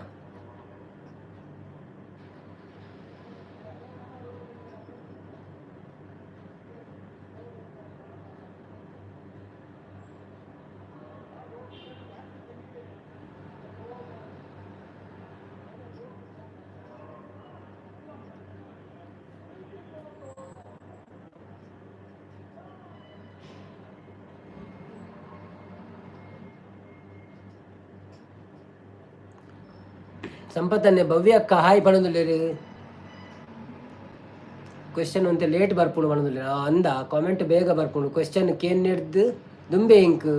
ಸಂಪತ್ತನ್ನೆ ಭವ್ಯ ಅಕ್ಕ ಹಾಯ್ ಪಣೊಂದುಲ್ಲೆರ್. ಕ್ವೆಶ್ಚನ್ ಒಂತೆ ಲೇಟ್ ಬರ್ಪುಂಡು ಪಣೊಂದುಲ್ಲೆರ್. ಅಂದ ಕಾಮೆಂಟ್ ಬೇಗ ಬರ್ಪುಂಡು. ಕ್ವೆಶ್ಚನ್ ಕೇನ್ನೆಡ್ದ್ ದುಂಬೆ ಎಂಕ್.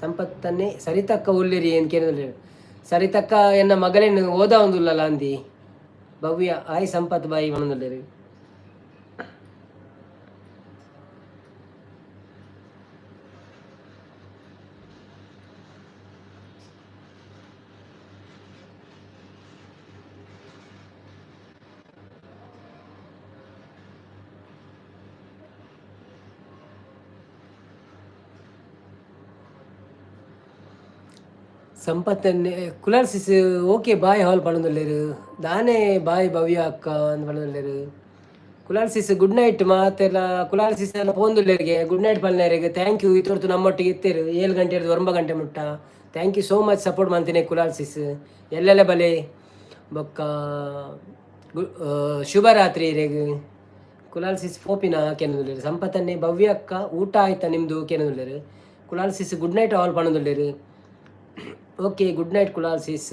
ಸಂಪತ್ತನ್ನೆ ಸರಿತಕ್ಕ ಉಲ್ಲೆರಿ ಏನ್ ಕೇನೊಂದುಲ್ಲೆರ್. ಸರಿತಕ್ಕ ಎನ್ನ ಮಗಲೆನ್ ಓದಾವೊಂದುಲ್ಲಲ ಅಂದಿ. ಭವ್ಯ ಹಾಯ್ ಸಂಪತ್ ಬಾಯಿ ಪಣೊಂದುಲ್ಲೆರ್. ಸಂಪತ್ತನ್ನೆ Kulal sis okay bye all ಪಣೊಂದುಲ್ಲೆರ್. ದಾನೆ ಬಾಯ್ ಭವ್ಯ ಅಕ್ಕ ಅಂದ್ ಪಣೊಂದುಲ್ಲೆರ್. ಕುಲಾಲ್ ಸಿಸ್ ಗುಡ್ ನೈಟ್ ಮಾತೆರ್ಲ. ಕುಲಾಲ್ ಸಿಸ್ ಎಲ್ಲ ಪೋಂದುಲ್ಲೆರ್ಗೆ. ಗುಡ್ ನೈಟ್ ಪನ್ನೆರೆಗ್ thank you. ಇತೊರ್ತು ನಮ್ಮೊಟ್ಟಿಗೆ ಇತ್ತೆರ್ 7 ಗಂಟೆರ್ದ್ 9 ಗಂಟೆ ಮುಟ್ಟ. Thank you so much support ಮಂತಿನ Kulal ಸಿಸ್. ಎಲ್ಲೆಲ್ಲ ಬಲೆ ಬೊಕ್ಕ ಶುಭರಾತ್ರಿ ಇರೆಗ್. ಕುಲಾಲ್ ಸಿಸ್ ಪೋಪಿನ ಕೇನೊಂದುಲ್ಲೆರ್. ಸಂಪತ್ತನ್ನೆ ಭವ್ಯ ಅಕ್ಕ ಊಟ ಆಯ್ತಾ ನಿಮ್ದು ಕೇನೊಂದುಲ್ಲೆರ್. Kulal sis good night all ಪಣೊಂದುಲ್ಲೆರ್. Okay, good night Kulal sis,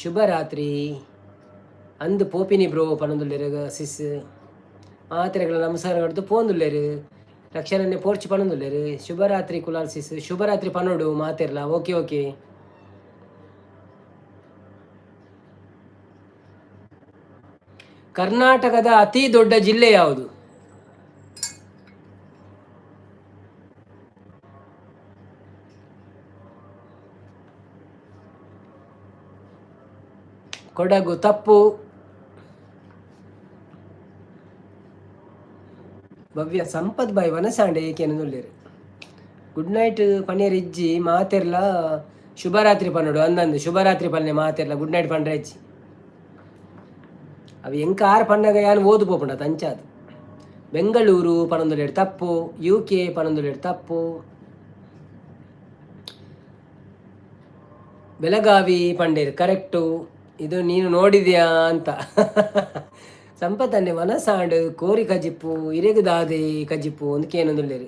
ಶುಭರಾತ್ರಿ. ಅಂದ್ ಪೋಪಿನಿ ಬ್ರೋ ಪಣೊಂದುಲ್ಲೆರ್ ಸಿಸ್. ಮಾತೆರೆಗ್ಲ ನಮಸ್ಕಾರ ಕಡ್ದು ಪೋಂದುಲ್ಲೆರ್. ರಕ್ಷಣನೆ ಪೋರ್ಚ್ ಪಣೊಂದುಲ್ಲೆರ್. ಶುಭರಾತ್ರಿ ಕುಲಾಲ್ ಸಿಸ್, ಶುಭರಾತ್ರಿ ಪನೊಡು ಮಾತೆರ್ಲ. Okay okay. ಕರ್ನಾಟಕದ ಅತಿ ದೊಡ್ಡ ಜಿಲ್ಲೆ ಯಾವುದು? ಕೊಡಗು ತಪ್ಪು. ಭವ್ಯ ಸಂಪತ್ ಬಾಯ್ ವನಸಾಂಡೆ ಏಕೆನೊಂದುಲ್ಲೆರ್. ಗುಡ್ ನೈಟ್ ಪನಿಯರ್ ಇಜ್ಜಿ ಮಾತೆರ್ಲ. ಶುಭರಾತ್ರಿ ಪನೊಡು. ಅಂದಂದು ಶುಭರಾತ್ರಿ ಪನ್ನೆ ಮಾತೆರ್ಲ. ಗುಡ್ ನೈಟ್ ಪಂಡ್ರೆ ಇಜ್ಜಿ. ಅವು ಎಂಕ್ ಆರ್ ಪನ್ನಗ ಯಾನ್ ಓದು ಪೋಪುಂಡ ಅಂಚಾದ್. ಬೆಂಗಳೂರು ಪನೊಂದುಲ್ಲೆರ್, ತಪ್ಪು. ಯು ಕೆ ಪನೊಂದುಲ್ಲೆರ್, ತಪ್ಪು. ಬೆಳಗಾವಿ ಪಂಡೇರ್, ಕರೆಕ್ಟು. ಇದು ನೀನು ನೋಡಿದ್ಯಾ ಅಂತ. ಸಂಪತ್ತನ್ನೆ ವನಸಾಂಡ್ ಕೋರಿ ಕಜಿಪ್ಪು ಇರೆಗ್ ದಾದೆ ಕಜಿಪ್ಪು ಅಂದ್ ಕೇನೊಂದುಲ್ಲೆರ್.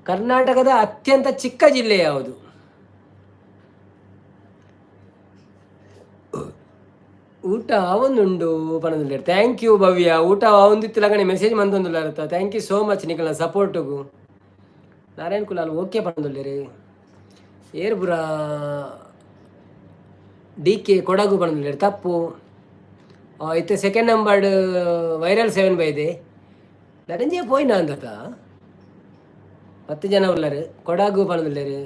ಕರ್ನಾಟಕದ ಅತ್ಯಂತ ಚಿಕ್ಕ ಜಿಲ್ಲೆ ಯಾವುದು? ಊಟ ಆವೊಂದುಂಡು ಪನೊಂದುಲ್ಲೆರ್. Thank you Bhavya. ಊಟ ಆವೊಂದಿತ್ತಿಲಗನೆ ಮೆಸೇಜ್ ಮಂತೊಂದುಲ್ಲಾರತ್ತ. Thank you so much ನಿಕಲ್ನ ಸಪೋರ್ಟುಗು. ನಾರಾಯಣ್ ಕುಲಾಲ್ ಓಕೆ ಪನೊಂದುಲ್ಲೆರ್. ಏರ್ ಪುರ? ಡಿ ಕೆ ಕೊಡಗು ಪನೊಂದುಲ್ಲೆರ್, ತಪ್ಪು. ಇತ್ತೆ ಸೆಕೆಂಡ್ ನಂಬರ್ಡ್ ವೈರಲ್ ಸೆವೆನ್ ಬೈದೆ. ನರಂಜೆ ಪೋಯಿನ ಅಂದತ. 10 ಜನ ಉಲ್ಲರು. ಕೊಡಗು ಪನೊಂದುಲ್ಲೆರ್.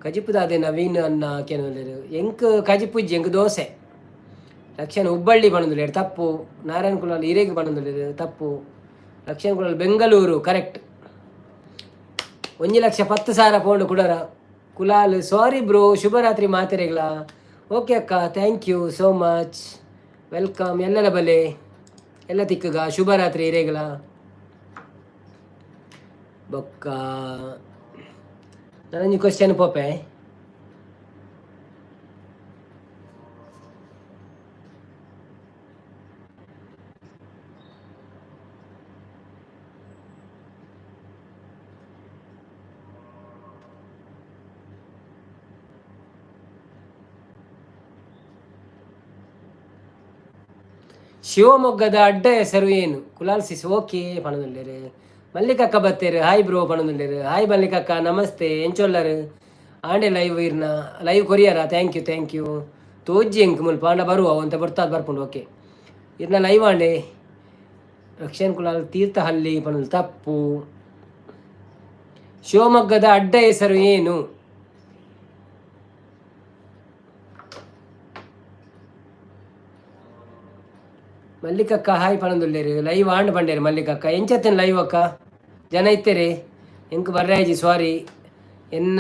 ಕಜಿಪುದಾದೆ ನವೀನ್ ಅನ್ನ ಕೇನೊಂದುಲ್ಲೆರ್. ಎಂಕ್ ಕಜಿಪು ಇಜ್ಜಿ, ಎಂಕ್ ದೋಸೆ. ಲಕ್ಷಣ ಹುಬ್ಬಳ್ಳಿ ಪನೊಂದುಲ್ಲೆರ್, ತಪ್ಪು. ನಾರಾಯಣ ಕುಲಾಲ್ ಇರೆಗ್ ಪನೊಂದುಲ್ಲೆರ್, ತಪ್ಪು. ಲಕ್ಷಣ ಕುಲಾಲ್ ಬೆಂಗಳೂರು ಕರೆಕ್ಟ್. 1,10,000 ಪೋಂಡು ಕುಡರ. Kulal sorry bro. ಶುಭರಾತ್ರಿ ಮಾತೆರೆಗ್ಲ. ಓಕೆ ಅಕ್ಕ, thank you so much, welcome. ಎಲ್ಲರ ಬಲೆ ಎಲ್ಲ ತಿಕ್ಕಗ. ಶುಭರಾತ್ರಿ ಇರೆಗ್ಲ. ಬೊಕ್ಕ ನನೊಂಜಿ ಕ್ವಶನ್ ಪೋಪೆ. ಶಿವಮೊಗ್ಗದ ಅಡ್ಡ ಹೆಸರು ಏನು? ಕುಲಾಲ್ ಸಿಸ್ ಓಕೆ ಪಣೊಂದುಲ್ಲೆರ್. ಮಲ್ಲಿಕಕ್ಕ ಬತ್ತೇರು, ಹಾಯ್ ಬ್ರೋ ಪಣೊಂದುಲ್ಲೆರ್. ಹಾಯ್ ಮಲ್ಲಿಕಕ್ಕ, ನಮಸ್ತೆ. ಎಂಚೊಲ್ಲರು? ಆಂಡೆ ಲೈವ್ ಇರ್ನ ಲೈವ್ ಕೊರಿಯರ? Thank you, thank you. ತೋಜ್ಜಿ ಎಂಕ್ ಮುಲ್ಪ ಆಂಡ ಬರುವ ಒಂತೆ ಬರ್ತಾದ್ ಬರ್ಪುಂಡು. ಓಕೆ, ಇರ್ನ ಲೈವ್ ಆಂಡೆ. ರಕ್ಷಣ್ ಕುಲಾಲ್ ತೀರ್ಥಹಳ್ಳಿ ಪಣೊಂದು, ತಪ್ಪು. ಶಿವಮೊಗ್ಗದ ಅಡ್ಡ ಹೆಸರು ಏನು? ಮಲ್ಲಿಕಕ್ಕ ಹಾಯ್ ಪಣೊಂದುಲ್ಲೆರ್. ಲೈವ್ ಆಂಡ್ ಪಂಡೇರು ಮಲ್ಲಿಕಕ್ಕ. ಎಂಚತ್ತನ್ ಲೈವ್ ಅಕ್ಕ? ಜನ ಇತ್ತೇರಿ. ಎಂಕ್ ಬರ್ರಾಯ್ಜಿ, ಸಾರಿ. ಎನ್ನ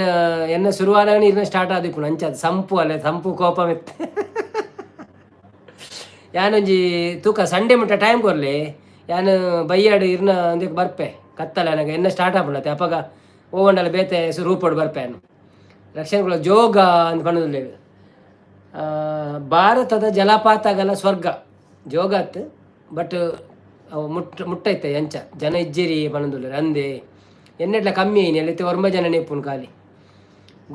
ಎನ್ನ ಶುರುವಾದಾಗ ಇರ್ನ ಸ್ಟಾರ್ಟ್ ಆದಿಪ್ಪುಂಡು ಅಂಚಾದ್ ಸಂಪು ಅಲ್ಲ ಸಂಪು ಕೋಪ ಮಿತ್. ಯಾನೊಂಜಿ ತೂಕ ಸಂಡೇ ಮುಟ್ಟ ಟೈಮ್ ಕೊರ್ಲೆ. ಯಾನ್ ಬಯ್ಯಾಡು ಇರ್ನ ಒಂದಕ್ಕೆ ಬರ್ಪೆ. ಕತ್ತಲೆ ಅನಗ ಎನ್ನ ಸ್ಟಾರ್ಟ್ ಆಪುಂಡತ್ತೆ ಅಪಗ ಓವಂಡಲ ಬೇತೆ ರೂಪೊಡು ಬರ್ಪೆ ಯಾನ್. ರಕ್ಷಣೆ ಜೋಗ ಅಂದ್ ಪನೊಂದುಲ್ಲೆರ್. ಭಾರತದ ಜಲಪಾತಗಳ ಸ್ವರ್ಗ ಜೋಗ ಅತ್, ಬಟ್ ಅವು ಮುಟ್ಟ ಮುಟ್ಟೈತೆ. ಎಂಚ ಜನ ಇಜ್ಜೇರಿ ಪನೊಂದುಲ್ಲೆರ್. ಅಂದೆ ಎನ್ನೆಡ್ಲ ಕಮ್ಮಿ ಐನಿ ಅಲ್ಲಿತ್ತೆ 9 ಜನನೇ ಇಪ್ಪುನು ಖಾಲಿ.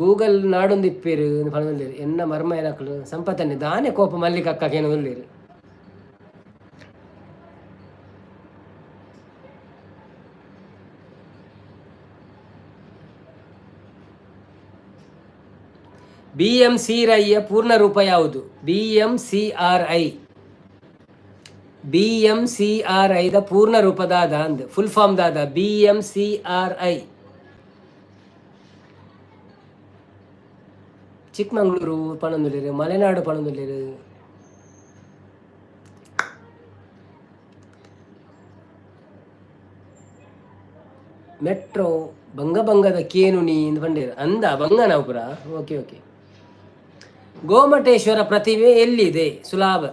ಗೂಗಲ್ ನಾಡೊಂದು ಇಪ್ಪೇರು ಪನೊಂದುಲ್ಲೆರ್ ಎನ್ನ ಮರ್ಮ ಏನಕ್ಲು ಸಂಪತ್ತನ್ನೆ ದಾನೆ ಕೋಪ ಮಲ್ಲಿಕಕ್ಕ ಕೇನೊಂದುಲ್ಲೆರ್. ಬಿ ಎಂ ಸಿ ರೈಯ ಪೂರ್ಣ ರೂಪ ಯಾವುದು? BMCRI. BMCRI the ಪೂರ್ಣ ರೂಪ ದಾದ ಅಂದ್, ಫುಲ್ ಫಾರ್ಮ್ ದಾದ? BMCRI. Chikmagalur ಪನೊಂದುಲ್ಲೆರ್, ಮಲೆನಾಡು ಪನೊಂದುಲ್ಲೆರ್. ಮೆಟ್ರೋ ಬಂಗ ಬಂಗದ ಕೇನುನಿ ಇಂದ್ ಪಂಡೇರ್. ಅಂದ ಬಂಗನ ಪುರ. Okay okay. Gomateshwara ಪ್ರತಿಮೆ ಎಲ್ಲಿದೆ? ಸುಲಾಭ.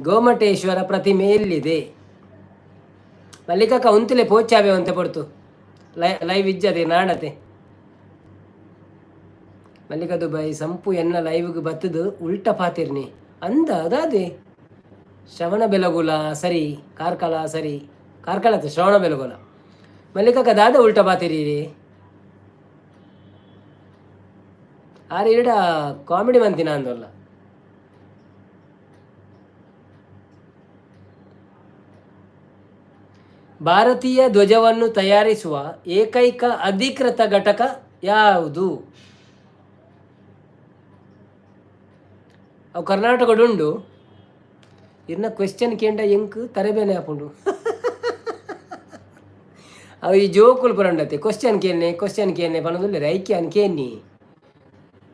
ಗೋಮಟೇಶ್ವರ ಪ್ರತಿಮೆ ಎಲ್ಲಿದೆ? ಮಲ್ಲಿಕಕ್ಕ ಉಂತುಲೆ ಪೋಚಾವೆ ಒಂತೆ ಪೊರ್ತು ಲೈವ್ ಇಜ್ಜದೆ ನಾಡತೆ. ಮಲ್ಲಿಕ ದುಬೈ ಸಂಪು ಎನ್ನ ಲೈವ್ಗೆ ಬತ್ತದು ಉಲ್ಟ ಪಾತಿರ್ನಿ ಅಂದ ಅದಾದೆ. ಶ್ರವಣ ಬೆಲಗುಲ ಸರಿ, ಕಾರ್ಕಳ ಸರಿ, ಕಾರ್ಕಳ ಶ್ರವಣ ಬೆಲಗುಲ. ಮಲ್ಲಿಕಕ್ಕ ದಾದ ಉಲ್ಟ ಪಾತಿರಿ? ಆರ್ ಇರಡ ಕಾಮಿಡಿ ಮಂತಿನ ಅಂದಲ್ಲ. ಭಾರತೀಯ ಧ್ವಜವನ್ನು ತಯಾರಿಸುವ ಏಕೈಕ ಅಧಿಕೃತ ಘಟಕ ಯಾವುದು? ಅವು ಕರ್ನಾಟಕಡುಂಡು. ಇರ್ನ ಕ್ವೆಶ್ಚನ್ ಕೇಂಡ ಎಂಕ್ ತರೆಬೇನೆ ಆಪುಂಡು. ಅವು ಈ ಜೋಕುಲು ಪರಂಡತೆ ಕ್ವಶನ್ ಕೇನ್ನೆ ಕ್ವಶನ್ ಕೇನ್ನೆ ಪನೊಂದುಲ್ಲೆರ್. ಐಕೆ ಅನ್ ಕೇನ್ನಿ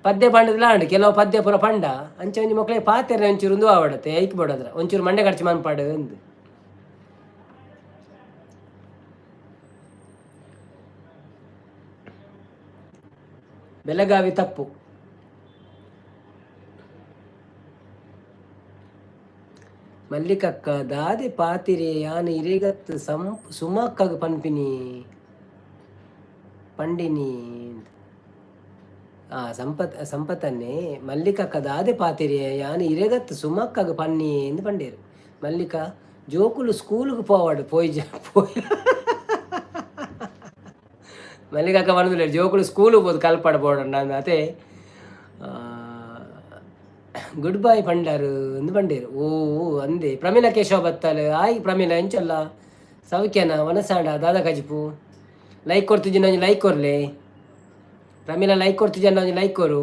ಪದ್ಯ ಪಂಡದ್ಲ ಅಂಡ್ ಕೆಲವು ಪದ್ಯ ಪೂರ ಪಂಡ ಅಂಚ ಒಂಜಿ ಮೊಕ್ಲೆ ಪಾತೆರ ಒಂಚೂರು ಉಂದು ಆವಡತೆ. ಐಕ್ ಬೋಡದ್ರ ಒಂಚೂರು ಮಂಡೆ ಖರ್ಚು ಮನ್ಪಾಡು ಅಂದ್. ಬೆಳಗಾವಿ ತಪ್ಪು. ಮಲ್ಲಿಕಕ್ಕ ದಾದೆ ಪಾತಿರೆ ಯಾನ್ ಇರೆಗತ್ ಸಂ ಸುಮಕ್ಕಗ್ ಪನ್ಪಿನಿ ಪಂಡಿನಿ. ಆ ಸಂಪತ್ ಸಂಪತ್ತನ್ನೇ ಮಲ್ಲಿಕಕ್ಕ ದಾದೆ ಪಾತಿರೆ ಯಾನ್ ಇರೆಗತ್ ಸುಮಕ್ಕಗ್ ಪನ್ನಿ ಎಂದು ಪಂಡೇರು. ಮಲ್ಲಿಕ ಜೋಕುಲು ಸ್ಕೂಲ್ಗೆ ಪೋವಡ್ ಪೋಯಿ ಪೋಯ್. ಮಲ್ಲಿಕಕ್ಕ ಪನೊಂದುಲ್ಲೆರ್ ಜೋಕುಲು ಸ್ಕೂಲ್ ಪೋದು ಕಲ್ಪಡ ಬೋಡಂಡ ಅತೆ. ಗುಡ್ ಬೈ ಪಂಡಾರು ಅಂದ್ ಪಂಡೇರು. ಓ ಅಂದೆ. ಪ್ರಮೀಳಾ ಕೇಶವ ಬತ್ತಲ್. ಆಯ್ ಪ್ರಮೀಳಾ, ಎಂಚಲ್ಲ ಸೌಖ್ಯನ? ವನಸಾಂಡ ದಾದ ಕಜಿಪು? ಲೈಕ್ ಕೊರ್ತಿಜಿನ ಒಂಜಿ ಲೈಕ್ ಕೊರ್ಲೆ. ಪ್ರಮೀಳಾ ಲೈಕ್ ಕೊರ್ತಿಜನ ಒಂಜಿ ಲೈಕ್ ಕೊರು.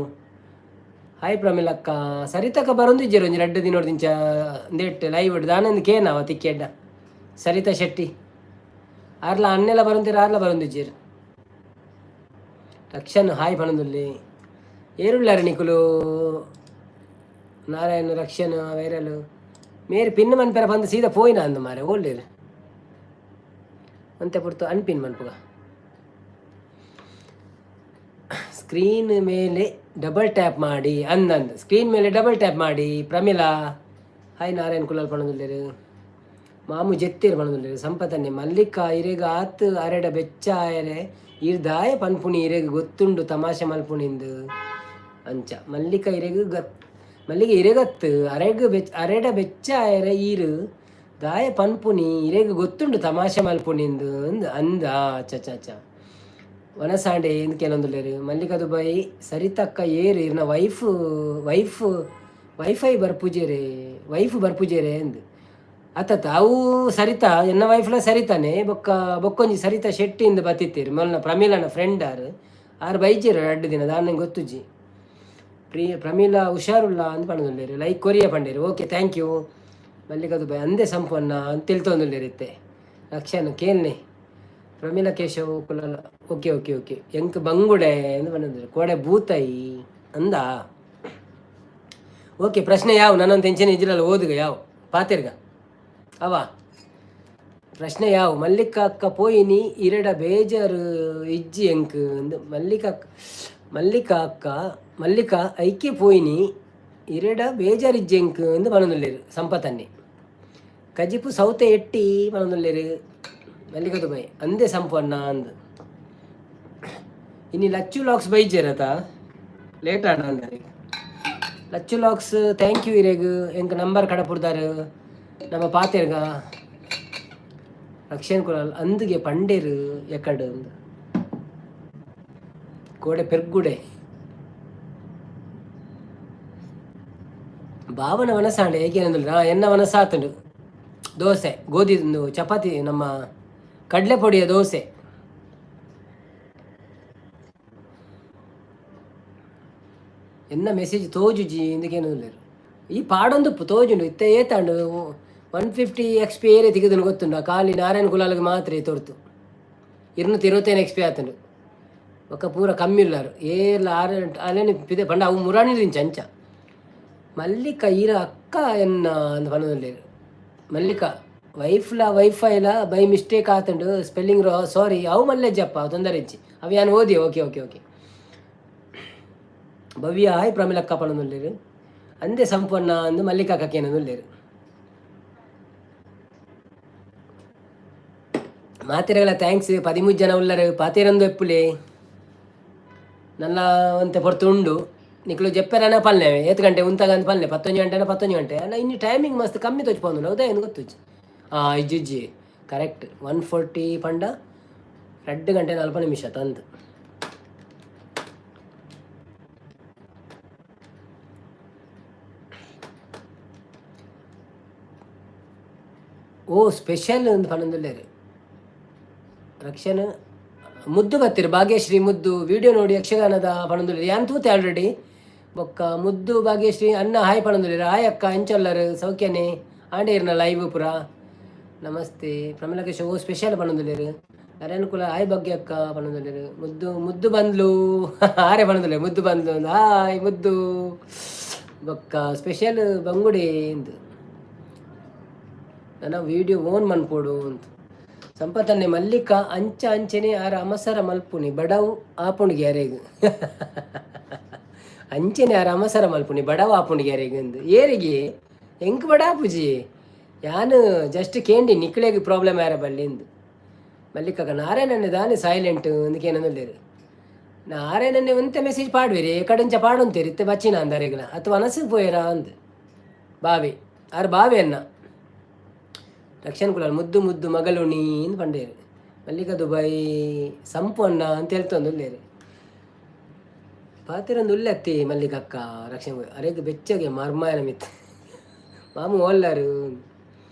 ಹಾಯ್ ಪ್ರಮೀಳಕ್ಕ. ಸರಿತಕ್ಕ ಬರೊಂದಿಜ್ಜೆರ್ ಒಂಜಿ ರಡ್ಡ್ ದಿನೊಡ್ದಿಂಚ ಇಂದೆಟ್ ಲೈವ್ ದಾನಂದ್ ಕೇನವ ತಿಕ್ಕೆಡ್ಡ. ಸರಿತಾ ಶೆಟ್ಟಿ ಆರ್ಲ ಅಣ್ಣೆಲ ಬರೊಂದಿರ, ಆರ್ಲ ಬರೊಂದಿಜ್ಜೆರ್. ರಕ್ಷನ್ ಹಾಯ್ ಪನೊಂದುಲ್ಲೆ. ಏರುಳ್ಳಾರ ನಿಕುಲು? ನಾರಾಯಣ, ರಕ್ಷನ್, ವೈರಲ್ ಮೇರ್ ಪಿನ್ ಮನ್ಪೆರ ಬಂದು ಸೀದಾ ಪೋಯಿನ ಅಂದ್ ಮಾರೆ. ಓಲ್ಲೇರ್ ಒಂತೆ ಪೊರ್ತು ಅನ್ಪಿನ್ ಮನ್ಪುಗ. ಸ್ಕ್ರೀನ್ ಮೇಲೆ ಡಬಲ್ ಟ್ಯಾಪ್ ಮಾಡಿ ಅಂದಂದು. ಸ್ಕ್ರೀನ್ ಮೇಲೆ ಡಬಲ್ ಟ್ಯಾಪ್ ಮಾಡಿ. ಪ್ರಮಿಳಾ ಹಾಯ್. ನಾರಾಯಣ್ ಕುಲಾಲ್ ಪನೊಂದುಲ್ಲೆರ್. ಮಾಮು ಜೆತ್ತೇರ್ ಪನೊಂದುಲ್ಲೆರ್. ಸಂಪತನ್ನೆ ಮಲ್ಲಿಕ ಇರೆಗ್ ಆತ್ ಅರೆಡ ಬೆಚ್ಚ ಆಯರೆ ಈರ್ ದಾಯ ಪನ್ಪುನಿ? ಇರೆಗ್ ಗೊತ್ತುಂಡು ತಮಾಷೆ ಮಲ್ಪುನಿಂದು. ಅಂಚ ಮಲ್ಲಿಕ ಇರೆಗ್ ಗತ್ ಮಲ್ಲಿಗೆ ಇರೆಗತ್ತು ಅರೆಗ್ ಬೆಚ್ಚ ಅರೆಡ ಬೆಚ್ಚ ಆಯರೆ ಈರು ದಾಯ ಪನ್ಪುನಿ? ಇರೆಗ್ ಗೊತ್ತುಂಡು ತಮಾಷೆ ಮಲ್ಪುನಿಂದು ಅಂದ್ ಅಂದ. ಅಚ್ಚ ಅಚ್ಚ ಅಚ್ಚ. ವನಸಾಂಡೆ ಎಂದ್ ಕೇನೊಂದುಲ್ಲೆರ್. ಮಲ್ಲಿಕ ದುಬೈ ಸರಿತಕ್ಕ ಏರ್ ಇರ್ನ ವೈಫ್ ವೈಫ್ ವೈಫೈ ಬರ್ಪುಜೆರೆ, ವೈಫ್ ಬರ್ಪುಜೆರೆ ಅಂದ್. ಅತ್ತತ್ತ, ಅವು ಸರಿತಾ ಎನ್ನ ವೈಫ್ಲ ಸರಿತಾನೆ. ಬೊಕ್ಕ ಬೊಕ್ಕೊಂಜಿ ಸರಿತಾ ಶೆಟ್ಟಿ ಇಂದ್ ಬತ್ತಿತ್ತೆರ್ ಮೊಲ್ನ ಪ್ರಮೀಳನ ಫ್ರೆಂಡ್ ಆರ್. ಆರ್ ಬೈಜೆರ್ ರಡ್ಡ್ ದಿನ ದಾನೆ ಗೊತ್ತುಜ್ಜಿ. ಪ್ರಿಯ ಪ್ರಮೀಳಾ ಹುಷಾರುಲ್ಲ ಅಂದ್ ಪನೊಂದುಲ್ಲೆರ್. ಲೈಕ್ ಕೊರಿಯ ಪಂಡೇರು. Okay, thank you. Mallika Dubai ಅಂದೆ ಸಂಪನ್ನ ಅಂತ ತೆಲ್ತೊಂದುಲ್ಲೆರ್ ಇತ್ತೆ. ರಕ್ಷಣ ಕೇನ್ನೆ. ಪ್ರಮೀಳಾ ಕೇಶವ್ ಕುಲಾಲ ಓಕೆ ಓಕೆ ಓಕೆ. ಎಂಕ್ ಬಂಗುಡೆ ಅಂದ್ ಪನೊಂದುಲ್ಲೆರ್. ಕೋಡೆ ಬೂತಾಯಿ ಅಂದ. ಓಕೆ, ಪ್ರಶ್ನೆ ಯಾವ ನಾನೊಂದು ಟೆನ್ಷನ್ ಇಜ್ಜಿರಲ್ಲ. ಓದುಗ ಯಾವ ಪಾತೆರ್ಗ ಅವ ಪ್ರಶ್ನೆ ಯಾವ. ಮಲ್ಲಿಕ ಅಕ್ಕ ಪೋಯಿನಿ ಇರೆಡ ಬೇಜಾರು ಇಜ್ಜಿ ಎಂಕ್ ಅಂದ್. ಮಲ್ಲಿಕ ಅಕ್ಕ, ಮಲ್ಲಿಕಾ ಅಕ್ಕ, ಮಲ್ಲಿಕಾ ಐಕೆ ಪೋಯಿನಿ ಇರೆಡ ಬೇಜಾರು ಇಜ್ಜಿ ಎಂಕ್ ಅಂದ್ ಪನೊಂದುಲ್ಲೆರ್. ಸಂಪತನ್ನೆ ಕಜಿಪು ಸೌತೆ ಎಟ್ಟಿ ಪನೊಂದುಲ್ಲೆರ್. ಮಲ್ಲಿಕ ದುಬೈ ಅಂದೆ ಸಂಪನ್ನ ಅಂದ್. ಇನಿ ಲಚ್ಚು ಲಾಕ್ಸ್ ಬೈಜೆರತ ಲೇಟ್ ಆಂಡ ಅಂದರೆ. ಲಚ್ಚು ಲಾಕ್ಸ್ thank you ಇರೆಗ್. ಎಂಕ್ ನಂಬರ್ ಕಡಪುಡ್ದಾರ್, ನಮ್ಮ ಪಾತೆರ್ಗ. ರಕ್ಷಣ್ ಕುಲಾಲ್ ಅಂದುಗೆ ಪಂಡೇರು ಎಕಡ್ ಕೋಡೆ ಪೆರ್ಗುಡೆ ಭಾವನ ವನಸಾಂಡೆ ಏಕೇನಂದ್ರೆ ಎನ್ನ ವನಸಾತಂಡು ದೋಸೆ ಗೋಧಿ ಚಪಾತಿ ನಮ್ಮ ಕಡಲೆ ಪೊಡಿಯ ದೋಸೆ. ಎನ್ನ ಮೆಸೇಜ್ ತೋಜುಜಿ ಇಂದಕೇನು ಈ ಪಾಡೊಂದು ತೋಜುಂಡು ಇತ್ತೆ ಏತಾಂಡು 150 ಎಕ್ಸ್ ಪಿ ಏರೆ ತಿಗದನು ಗೊತ್ತುಂಡು. ಖಾಲಿ ನಾರಾಯಣ ಕುಲಾಲ್ಗೆ ಮಾತ್ರ ತೋರ್ತು 225 ಎಕ್ಸ್ ಪಿ ಆತುಂಡು. ఒక ಪೂರ ಕಮ್ಮಿ ಉಲ್ಲಾರು ಏರ್ಲ ಆರು ಅಲೇನು ಪಿದೆ ಪಂಡ ಅವು ಮುರಾಣಿ ಅಂಚ. ಮಲ್ಲಿಕ ಈರ ಅಕ್ಕ ಎನ್ನ ಅಂದ್ ಪನೊಂದುಲ್ಲೆರ್. ಮಲ್ಲಿಕ ವೈಫ್ಲ ವೈಫೈಲ ಬೈ ಮಿಸ್ಟೇಕ್ ಆತುಂಡು ಸ್ಪೆಲ್ಲಿಂಗ್ ಸಾರಿ. ಅವು ಮಲ್ಲೆಜ್ಜಪ್ಪ ತೊಂದರೆ ಇಜ್ಜಿ ಅವು ಯಾನ್ ಓದಿ. Okay okay okay. Bhavya hi ಪ್ರಮಿಲಕ್ಕ ಪನೊಂದುಲ್ಲೆರ್. ಅಂದೆ ಸಂಪಣ್ಣ ಅಂದು ಮಲ್ಲಿಕಾ ಕೇನೊಂದುಲ್ಲೆರ್. ಮಾತೆರೆಗಳ thanks. 13 ಜನ ಉಲ್ಲರು ಪಾತೆರಂದು ಎಪ್ಪುಲೆ ನನ್ನ ಒಂತೆ ಪೊರ್ತು ಉಂಡು. ನಿಕ್ಲು ಜೆಪ್ಪೆರನ ಪಲ್ಲೆ ಏತ್ ಗಂಟೆ ಉಂತಾಗಂತ ಪಲ್ಲೆ 11 ಗಂಟೆನ 11 ಗಂಟೆ ಅಲ್ಲ. ಇನ್ನು ಟೈಮಿಂಗ್ ಮಸ್ತ್ ಕಮ್ಮಿ ತೋಚ್ಪೊಂದುಂಡು ಹೌದಾ ಏನು ಗೊತ್ತುಜ್ಜಿ. ಇಜ್ಜಿ ಇಜ್ಜಿ ಕರೆಕ್ಟ್ 1:40 ಪಂಡ 2 ಗಂಟೆ 40 ನಿಮಿಷ ತಂದು. ಓ ಸ್ಪೆಷಲ್ ಒಂದು ಪನೊಂದುಲ್ಲೆರ್. ರಕ್ಷಣ ಮುದ್ದು ಬತ್ತೀರು ಭಾಗ್ಯಶ್ರೀ ಮುದ್ದು ವಿಡಿಯೋ ನೋಡಿ ಯಕ್ಷಗಾನದ ಪನೊಂದುಲ್ಲೆರ್. ಯಾನ್ ತೂತೆ ಆಲ್ರೆಡಿ. ಬೊಕ್ಕ ಮುದ್ದು ಭಾಗ್ಯಶ್ರೀ ಅನ್ನ ಹಾಯ್ ಪನೊಂದುಲ್ಲೆರ್. ಹಾಯ್ ಅಕ್ಕ ಎಂಚೊಲ್ಲರ್ ಸೌಖ್ಯನೆ ಆಂಡೆ ಇರ್ನ ಲೈವ್ ಪುರ. ನಮಸ್ತೆ ಪ್ರಮಿಳಾ ಕೇಶವ್. ಓ ಸ್ಪೆಷಲ್ ಪನೊಂದುಲ್ಲೆರ್. ನಾರಾಯಣ ಕುಲ ಹಾಯ್ ಭಾಗ್ಯ ಅಕ್ಕ ಪನೊಂದುಲ್ಲೆರ್. ಮುದ್ದು ಮುದ್ದು ಬಂದ್ಲು ಆರೆ ಪನೊಂದುಲ್ಲೆರ್. ಮುದ್ದು ಬಂದ್ಲು ಹಾಯ್ ಮುದ್ದು. ಬೊಕ್ಕ ಸ್ಪೆಷಲ್ ಬಂಗುಡೆ ಇಂದು ನನ್ನ ವಿಡಿಯೋ ಓನ್ ಮನ್ಪೊಡು ಅಂತ. ಸಂಪತನ್ನೆ ಮಲ್ಲಿಕ ಅಂಚ ಅಂಚನೆ ಆರ ಅಮಸರ ಮಲ್ಪುನಿ ಬಡವು ಆಪುಂಡು ಗ್ಯಾರೇಗ್. ಅಂಚನೆ ಆರ ಅಮಸರ ಮಲ್ಪುನಿ ಬಡವು ಆಪುಂಡು ಗ್ಯಾರೇಗ್ ಅಂದು. ಏರಿಗೆ ಎಂಕ್ ಬಡ ಆಪುಜಿ. ಯಾನು ಜಸ್ಟ್ ಕೇಂಡಿ ನಿಕ್ಲೆಗ್ ಪ್ರಾಬ್ಲಮ್ ಯಾರ ಬಲ್ಲಿ ಇಂದು. ಮಲ್ಲಿಕಕ್ಕ ನಾರಾಯಣನ್ನೇ ದಾನೆ ಸೈಲೆಂಟ್ ಅಂದಕೇನಂದುಲ್ಲೆರ್. ನಾರಾಯಣನ್ನೇ ಒಂತೆ ಮೆಸೇಜ್ ಪಾಡ್ವೆರಿ ಕಡಂಚ ಪಾಡೊಂತೇರಿ ಇತ್ತೆ ಬಚ್ಚಿನ ಅಂದರೆಗ್ಲ ಅಥವಾ ಅನಸು ಪೋಯೆರಾ ಅಂದ್. ಬಾವೆ ಆರ್ ಬಾವೆ ಅನ್ನ. ರಕ್ಷಣ್ ಕುಲಾಲ್ ಮುದ್ದು ಮುದ್ದು ಮಗಳುಣಿ ಅಂದ್ ಪಂಡೇರು. ಮಲ್ಲಿಕ ದುಬೈ ಸಂಪು ಅಣ್ಣ ಅಂತ ಹೇಳ್ತೊಂದುಲ್ಲೆರ್. ಪಾತೆರೊಂದು ಉಲ್ಲೆ ಮಲ್ಲಿಕಕ್ಕ. ರಕ್ಷಣ್ ಅರೆಗ್ ಬೆಚ್ಚಗೆ ಮರ್ಮಾಯನ ಮಿತ್ ಮಾಮು ಓಲ್ಲರು.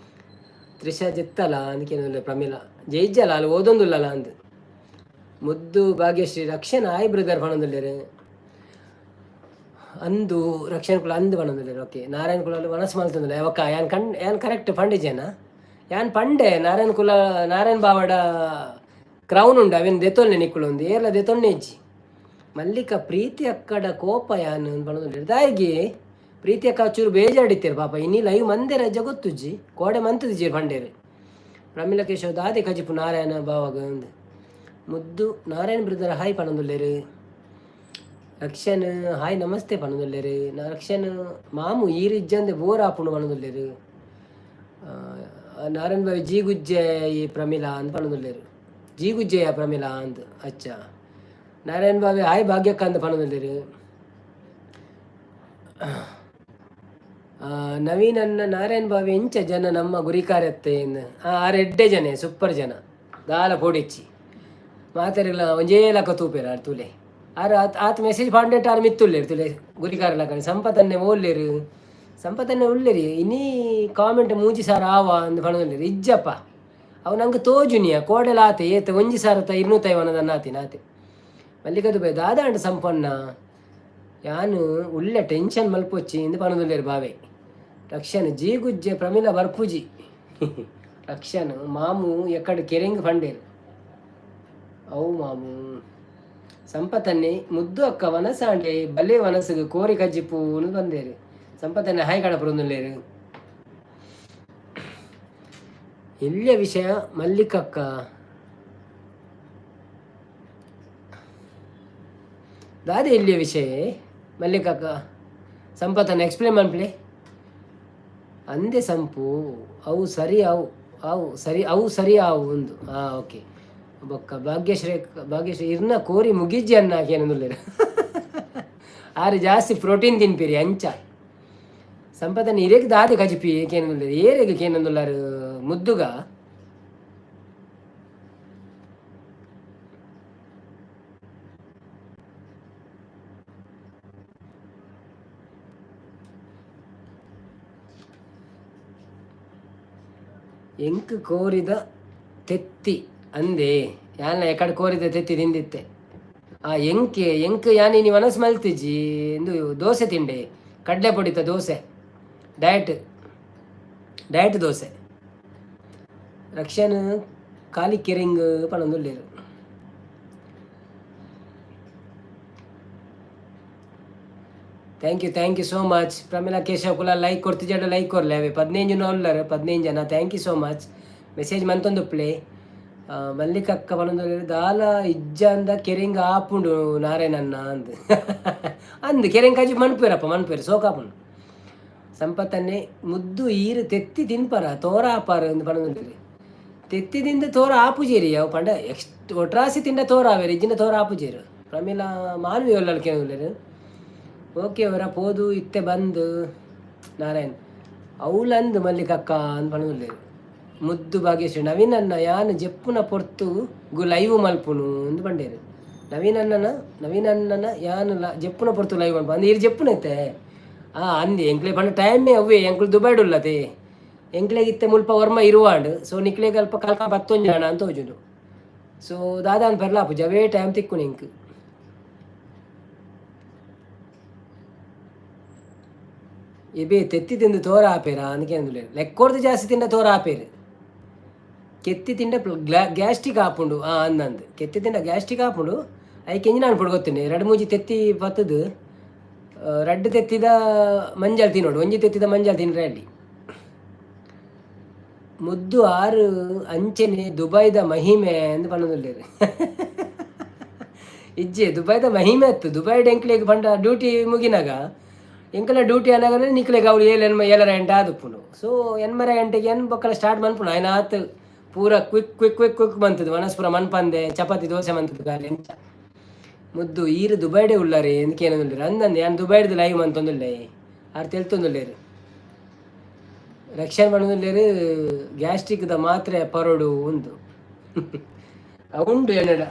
ತ್ರಿಷಾ ಜೆತ್ತಲ ಅಂದ್ಕೇನುಲ್ಲೆ. ಪ್ರಮೀಳಾ ಜೈಜಲ ಅಲ್ಲಿ ಓದೊಂದುಲ್ಲಲ ಅಂದ್. ಮುದ್ದು ಭಾಗ್ಯಶ್ರೀ ರಕ್ಷಣ್ ಆಯ್ ಬ್ರದರ್ ಪನೊಂದುಲ್ಲೆರ್. ಅಂದು ರಕ್ಷಣ್ ಕುಲ ಅಂದು ಪನೊಂದುಲ್ಲೆರ್. ಓಕೆ ನಾರಾಯಣ ಕುಲಾಲ್ ವನಸ್ ಮಲ್ತೊಂದುಲ್ಲೆ. ಒಕ್ಕ ಯಾನ್ ಕಣ್ ಯಾನ್ ಕರೆಕ್ಟ್ ಪಂಡಿಜೇನಾ? ಯಾನ್ ಪಂಡೆ ನಾರಾಯಣ ಕುಲ ನಾರಾಯಣ ಬಾವಡ ಕ್ರೌನ್ ಉಂಡು ಅವೇನು ದೆತೊನ್ನೆ ನಿಕ್ಕುಲು ಒಂದು ಏರ್ಲ ದೆತೊನ್ನೆ ಇಜ್ಜಿ. ಮಲ್ಲಿಕ ಪ್ರೀತಿ ಅಕ್ಕಡ ಕೋಪ ಯಾನ್ ಪನೊಂದುಲ್ಲೆರ್. ದಾಯೆಗೆ ಪ್ರೀತಿ ಅಕ್ಕ ಚೂರು ಬೇಜಾಡಿತ್ತೇರು ಪಾಪ. ಇನಿ ಲೈವ್ ಮಂದೆ ರಜೆ ಗೊತ್ತುಜ್ಜಿ ಕೋಡೆ ಮಂತದಿಜ್ಜಿ ಪಂಡೇರು. ಪ್ರಮಿಳ ಕೇಶವ್ ದಾದೆ ಕಜಿಪು ನಾರಾಯಣ ಬಾವಾಗ ಅಂದ್. ಮುದ್ದು ನಾರಾಯಣ ಬ್ರದರ್ ಹಾಯ್ ಪನೊಂದುಲ್ಲೆರ್. ರಕ್ಷಣ್ ಹಾಯ್ ನಮಸ್ತೆ ಪನೊಂದುಲ್ಲೆರ್. ರಕ್ಷಣ್ ಮಾಮು ಈರ್ ಇಜ್ಜಂದೆ ಬೋರ್ ಆಪುಂಡು ಪನೊಂದುಲ್ಲೆರ್. ನಾರಾಯಣ ಬಾವಿ ಜೀಗುಜ್ಜೆ ಈ ಪ್ರಮಿಳಾ ಅಂದ್ ಪನೊಂದುಲ್ಲೆರ್. ಜೀಗುಜ್ಜೆಯ ಪ್ರಮಿಳಾ ಅಂದ್. ಅಚ್ಚ ನಾರಾಯಣ ಬಾವಿ ಹಾಯ್ ಭಾಗ್ಯಕ್ಕ ಅಂದ್ ಪನೊಂದುಲ್ಲೆರ್. ನವೀನ್ ಅನ್ನ ನಾರಾಯಣ ಬಾವಿ ಎಂಚ ಜನ ನಮ್ಮ ಗುರಿಕಾರತ್ತೆ ಆರ್ ಎಡ್ಡೆ ಜನ ಸೂಪರ್ ಜನ ದಾಲ ಪೋಡಿಚ್ಚಿ ಮಾತೆರೆಗ್ಲ ಒಂಜೇ ಲಕ ತೂಪೆರ್ ಆರ್ ತೂಲೆ. ಆರ್ ಆತ್ ಆತ್ ಮೆಸೇಜ್ ಪಾಂಡೆಟ್ ಆರ್ ಮಿತ್ತುಲ್ಲೆರ್ ತುಲೆ ಗುರಿಕಾರ ಲಕನೆ. ಸಂಪತನ್ನೆ ಓಲ್ಲೆರ್ ಸಂಪತನ್ನೆ ಉಲ್ಲೆರಿ. ಇನಿ ಕಾಮೆಂಟ್ 3000 ಆವ ಅಂದ್ ಪನೊಂದುಲ್ಲೆರ್. ಇಜ್ಜಪ್ಪ ಅವು ನಂಗೆ ತೋಜುನಿಯ ಕೋಡೆಲ ಆತೆ ಏತ್ 1250 ಆತಿನ ಆತೆ. ಮಲ್ಲಿಕ ದುಬೈ ದಾದಾಂಡ ಸಂಪನ್ನ ಯಾನು ಉಳ್ಳೆ ಟೆನ್ಷನ್ ಮಲ್ಪೊಚ್ಚಿ ಇಂದು ಪನೊಂದುಲ್ಲೆರ್ ಬಾವೆ. ರಕ್ಷಣ್ ಜೀಗುಜ್ಜೆ ಪ್ರಮಿಳ ಬರ್ಪುಜಿ. ರಕ್ಷಣ್ ಮಾಮು ಎಕ್ಕಡ್ ಕೆರೆಂಗ್ ಪಂಡೇರ್. ಅವು ಮಾಮು ಸಂಪತನ್ನೆ ಮುದ್ದು ಅಕ್ಕ ವನಸಾಂಡೆ ಬಲೆ ವನಸುಗು ಕೋರಿ ಕಜ್ಜಿಪೂನು ಬಂದೇರು. ಸಂಪತನ್ನೆ ಹಾಯ್ ಕಡಪುರುಂದುಲ್ಲೆರ್. ಎಲ್ಯ ವಿಷಯ ಮಲ್ಲಿಕಕ್ಕ ದಾದೆ ಎಲ್ಯ ವಿಷಯ ಮಲ್ಲಿಕಕ್ಕ ಸಂಪತನ್ನ ಎಕ್ಸ್ಪ್ಲೇನ್ ಮನ್ಪ್ಲೆ. ಅಂದೆ ಸಂಪು ಅವು ಸರಿ ಅವು ಅವು ಸರಿ ಅವು ಸರಿ ಆವು ಒಂದು ಓಕೆ. ಬೊಕ್ಕ ಭಾಗ್ಯಶ್ರೀ ಭಾಗ್ಯಶ್ರೀ ಇರ್ನ ಕೋರಿ ಮುಗಿಜ್ಜಿ ಅನ್ನ ಕೇನೊಂದುಲ್ಲೆರ್. ಆರು ಜಾಸ್ತಿ ಪ್ರೋಟೀನ್ ತಿನ್ಪಿರಿ ಅಂಚ. ಸಂಪತನ ಇರೆಗ್ ದಾದೆ ಕಜಿಪಿ ಕೇನೊಂದುಲ್ಲೆರ್. ಏರೆಗ್ ಕೇನೊಂದುಲ್ಲಾರು ಮುದ್ದುಗ. ಎಂಕ್ ಕೋರಿದ ತೆತ್ತಿ ಅಂದೆ ಯಾನ ಎಕಡೆ ಕೋರಿದ ತೆತ್ತಿ ತಿಂದಿತ್ತೆ. ಆ ಎಂಕೆ ಎಂಕ್ ಯಾನ್ ಇನಿ ವನಸ್ ಮಲ್ತಿಜಿ. ಇಂದು ದೋಸೆ ತಿಂಡೆ, ಕಡಲೆ ಪೊಡಿತ ದೋಸೆ, ಡಯಟ್ ಡಯಟ್ ದೋಸೆ. ರಕ್ಷನ್ ಖಾಲಿ ಕೆರಿಂಗ್ ಪನೊಂದುಲ್ಲೆರ್. Thank you, thank you so much. Pramila Keshav Kula like ಕೊಡ್ತಿಜಾಡ like ಕೊರ್ಲೆ. ಅವೆ 15 ಜನ ಉಲ್ಲರ್, 15 ಜನ. Thank you so much. Message ಮಂತೊಂದುಪ್ಲೆ. ಮಲ್ಲಿಕಕ್ಕ ಪನೊಂದುಲ್ಲೆರ್ ದಾಲ ಇಜ್ಜಂದ ಕೆರಿಂಗ್ ಆಪುಂಡು ನಾರಾಯಣಣ್ಣ ಅಂದ್ ಅಂದ್. ಕೆರೆಂಗ್ ಕಜ್ಜಿ ಮನ್ಪುವೆರಪ್ಪ, ಮನ್ಪುವೆರ್, ಸೋಕಾಪುಂಡು. ಸಂಪತ್ತನ್ನೇ ಮುದ್ದು ಈರು ತೆತ್ತಿ ತಿನ್ಪರ ತೋರ ಆಪಾರ ಅಂದ್ ಪನೊಂದುಲ್ಲೆರ್. ತೆತ್ತಿ ತಿಂದ ತೋರ ಆಪುಜೇರಿ ಅವು ಪಂಡ ಎಕ್ಸ್ಟ್ ಒಟ್ರಾಸಿ ತಿಂಡ ತೋರ ಆವೇರು, ಇಜ್ಜಿಂಡ ತೋರ ಆಪುಜೇರು. ಪ್ರಮೀಳಾ ಮಾನ್ವಿ ಒಲ್ಲಲ್ ಕೇನುಲ್ಲೆರ್. ಓಕೆ ಅವರ ಪೋದು ಇತ್ತೆ ಬಂದು ನಾರಾಯಣ್ ಅವ್ಲಂದ್ ಮಲ್ಲಿಕಕ್ಕ ಅಂದ್ ಪನೊಂದುಲ್ಲೆರ್. ಮುದ್ದು ಭಾಗ್ಯಶ್ರೀ ನವೀನನ್ನ ಯಾನ್ ಜೆಪ್ಪುನ ಪೊರ್ತು ಗು ಲೈವ್ ಮಲ್ಪುನು ಅಂದ್ ಪಂಡೇರು. ನವೀನಣ್ಣನ ನವೀನಣ್ಣನ ಯಾನ್ ಜೆಪ್ಪುನ ಪೊರ್ತು ಲೈವ್ ಮಲ್ಪು ಅಂದ್. ಈರ್ ಜೆಪ್ಪುನೈತೆ ಆ ಅಂದಿ ಎಂಕ್ಲೆ ಪಂಡ ಟೈಮೇ ಅವ್ವೆ. ಎಂಕ್ಲು ದುಬೈಡ್ ಉಲ್ಲತೆ, ಎಂಕ್ಲೆಗ್ ಇತ್ತೆ ಮುಲ್ಪ ಒರ್ಮ ಇರುವಾಂಡ್. ಸೊ ನಿಕ್ಲೆಗ್ ಅಲ್ಪ ಕಲ್ಕ 11 ಜನ ಅಂತ ತೋಜುಂಡು. ಸೊ ದಾದಾನ್ ಪರ್ಲ ಆಪುಜಿ, ಅವೇ ಟೈಮ್ ತಿಕ್ಕುನು ಎಂಕ್. ಎಬೆ ತೆತ್ತಿ ತಿಂದು ತೋರ ಆಪೇರಾ ಅಂದ್ ಲೆಕ್ಕೊರ್ದು ಜಾಸ್ತಿ ತಿಂಡ ತೋರ ಆಪೇರು. ಕೆತ್ತಿ ತಿಂಡ ಗ್ಯಾಸ್ಟ್ರಿಕ್ ಆಪುಂಡು. ಆ ಅಂದಂದು ಕೆತ್ತಿ ತಿಂಡ ಗ್ಯಾಸ್ಟ್ರಿಕ್ ಆಪುಂಡು. ಐಕ್ ಎಂಜಿನ ಅನ್ಪುಡು ಗೊತ್ತುಂಡೆ, ರಡ್ಡ್ ಮೂಜಿ ತೆತ್ತಿ ಪತ್ತುದು ರಡ್ಡ್ ತೆತ್ತಿದ ಮಂಜಲ್ ತಿನ್ನೋಡು, ಒಂಜಿ ತೆತ್ತಿದ ಮಂಜಲ್ ತಿನ್ರೆ ಅಲ್ಲಿ. ಮುದ್ದು ಆರು ಅಂಚೆನೆ ದುಬೈದ ಮಹಿಮೆ ಅಂದ್ ಪನೊಂದುಲ್ಲೆರ್. ಇಜ್ಜೆ, ದುಬೈದ ಮಹಿಮೆ ಅತ್ತು. ದುಬೈಡ್ ಎಂಕ್ಲೆಗ್ ಪಂಡ ಡ್ಯೂಟಿ ಮುಗಿನಾಗ, ಎಂಕಲ ಡ್ಯೂಟಿ ಅನಾಗನೆ ನಿಕ್ಲೆಗ್ ಅವ್ಲು ಏಳು ಎನ್ಮ ಏಳರ ಗಂಟೆ ಆದುಪ್ಪುಂಡು. ಸೊ ಎನ್ಮರ ಗಂಟೆಗೆ ಎನ್ ಬೊಕ್ಕಲ ಸ್ಟಾರ್ಟ್ ಮನ್ಪುಂಡು. ಆಯ್ನ ಆತ್ ಪೂರ quick quick quick quick ಮಂತದು ವನಸ್ ಪೂರ ಮನ್ಪಂದೆ ಚಪಾತಿ ದೋಸೆ ಮಂತದು ಗಾಲಿ ಎಂಚ. ಮುದ್ದು ಈರು ದುಬೈಡೆ ಉಳ್ಳಾರೆ ಎಂದ್ ಕೇನೊಂದುಲ್ಲೆರ್. ಅಂದಂದೆ ಯಾನ್ ದುಬೈಡ್ದು ಲೈವ್ ಮಂತೊಂದುಲ್ಲೆ, ಆರ್ ತೆಲ್ತೊಂದುಲ್ಲೆರ್. ರಕ್ಷಣೆ ಪನೊಂದುಲ್ಲೆರ್ ಗ್ಯಾಸ್ಟ್ರಿಕ್ದ ಮಾತ್ರೆ ಪರೊಡು ಉಂದು ಉಂಡು ಎನ್ನಡ.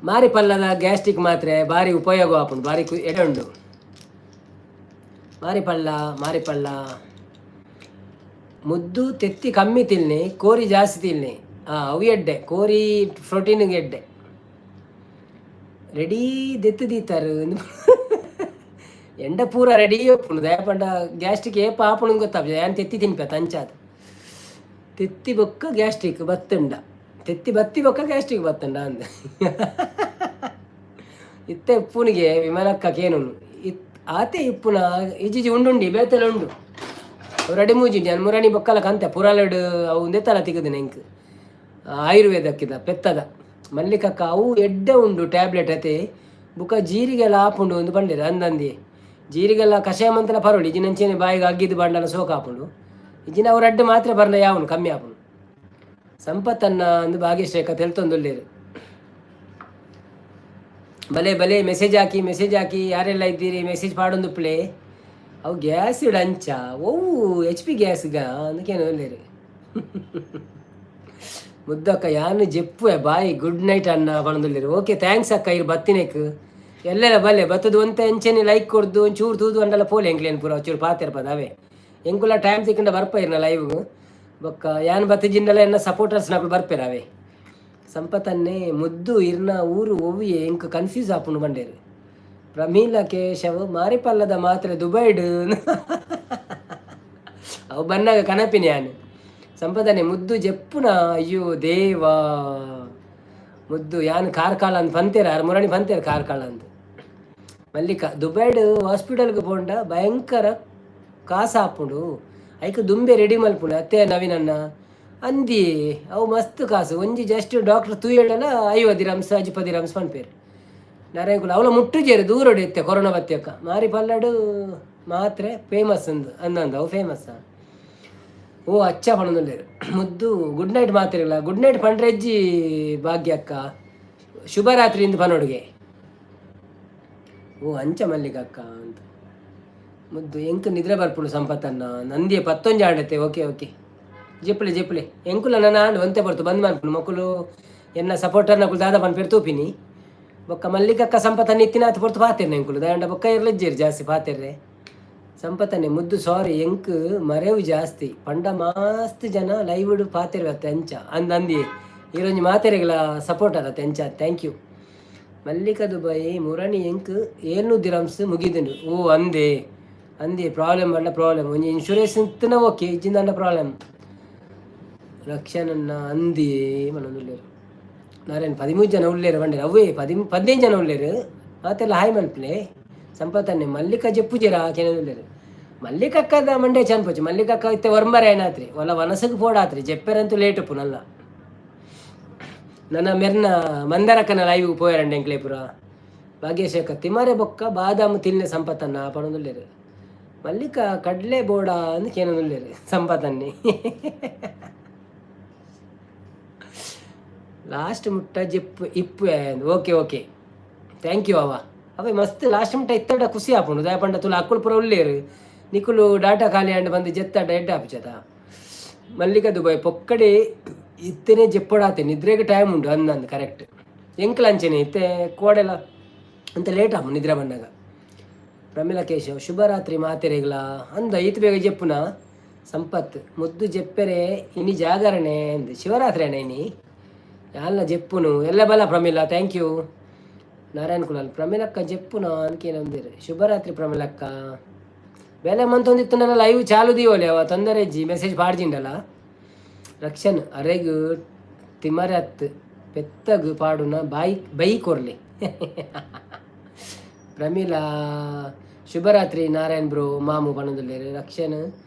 ಮಾರಿ ಪಲ್ಲದ ಗ್ಯಾಸ್ಟ್ರಿಕ್ ಮಾತ್ರೆ ಬಾರಿ ಉಪಯೋಗ ಆಪುಂಡು, ಬಾರಿ ಎಡೆ ಉಂಡು. ಮಾರಿ ಪಳ್ಳ ಮಾರಿ ಪಳ್ಳ. ಮುದ್ದು ತೆತ್ತಿ ಕಮ್ಮಿ ತಿನ್ನಿ, ಕೋರಿ ಜಾಸ್ತಿ ತಿನ್ನಿ. ಅವು ಎಡ್ಡೆ, ಕೋರಿ ಪ್ರೋಟೀನ್ಗೆ ಎಡ್ಡೆ. ರೆಡಿ ದೆತ್ತು ದೀತಾರು ಎಂಡ ಪೂರ ರೆಡಿ ಉಪ್ಪುಂಡು. ದಯಪಂಡ ಗ್ಯಾಸ್ಟ್ರಿಕ್ ಏಪ ಆಪುಂಡು ಗೊತ್ತಾಪುಜಿ. ಯಾನ್ ತೆತ್ತಿ ತಿನ್ಪೆ ತಂಚಾದ್. ತೆತ್ತಿ ಬೊಕ್ಕ ಗ್ಯಾಸ್ಟ್ರಿಕ್ ಬತ್ತುಂಡ, ತೆತ್ತಿ ಬತ್ತಿ ಬೊಕ್ಕ ಗ್ಯಾಸ್ಟ್ರಿಕ್ ಬತ್ತುಂಡ ಅಂದ್. ಇತ್ತೆ ಇಪ್ಪುನಿಗೆ ವಿಮಲಕ್ಕ ಕೇನುನು ಇತ್ ಆತೆ ಇಪ್ಪುನ ಇಜ್ಜಿಜಿ ಉಂಡುಂಡಿ ಬೇತೆಲ ಉಂಡು. ರೆಡಿ ಮೂಜಿ ಯಾನ್ ಮುರಣಿ ಬೊಕ್ಕಲ ಕಂತೆ ಪುರಲಡ್ ಅವು ಉಂದೆತಲ ತಿಕ್ಕುದಿನ ಎಂಕ್ ಆಯುರ್ವೇದಕ್ಕಿದ ಪೆತ್ತದ ಮಲ್ಲಿಕಕ್ಕ. ಅವು ಎಡ್ಡೆ ಉಂಡು ಟ್ಯಾಬ್ಲೆಟ್ ಅತೆ. ಬುಕ್ಕ ಜೀರಿಗೆಲ ಆಪುಂಡು ಅಂದ್ ಪಂಡೆರ್. ಅಂದಂದಿ ಜೀರಿಗೆಲ್ಲ ಕಷಾಯ ಮಂತಲ ಪರೊಳಿ ಇಜ್ಜಿನಂಚೆನೆ ಬಾಯಿಗೆ ಅಗ್ಗಿದ್ ಬಂಡಲ ಸೋಕ್ ಆಪುಂಡು. ಇಜ್ಜಿನ ಅವು ರಡ್ಡ್ ಮಾತ್ರೆ ಬರ್ನ ಯಾವುಂಡು ಕಮ್ಮಿ ಆಪುಂಡು. ಸಂಪತ್ತನ್ನ ಅಂದ್ ಭಾಗ್ಯಶ್ರೇಖ ತೆಲ್ತೊಂದುಲ್ಲೆರ್. ಬಲೆ ಬಲೆ ಮೆಸೇಜ್ ಹಾಕಿ, ಮೆಸೇಜ್ ಹಾಕಿ. ಯಾರೆಲ್ಲ ಇದ್ದೀರಿ ಮೆಸೇಜ್ ಪಾಡೊಂದುಪ್ಪಲೆ. ಅವು ಗ್ಯಾಸ್ ಅಂಚ ಒವು ಎಚ್ ಪಿ ಗ್ಯಾಸ್ಗ ಅಂದಕೇನು ಉಲ್ಲೆರ್. ಮುದ್ದಕ್ಕ ಯಾನ್ ಜೆಪ್ಪುವೆ ಬಾಯ್, ಗುಡ್ ನೈಟ್ ಅನ್ನ ಪನೊಂದುಲ್ಲೆರ್. ಓಕೆ, thanks ಅಕ್ಕ ಇರ್ ಬತ್ತಿನೆಕ್. ಎಲ್ಲೆಲ್ಲ ಬಲ್ಲೆ ಬತ್ತದು ಒಂತೆ ಅಂಚೆನೆ ಲೈಕ್ ಕೊರ್ದು ಒಂಚೂರು ತೂದು ಅಂಡಲ ಪೋಲೆ. ಎಂಕ್ಲೇನ್ ಪೂರ ಒಂಚೂರು ಪಾತೆರ್ಪದ ಅವೇ. ಎಂಕುಲ ಟೈಮ್ ತಿಕ್ಕಂಡ ಬರ್ಪ ಇರ್ನ ಲೈವ್ಗ್. ಬೊಕ್ಕ ಯಾನ್ ಬತ್ತಿಜಿಂಡಲ ಎನ್ನ ಸಪೋರ್ಟರ್ಸ್ ನಕುಲು ಬರ್ಪೆರ್ ಅವೇ. ಸಂಪತನ್ನೇ ಮುದ್ದು ಇರ್ನ ಊರು ಒವ್ವಿಯೆ ಎಂಕ್ ಕನ್ಫ್ಯೂಸ್ ಆಪುಂಡು ಪಂಡೇರು. ಪ್ರಮೀಲಾ ಕೇಶವ್ ಮಾರಿಪಲ್ಲದ ಮಾತ್ರೆ ದುಬೈಡ್ ಅವು ಬನ್ನಾಗ ಕನಪಿನಿ ಯಾನ್. ಸಂಪದನೆ ಮುದ್ದು ಜೆಪ್ಪುನ ಅಯ್ಯೋ ದೇವಾ. ಮುದ್ದು ಯಾನ್ ಕಾರ್ಕಾಳ ಅಂದ್ ಪಂತೇರ್, ಆರ್ ಮುರಣಿ ಪಂತೇರ್ ಕಾರ್ಕಾಳ ಅಂದ್. ಮಲ್ಲಿಕ ದುಬೈಡ್ ಹಾಸ್ಪಿಟಲ್ಗೆ ಪೋಂಡ ಭಯಂಕರ ಕಾಸು ಆಪುಂಡು, ಐಕ್ ದುಂಬೆ ರೆಡಿ ಮಲ್ಪುಂಡು ಅತ್ತೆ ನವೀನಣ್ಣ ಅಂದಿ. ಅವು ಮಸ್ತ್ ಕಾಸು. ಒಂಜಿ ಜಸ್ಟ್ ಡಾಕ್ಟರ್ ತೂಯೇಳಲ 50 ದಿರಮ್ಸ್ 50 ದಿರಮ್ಸ್ ಪನ್ಪೇರು. ನಾರಾಯಣಕುಲ ಅವಳ ಮುಟ್ಟುಜೇರು ದೂರಡು ಇತ್ತೆ ಕೊರೋನಾ ಬತ್ತಿಯಕ್ಕ. ಮಾರಿ ಪಲ್ಲಡು ಮಾತ್ರೆ ಫೇಮಸ್ ಅಂದ್ ಅಂದಂದು ಅವು ಫೇಮಸ್. ಓ ಅಚ್ಚ ಪಣೊಂದುಲ್ಲೆರ್. ಮುದ್ದು ಗುಡ್ ನೈಟ್ ಮಾತಿರಲ್ಲ. ಗುಡ್ ನೈಟ್ ಪಂಡ್ರೆಜ್ಜಿ ಭಾಗ್ಯಕ್ಕ, ಶುಭರಾತ್ರಿ ಇಂದ್ ಪನೊಡುಗೆ. ಓ ಅಂಚ ಮಲ್ಲಿಕಕ್ಕ ಅಂತ. ಮುದ್ದು ಎಂಕ್ ನಿದ್ರೆ ಬರ್ಪುಂಡು ಸಂಪತ್ತನ್ನ ನಂದಿಯ 11 ಆಂಡತೆ. Okay okay, ಜೆಪ್ಪುಲೆ ಜೆಪ್ಪುಲೆ. ಎಂಕುಲ ನನ ಆಂಡ್ ಒಂತೆ ಪೊರ್ತು ಬಂದ್ ಮನ್ಪುಂಡು. ಮೊಕುಲು ಎನ್ನ ಸಪೋರ್ಟರ್ ನಕುಲು ದಾದ ಪನ್ಪೆರ್ ತೂಪಿನಿ. ಬೊಕ್ಕ ಮಲ್ಲಿಕಕ್ಕ ಸಂಪತ್ತನ್ನ ಇತ್ತಿನಾತ್ ಪೊರ್ತು ಪಾತೆರ್ನ ಎಂಕುಲು ದಾಯೆಂಡ ಬೊಕ್ಕ ಇರ್ಲಜ್ಜೇರು ಜಾಸ್ತಿ ಪಾತೆರ್ರೆ. ಸಂಪತನೆ ಮುದ್ದು ಸಾರಿ, ಎಂಕ್ ಮರೆವು ಜಾಸ್ತಿ ಪಂಡ ಮಸ್ತ್ ಜನ ಲೈವ್ ಪಾತೆರ್ವತ್ತೆ ಅಂಚ ಅಂದ್ ಅಂದಿ. ಈರೊಂಜಿ ಮಾತೆರೆಗ್ಲ ಸಪೋರ್ಟ್ ಅದ ಅಂಚ. Thank you. Mallika Dubai ಮುರಣಿ ಎಂಕ್ 700 ದಿರಮ್ಸ್ ಮುಗಿದುಂಡು. ಓ ಅಂದೆ ಅಂದೆ, ಪ್ರಾಬ್ಲಮ್ ಅಲ್ಲ ಪ್ರಾಬ್ಲಮ್. ಒಂಜಿ ಇನ್ಶೂರೆನ್ಸ್ ಇತ್ತಿನ ಓಕೆ, ಇಜ್ಜಿಂದ ಪ್ರಾಬ್ಲಮ್. ರಕ್ಷಣನ್ನ ಅಂದಿ ಮನೊಂದುಲ್ಲೇರು ನಾರಾಯಣ್. 13 ಜನ ಉಲ್ಲೇರು ಬಂಡೇರು. ಅವೇ 15 ಜನ ಉಲ್ಲೇರು. ಮಾತೆಲ್ಲ ಹಾಯ್ ಮನ್ಪ್ಲೆ. ಸಂಪತ್ತನ್ನೆ ಮಲ್ಲಿಕ ಜೆಪ್ಪುಜೆರ ಕೆನದುಲ್ಲೇರು. ಮಲ್ಲಿಕಕ್ಕದ ಮಂಡೆ ಚನ್ಪೊಚ್ಚು. ಮಲ್ಲಿಕಕ್ಕ ಇತ್ತೆ ಒರ್ಂಬರೆ ಏನಾತ್ರಿ ಒಲ ವನಸಗ್ ಪೋಡಾತ್ರಿ. ಜೆಪ್ಪೆರಂತೂ ಲೇಟ್ ಉಪ್ಪು. ನಲ್ಲ ನನ್ನ ಮೆರ್ನ ಮಂದರಕ್ಕನ ಲೈವ್ ಪೋಯರಂಡೆ ಎಂಕ್ಲೆ ಪುರ. ಭಾಗ್ಯಶೇಖ ತಿಮರೆ ಬೊಕ್ಕ ಬಾದಾಮು ತಿನ್ನೆ ಸಂಪತ್ತನ್ನ ಪಣೊಂದುಲ್ಲೇರು. ಮಲ್ಲಿಕ ಕಡ್ಲೆ ಬೋಡ ಅಂದ್ ಕೇನೊಂದುಲ್ಲೇರು ಸಂಪತ್ತನ್ನಿ. ಲಾಸ್ಟ್ ಮುಟ್ಟ ಜೆಪ್ಪು ಇಪ್ಪು. Okay okay, thank you. ಅವ ಅವೇ ಮಸ್ತ್ ಲಾಸ್ಟ್ ಮುಟ್ಟ ಇತ್ತಡ ಖುಷಿ ಆಪುಂಡು. ದಾಯಪಂಡ ತುಲ ಅಕ್ಕುಲು ಪೂರ ಉಲ್ಲೇರು. ನಿಕುಲು ಡಾಟಾ ಖಾಲಿ ಅಂಡ್ ಬಂದು ಜೆತ್ತಡ ಎಡ್ಡೆ ಆಪುಜತ. ಮಲ್ಲಿಕ ದುಬೈ ಪೊಕ್ಕಡೆ ಇತ್ತನೇ ಜೆಪ್ಪಡಾತೆ, ನಿದ್ರೆಗೆ ಟೈಮ್ ಉಂಡು ಅಂದಂದು ಕರೆಕ್ಟ್. ಎಂಕ್ಲ ಅಂಚೆನೆ ಇತ್ತೆ ಕೋಡೆಲ ಅಂತ ಲೇಟ್ ಆಪು ನಿದ್ರೆ ಬಂದಾಗ. ಪ್ರಮಿಳಾ ಕೇಶವ್ ಶುಭರಾತ್ರಿ ಮಾತೆರೆಗ್ಲ ಅಂದ. ಈತ್ ಬೇಗ ಜೆಪ್ಪುನ ಸಂಪತ್. ಮುದ್ದು ಜೆಪ್ಪೆರೆ ಇನಿ ಜಾಗರಣೆ ಅಂದ್. ಶಿವರಾತ್ರಿ ಅಣ್ಣ ಇನಿ ಯಾಲ್ನ ಜೆಪ್ಪುನು ಎಲ್ಲ ಬಲ. Pramila, thank you. Narayana Kulal ಪ್ರಮಿಲಕ್ಕ ಜೆಪ್ಪುನ ಅನ್ಕೇನಂದಿರು. ಶುಭರಾತ್ರಿ ಪ್ರಮಿಲಕ್ಕ. ಬೇಲೆ ಮಂತೊಂದಿತ್ತುಂಡಲ ಲೈವ್ ಚಾಲು ದೀವೊಲಿ. ಅವ ತೊಂದರೆ ಇಜ್ಜಿ, ಮೆಸೇಜ್ ಪಾಡ್ಜಿಂಡಲ. ರಕ್ಷಣ್ ಅರೆಗ್ ತಿಮರತ್ ಪೆತ್ತಗ್ ಪಾಡುನ ಬಾಯಿ ಬೈ ಕೊರ್ಲಿ. ಪ್ರಮೀಳಾ ಶುಭರಾತ್ರಿ ನಾರಾಯಣ್ ಬ್ರೋ ಮಾಮು ಪಣೊಂದುಲ್ಲೆರ್. ರಕ್ಷಣ್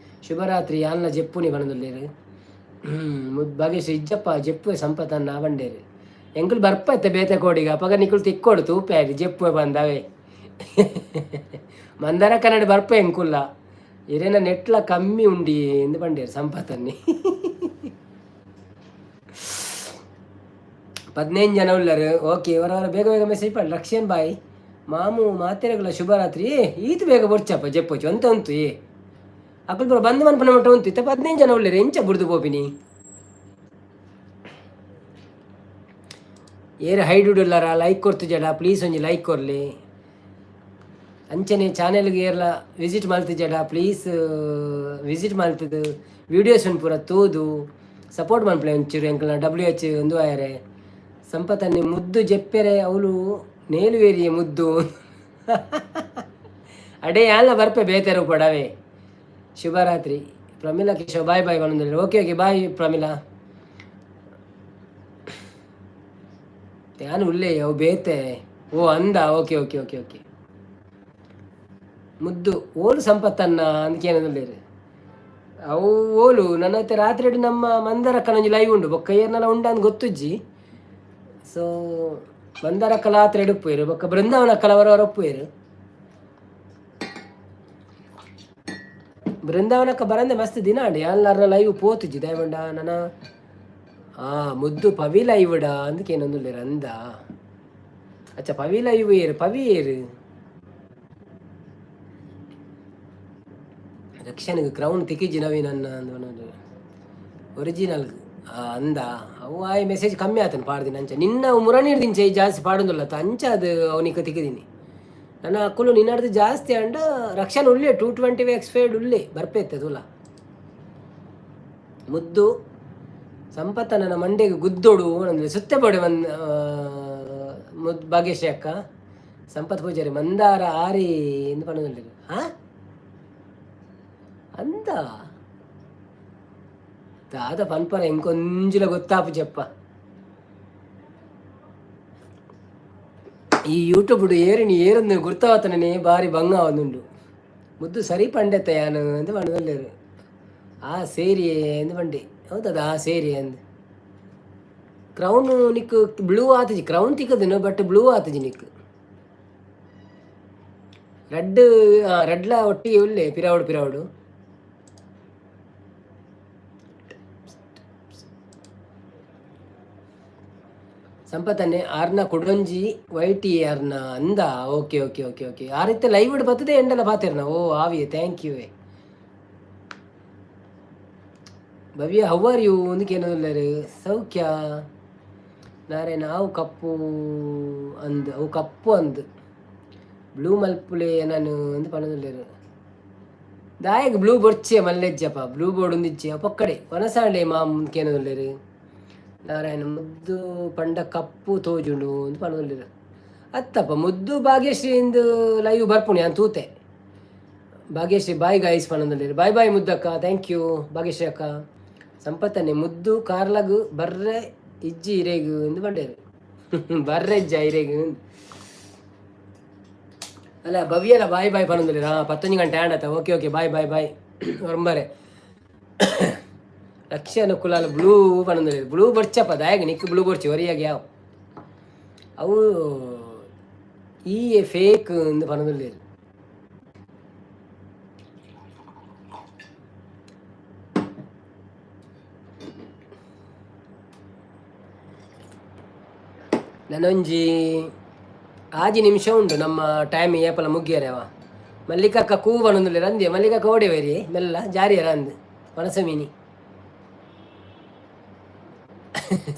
ಶುಭರಾತ್ರಿ ಯಾನ್ಲ ಜೆಪ್ಪುನಿ ಪಣೊಂದುಲ್ಲೆರ್. ಭಾಗ್ಯಶ್ರೀ ಇಜ್ಜಪ್ಪ ಜೆಪ್ಪುವೆ ಸಂಪತನ್ನ ಬಂಡೇರು. ಎಂಕುಲು ಬರ್ಪ ಇತ್ತೆ ಬೇತೆ ಕೋಡಿಗ. ಅಪಗ ನಿಕುಲು ತಿಕ್ಕೋಡು ತೂಪೆ ಆಯ್ತು ಜೆಪ್ಪುವೆ ಬಂದವೇ. ಮಂದಾರ ಕನ್ನಡ ಬರ್ಪ ಎಂಕುಲ್ಲ. ಇರೇನ ನೆಟ್ಲ ಕಮ್ಮಿ ಉಂಡಿ ಎಂದು ಬಂಡೇರು ಸಂಪತನ್ನಿ. 15 ಜನ ಉಲ್ಲರು. ಓಕೆ, ಅವರವರ ಬೇಗ ಬೇಗ ಮೆಸೇಜ್ ಪಾಡ್. ರಕ್ಷನ್ ಬಾಯ್ ಮಾಮು ಮಾತೆರೆಗುಲ ಶುಭರಾತ್ರಿ. ಏ ಈತ್ ಬೇಗ ಬೊರ್ಚಪ್ಪ ಜೆಪ್ಪೊಚ್ಚು ಅಂತ ಉಂತು. ಏ ಅಕುಲು ಪೂರ ಬಂದ್ ಮನ್ಪುನ ಮಟ್ಟ ಉಂತು. ಇತ್ತೆ 15 ಜನ ಉಲ್ಲೆರ್, ಎಂಚ ಬುಡ್ದು ಪೋಪಿನಿ? ಏರ್ ಹೈಡ್ ಉಳ್ಳಾರ ಲೈಕ್ ಕೊರ್ತು ಜಡ, ಪ್ಲೀಸ್ ಒಂಜಿ ಲೈಕ್ ಕೊರ್ಲಿ. ಅಂಚನೆ ಚಾನೆಲ್ಗೆ ಏರ್ಲ ವಿಸಿಟ್ ಮಲ್ತಿಜಡ, ಪ್ಲೀಸ್ ವಿಸಿಟ್ ಮಲ್ತದು ವೀಡಿಯೋಸ್ ಪೂರ ತೂದು ಸಪೋರ್ಟ್ ಮನ್ಪುಲೆ ಒಂಚೂರು. ಎಂಕಲ್ನ ಡಬ್ಲ್ಯೂ ಎಚ್ ಒಂದು ಆಯರೆ. ಸಂಪತನ್ನಿ ಮುದ್ದು ಜೆಪ್ಪೆರೆ ಅವಳು ನೇಲುವೇರಿಯ ಮುದ್ದು. ಅಡೇ ಯಾನ್ಲ ಬರ್ಪೆ ಬೇತೆರು ಪಡವೆ. ಶುಭರಾತ್ರಿ ಪ್ರಮಿಳಾ ಕಿಶೋರ್ ಬಾಯ್ ಬಾಯ್ ಪನೊಂದುಲ್ಲೆರ್. Okay okay, bye Pramila. ಯಾನ್ ಉಲ್ಲೆ ಅವು ಬೇತೆ. ಓ ಅಂದ, ಓಕೆ ಓಕೆ ಓಕೆ ಓಕೆ. ಮುದ್ದು ಓಲು ಸಂಪತ್ತನ್ನ ಅಂದ್ಕೇನೊಂದುಲ್ಲೆರ್ ಅವು ಓಲು. ನನ್ನ ರಾತ್ರಿ ನಮ್ಮ ಮಂದರಕ್ಕನೊಂಜಿ ಲೈವ್ ಉಂಡು. ಬೊಕ್ಕ ಏರ್ನಲ ಉಂಡು ಗೊತ್ತುಜ್ಜಿ. ಸೊ ಮಂದಾರಕ್ಕಲ ರಾತ್ರಿ ಉಪ್ಪುವೆರ್, ಬೊಕ್ಕ ಬೃಂದಾವನ ಅಕ್ಕಲ ಒಪ್ಪುವೆರ್. ಬೃಂದಾವನಕ್ಕ ಬರಂದೆ ಮಸ್ತ್ ದಿನ ಅಂಡ್ ಯಾನ್ಲಾರ್ನ ಲೈವ್ ಪೋತುಜ್ಜಿ ದಯಮಂಡ ನನ. ಆ ಮುದ್ದು ಪವಿ ಲೈವ್ಡ ಅಂದಕೇನೊಂದುಲ್ಲೆರ್ ಅಂದ. ಅಚ್ಚ ಪವಿ ಲೈವ್ ಏರು ಪವಿ ಏರು. ರಕ್ಷಣೆಗೆ ಕ್ರೌನ್ ತಿಕ್ಕಿಜ್ಜಿ ನವೀನ್ ಅನ್ನ ಅಂದ್ ಒರಿಜಿನಲ್ ಅಂದ. ಅವು ಆಯ್ ಮೆಸೇಜ್ ಕಮ್ಮಿ ಆತನ ಪಾಡ್ದಿನ ಅಂಚ. ನಿನ್ನ ಮುರನೀರ್ ದಿಂಚ ಜಾಸ್ತಿ ಪಾಡೊಂದುಲ್ಲ ಅಂಚ ಅದು ಅವನಿಗೆ ತಿಕ್ಕಿದೀನಿ. ನನ್ನ ಅಕ್ಕುಲು ನಿನ್ನಡ್ದು ಜಾಸ್ತಿ ಅಂಡ. ರಕ್ಷಣೆ ಉಲ್ಲೆ 220 ಎಕ್ಸ್ಪೈರ್ಡ್ ಉಲ್ಲೆ ಬರ್ಪೇತ್ತೆ ತುಲ. ಮುದ್ದು ಸಂಪತ್ತ ನನ್ನ ಮಂಡೆಗೆ ಗುದ್ದೋಡು ಅಂದ್ರೆ ಸುತ್ತೆ ಬೋಡೆ ಮನ್ ಮುದ್ ಭಾಗ್ಯಶ್ರೀ ಅಕ್ಕ. ಸಂಪತ್ ಪೂಜಾರಿ ಮಂದಾರ ಆರಿ ಎಂದು ಪನ್ನೊಂದುಲ್ಲೆರ್. ಆ ಅಂದ ದಾದ ಪನ್ಪರ ಎಂಕೊಂಜಿಲ ಗೊತ್ತಾಪುಜಪ್ಪ. ಈ ಯೂಟ್ಯೂಬ್ ಏರಿನಿ ಏರೊಂದು ಗುರ್ತಾವತನೇ ಬಾರಿ ಬಂಗ ಆವೊಂದುಂಡು. ಮುದ್ದು ಸರಿ ಪಂಡೆತ್ತ ಯಾನ್ ಅಂದ್ ಪಂಡೊಂದುಲ್ಲೆರ್. ಆ ಸೇರಿ ಅಂದ್ ಪಂಡೆ. ಹೌದದ ಆ ಸೇರಿ ಅಂದ್. ಕ್ರೌನ್ ನಿಕ್ ಬ್ಲೂ ಆತಜಿ. ಕ್ರೌನ್ ತಿಕ್ಕದಿನ ಬಟ್ ಬ್ಲೂ ಆತಜಿ ನಿಕ್. ರೆಡ್ ರೆಡ್ಲ ಒಟ್ಟಿಗೆ ಉಲ್ಲೆ ಪಿರಾವುಡು ಪಿರಾವುಡು. ಸಂಪತನ್ನೆ ಆರ್ನ ಕುಡೊಂಜಿ ವೈಟಿ ಆರ್ನ ಅಂದ. Okay okay okay okay. ಆರಿತ್ತೆ ಲೈವ್ ಬತ್ತದೆ ಎಂಡಲ ಪಾತೆರ್ನ. ಓ ಆವಿಯೆ, thank you. Bhavya how are you ಅಂದಕೇನೊಂದುಲ್ಲೆರ್. ಸೌಖ್ಯ. ನಾರಾಯಣ ಅವು ಕಪ್ಪು ಅಂದ್, ಅವು ಕಪ್ಪು ಅಂದ್. ಬ್ಲೂ ಮಲ್ಪುಲೆ ನಾನು ಅಂದ್ ಪನೊಂದುಲ್ಲೆರ್. ದಾಯಗ್ ಬ್ಲೂ ಬೊರ್ಚೆ ಮಲ್ಲೆಜ್ಜಪ್ಪ, ಬ್ಲೂ ಬೋರ್ಡ್ ಒಂದಿಜ್ಜಿ ಪೊಕ್ಕಡೆ ವನಸಾಂಡೆ ಮಾಮ್ ಕೇನದುಲ್ಲೆರ್. ನಾರಾಯಣ ಮುದ್ದು ಪಂಡ ಕಪ್ಪು ತೋಜುಂಡು ಅಂದ್ ಪನೊಂದುಲ್ಲೆರ್. ಅತ್ತಪ್ಪ, ಮುದ್ದು ಭಾಗ್ಯಶ್ರೀ ಇಂದು ಲೈವ್ ಬರ್ಪುಣಿ ಯಾನ್ ತೂತೆ. ಭಾಗ್ಯಶ್ರೀ ಬಾಯ್ ಗಾಯ್ಸ್ ಪನೊಂದುಲ್ಲೆರ್. ಬಾಯ್ ಬಾಯ್ ಮುದ್ದಕ್ಕ, thank you Bhagyashree ಅಕ್ಕ. ಸಂಪತ್ತನೆ ಮುದ್ದು ಕಾರ್ಲಗ್ ಬರ್ರೆ ಇಜ್ಜಿ ಇರೆಗ್ ಅಂದ್ ಪಂಡೆರ್. ಬರ್ರೆ ಇಜ್ಜ ಇರೆಗ್? ಅಲ್ಲ, ಭವ್ಯಲ ಬಾಯ್ ಬಾಯ್ ಪನೊಂದುಲ್ಲೆರ್. ಹಾಂ, 11 ಗಂಟೆ ಆಂಡತ. Okay okay, bye bye bye. ಒರಂಬರೆ ರಕ್ಷಣ ಕುಲಾಲ್ ಬ್ಲೂ ಪನೊಂದುಲ್ಲೆರ್. ಬ್ಲೂ ಬೊರ್ಚಪ್ಪ, ದಾಯಗ್ ನಿಕ್ಕ್ ಬ್ಲೂ ಬೊರ್ಚಿ? ಒರಿಯಾಗ ಯಾವ ಅವು ಈ ಫೇಕ್ ಅಂದ್ ಪನೊಂದುಲ್ಲೆರ್. ನನೊಂಜಿ 6 ನಿಮಿಷ ಉಂಡು ನಮ್ಮ ಟೈಮ್ ಏಪಲ ಮುಗಿಯರೆವ. ಮಲ್ಲಿಕಕ್ಕ ಕೂ ಪನೊಂದುಲ್ಲೆರ್. ಅಂದೆ, ಮಲ್ಲಿಕಕ್ಕ ಓಡೆ ವೇರಿ? ಮೆಲ್ಲ ಜಾರಿಯರ ಅಂದ್ ವನಸ ಮೀನಿ.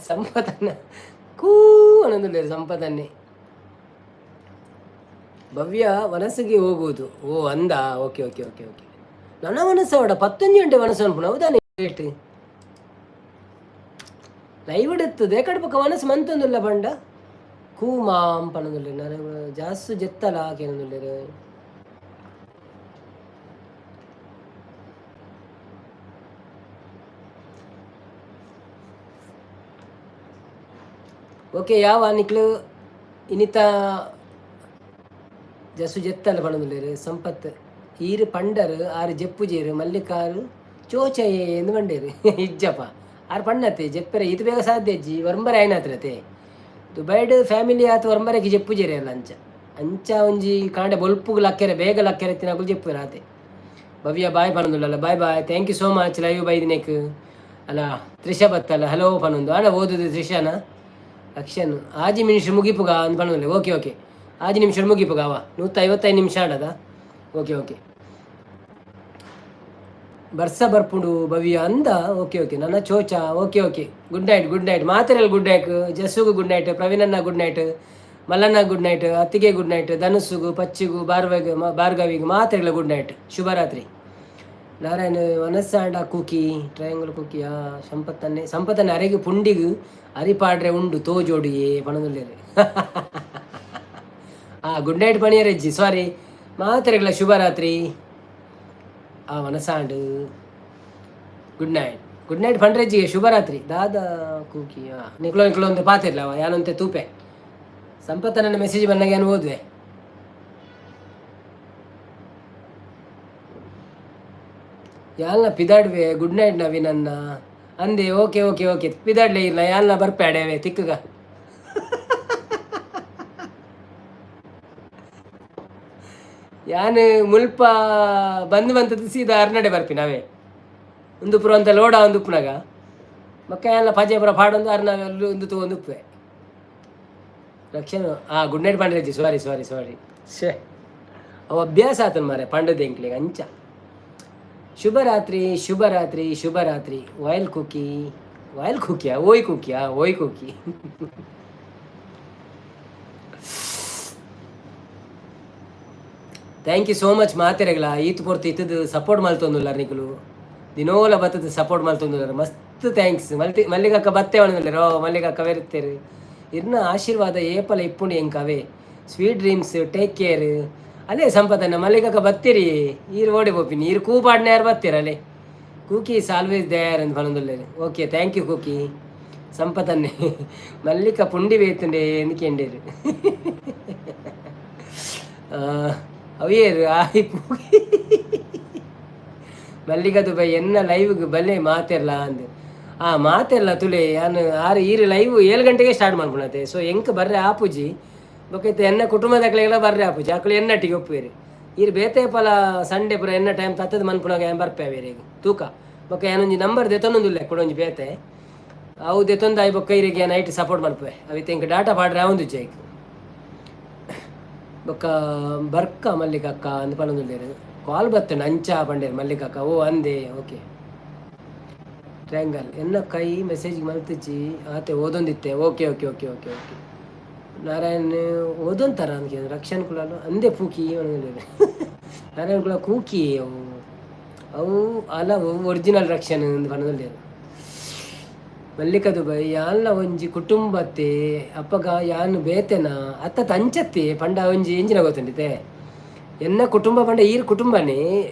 ಸಂಪತನ್ನ ಕೂ ಪನೊಂದುಲ್ಲೆರ್ ಸಂಪತನ್ನೆ. ಭವ್ಯ ವನಸ್ಸಿಗೆ ಹೋಗುವುದು. ಓ, ಅಂದ. Okay okay okay okay. ನನ್ನ ಮನಸ್ಸು ಅವಡ 11 ಗಂಟೆ ಮನಸ್ಸು ಅನ್ಪುನ. ಹೌದಾನೆ? ಲೇಟ್ ಲೈವ್ ಇಡುತ್ತದೆ ಕಡಪಕ್ಕ ಮನಸ್ಸು ಮಂತೊಂದುಲ್ಲ ಪಂಡ. ಕೂ ಮಾಂ ಪನೊಂದುಲ್ಲೆರ್. ನಾನು ಜಾಸ್ತಿ ಜೆತ್ತಲ ಕೇನೊಂದುಲ್ಲೆರ್. ಓಕೆ, ಯಾವ ನಿಕ್ಲು ಇನಿತ ಜಸ್ಸು ಜೆತ್ತಲ ಪನೊಂದುಲ್ಲೆರ್. ಸಂಪತ್ ಈರ್ ಪಂಡರ್ ಆರ್ ಜೆಪ್ಪುಜೇರು ಮಲ್ಲಿಕಾರು ಚೋಚಯೆ ಎಂದು ಪಂಡೇರು. ಇಜ್ಜಪ್ಪ, ಆರ್ ಪಣ್ಣತೆ ಜೆಪ್ಪರೆ ಇದು ಬೇಗ ಸಾಧ್ಯ ಇಜ್ಜಿ. ವರ್ಂಬರೆ ಆಯ್ನಾತ್ರತೆ ದುಬೈಡ್ ಫ್ಯಾಮಿಲಿ ಆತು. ವರ್ಂಬರೆಗೆ ಜೆಪ್ಪುಜೇರಿ ಅಲ್ಲ. ಅಂಚ ಅಂಚ ಒಂಜಿ ಕಾಂಡೆ ಬೊಲ್ಪುಗು ಲಕ್ಕೆರೆ, ಬೇಗ ಲಕ್ಕೆರೆ ತಿನಕುಲು ಜೆಪ್ಪುವೆರ್ ಆತೆ. ಭವ್ಯ ಬಾಯ್ ಪನೊಂದುಲ್ಲಲ್ಲ. Bye bye, thank you so much live ಬೈದಿನೇಕ್. ಅಲ್ಲ, ತ್ರಿಷಾ ಬತ್ತಲ್ಲ, ಹಲೋ ಪನೊಂದು ಆಂಡ ಓದುದು ತ್ರಿಷಾನ. ಅಕ್ಷನ್ 6 ನಿಮಿಷ ಮುಗಿಪುಗ ಅಂದ್ ಪನೊಂದುಲ್ಲೆ. ಓಕೆ ಓಕೆ, 6 ನಿಮಿಷ ಮುಗಿಪುಗ ಅವ. 155 ನಿಮಿಷ ಆಡದ. ಓಕೆ ಓಕೆ, ಬರ್ಸ ಬರ್ಪುಂಡು ಭವ್ಯ ಅಂದ. ಓಕೆ ಓಕೆ, ನನ್ನ ಚೋಚ. Okay okay, good night, good night ಮಾತೆರೆಲ್. Good night ಜಸ್ಸುಗು, good night ಪ್ರವೀಣಣ್ಣ, good night Mallanna, good night ಅತ್ತಿಗೆ, ಗುಡ್ ನೈಟ್ ಧನುಸ್ಸುಗು, ಪಚ್ಚಿಗು, ಭಾರ್ವಗ್, ಭಾರ್ಗವಿಗು, ಮಾತೆರೆಗ್ಲ ಗುಡ್ ನೈಟ್, ಶುಭರಾತ್ರಿ. ನಾರಾಯಣ ವನಸ್ಸಾಂಡ ಕುಕಿ ಟ್ರಯಾಂಗಲ್ ಕುಕಿ. ಆ ಸಂಪತ್ತನ್ನೆ, ಸಂಪತ್ತನ್ನೆ ಅರೆಗೆ ಪುಂಡಿಗು ಅರಿಪಾಡ್ರೆ ಉಂಡು ತೋಜೋಡಿಯೇ ಪಣದುಲ್ಲೇರು. ಆ ಗುಡ್ ನೈಟ್ ಪಣಿಯರೆಜ್ಜಿ, ಸಾರಿ. ಮಾತೆರೆಗ್ಲ ಶುಭರಾತ್ರಿ. ಆ ವನಸಾಂಡ್ ಗುಡ್ ನೈಟ್, ಗುಡ್ ನೈಟ್ ಪಂಡ್ರೆಜ್ಜಿಗೆ ಶುಭರಾತ್ರಿ. ದಾದಾ ಕೂಕಿ ನಿಕ್ಲೋ ನಿಕ್ಲೋ ಒಂದು ಪಾತಿರ್ಲವ ಯಾನಂತೆ ತೂಪೆ. ಸಂಪತ್ತ ನನ್ನ ಮೆಸೇಜ್ ಬಂದಾಗ ಏನು ಓದ್ವೆ. ಯಾಲ್ನ ಪಿದಾಡ್ವೆ. ಗುಡ್ ನೈಟ್ ನವೀನನ್ನ ಅಂದೆ. ಓಕೆ ಓಕೆ ಓಕೆ, ಪಿದಾಡ್ಲೆ ಇಲ್ಲ ಯಾಲ್ನ ಬರ್ಪ್ಯಾಡೇವೆ ತಿಕ್ಕಗ. ಯಾನ್ ಮುಲ್ಪ ಬಂದ್ ಬಂತದ್ದು ಸೀದಾ ಅರ್ನಡೆ ಬರ್ಪಿ ನಾವೇ. ಒಂದು ಪುರ ಅಂತ ಲೋಡ ಒಂದು ಉಪ್ಪುನಾಗ ಮಕ್ಕ ಎಲ್ಲ ಪಜೆ ಪುರ ಪಾಡೊಂದು ಅರ್ನ ಒಂದು ತಗೊಂಡು ಉಪ್ಪೆ. ರಕ್ಷಣ, ಆ ಗುಡ್ ನೈಟ್ ಪಂಡ್ರೆಜ್ಜಿ, ಸಾರಿ ಸಾರಿ ಸಾರಿ. ಶೇ, ಅವು ಅಭ್ಯಾಸ ಆತನ ಮಾರೆ ಪಂಡದ ಎಂಕ್ಲೆಗ್ ಅಂಚ. ಶುಭರಾತ್ರಿ, ಶುಭರಾತ್ರಿ, ಶುಭರಾತ್ರಿ. ವಾಯ್ಲ್ ಕುಕಿ, ವಾಯ್ಲ್ ಕುಕಿಯಾ? ಓಯ್ ಕುಕಿಯಾ? ಓಯ್ Kuki. Thank you so much ಮಾತೆರೆಗ್ಲ. ಈತ್ ಪೊರ್ತು ಇತ್ತದು ಸಪೋರ್ಟ್ ಮಲ್ತೊಂದುಲ್ಲಾರ ನಿಕುಲು. ದಿನೋಲ ಬತ್ತದ ಸಪೋರ್ಟ್ ಮಲ್ತೊಂದುಲ್ಲಾರ, ಮಸ್ತ್ thanks. ಮಲ್ತಿ ಮಲ್ಲಿಗಕ್ಕ ಬತ್ತೆ ಪನೊಂದುಲ್ಲೆರ್. ಓ ಮಲ್ಲಿಗಕ್ಕ ಬೆರುತ್ತೇರು. ಇರ್ನ ಆಶೀರ್ವಾದ ಏಪಲ ಇಪ್ಪುಂಡು ಎಂಕ್ ಅವೇ. Sweet dreams, take care. ಅಲ್ಲೇ ಸಂಪತನ್ನ, ಮಲ್ಲಿಗಕ್ಕ ಬತ್ತೀರಿ. ಈರ್ ಓಡಿ ಪೋಪಿನಿ? ಈರ್ ಕೂ ಪಾಡ್ನೆ ಯಾರು ಬತ್ತೀರ? ಅಲ್ಲೇ ಕೂಕಿ is always there ಅಂತ ಪನೊಂದುಲ್ಲೆರ್. Okay, thank you Kuki. ಸಂಪತನ್ನೆ ಮಲ್ಲಿಕ ಪುಂಡಿ ಬೇತುಂಡೆ ಎಂದ್ ಕೇಂಡೇರು. ಅವಿಯೇರು ಆಯ್ ಪೂಕಿ. ಮಲ್ಲಿಗ ದುಬೈ ಎನ್ನ ಲೈವ್ಗೆ ಬಲ್ಲೆ ಮಾತೆರ್ಲ ಅಂದ್. ಆ ಮಾತೆರ್ಲ ತುಲೆ ಯಾನ್ ಆರು ಈರು ಲೈವ್ 7 ಗಂಟೆಗೆ ಸ್ಟಾರ್ಟ್ ಮಾಡ್ಕೊಳತ್ತೆ. ಸೊ ಎಂಕ್ ಬರ್ರೆ ಆಪುಜಿ. ಬೊಕ್ಕ ಇತ್ತೆ ಎನ್ನ ಕುಟುಂಬದಕ್ಲೆಗೆಲ್ಲ ಬರ್ರೆ ಆಪುಜಿ. ಅಕ್ಲು ಎನ್ನಟ್ಟಿಗೆ ಒಪ್ಪುವೆರು. ಈರ್ ಬೇತೆ ಪಲ ಸಂಡೆ ಪೂರ ಎನ್ನ ಟೈಮ್ ತತ್ತದ ಮನ್ಪುನಾಗ ಏನ್ ಬರ್ಪೆ ಅವೇರಿಗೆ ತೂಕ. ಬೊಕ್ಕ ಯಾನೊಂಜಿ ನಂಬರ್ ದೆತೊಂದುಲ್ಲೆ ಕುಡೊಂಜಿ ಬೇತೆ. ಅವು ದೆತೊಂದು ಆಯ್ ಬೊಕ್ಕ ಇರಿಗೆ ನೈಟ್ ಸಪೋರ್ಟ್ ಮನ್ಪುವೆ. ಅವಿತ ಎಂಕ್ ಡಾಟಾ ಪಾಡ್ರೆ ಆವೊಂದುಜ್ಜಿ ಐಕ್. ಬೊಕ್ಕ ಬರ್ಕ ಮಲ್ಲಿಕಕ್ಕ ಅಂದ್ ಪನೊಂದುಲ್ಲೆರ್. ಕಾಲ್ ಬತ್ತಂಡ ಅಂಚ ಪಂಡೇರು ಮಲ್ಲಿಕಕ್ಕ. ಓ ಅಂದೆ, ಓಕೆ. ಟ್ರ್ಯಾಂಗಲ್ ಎನ್ನ ಕೈ ಮೆಸೇಜ್ ಮಲ್ತಿಜ್ಜಿ ಆತೆ, ಓದೊಂದಿತ್ತೆ. Okay okay okay okay okay. Narayan ಓದೊಂತಾರ ಅಂದ್ಕೆ. Rakshan ಕುಲಾಲು ಅಂದೆ ಪೂಕಿ. ನಾರಾಯಣ್ ಕುಲ ಕೂಕಿ ಅವು. ಅವು ಅಲ ಒರಿಜಿನಲ್ ರಕ್ಷಣೆ ಪನೊಂದುಲ್ಲೆರ್. ಮಲ್ಲಿಕ ದುಬೈ ಯಾನ್ಲ ಒಂಜಿ ಕುಟುಂಬತ್ತೆ ಅಪಗ ಯಾನ್ ಬೇತೆನ ಅತ್ತ ತಂಚತ್ತೆ ಪಂಡ ಒಂಜಿ ಎಂಚಿನ ಗೊತ್ತುಂಡಿತೆ ಎನ್ನ ಕುಟುಂಬ ಪಂಡ ಈರ್ ಕುಟುಂಬನೇ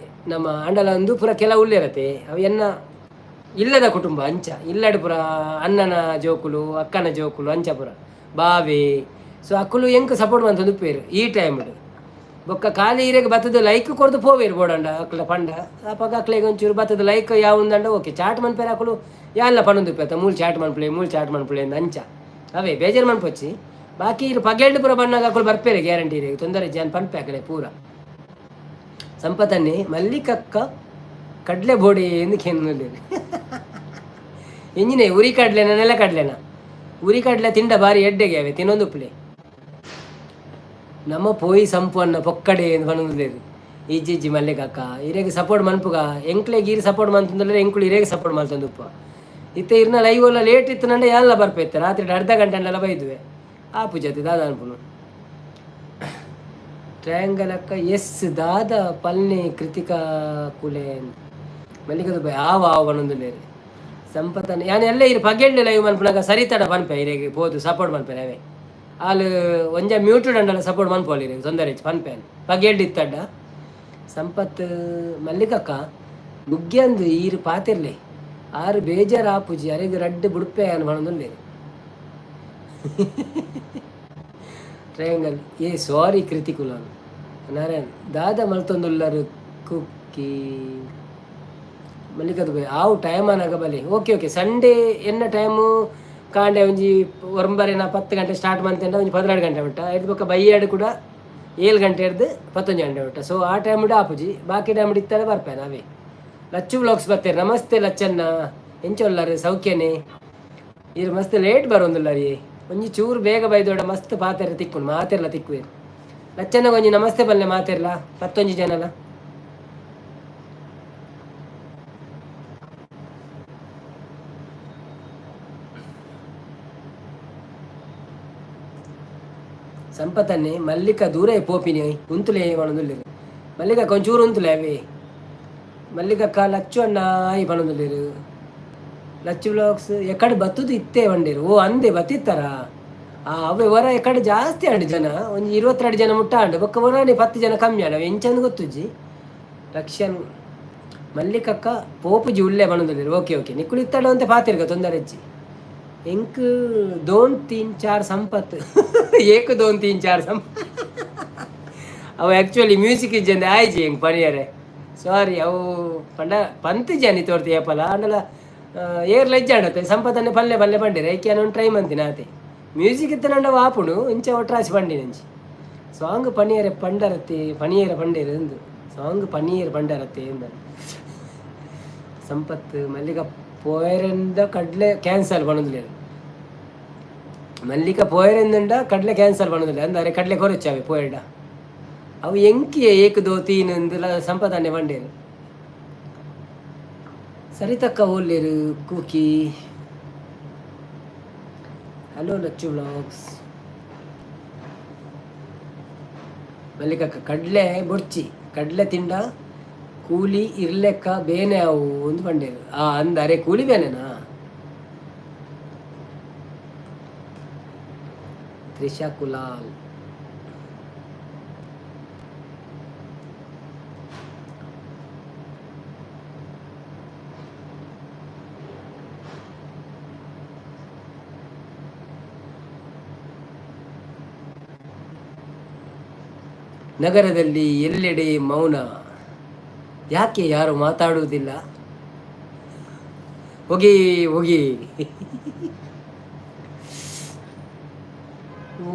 ನಮ್ಮ ಆಂಡಲ ಅಂದು ಪೂರ ಕೆಲವು ಉಲ್ಲೆರತೆ ಅವು ಎನ್ನ ಇಲ್ಲದ ಕುಟುಂಬ ಅಂಚ ಇಲ್ಲಡ್ ಪೂರ ಅಣ್ಣನ ಜೋಕುಲು ಅಕ್ಕನ ಜೋಕುಲು ಅಂಚ ಪೂರ ಬಾವೆ. ಸೊ ಅಕುಲು ಎಂಕ್ ಸಪೋರ್ಟ್ ಮಂತೊಂದು ಉಪ್ಪುವೆರ್ ಈ ಟೈಮ್ಡ್. ಬೊಕ್ಕ ಖಾಲಿ ಇರೆಗ್ ಬತ್ತದ ಲೈಕ್ ಕೊರ್ದು ಪೋವೆರ್ ಬೋಡಂಡ ಅಕ್ಲ ಪಂಡ ಅಪಗ ಅಕ್ಲೆಗ್ ಒಂಚೂರು ಬತ್ತದ ಲೈಕ್ ಯಾವುಂದಂಡ ಓಕೆ ಚಾಟ್ ಮನ್ಪೆರೆ ಅಕುಲು ಯಾನ್ಲ ಪನೊಂದುಪ್ಪೆತ್ತ ಮೂಲು ಚಾಟ್ ಮನ್ಪುಲೆ ಮೂಲು ಚಾಟ್ ಮನ್ಪುಲೆ ಅಂದ್ ಅಂಚ ಅವೇ ಬೇಜಾರ್ ಮನ್ಪೊಚ್ಚಿ. ಬಾಕಿ ಇರ್ ಪಗೆಲ್ಡ್ ಪೂರ ಬನ್ನಗ ಅಕುಲು ಬರ್ಪೆರೆ ಗ್ಯಾರಂಟಿ ಇರೆಗ್ ತೊಂದರೆ ಇಜ್ಜಿ ಯಾನ್ ಪನ್ಪೆ ಅಕಲೆ ಪೂರ. ಸಂಪತನ್ನೇ ಮಲ್ಲಿಕಕ್ಕ ಕಡ್ಲೆ ಬೋಡೆ ಎಂದು ಕೇನುಲ್ಲೆರ್. ಎಂಜಿನೆ ಉರಿ ಕಡ್ಲೆನ ನೆಲ ಕಡ್ಲೆನ? ಉರಿ ಕಡ್ಲೆ ತಿಂಡ ಬಾರಿ ಎಡ್ಡೆಗೆ ಅವೆ ತಿನ್ನೊಂದುಪ್ಪುಲೆ. ನಮ ಪೋಯಿ ಸಂಪು ಅನ್ನ ಪೊಕ್ಕಡೆ ಎಂದು ಪನೊಂದುಲ್ಲೆರ್. ಇಜ್ಜಿ ಇಜ್ಜಿ ಮಲ್ಲಿಕಕ್ಕ ಇರೆಗ್ ಸಪೋರ್ಟ್ ಮನ್ಪುಗ ಎಂಕ್ಲೆಗ್ ಈರ್ ಸಪೋರ್ಟ್ ಮಲ್ತೊಂದುಲ್ಲೆರ್ ಎಂಕುಲು ಇರೆಗ್ ಸಪೋರ್ಟ್ ಮಲ್ತೊಂದುಪ್ಪ. ಇತ್ತೆ ಇರ್ನ ಲೈವ್ ಎಲ್ಲ ಲೇಟ್ ಇತ್ತುಂಡ ಯಾನ್ಲ ಬರ್ಪೆ ಇತ್ತೆ ರಾತ್ರಿ ಅರ್ಧ ಗಂಟೆ ಅಂಡಲ ಬೈದುವೆ ಆಪುಜತೆ ದಾದ ಅನ್ಪುನು. ಟ್ರಯಾಂಗಲ್ ಅಕ್ಕ ಎಸ್ ದಾದ ಪಲ್ನೆ ಕೃತಿಕಾ ಕುಲೆ ಮಲ್ಲಿಕ ದುಬೈ ಆವ ಆವ ಪನೊಂದುಲ್ಲೆರ್. ಸಂಪತನ್ ಯಾನ್ ಎಲ್ಲೆ ಇರ್ ಪಗೆಲ್ಡ್ ಲೈವ್ ಮನ್ಪುನಗ ಸರಿತಡ ಪನ್ಪೆ ಇರೆಗ್ ಪೋದು support ಮನ್ಪೆರೆ away all ಒಂಜ muted ಅಂಡಲ support ಮನ್ಪೊಲಿ ಇರೆಗ್ ತೊಂದರೆ ಇಜ್ಜಿ ಪನ್ಪೆ ಯಾನ್ ಪಗೆಲ್ಡ್ ಇತ್ತಡ. ಸಂಪತ್ ಮಲ್ಲಿಕಕ್ಕ ಮುಗ್ಯಂದ್ ಈರ್ ಪಾತೆರ್ಲೆ ಆರ್ ಬೇಜಾರ್ ಆಪುಜಿ ಅರೆಗ್ ರಡ್ಡ್ ಬುಡ್ಪೆ ಯಾನ್ ಪನೊಂದುಲ್ಲೆರ್. ಟ್ರಯಾಂಗಲ್ ಏ ಸಾರಿ ಕೃತಿ ಕುಲಾಲ್ ನಾರಾಯಣ್ ದಾದ ಮಲ್ತೊಂದುಲ್ಲರ್ ಕುಕ್ಕಿ ಮಲ್ಲಿಕದ ಬೈ ಆವು ಟೈಮ್ ಆನಾಗ ಬಲೆ. Okay okay Sunday ಎನ್ನ ಟೈಮು ಕಾಂಡೆ ಒಂಜಿ ಒರಂಬರೆನ 10 ಗಂಟೆ ಸ್ಟಾರ್ಟ್ ಮಂತೆಂಡ ಒಂಜಿ 12 ಗಂಟೆ ಮುಟ್ಟ ಐದು ಬೊಕ್ಕ ಬಯ್ಯಾಡು ಕೂಡ 7 ಗಂಟೆ ಹಿಡ್ದು 11 ಗಂಟೆ ಮುಟ್ಟ. ಸೊ ಆ ಟೈಮ್ ಆಪುಜಿ ಬಾಕಿ ಟೈಮ್ ಇತ್ತಾರೆ ಬರ್ಪೆ ನಾವೇ. ಲಚ್ಚು ವ್ಲಾಗ್ಸ್ ಬರ್ತಾರೆ ನಮಸ್ತೆ ಲಚ್ಚನ್ನ ಎಂಚ ಉಲ್ಲರ್ ಸೌಖ್ಯನೇ? ಈರ್ ಮಸ್ತ್ ಲೇಟ್ ಬರೋಂದುಲ್ಲರಿ ಒಂಜಿ ಚೂರು ಬೇಗ ಬೈದೋಡ ಮಸ್ತ್ ಪಾತೆರ ತಿಕ್ಕುಂಡು ಮಾತೆರ್ಲ ತಿಕ್ಕುವೆರ್. ಲಚ್ಚನ್ನ ಒಂಜಿ ನಮಸ್ತೆ ಬಲ್ಲೆ ಮಾತೆರ್ಲ 11 ಜನಲ. ಸಂಪತನ್ನೇ ಮಲ್ಲಿಕ ದೂರ ಪೋಪಿನಿ ಉಂತುಲೇ ಪನೊಂದುಲ್ಲೆರ್. ಮಲ್ಲಿಕ ಒಂಚೂರು ಉಂತುಲೆ ಅವೇ ಮಲ್ಲಿಕಕ್ಕ ಲಚ್ಚು ಅಣ್ಣ ಆಯ್ ಪನೊಂದುಲ್ಲೆರ್. ಲಚ್ಚು ವ್ಲಾಗ್ಸ್ ಎಕಡೆ ಬತ್ತುದು ಇತ್ತೆ ಪಂಡೆರ್. ಓ ಅಂದೆ ಬತ್ತಿತ್ತಾರ ಆ ಅವೆ ಒರ ಎಕಡೆ ಜಾಸ್ತಿ ಆಂಡ್ ಜನ ಒಂಜಿ 22 ಜನ ಮುಟ್ಟ ಆಂಡ್ ಬೊಕ್ಕ ಒರಾನೆ 10 ಜನ ಕಮ್ಮಿ ಆಂಡ್ ಅವು ಎಂಚಂದ್ ಗೊತ್ತುಜ್ಜಿ. ರಕ್ಷನ್ ಮಲ್ಲಿಕಕ್ಕ ಪೋಪುಜಿ ಉಲ್ಲೆ ಪನೊಂದುಲ್ಲೆರ್. ಓಕೆ ಓಕೆ ನಿಕುಲು ಇತ್ತಡ ಒಂತೆ ಪಾತೆರ್ಗ ತೊಂದರೆ ಇಜ್ಜಿ. ಎಂಕ್ ದೋನ್ ತೀನ್ ಚಾರ್ ಸಂಪತ್ ಏಕ್ ದೋನ್ ತೀನ್ ಚಾರ್ ಸಂಪತ್ ಅವು ಆ್ಯಕ್ಚುಲಿ ಮ್ಯೂಸಿಕ್ ಇಜ್ಜಂದೆ ಆಯ್ಜಿ ಎಂಕ್ ಪನಿಯರೆ ಸಾರಿ. ಅವು ಪಂಡ ಪಂತಿಜಾನಿ ತೋರ್ತಿ ಏಪಲ ಆಂಡಲ ಏರ್ಲ ಇಜ್ಜಾಂಡತೆ ಸಂಪತ್ತನ್ನೇ ಪಲ್ಲೆ ಪಲ್ಲೆ ಪಂಡೆರ್ ಐಕೆ ಯಾನ್ ಟ್ರೈ ಮಂತಿನ ಆತೆ. ಮ್ಯೂಸಿಕ್ ಇತ್ತನಂಡ ಆಪುಂಡು ಇಂಚ ಒಟ್ರಾಸಿ ಪಂಡಿನಂಚಿ ಸಾಂಗ್ ಪನಿಯರೆ ಪಂಡರತ್ತೆ ಪನಿಯರೆ ಪಂಡೇರು ಅಂದು ಸಾಂಗ್ ಪನಿಯರ್ ಪಂಡರತ್ತೆ ಎಂದ. ಸಂಪತ್ ಮಲ್ಲಿಕ ಪೋಯರೆಂದ ಕಡ್ಲೆ ಕ್ಯಾನ್ಸಲ್ ಪನೊಂದುಲ್ಲೆರ್. ಮಲ್ಲಿಕ ಪೋಯರೆಂದುಂಡ ಕಡ್ಲೆ ಕ್ಯಾನ್ಸಲ್ ಪನೊಂದುಲ್ಲೆರ್ ಅಂದಾರೆ ಕಡ್ಲೆ ಕೊರೊಚ್ಚಾವೆ ಪೋಯೆರ್ಡ ಅವು ಎಂಕಿಯೆ ಏಕ್ ದೋ ತೀನ್ ಅಂದುಲ ಸಂಪತನ್ನೇ ಪಂಡೇರು. ಸರಿತಕ್ಕ ಓಲ್ಲೆರ್ cookie. Hello Lachchu vlogs. ಮಲ್ಲಿಕಕ್ಕ ಕಡ್ಲೆ ಬೊಡ್ಚಿ ಕಡ್ಲೆ ತಿಂಡ ಕೂಲಿ ಇರ್ಲೆಕ್ಕ ಬೇನೆ ಅವು ಅಂದ್ ಪಂಡೇರು. ಆ ಅಂದ್ ಅರೆ ಕೂಲಿ ಬೇನೆನಾ? ತ್ರಿಷಾ ಕುಲಾಲ್ ನಗರದಲ್ಲಿ ಎಲ್ಲೆಡೆ ಮೌನ ಯಾಕೆ ಯಾರು ಮಾತಾಡುವುದಿಲ್ಲ? ಹೋಗಿ ಹೋಗಿ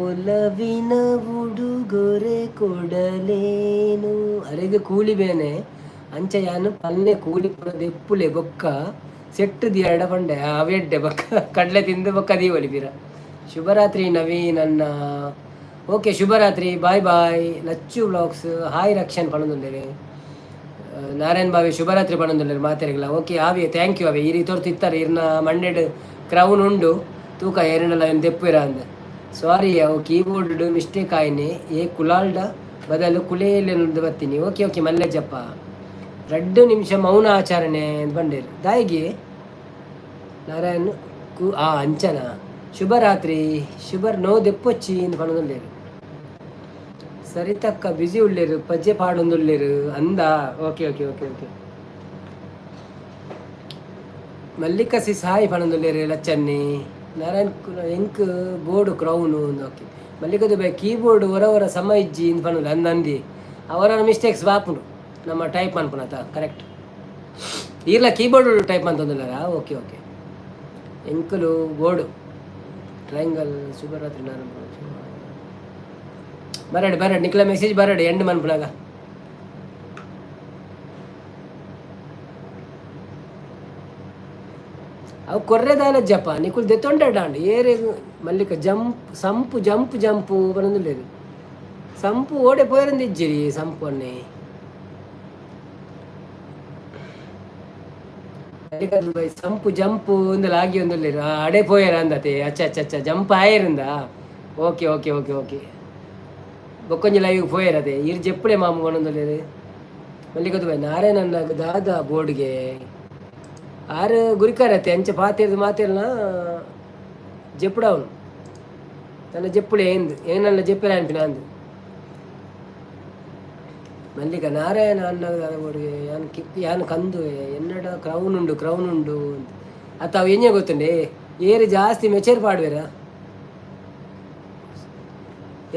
ಒಲವಿನ ಉಡುಗೊರೆ ಕೊಡಲೇನು ಅರೆಗೆ ಕೂಲಿ ಬೇನೆ ಅಂಚ ಯಾನು ಪಲ್ಲೆ ಕೂಲಿ ಪೂರ ದೆಪ್ಪುಲೆ ಬೊಕ್ಕ ಸೆಟ್ಟು ದಿಯಡ ಪಂಡೆ ಅವೆಡ್ಡೆ ಬೊಕ್ಕ ಕಡಲೆ ತಿಂದು ಬೊಕ್ಕ ದೀವಲಿ ಬೀರ. ಶುಭರಾತ್ರಿ ನವೀನ್ ಅಣ್ಣ. ಓಕೆ ಶುಭರಾತ್ರಿ bye bye. Lachchu vlogs hi Rakshan ಪನೊಂದುಲ್ಲೆರ್. Narayan ಬಾವಿ ಶುಭರಾತ್ರಿ ಪನೊಂದುಲ್ಲೆರ್ ಮಾತೆರೆಗ್ಲ. ಓಕೆ ಆವೆ thank you ಅವೆ ಈರ್ ತೋರ್ತು ಇತ್ತಾರೆ ಇರ್ನ ಮಂಡೆಡ್ ಕ್ರೌನ್ ಉಂಡು ತೂಕ ಏರೆಂಡಲ ಏನ್ ದೆಪ್ಪುವೆರ ಅಂದ್. ಸಾರಿ ಅವು ಕೀಬೋರ್ಡ್ ಮಿಸ್ಟೇಕ್ ಆಯಿನಿ ಏ ಕುಲಾಲ್ಡ ಬದಲು ಕುಲೇಲೆಂದು ಬತ್ತೀನಿ. Okay okay ಮಲ್ಲೆಜ್ಜಪ್ಪ. 2 ನಿಮಿಷ ಮೌನ ಆಚರಣೆ ಅಂತ ಬಂಡೇರು ದಾಯಿಗೆ ನಾರಾಯಣ್ ಕು ಆ ಅಂಚನ. ಶುಭರಾತ್ರಿ, ಶುಭ ನೋ ದೆಪ್ಪೊಚ್ಚಿ ಇಂದ್ ಪನೊಂದುಲ್ಲೆರ್. ಸರಿತಕ್ಕ ಬಿಸಿ ಉಳ್ಳೇರು, ಪಜ್ಜೆ ಪಾಡೊಂದುಲ್ಲೆರ್ ಅಂದ. Okay okay okay okay. Mallika sis hi ಪನೊಂದುಲ್ಲೆರ್. ಲಚ್ಚನ್ನಿ ನಾರಾಯಣ್ ಎಂಕ್ board crown. Okay. Mallika Dubai keyboard ಹೊರ ಹೊರ ಸಮ ಇಜ್ಜಿ ಇಂದ್ ಪನೊಂದು ಅಂದ ಅಂದಿ. ಅವರ ಮಿಸ್ಟೇಕ್ಸ್ ಬಾಪುಂಡು ನಮ್ಮ ಟೈಪ್ ಮನ್ಪುನತ. ಕರೆಕ್ಟ್. ಈರ್ಲ ಕೀಬೋರ್ಡ್ ಟೈಪ್ ಮಂತೊಂದುಲ್ಲೆರಾ? Okay okay. ಎಂಕುಲು ಬೋರ್ಡು ಟ್ರಯಾಂಗಲ್. ಶುಭರಾತ್ರಿ ನಾರಾಯಣ್. ಬರಡ್ ಬರಡ್, ನಿಕ್ಲ ಮೆಸೇಜ್ ಬರಡ್ ಎಂಡ್ ಮನ್ಪುನಾಗ. ಅವು ಕೊರ್ರೆದಾಲ ಜಪ ನಿಕುಲು ದೆತ್ತೊಂಡಾಂಡ್ ಏರೆ. ಮಲ್ಲಿಕ ಜಂಪ್ ಸಂಪು ಜಂಪ್ ಜಂಪು ಪನೊಂದುಲ್ಲೆರ್. ಸಂಪು ಓಡೆ ಪೋಯರಂದಿಜ್ಜಿರಿ ಸಂಪು ಅನ್ನೆ. ಮಲ್ಲಿಕ ದುಬೈ ಸಂಪು ಜಂಪು ಇಂದಲ ಆಗಿ ಒಂದುಲ್ಲೆರ್. ಅಡೆ ಪೋಯರ ಅಂದತೆ. ಅಚ್ಚ ಅಚ್ಚ ಅಚ್ಚ, ಜಂಪ್ ಆಯರಿಂದ. Okay okay okay okay. ಬೊಕ್ಕೊಂಜಿ ಲೈವ್ ಪೋಯರದೆ. ಇರ್ ಜೆಪ್ಪುಡೆ ಮಾಮು ಪನೊಂದುಲ್ಲೆರ್. ಮಲ್ಲಿಕ ದುಬೈ ನಾರಾಯಣ ದಾದ ಬೋರ್ಡ್ಗೆ ಆರು ಗುರಿಕಾರತೆ ಅಂಚ ಪಾತೆರ್ದು ಮಾತೆರ್ನ ಜೆಪ್ಪುಡವನು ತನ್ನ ಜೆಪ್ಪುಡೆ ಏಂದು ಏನಲ್ಲ ಜೆಪ್ಪೆರ ಅನ್ಪಿನ ಅಂದು. ಮಲ್ಲಿಕ ನಾರಾಯಣ ಅನ್ನ ಬೋರ್ಡ್ಗೆ ಯಾನ್ ಕಿಕ್ ಯಾನ್ ಕಂದು ಎನ್ನಡ ಕ್ರೌನ್ ಉಂಡು, ಕ್ರೌನ್ ಉಂಡು ಅಂತ. ಅತ್ತ ಅವು ಎಂಜ ಗೊತ್ತುಂಡೆ, ಏರು ಜಾಸ್ತಿ ಮೆಚೇರ್ ಪಾಡ್ವೇರ.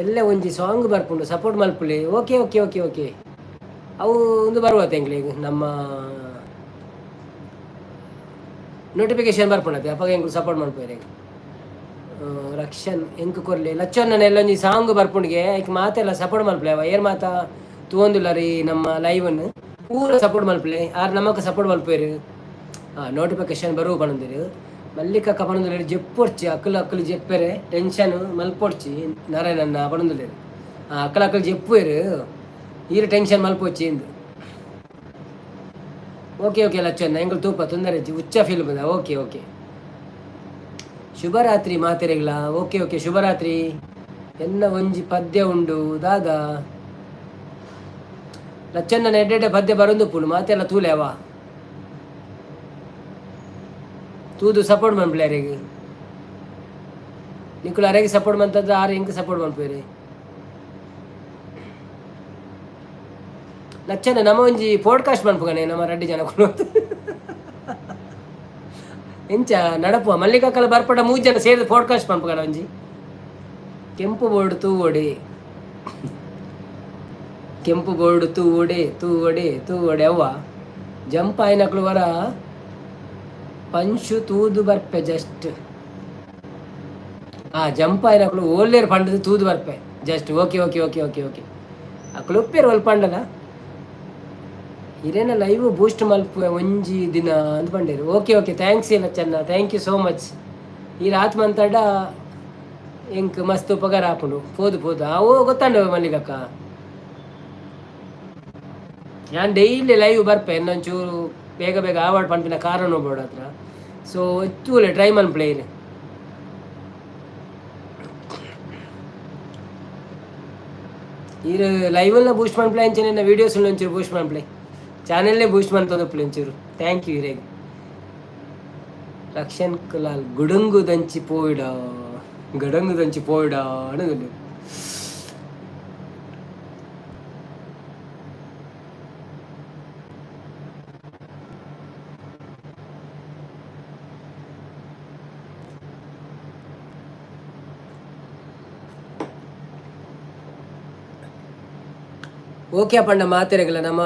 ಎಲ್ಲ ಒಂಜಿ ಸಾಂಗ್ ಬರ್ಪುಂಡು, ಸಪೋರ್ಟ್ ಮಲ್ಪುಲೆ. Okay okay okay okay. ಅವು ಒಂದು ಬರುವ ಎಂಕ್ಲೆಗ್ ನಮ್ಮ ನೋಟಿಫಿಕೇಶನ್ ಬರ್ಪುಂಡತೆ, ಅಪಗ ಎಂಕುಲು ಸಪೋರ್ಟ್ ಮಲ್ಪುವೆರ್. ರಕ್ಷನ್ ಎಂಕ್ ಕೊರ್ಲೆ ಲಚ್ಚನ್ನ. ಎಲ್ಲೊಂಜಿ ಸಾಂಗ್ ಬರ್ಪುಂಡಿಗೆ, ಐಕ್ ಮಾತೆಲ್ಲ ಸಪೋರ್ಟ್ ಮಲ್ಪುಲೆ. ಅವ ಏರ್ ಮಾತ ತೂವೊಂದುಲ್ಲರಿ ನಮ್ಮ ಲೈವನ್ ಪೂರ ಸಪೋರ್ಟ್ ಮಲ್ಪುಲೆ. ಆರ್ ನಮಕ್ ಸಪೋರ್ಟ್ ಮಲ್ಪುವೆರ್. ನೋಟಿಫಿಕೇಶನ್ ಬರುವ ಪನೊಂದೆರ್. ಮಲ್ಲಿಕಕ್ಕ ಪನೊಂದುಲ್ಲೆರ್, ಜೆಪ್ಪೊಡ್ಚಿ, ಅಕುಲು ಅಕುಲು ಜೆಪ್ಪೆರೆ, ಟೆನ್ಷನ್ ಮಲ್ಪೊಡ್ಚಿ ನಾರಾಯಣನ್ನ ಪನೊಂದುಲ್ಲೆರ್. ಅಕಲ್ ಅಕುಲು ಜೆಪ್ಪುವೆರ್, ಈರ್ ಟೆನ್ಷನ್ ಮಲ್ಪೊಚ್ಚಿ ಇಂದ್. ಓಕೆ ಓಕೆ ಲಚ್ಚನ್ನ, ಎಂಕುಲು ತೂಪ, ತೊಂದರೆ ಇಜ್ಜಿ. ಉಚ್ಚ ಫಿಲ್ಮ್. Okay okay. ಶುಭರಾತ್ರಿ ಮಾತೆರೆಗ್ಲ. ಓಕೆ ಓಕೆ, ಶುಭರಾತ್ರಿ. ಎನ್ನ ಒಂಜಿ ಪದ್ಯ ಉಂಡು ದಾದಾ. ಲಚ್ಚನ್ನ ಎಡ್ಡೆಡ್ಡೆ ಪದ್ಯ ಬರೊಂದುಪ್ಪುಂಡು. ಮಾತೆಲ್ಲ ತೂಲೆ, ಅವ ತೂದು ಸಪೋರ್ಟ್ ಮನ್ಪುಲೆ ಅರೆಗ್. ನಿಕುಲು ಅರೆಗ್ ಸಪೋರ್ಟ್ ಮಂತಂದ್ರೆ ಆರು ಎಂಕ್ ಸಪೋರ್ಟ್ ಮನ್ಪುವೆರ್. ಲಚ್ಚನ, ನಮ್ಮ ಒಂಜಿ ಪಾಡ್ಕಾಸ್ಟ್ ಮನ್ಪುಗನೆ, ನಮ್ಮ ರಡ್ಡಿ ಜನ ಕುಲೊಂದು. ಎಂಚ ನಡಪುವ? ಮಲ್ಲಿಕಾಕಲ ಬರ್ಪಡ, ಮೂಜ್ ಜನ ಸೇರಿದ ಪಾಡ್ಕಾಸ್ಟ್ ಮನ್ಪುಗನ ಒಂಜಿ. ಕೆಂಪು ಬೋರ್ಡ್ ತೂವೊಡೆ, ಕೆಂಪು ಬೋರ್ಡ್ ತೂವೊಡೆ, ತೂವೊಡೆ, ತೂವೊಡೆ. ಅವ್ವ ಜಂಪ್ ಆಯ್ನಕ್ಲು ವರ ಪಂಶು ತೂದು ಬರ್ಪೆ ಜಸ್ಟ್. ಆ ಜಂಪ್ ಆಯ್ನಕ್ಲು ಓಲ್ಲೇರ್ ಪಂಡದು ತೂದು ಬರ್ಪೆ just. Okay okay okay okay okay. ಅಕ್ಲು ಉಪ್ಪೇರು ಒಲ್ಪ ಪಂಡಲ. ಇರೇನ ಲೈವ್ ಬೂಸ್ಟ್ ಮಲ್ಪುವೆ ಒಂಜಿ ದಿನ ಅಂದ್ ಪಂಡೇರು. ಓಕೆ ಓಕೆ, thanks ಲಚ್ಚನ್ನ, thank you so much. ಈ ರಾತ್ ಮಂತಡ ಎಂಕ್ ಮಸ್ತ್ ಉಪಕಾರ ಆಪುಂಡು. ಪೋದು ಪೋದು. ಅವು ಗೊತ್ತಂಡು ಮಲ್ಲಿಗಕ್ಕ, ಯಾನ್ ಡೈಲಿ ಲೈವ್ ಬರ್ಪೆ. ಇನ್ನೊಂಚೂರು ಬೇಗ ಬೇಗ ಆವಾಡ್ ಪನ್ಪಿನ ಕಾರಣ ಬೋಡ ಹತ್ರ. ಸೊ ತೂಲೆ, ಟ್ರೈ ಮನ್ಪುಲೆ ಇರ್. ಈರ್ ಲೈವ್ ಬೂಸ್ಟ್ ಮನ್ಪುಲೆ ಅಂಚನೆ ವೀಡಿಯೋಸ್ ಒಂಚೂರು ಬೂಸ್ಟ್ ಮನ್ಪುಲೆ. ಚಾನೆಲ್ನೇ ಬೂಸ್ಟ್ ಮಂತೊಂದುಪ್ಪುಲೆ ಒಂಚೂರು. Thank you ಇರೆಗ್. ರಕ್ಷನ್ ಕುಲಾಲ್ ಗುಡುಂಗು ದಂಚಿ ಪೋಯಿಡ, ಗಡಂಗು ದಂಚಿ ಪೋಯಿಡ ಅಣಗುಲು. ಓಕೆ ಅಪ್ಪಣ್ಣ, ಮಾತೆರೆಗಲ ನಮ್ಮ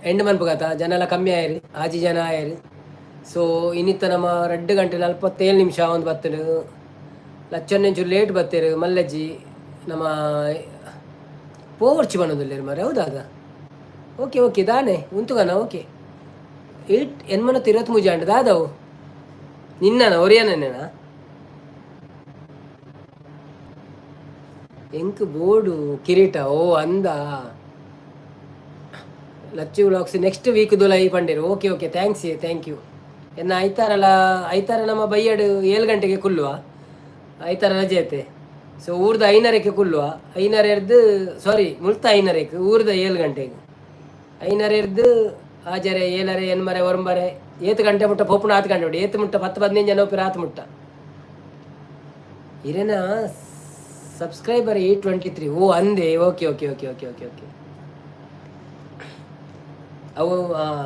ಎಂಡ್ ಮನ್ಪುಗತ. ಜನ ಎಲ್ಲ ಕಮ್ಮಿ ಆಯರು, ಆಜಿ ಜನ ಆಯರು. ಸೊ ಇನ್ನಿತ್ತ ನಮ್ಮ 2 ಗಂಟೆ 47 ನಿಮಿಷ ಒಂದು ಬತ್ತಲು. ಲಚ್ಚೊಂಚೂರು ಲೇಟ್ ಬತ್ತೇರು ಮಲ್ಲಜ್ಜಿ. ನಮ್ಮ ಪೋವರ್ಚಿ ಬನ್ನೊಂದುಲ್ಲೆರ್ ಮಾರೆ. ಹೌದಾ? ಓಕೆ ಓಕೆ, ದಾನೆ ಉಂತುಗನ. ಓಕೆ, ಏಟ್ 8:23 ಅಂಡ್ ದಾದವು. ನಿನ್ನನ ಒರಿಯನೇನ ಎಂಕ್ ಬೋರ್ಡು ಕಿರೀಟ. ಓ ಅಂದ. ಲಚ್ಚು ವ್ಲಾಗ್ಸ್ ನೆಕ್ಸ್ಟ್ ವೀಕ್ ದುಲೈ ಪಂಡೇರು. Okay okay, thanks, thank you. ಎನ್ನ ಐತಾರಲ್ಲ, ಐತಾರ ನಮ್ಮ ಬೈಯಡು 7 ಗಂಟೆಗೆ ಕುಲ್ಲುವ. ಐತಾರ ರಜೆ ಐತೆ. ಸೊ ಊರ್ದ ಐನರಕ್ಕೆ ಕುಲ್ಲುವ. ಐನರೆರ್ದು, ಸಾರಿ, ಮುಲ್ತ ಐನರೆಕ್, ಊರ್ದ 7 ಗಂಟೆಗೆ. ಐನರೆರ್ದು ಆಜರೆ ಏಳರೆ ಎನ್ಮರೆ ಒರಂಬರೆ ಏತ್ ಗಂಟೆ ಮುಟ್ಟ ಪೋಪುನ ಆತ್ ಗಂಟೆ ಏತ್ ಮುಟ್ಟ 10-15 ಜನ ಒಪ್ಪಿರ ಆತ್ ಮುಟ್ಟ. ಇರೇನ ಸಬ್ಸ್ಕ್ರೈಬರ್ 823. ಓ ಅಂದೆ, okay okay okay okay okay okay. ಅವು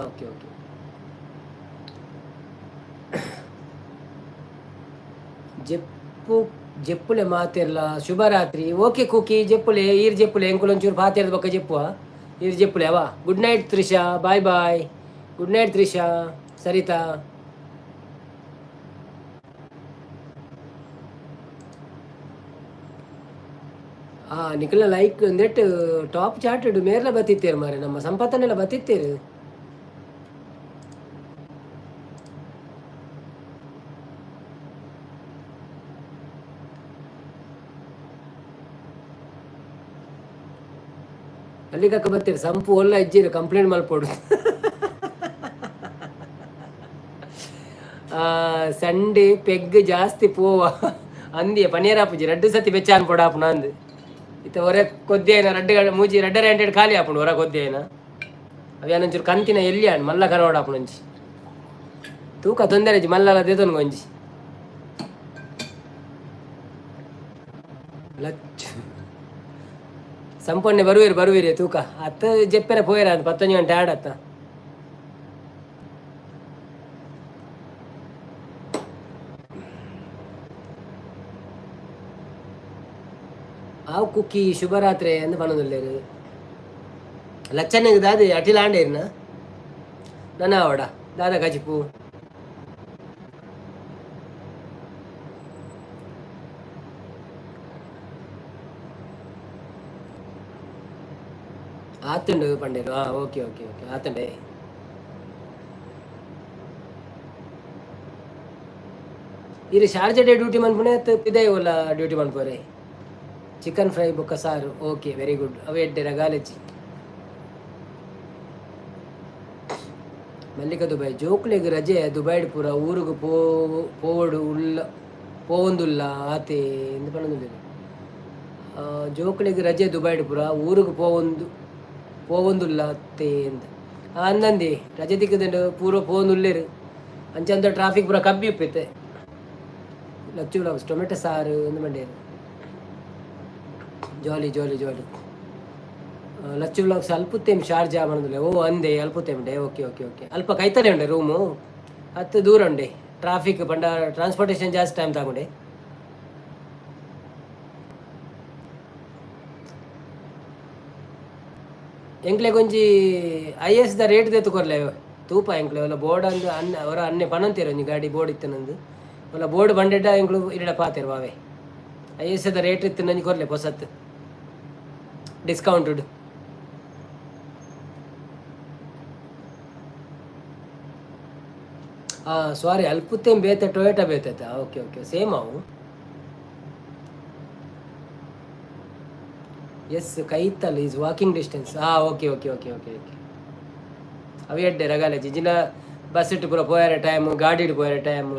ಓಕೆ ಓಕೆ. ಜೆಪ್ಪು ಜೆಪ್ಪುಲೆ ಮಾತೆರ್ಲ ಶುಭರಾತ್ರಿ. ಓಕೆ ಕುಕಿ ಜೆಪ್ಪುಲೆ ಈರ್ ಜೆಪ್ಪುಲೆ ಎಂಕುಲೊಂಚೂರು ಪಾತೆರ್ದ ಬೊಕ್ಕ ಜೆಪ್ಪುವ. ಈರ್ ಜೆಪ್ಪುಲೆ ಅವ. Good night Trisha, bye bye. Good night Trisha, Saritha. ನಿಖಲ like ಒಂದೆಟ್ಟು ಟಾಪ್ ಚಾಟೆಡ್ ಮೇರ್ಲ ಬತ್ತಿತ್ತೇರು ಮಾರೆ, ನಮ್ಮ ಸಂಪತ್ತನ್ನೆಲ್ಲ ಬತ್ತಿತ್ತೇರು. ಅಲ್ಲಿಗಕ್ಕ ಬತ್ತೀರಿ ಸಂಪು ಒಲ್ಲ ಇಜ್ಜಿರು ಕಂಪ್ಲೇಂಟ್ ಮಲ್ಪೊಡು. ಸಂಡೆ ಪೆಗ್ ಜಾಸ್ತಿ ಪೋವ ಅಂದಿಯ ಪನೀರ್ ರಡ್ಡು ಸತಿ ಬೆಚ್ಚ ಅನ್ಪೊಡು ಆಪುನ ಅಂದು. ಇತ್ತ ಹೊರ ಕೊದ್ದೆ ರಡ್ಡು ಮೂಜಿ ರಡ್ಡರೆ ಹಂಡ್ರೆಡ್ ಖಾಲಿ ಆಪುಂಡು ಹೊರ ಕೊದ್ದೆ. ಅವು ಒಂಚೂರು ಕಂತಿನ ಎಲ್ಲಿ ಆಂಡ್ ಮಲ್ಲ ಕನೋಡ ಆಪುಂಡು ಒಂಜಿ ತೂಕ ತೊಂದರೆ ಇಜ್ಜಿ ಮಲ್ಲಲ ದೇತೊನ್ಗೆ ಒಂಜಿ ಲಚ್ಚು ಸಂಪೊನ್ನೆ ಬರುವಿರು ಬರುವಿರಿ ತೂಕ ಅತ್ತ ಜೆಪ್ಪೆರೆ ಪೋಯರ ಅದು 10 ಗಂಟೆ ಆಡತ್ತ. ಆವು ಕುಕ್ಕಿ ಶುಭರಾತ್ರಿ ಅಂದ್ ಪನೊಂದುಲ್ಲೆರ್. ಲಚ್ಚಣ್ಣಗ್ ದಾದೆ ಅಟಿಲ್ ಆಂಡೇರ್ನ ನನ ಆವಡ ದಾದ ಕಜಿಪು. ಆತುಂಡು ಪಂಡೇರು. ಓಕೆ ಓಕೆ ಓಕೆ ಆತುಂಡೆ. ಇರು ಶಾರ್ಜಾ ಡೇ ಡ್ಯೂಟಿ ಮನ್ಪುನೆ ಅತ್ತ್ ಪಿದಯಿ ಓಲ ಡ್ಯೂಟಿ ಮನ್ಪುವರೆ? ಚಿಕನ್ ಫ್ರೈ ಬೊಕ್ಕ ಸಾರು. Okay very good. ಅವು ಎಡ್ಡೆ ರಗಾಲೆಜ್ಜಿ. ಮಲ್ಲಿಕ ದುಬೈ ಜೋಕ್ಲೆಗ್ ರಜೆ ದುಬೈಡ್ ಪೂರ ಊರುಗು ಪೋ ಪೋವೊಡು ಉಲ್ಲ ಪೋವೊಂದುಲ್ಲ ಆತೆ ಇಂದ್ ಪನೊಂದುಲ್ಲೆರ್. ಜೋಕ್ಲೆಗ್ ರಜೆ ದುಬೈಡ್ ಪೂರ ಊರುಗು ಪೋವೊಂದು ಪೋವೊಂದುಲ್ಲ ಅತ್ತೆ ಅಂದ್. ಅಂದಂದಿ ರಜೆ ತಿಕ್ಕುದುಂಡು ಪೂರ ಪೋವೊಂದುಲ್ಲೆರ್. ಅಂಚ ಟ್ರಾಫಿಕ್ ಪೂರ ಕಬ್ಬಿ ಉಪ್ಪಿತ್ತೆ. ಲಚ್ಚು ಟೊಮೆಟೊ ಸಾರು ಅಂದ್ ಮಂಡೇರು. Jolly jolly jolly. Lachchu vlogs ಅಲ್ಪುತ್ತೇಮ್ Sharjah ಪನೊಂದುಲ್ಲೆ. ಓ ಅಂದೆ ಅಲ್ಪುತ್ತೇಮ್ day. Okay okay okay. ಅಲ್ಪ ಕೈತಲೆ ಉಂಡೆ ರೂಮು ಅತ್ತು ದೂರ ಉಂಡೆ. ಟ್ರಾಫಿಕ್ ಪಂಡ ಟ್ರಾನ್ಸ್ಪೋರ್ಟೇಷನ್ ಜಾಸ್ತಿ ಟೈಮ್ ತಗೊಂಡೆ. ಎಂಕ್ಲೆಗ್ ಒಂಜಿ I S the rate ದೆತ್ತು ಕೊರ್ಲೆ ತೂಪ. ಎಂಕ್ಲೆ ಒಲ್ಲ ಬೋರ್ಡ್ ಅಂದ್ ಅನ್ನ ಅವರ ಅನ್ನೆ ಪನೊಂತೇರು ಒಂಜಿ ಗಾಡಿ ಬೋರ್ಡ್ ಇತ್ತನಂದು. ಒಲ್ಲ ಬೋರ್ಡ್ ಬಂಡೆಡ ಎಂಕ್ಲು ಇರಡ ಪಾತೆರ್ ವಾವೆ. I S the rate ಇತ್ತು ನಂಜಿ ಕೊರ್ಲೆ ಪೊಸತ್ ಡಿಸ್ಕೌಂಟೆಡ್. ಸಾರಿ ಅಲ್ಪುತ್ತೇಂ ಬೇತೆ ಟೊಯೋಟಾ ಬೇತೆ. ಓಕೆ ಓಕೆ ಸೇಮ್ ಅವು. ಎಸ್ ಕೈತಲ್ is walking distance. Okay okay okay okay okay. ಅವು ಎಡ್ಡೆ ರಗಾಲೆ ಜಿಜಿನ ಬಸ್ ಇಟ್ಟು ಪೂರ ಪೋಯರೆ ಟೈಮ್ ಗಾಡಿ ಪೋಯರೆ ಟೈಮ್.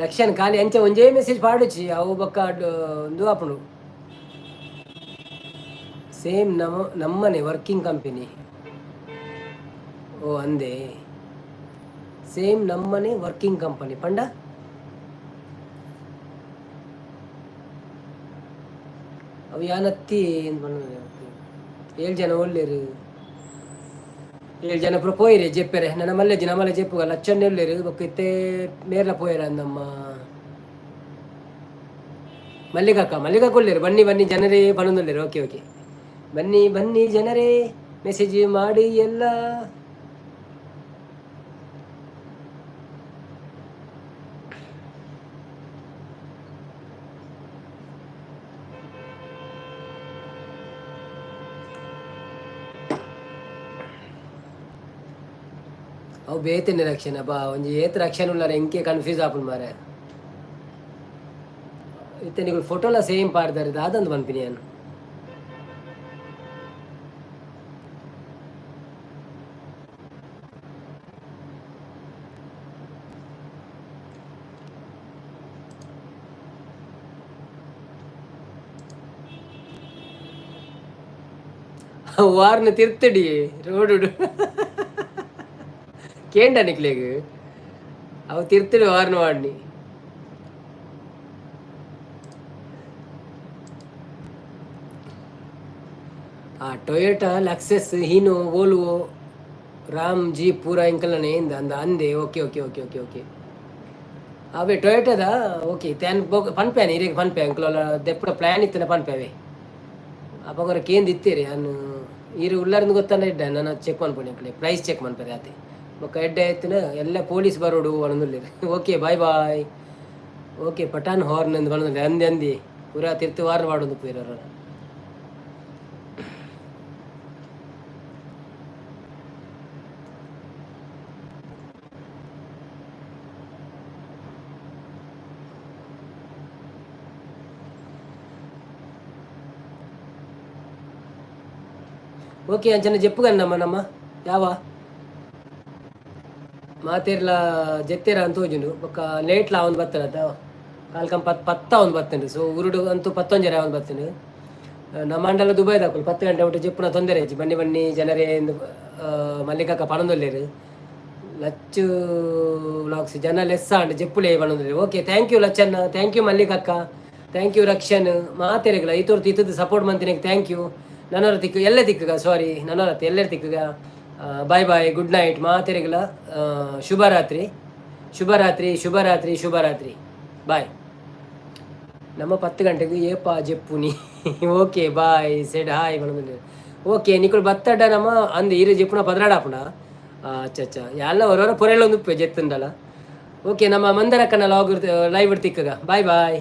ರಕ್ಷನ್ ಖಾಲಿ ಅಂಚೆ ಒಂಜೇ ಮೆಸೇಜ್ ಪಾಡುಚಿ ಅವು ಬೊಕ್ಕ ಉಂದು ಆಪುಂಡು. ಸೇಮ್ ನಮ್ಮ ನಮ್ಮನೆ ವರ್ಕಿಂಗ್ ಕಂಪನಿ. ಓ ಅಂದೆ ಸೇಮ್ ನಮ್ಮನೆ ವರ್ಕಿಂಗ್ ಕಂಪನಿ ಪಂಡ. ಅವು ಯಾನತ್ತಿ 7 ಜನ ಒಲ್ಲೆರು. 7 ಜನ ಪೂರ ಪೋಯಿರೆ ಜೆಪ್ಪೆರೆ ನನ್ನ ಮಲ್ಲೆಜ್ಜಿ ನಮ್ಮಲ್ಲ ಜೆಪ್ಪುಗ ಲಚ್ಚನ್ನೇ ಉಲ್ಲೆರು ಬೊಕ್ಕ ಇತ್ತೆ ಮೇರ್ಲ ಪೋಯೆರ ಅಂದಮ್ಮ. ಮಲ್ಲಿಗಕ್ಕ ಮಲ್ಲಿಗಕ್ಕ ಉಲ್ಲೆರು. ಬನ್ನಿ ಬನ್ನಿ ಜನರೇ ಪನೊಂದುಲ್ಲೆರು. ಓಕೆ ಓಕೆ ಬನ್ನಿ ಬನ್ನಿ ಜನರೇ ಮೆಸೇಜ್ ಮಾಡಿ ಎಲ್ಲ. ಅವು ಬೇತೆನೆ ರಕ್ಷಣೆ ಬಾ ಒಂಜಿ ಏತ್ ರಕ್ಷಣೆ ಉಳ್ಳಾರ ಎಂಕೆ ಕನ್ಫ್ಯೂಸ್ ಆಪುಂಡು ಮಾರೆ. ಇತ್ತೆ ನಿಕುಲು ಫೋಟೋಲ ಸೇಮ್ ಪಾಡ್ದಾರೆ ದಾದಂದು ಪನ್ಪಿನಿ ಯಾನ್. ವಾರ್ನ ತಿರ್ತಡಿ ರೋಡು ಕೇಂಡ ನಿಕ್ಲೆಗ್ ಅವು ತಿರ್ತಡಿ ವಾರ್ನ ವಾಡ್ನಿ. ಆ Toyota, ಲಕ್ಸಸ್, Eno, Volvo, Ram jeep ಪೂರ ಎಂಕಲ್ನ ಏಂದ ಅಂದ ಅಂದೆ. Okay okay okay okay okay. ಅವೇ ಟೊಯೋಟದ ಓಕೆ ತ್ಯಾನ್ ಪನ್ಪೇನೆ ಇರೆಗ್ ಪನ್ಪೆ ಅಂಕಲ್ ದೆಪ್ಪಡ ಪ್ಲ್ಯಾನ್ ಇತ್ತಿನ ಪನ್ಪೇವೆ. ಅಪಗೊರ ಕೇಂದ್ ಇತ್ತೀರಿ ಅನ್ನು ಈರು ಉಳ್ಳಾರಂದು ಗೊತ್ತಂಡ ಎಡ್ಡೆ ನಾನು ಚೆಕ್ ಮನ್ಪೊಡು ಎಂಕಲೆ ಪ್ರೈಸ್ ಚೆಕ್ ಮನ್ಪೆರೆ ಆತೆ. ಬೊಕ್ಕ ಎಡ್ಡೆ ಆಯ್ತಿನ ಎಲ್ಲ ಪೊಲೀಸ್ ಬರೋಡು ಪನೊಂದುಲ್ಲೆರ್. Okay, bye bye. Okay, Pathan horn ಅಂದ್ ಪನೊಂದುಲ್ಲೆರ್. ಅಂದೆ ಅಂದೆ, ಪೂರಾ ತಿರ್ತು ವಾರ್ನ್ ಪಾಡೊಂದು ಪೋಯೆರ್. ಓಕೆ, ಅಂಚನೆ ಜೆಪ್ಪುಗನ್ನಮ್ಮ ನಮ್ಮ ಯಾವ ಮಾತೆರ್ಲ ಜೆತ್ತೆರ ಅಂತ ತೋಜುಂಡು. ಬೊಕ್ಕ ಲೇಟ್ಲ ಒಂದು ಬತ್ತದ ಕಾಲ್ಕಂ ಪತ್ ಪತ್ತ ಒಂದು ಬತ್ತುಂಡು. ಸೊ ಉರುಡು ಅಂತೂ ಪತ್ತೊಂಜರೆ ಒಂದು ಬತ್ತುಂಡು. ನಮ್ಮ ದುಬೈದಾಕುಲು 10 ಗಂಟೆ ಒಟ್ಟು ಜೆಪ್ಪುನ ತೊಂದರೆ ಇಜ್ಜಿ. ಬನ್ನಿ ಬನ್ನಿ ಜನರೇ ಎಂದು ಮಲ್ಲಿಕಕ್ಕ ಪನೊಂದುಲ್ಲೆರ್. ಲಚ್ಚು ವ್ಲಾಗ್ಸ್ ಜನ ಲೆಸ್ ಆಂಡ್, ಜೆಪ್ಪುಲೆ ಪನೊಂದುಲ್ಲೆರ್. Okay, thank you Lachanna, thank you ಮಲ್ಲಿಕಕ್ಕ, thank you Rakshan, ಮಾತೆರೆಗ್ಲ ಈತೊರ್ತು ಇತ್ತದ್ದು ಸಪೋರ್ಟ್ ಮಂತಿನೆಗ್ thank you. ನನೊರ ತಿಕ್ಕು ಎಲ್ಲ ತಿಕ್ಕುಗ, ಸಾರಿ, ನನೊರತ್ತು ಎಲ್ಲರ ತಿಕ್ಕುಗ. ಬಾಯ್ bye, good night ಮಾತೆರೆಗ್ಲ. ಶುಭರಾತ್ರಿ, ಶುಭರಾತ್ರಿ, ಶುಭರಾತ್ರಿ, ಶುಭರಾತ್ರಿ, ಬಾಯ್. ನಮ್ಮ 10 ಗಂಟೆಗೆ ಏಪಾ ಜೆಪ್ಪುನಿ? Okay, bye said hi. Okay, ನಿಕುಲು ಬತ್ತಡ್ಡ ನಮ್ಮ ಅಂದ್ ಈರು ಜೆಪ್ಪುನ 12 ಆಪುಂಡ. ಅಚ್ಚ ಅಚ್ಚ, ಎಲ್ಲ ಹೊರವರ ಪೊರೆಲ್ಲ ಒಂದು ಉಪ್ಪೆ ಜೆತ್ತುಂಡಲ್ಲ. ಓಕೆ, ನಮ್ಮ ಮಂದರಕ್ಕನ ಲಾಗ್ ಲೈವ್ ತಿಕ್ಕಗ. Bye boy.